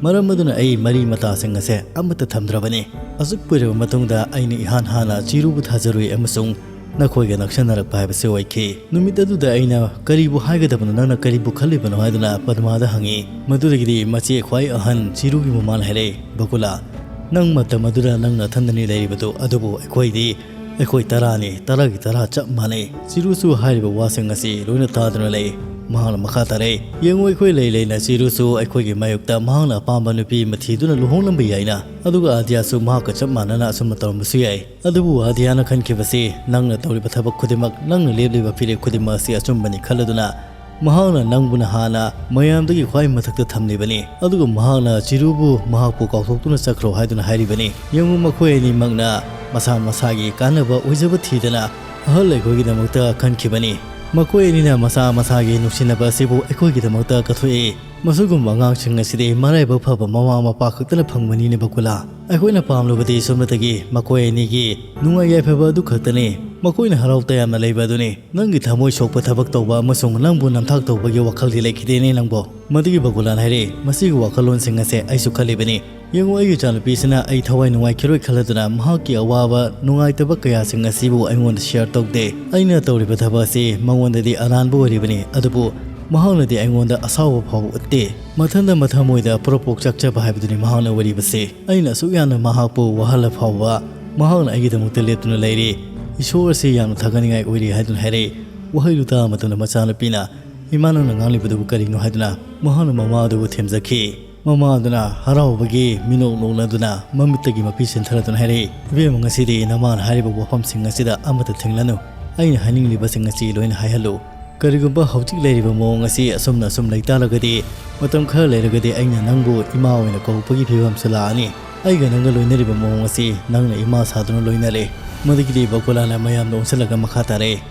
ꯃꯔꯝ ꯑꯗꯨꯅ ꯑꯩ ꯃꯔꯤ ꯃꯇꯥꯁꯤꯡ ꯑꯁꯦ ꯑꯃꯠꯇ ꯊꯝꯗ꯭ꯔꯕꯅꯤ꯫ ꯑꯁꯨꯛ ꯀꯨꯏꯔꯕ ꯃꯇꯨꯡꯗ ꯑꯩꯅ ꯏꯍꯥꯟ ꯍꯥꯟꯅ ꯆꯤꯔꯨꯕꯨ ꯊꯥꯖꯔꯨꯏ ꯑꯃꯁꯨꯡ ꯅꯈꯣꯏꯒ ꯅꯛꯁꯟꯅꯔꯛꯄ ꯍꯥꯏꯕꯁꯤ ꯑꯣꯏꯈꯤ꯫ ꯅꯨꯃꯤꯠ ꯑꯗꯨꯗ ꯑꯩꯅ "ꯀꯔꯤꯕꯨ ꯍꯥꯏꯒꯗꯕꯅꯣ? ꯅꯪꯅ ꯀꯔꯤꯕꯨ ꯈꯜꯂꯤꯕꯅꯣ?" ꯍꯥꯏꯗꯨꯅ ꯄꯗꯃꯥꯗ ꯍꯪꯉꯤ꯫ ꯃꯗꯨꯗꯒꯤꯗꯤ ꯃꯆꯦ ꯈ꯭ꯋꯥꯏ ꯑꯍꯟ ꯆꯤꯔꯨꯒꯤ ꯃꯃꯥꯅ ꯍꯥꯏꯔꯛꯏ, "ꯕꯀꯨꯂꯥ, ꯅꯪ ꯃꯇꯝ ꯑꯗꯨꯗ ꯅꯪ ꯅꯊꯟꯗꯅꯤ ꯂꯩꯔꯤꯕꯗꯨ, ꯑꯗꯨꯕꯨ ꯑꯩꯈꯣꯏꯗꯤ, ꯑꯩꯈꯣꯏ ꯇꯔꯥꯅꯤ, ꯇꯔꯥꯒꯤ ꯇꯔꯥ ꯆꯞ ꯃꯥꯟꯅꯩ"꯫ ꯆꯤꯔꯨꯁꯨ ꯍꯥꯏꯔꯤꯕ ꯋꯥꯁꯤꯡ ꯑꯁꯤ ꯂꯣꯏꯅ ꯇꯥꯗꯨꯅ ꯂꯩ꯫ ꯃꯍꯥꯛꯅ ꯃꯈꯥ ꯇꯥꯔꯛꯏ, "ꯌꯦꯡꯉꯨ, ꯑꯩꯈꯣꯏ ꯂꯩ ꯂꯩꯅ ꯆꯤꯔꯨꯁꯨ ꯑꯩꯈꯣꯏꯒꯤ ꯃꯥꯌꯣꯛꯇ ꯃꯍꯥꯛꯅ ꯑꯄꯥꯝꯕ ꯅꯨꯄꯤ ꯑꯃ ꯊꯤꯗꯨꯅ ꯂꯨꯍꯣꯡꯂꯝꯕ ꯌꯥꯏꯅ, ꯑꯗꯨꯒ ꯑꯥꯗꯤꯌꯥꯁꯨ ꯃꯍꯥꯛꯀ ꯆꯞ ꯃꯥꯟꯅꯅ ꯑꯁꯨꯝꯅ ꯇꯧꯔꯝꯕꯁꯨ ꯌꯥꯏ꯫" ꯑꯗꯨꯕꯨ ꯑꯥꯗꯤꯌꯥꯅ ꯈꯟꯈꯤꯕꯁꯤ, "ꯅꯪꯅ ꯇꯧꯔꯤꯕ ꯊꯕꯛ ꯈꯨꯗꯤꯡꯃꯛ, ꯅꯪꯅ ꯂꯦꯞꯂꯤꯕ ꯐꯤꯔꯦꯞ ꯈꯨꯗꯤꯡꯃꯛ ꯑꯁꯤ ꯑꯆꯨꯝꯕꯅꯤ" ꯈꯜꯂꯗꯨꯅ, ꯃꯍꯥꯛꯅ ꯅꯪꯕꯨꯅ ꯍꯥꯟꯅ ꯃꯌꯥꯝꯗꯒꯤ ꯈ꯭ꯋꯥꯏ ꯃꯊꯛꯇ ꯊꯝꯂꯤꯕꯅꯤ, ꯑꯗꯨꯒ ꯃꯍꯥꯛꯅ ꯆꯤꯔꯨꯕꯨ ꯃꯍꯥꯛꯄꯨ ꯀꯥꯎꯊꯣꯛꯇꯨꯅ ꯆꯠꯈ꯭ꯔꯣ ꯍꯥꯏꯗꯨꯅ ꯍꯥꯏꯔꯤꯕꯅꯤ꯫ ꯌꯦꯡꯉꯨ, ꯃꯈꯣꯏ ꯑꯅꯤꯃꯛꯅ ꯃꯁꯥ ꯃꯁꯥꯒꯤ ꯀꯥꯟꯅꯕ ꯑꯣꯏꯖꯕ ꯊꯤꯗꯅ ꯑꯍꯜ ꯑꯩꯈꯣꯏꯒꯤꯗꯃꯛꯇ ꯈꯟꯈꯤꯕꯅꯤ꯫ ꯃꯈꯣꯏ ꯑꯅꯤꯅ ꯃꯁꯥ ꯃꯁꯥꯒꯤ ꯅꯨꯡꯁꯤꯅꯕ ꯑꯁꯤꯕꯨ ꯑꯩꯈꯣꯏꯒꯤꯗꯃꯛꯇ ꯀꯠꯊꯣꯛꯏ꯫ ꯃꯁꯤꯒꯨꯝꯕ ꯑꯉꯥꯡꯁꯤꯡ ꯑꯁꯤꯗꯤ ꯃꯔꯥꯏꯕꯛ ꯐꯕ ꯃꯃꯥ ꯃꯄꯥ ꯈꯛꯇꯅ ꯐꯪꯕꯅꯤꯅꯦ ꯕꯀꯨꯂꯥ꯫ ꯑꯩꯈꯣꯏꯅ ꯄꯥꯝꯂꯨꯕꯗꯤ ꯁꯣꯝꯗꯒꯤ ꯃꯈꯣꯏ ꯑꯅꯤꯒꯤ ꯅꯨꯡꯉꯥꯏ ꯌꯥꯏꯐꯕ ꯑꯗꯨ ꯈꯛꯇꯅꯤ꯫ ꯃꯈꯣꯏꯅ ꯍꯔꯥꯎ ꯇꯌꯥꯝꯅ ꯂꯩꯕ ꯑꯗꯨꯅꯤ꯫ ꯅꯪꯒꯤ ꯊꯃꯣꯏ ꯁꯣꯛꯄ ꯊꯕꯛ ꯇꯧꯕ ꯑꯃꯁꯨꯡ ꯅꯪꯕꯨ ꯅꯝꯊꯥꯛ ꯇꯧꯕꯒꯤ ꯋꯥꯈꯜꯗꯤ ꯂꯩꯈꯤꯗꯦꯅꯦ ꯅꯪꯕꯣ꯫ ꯃꯗꯨꯒꯤ ꯕꯀꯨꯂꯥꯅ ꯍꯥꯏꯔꯛꯏ, "ꯃꯁꯤꯒꯤ ꯋꯥꯈꯜꯂꯣꯟꯁꯤꯡ ꯑꯁꯦ ꯑꯩꯁꯨ ꯈꯜꯂꯤꯕꯅꯤ꯫ ꯌꯦꯡꯉꯨ, ꯑꯩꯒꯤ ꯏꯆꯥꯅꯨꯄꯤꯁꯤꯅ ꯑꯩ ꯊꯋꯥꯏ ꯅꯨꯡꯉꯥꯏꯈꯤꯔꯣꯏ ꯈꯜꯂꯗꯨꯅ ꯃꯍꯥꯛꯀꯤ ꯑꯋꯥꯕ ꯅꯨꯡꯉꯥꯏꯇꯕ ꯀꯌꯥꯁꯤꯡ ꯑꯁꯤꯕꯨ ꯑꯩꯉꯣꯟꯗ ꯁꯤꯌꯔ ꯇꯧꯗꯦ꯫ ꯑꯩꯅ ꯇꯧꯔꯤꯕ ꯊꯕꯛ ꯑꯁꯤ ꯃꯉꯣꯟꯗꯗꯤ ꯑꯔꯥꯟꯕ ꯑꯣꯏꯔꯤꯕꯅꯤ, ꯑꯗꯨꯕꯨ ꯃꯍꯥꯛꯅꯗꯤ ꯑꯩꯉꯣꯟꯗ ꯑꯁꯥꯎꯕ ꯐꯥꯎꯕ ꯎꯠꯇꯦ꯫ ꯃꯊꯟꯇ ꯃꯊꯃꯣꯏꯗ ꯄ꯭ꯔꯣꯛ ꯄ꯭ꯔꯣꯛ ꯆꯥꯛꯆꯕ ꯍꯥꯏꯕꯗꯨꯅꯤ ꯃꯍꯥꯛꯅ ꯑꯣꯏꯔꯤꯕꯁꯤ꯫ ꯑꯩꯅ ꯑꯁꯨꯛ ꯌꯥꯝꯅ ꯃꯍꯥꯛꯄꯨ ꯋꯥꯍꯜꯂ ꯐꯥꯎꯕ ꯃꯍꯥꯛꯅ ꯑꯩꯒꯤꯗꯃꯛꯇ ꯂꯦꯞꯇꯨꯅ ꯂꯩꯔꯤ꯫ ꯏꯁꯣꯔ ꯑꯁꯤ ꯌꯥꯝꯅ ꯊꯥꯒꯠꯅꯤꯡꯉꯥꯏ ꯑꯣꯏꯔꯤ" ꯍꯥꯏꯗꯨꯅ ꯍꯥꯏꯔꯛꯏ꯫ ꯋꯥꯍꯩꯗꯨ ꯇꯥꯕ ꯃꯇꯝꯗ ꯃꯆꯥꯅꯨꯄꯤꯅ, "ꯏꯃꯥ, ꯅꯪꯅ ꯉꯥꯡꯂꯤꯕꯗꯨꯕꯨ ꯀꯔꯤꯅꯣ?" ꯍꯥꯏꯗꯨꯅ ꯃꯍꯥꯛꯅ ꯃꯃꯥ ꯑꯗꯨꯕꯨ ꯊꯦꯝꯖꯈꯤ꯫ ꯃꯃꯥ ꯑꯗꯨꯅ ꯍꯔꯥꯎꯕꯒꯤ ꯃꯤꯅꯣꯛ ꯅꯣꯛꯅꯗꯨꯅ ꯃꯃꯤꯠꯇꯒꯤ ꯃꯄꯤ ꯆꯦꯟꯊꯔꯗꯨꯅ ꯍꯥꯏꯔꯛꯏ, "ꯏꯕꯦꯝꯃ, ꯉꯁꯤꯗꯤ ꯅꯃꯥꯅ ꯍꯥꯏꯔꯤꯕ ꯋꯥꯐꯝꯁꯤꯡ ꯑꯁꯤꯗ ꯑꯃꯠꯇ ꯊꯦꯡꯂꯅꯨ꯫ ꯑꯩꯅ ꯍꯥꯏꯅꯤꯡꯂꯤꯕꯁꯤꯡ ꯑꯁꯤ ꯂꯣꯏꯅ ꯍꯥꯏꯍꯜꯂꯨ꯫ ꯀꯔꯤꯒꯨꯝꯕ ꯍꯧꯖꯤꯛ ꯂꯩꯔꯤꯕ ꯃꯑꯣꯡ ꯑꯁꯤ ꯑꯁꯨꯝꯅ ꯑꯁꯨꯝ ꯂꯩꯇꯥꯔꯒꯗꯤ, ꯃꯇꯝ ꯈꯔ ꯂꯩꯔꯒꯗꯤ ꯑꯩꯅ ꯅꯪꯕꯨ ꯏꯃꯥ ꯑꯣꯏꯅ ꯀꯧꯔꯛꯄꯒꯤ ꯐꯤꯕꯝꯁꯨ ꯂꯥꯛꯑꯅꯤ꯫ ꯑꯩꯒ ꯅꯪꯒ ꯂꯣꯏꯅꯔꯤꯕ ꯃꯑꯣꯡ ꯑꯁꯤ ꯅꯪꯅ ꯏꯃꯥ ꯁꯥꯗꯨꯅ ꯂꯣꯏꯅꯔꯦ꯫" ꯃꯗꯨꯒꯤꯗꯤ ꯕꯀꯨꯂꯥꯅ ꯃꯌꯥꯝꯗ ꯑꯣꯟꯁꯤꯜꯂꯒ ꯃꯈꯥ ꯇꯥꯔꯛꯏ,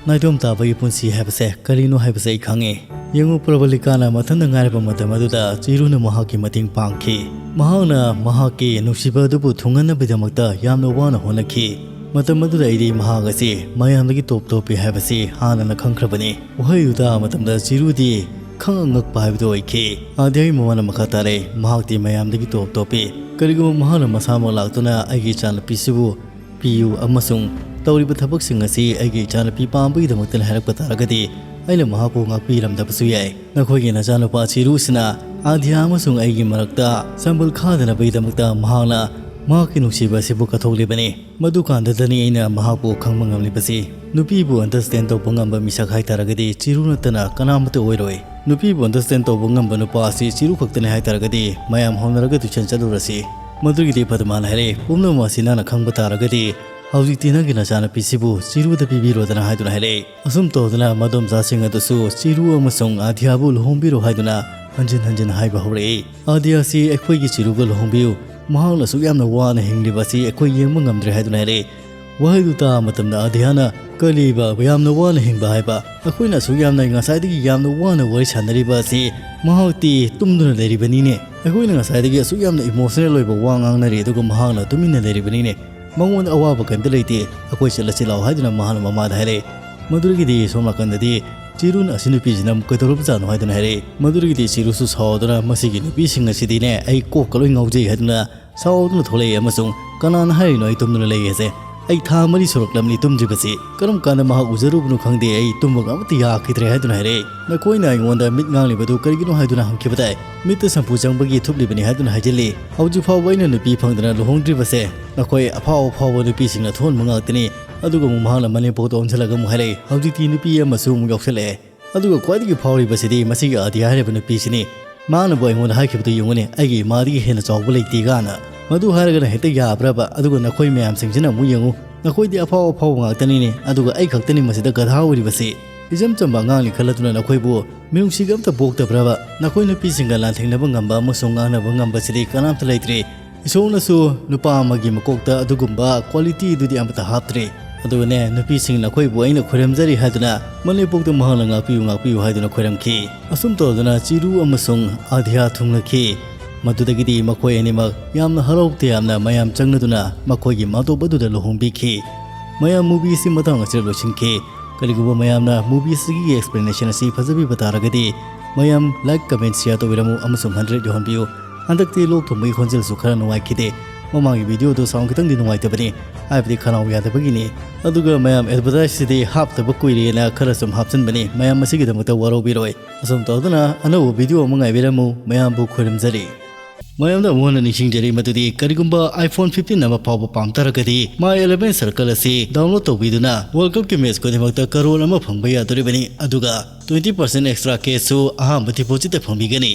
"ꯅꯥꯏꯇꯣꯝ ꯇꯥꯕꯒꯤ ꯄꯨꯟꯁꯤ ꯍꯥꯏꯕꯁꯦ ꯀꯔꯤꯅꯣ ꯍꯥꯏꯕꯁꯦ ꯑꯩ ꯈꯪꯉꯤ꯫ ꯌꯦꯡꯉꯨ, ꯄ꯭ꯔꯕꯂꯤꯀꯥꯅ ꯃꯊꯟꯇ ꯉꯥꯏꯔꯕ ꯃꯇꯝ ꯑꯗꯨꯗ ꯆꯤꯔꯨꯅ ꯃꯍꯥꯛꯀꯤ ꯃꯇꯦꯡ ꯄꯥꯡꯈꯤ꯫ ꯃꯍꯥꯛꯅ ꯃꯍꯥꯛꯀꯤ ꯅꯨꯡꯁꯤꯕ ꯑꯗꯨꯕꯨ ꯊꯨꯡꯍꯟꯅꯕꯒꯤꯗꯃꯛꯇ ꯌꯥꯝꯅ ꯋꯥꯅ ꯍꯣꯠꯅꯈꯤ꯫ ꯃꯇꯝ ꯑꯗꯨꯗ ꯑꯩꯗꯤ ꯃꯍꯥꯛ ꯑꯁꯤ ꯃꯌꯥꯝꯗꯒꯤ ꯇꯣꯞ ꯇꯣꯞꯄꯤ ꯍꯥꯏꯕꯁꯤ ꯍꯥꯟꯅꯅ ꯈꯪꯈ꯭ꯔꯕꯅꯤ꯫" ꯋꯥꯍꯩꯗꯨ ꯇꯥꯕ ꯃꯇꯝꯗ ꯆꯤꯔꯨꯗꯤ ꯈꯪꯉꯛ ꯉꯛꯄ ꯍꯥꯏꯕꯗꯨ ꯑꯣꯏꯈꯤ꯫ ꯑꯥꯗꯤꯌꯥꯒꯤ ꯃꯃꯥꯅ ꯃꯈꯥ ꯇꯥꯔꯛꯏ, "ꯃꯍꯥꯛꯇꯤ ꯃꯌꯥꯝꯗꯒꯤ ꯇꯣꯞ ꯇꯣꯞꯄꯤ꯫ ꯀꯔꯤꯒꯨꯝꯕ ꯃꯍꯥꯛꯅ ꯃꯁꯥꯃꯛ ꯂꯥꯛꯇꯨꯅ ꯑꯩꯒꯤ ꯏꯆꯥꯅꯨꯄꯤꯁꯤꯕꯨ ꯄꯤꯌꯨ ꯑꯃꯁꯨꯡ ꯇꯧꯔꯤꯕ ꯊꯕꯛꯁꯤꯡ ꯑꯁꯤ ꯑꯩꯒꯤ ꯏꯆꯥꯅꯨꯄꯤ ꯄꯥꯝꯕꯒꯤꯗꯃꯛꯇꯅꯤ ꯍꯥꯏꯔꯛꯄ ꯇꯥꯔꯒꯗꯤ, ꯑꯩꯅ ꯃꯍꯥꯛꯄꯨ ꯉꯥꯛꯄꯤꯔꯝꯗꯕꯁꯨ ꯌꯥꯏ꯫ ꯅꯈꯣꯏꯒꯤ ꯅꯆꯥꯅꯨꯄꯥ ꯆꯤꯔꯨꯁꯤꯅ ꯑꯥꯗꯤꯌꯥ ꯑꯃꯁꯨꯡ ꯑꯩꯒꯤ ꯃꯔꯛꯇ ꯁꯝꯕꯜ ꯈꯥꯗꯅꯕꯒꯤꯗꯃꯛꯇ ꯃꯍꯥꯛꯅ ꯃꯍꯥꯛꯀꯤ ꯅꯨꯡꯁꯤꯕ ꯑꯁꯤꯕꯨ ꯀꯠꯊꯣꯛꯂꯤꯕꯅꯤ꯫ ꯃꯗꯨꯀꯥꯟꯗꯗꯅꯤ ꯑꯩꯅ ꯃꯍꯥꯛꯄꯨ ꯈꯪꯕ ꯉꯝꯂꯤꯕꯁꯤ꯫ ꯅꯨꯄꯤꯕꯨ understand ꯇꯧꯕ ꯉꯝꯕ ꯃꯤꯁꯛ ꯍꯥꯏꯇꯥꯔꯒꯗꯤ ꯆꯤꯔꯨ ꯅꯠꯇꯅ ꯀꯅꯥꯃꯠꯇ ꯑꯣꯏꯔꯣꯏ꯫ ꯅꯨꯄꯤꯕꯨ understand ꯇꯧꯕ ꯉꯝꯕ ꯅꯨꯄꯥ ꯑꯁꯤ ꯆꯤꯔꯨ ꯈꯛꯇꯅꯤ ꯍꯥꯏꯇꯥꯔꯒꯗꯤ ꯃꯌꯥꯝ ꯍꯧꯅꯔꯒ tuition ꯆꯠꯂꯨꯔꯁꯤ꯫ ꯃꯗꯨꯒꯤꯗꯤ ꯐꯗ ꯃꯥꯅ ꯍꯥꯏꯔꯦ, ꯄꯨꯝꯅꯃꯛ ꯑꯁꯤ ꯅꯪꯅ ꯈꯪꯕ ꯇꯥꯔꯒꯗꯤ ꯍꯧꯖꯤꯛꯇꯤ ꯅꯪꯒꯤ ꯅꯆꯥꯅꯨꯄꯤꯁꯤꯕꯨ ꯆꯤꯔꯨꯗ ꯄꯤꯕꯤꯔꯣꯗꯅ ꯍꯥꯏꯗꯨꯅ ꯍꯥꯏꯔꯛꯏ꯫ ꯑꯁꯨꯝ ꯇꯧꯗꯨꯅ ꯃꯗꯣꯝꯆꯥꯁꯤꯡ ꯑꯗꯨꯁꯨ ꯆꯤꯔꯨ ꯑꯃꯁꯨꯡ ꯑꯥꯗꯤꯌꯥꯕꯨ ꯂꯨꯍꯣꯡꯕꯤꯔꯣ ꯍꯥꯏꯗꯨꯅ ꯍꯟꯖꯤꯟ ꯍꯟꯖꯤꯟ ꯍꯥꯏꯕ ꯍꯧꯔꯛꯏ꯫ ꯑꯥꯗꯤꯌꯥꯁꯤ ꯑꯩꯈꯣꯏꯒꯤ ꯆꯤꯔꯨꯒ ꯂꯨꯍꯣꯡꯕꯤꯌꯨ, ꯃꯍꯥꯛꯅ ꯑꯁꯨꯛ ꯌꯥꯝꯅ ꯋꯥꯅ ꯍꯤꯡꯂꯤꯕ ꯑꯁꯤ ꯑꯩꯈꯣꯏ ꯌꯦꯡꯕ ꯉꯝꯗ꯭ꯔꯦ ꯍꯥꯏꯗꯨꯅ ꯍꯥꯏꯔꯛꯏ꯫ ꯋꯥꯍꯩꯗꯨ ꯇꯥꯕ ꯃꯇꯝꯗ ꯑꯥꯗꯤꯌꯥꯅ, "ꯀꯔꯤꯕ ꯌꯥꯝꯅ ꯋꯥꯅ ꯍꯤꯡꯕ ꯍꯥꯏꯕ? ꯑꯩꯈꯣꯏꯅ ꯑꯁꯨꯛ ꯌꯥꯝꯅ ꯉꯁꯥꯏꯗꯒꯤ ꯌꯥꯝꯅ ꯋꯥꯅ ꯋꯥꯔꯤ ꯁꯥꯟꯅꯔꯤꯕ ꯑꯁꯤ ꯃꯍꯥꯛꯇꯤ ꯇꯨꯝꯗꯨꯅ ꯂꯩꯔꯤꯕꯅꯤꯅꯦ꯫ ꯑꯩꯈꯣꯏꯅ ꯉꯁꯥꯏꯗꯒꯤ ꯑꯁꯨꯛ ꯌꯥꯝꯅ emotional ꯑꯣꯏꯕ ꯋꯥ ꯉꯥꯡꯅꯔꯤ, ꯑꯗꯨꯒ ꯃꯍꯥꯛꯅ ꯇꯨꯃꯤꯟꯅ ꯂꯩꯔꯤꯕꯅꯤꯅꯦ꯫ ꯃꯉꯣꯟꯗ ꯑꯋꯥꯕ ꯀꯔꯤꯝꯇ ꯂꯩꯇꯦ, ꯑꯩꯈꯣꯏ ꯆꯠꯂꯁꯤ ꯂꯥꯛꯑꯣ" ꯍꯥꯏꯗꯨꯅ ꯃꯍꯥꯛꯅ ꯃꯃꯥꯗ ꯍꯥꯏꯔꯛꯏ꯫ ꯃꯗꯨꯗꯒꯤꯗꯤ ꯁꯣꯝ ꯅꯥꯀꯟꯗꯗꯤ ꯆꯤꯔꯨꯅ ꯑꯁꯤ ꯅꯨꯄꯤꯁꯤꯅ ꯀꯩꯗꯧꯔꯕꯖꯥꯠꯅꯣ ꯍꯥꯏꯗꯨꯅ ꯍꯥꯏꯔꯛꯏ꯫ ꯃꯗꯨꯗꯒꯤꯗꯤ ꯆꯤꯔꯨꯁꯨ ꯁꯥꯎꯗꯨꯅ, "ꯃꯁꯤꯒꯤ ꯅꯨꯄꯤꯁꯤꯡ ꯑꯁꯤꯗꯤꯅꯦ ꯑꯩ ꯀꯣꯛꯀ ꯂꯣꯏ ꯉꯥꯎꯖꯩ" ꯍꯥꯏꯗꯨꯅ ꯁꯥꯎꯗꯨꯅ ꯊꯣꯛꯂꯛꯏ ꯑꯃꯁꯨꯡ, "ꯀꯅꯥꯅ ꯍꯥꯏꯔꯤꯅꯣ ꯑꯩ ꯇꯨꯝꯗꯨꯅ ꯂꯩ ꯍꯥꯏꯁꯦ? ꯑꯩ ꯊꯥ ꯃꯔꯤ ꯁꯨꯔꯛꯂꯕꯅꯤ ꯇꯨꯝꯗ꯭ꯔꯤꯕꯁꯤ꯫ ꯀꯔꯝ ꯀꯥꯟꯗ ꯃꯍꯥꯛ ꯎꯖꯔꯨꯕꯅꯣ ꯈꯪꯗꯦ, ꯑꯩ ꯇꯨꯝꯕꯒ ꯑꯃꯠꯇ ꯌꯥꯈꯤꯗ꯭ꯔꯦ" ꯍꯥꯏꯗꯨꯅ ꯍꯥꯏꯔꯛꯏ꯫ "ꯅꯈꯣꯏꯅ ꯑꯩꯉꯣꯟꯗ ꯃꯤꯠ ꯉꯥꯡꯂꯤꯕꯗꯨ ꯀꯔꯤꯒꯤꯅꯣ ꯍꯥꯏꯗꯨꯅ ꯍꯪꯈꯤꯕꯗꯥꯏ? ꯃꯤꯠꯇ ꯁꯝꯄꯨ ꯆꯪꯕꯒꯤ ꯊꯨꯞꯂꯤꯕꯅꯤ" ꯍꯥꯏꯗꯨꯅ ꯍꯥꯏꯖꯤꯜꯂꯤ꯫ "ꯍꯧꯖꯤꯛ ꯐꯥꯎꯕ ꯑꯩꯅ ꯅꯨꯄꯤ ꯐꯪꯗꯅ ꯂꯨꯍꯣꯡꯗ꯭ꯔꯤꯕꯁꯦ ꯅꯈꯣꯏ ꯑꯐꯥꯎ ꯑꯐꯥꯎꯕ ꯅꯨꯄꯤꯁꯤꯡꯅ ꯊꯣꯛꯍꯟꯕ ꯉꯥꯛꯇꯅꯤ"꯫ ꯑꯗꯨꯒ ꯑꯃꯨꯛ ꯃꯍꯥꯛꯅ ꯃꯅꯦꯝꯄꯣꯛꯇ ꯑꯣꯟꯁꯤꯜꯂꯒ ꯑꯃꯨꯛ ꯍꯥꯏꯔꯛꯏ, "ꯍꯧꯖꯤꯛꯇꯤ ꯅꯨꯄꯤ ꯑꯃꯁꯨ ꯑꯃꯨꯛ ꯌꯥꯎꯁꯜꯂꯛꯑꯦ꯫ ꯑꯗꯨꯒ ꯈ꯭ꯋꯥꯏꯗꯒꯤ ꯐꯥꯎꯔꯤꯕꯁꯤꯗꯤ ꯃꯁꯤꯒꯤ ꯑꯥꯗꯤꯌꯥ ꯍꯥꯏꯔꯤꯕ ꯅꯨꯄꯤꯁꯤꯅꯤ꯫ ꯃꯥꯅꯕꯨ ꯑꯩꯉꯣꯟꯗ ꯍꯥꯏꯈꯤꯕꯗꯨ ꯌꯦꯡꯉꯨꯅꯦ, 'ꯑꯩꯒꯤ ꯏꯃꯥꯗꯒꯤ ꯍꯦꯟꯅ ꯆꯥꯎꯕ ꯂꯩꯇꯦ' ꯀꯥꯏꯅ꯫ ꯃꯗꯨ ꯍꯥꯏꯔꯒꯅ ꯍꯦꯛꯇ ꯌꯥꯕ꯭ꯔꯕ? ꯑꯗꯨꯒ ꯅꯈꯣꯏ ꯃꯌꯥꯝꯁꯤꯡꯁꯤꯅ ꯑꯃꯨꯛ ꯌꯦꯡꯉꯨ, ꯅꯈꯣꯏꯗꯤ ꯑꯐꯥꯎ ꯑꯐꯥꯎꯕ ꯉꯥꯛꯇꯅꯤꯅꯦ, ꯑꯗꯨꯒ ꯑꯩ ꯈꯛꯇꯅꯤ ꯃꯁꯤꯗ ꯒꯙꯥ ꯑꯣꯏꯔꯤꯕꯁꯤ꯫ ꯏꯆꯝ ꯆꯝꯕ ꯑꯉꯥꯡꯅꯤ ꯈꯜꯂꯗꯨꯅ ꯅꯈꯣꯏꯕꯨ ꯃꯤꯅꯨꯡꯁꯤꯒ ꯑꯝꯇ ꯄꯣꯛꯇꯕ꯭ꯔꯕ? ꯅꯈꯣꯏ ꯅꯨꯄꯤꯁꯤꯡꯒ ꯂꯥꯟꯊꯦꯡꯅꯕ ꯉꯝꯕ ꯑꯃꯁꯨꯡ ꯉꯥꯡꯅꯕ ꯉꯝꯕꯁꯤꯗꯤ ꯀꯅꯥꯝꯇ ꯂꯩꯇ꯭ꯔꯦ꯫ ꯏꯁꯣꯔꯅꯁꯨ ꯅꯨꯄꯥ ꯑꯃꯒꯤ ꯃꯀꯣꯛꯇ ꯑꯗꯨꯒꯨꯝꯕ quality ꯑꯗꯨꯗꯤ ꯑꯃꯠꯇ ꯍꯥꯞꯇ꯭ꯔꯤ꯫ ꯑꯗꯨꯒꯅꯦ, ꯅꯨꯄꯤꯁꯤꯡ ꯅꯈꯣꯏꯕꯨ ꯑꯩꯅ ꯈꯣꯏꯔꯝꯖꯔꯤ" ꯍꯥꯏꯗꯨꯅ ꯃꯅꯦꯝꯄꯣꯛꯇ ꯃꯍꯥꯛꯅ "ꯉꯥꯛꯄꯤꯌꯨ, ꯉꯥꯛꯄꯤꯌꯨ" ꯍꯥꯏꯗꯨꯅ ꯈꯣꯏꯔꯝꯈꯤ꯫ ꯑꯁꯨꯝ ꯇꯧꯗꯨꯅ ꯆꯤꯔꯨ ꯑꯃꯁꯨꯡ ꯑꯥꯗꯤꯌꯥ ꯊꯨꯡꯂꯈꯤ꯫ ꯃꯗꯨꯗꯒꯤꯗꯤ ꯃꯈꯣꯏ ꯑꯅꯤꯃꯛ ꯌꯥꯝꯅ ꯍꯔꯥꯎ ꯇꯌꯥꯝꯅ ꯃꯌꯥꯝ ꯆꯪꯅꯗꯨꯅ ꯃꯈꯣꯏꯒꯤ ꯃꯥꯇꯣꯞ ꯑꯗꯨꯗ ꯂꯨꯍꯣꯡꯕꯤꯈꯤ꯫ ꯃꯌꯥꯝ movie ꯑꯁꯤ ꯃꯇꯥꯡ ꯑꯁꯤꯗ ꯂꯣꯏꯁꯤꯟꯈꯤ꯫ ꯀꯔꯤꯒꯨꯝꯕ ꯃꯌꯥꯝꯅ movie ꯑꯁꯤꯒꯤ explanation ꯑꯁꯤ ꯐꯖꯕꯤꯕ ꯇꯥꯔꯒꯗꯤ, ꯃꯌꯥꯝ like, comment, share ꯇꯧꯕꯤꯔꯝꯃꯨ ꯑꯃꯁꯨꯡ hundred ꯌꯧꯍꯟꯕꯤꯌꯨ꯫ ꯍꯟꯗꯛꯇꯤ ꯂꯣꯛ ꯊꯨꯡꯕꯒꯤ ꯈꯣꯟꯖꯦꯜꯁꯨ ꯈꯔ ꯅꯨꯡꯉꯥꯏꯈꯤꯗꯦ꯫ ꯃꯃꯥꯡꯒꯤ video ꯗꯨ sound ꯈꯤꯇꯪꯗꯤ ꯅꯨꯡꯉꯥꯏꯇꯕꯅꯤ, ꯍꯥꯏꯕꯗꯤ ꯈꯅꯥꯎ ꯌꯥꯗꯕꯒꯤꯅꯤ꯫ ꯑꯗꯨꯒ ꯃꯌꯥꯝ advertise ꯁꯤꯗꯤ ꯍꯥꯞꯇꯕ ꯀꯨꯏꯔꯦꯅ ꯈꯔ ꯁꯨꯝ ꯍꯥꯞꯆꯤꯟꯕꯅꯤ, ꯃꯌꯥꯝ ꯃꯁꯤꯒꯤꯗꯃꯛꯇ ꯋꯥꯔꯧꯕꯤꯔꯣꯏ꯫ ꯑꯁꯨꯝ ꯇꯧꯗꯨꯅ ꯑꯅꯧꯕ video ꯑꯃ ꯉꯥꯏꯕꯤꯔꯝꯃꯨ꯫ ꯃꯌꯥꯝꯕꯨ ꯈꯣꯏꯔꯝꯖꯔꯤ꯫ ꯃꯌꯥꯝꯗ ꯑꯃꯨꯛ ꯍꯟꯅ ꯅꯤꯡꯁꯤꯡꯖꯔꯤ ꯃꯗꯨꯗꯤ ꯀꯔꯤꯒꯨꯝꯕ iPhone fifteen ꯑꯃ ꯐꯥꯎꯕ ꯄꯥꯝ ꯇꯥꯔꯒꯗꯤ My eleven Circle ꯑꯁꯤ download ꯇꯧꯕꯤꯗꯨꯅ World Cupꯀꯤ match ꯈꯨꯗꯤꯡꯃꯛꯇ crore ꯑꯃ ꯐꯪꯕ ꯌꯥꯗꯣꯔꯤꯕꯅꯤ꯫ ꯑꯗꯨꯒ twenty percent extra cashꯁꯨ ꯑꯍꯥꯟꯕ depositꯇ ꯐꯪꯕꯤꯒꯅꯤ꯫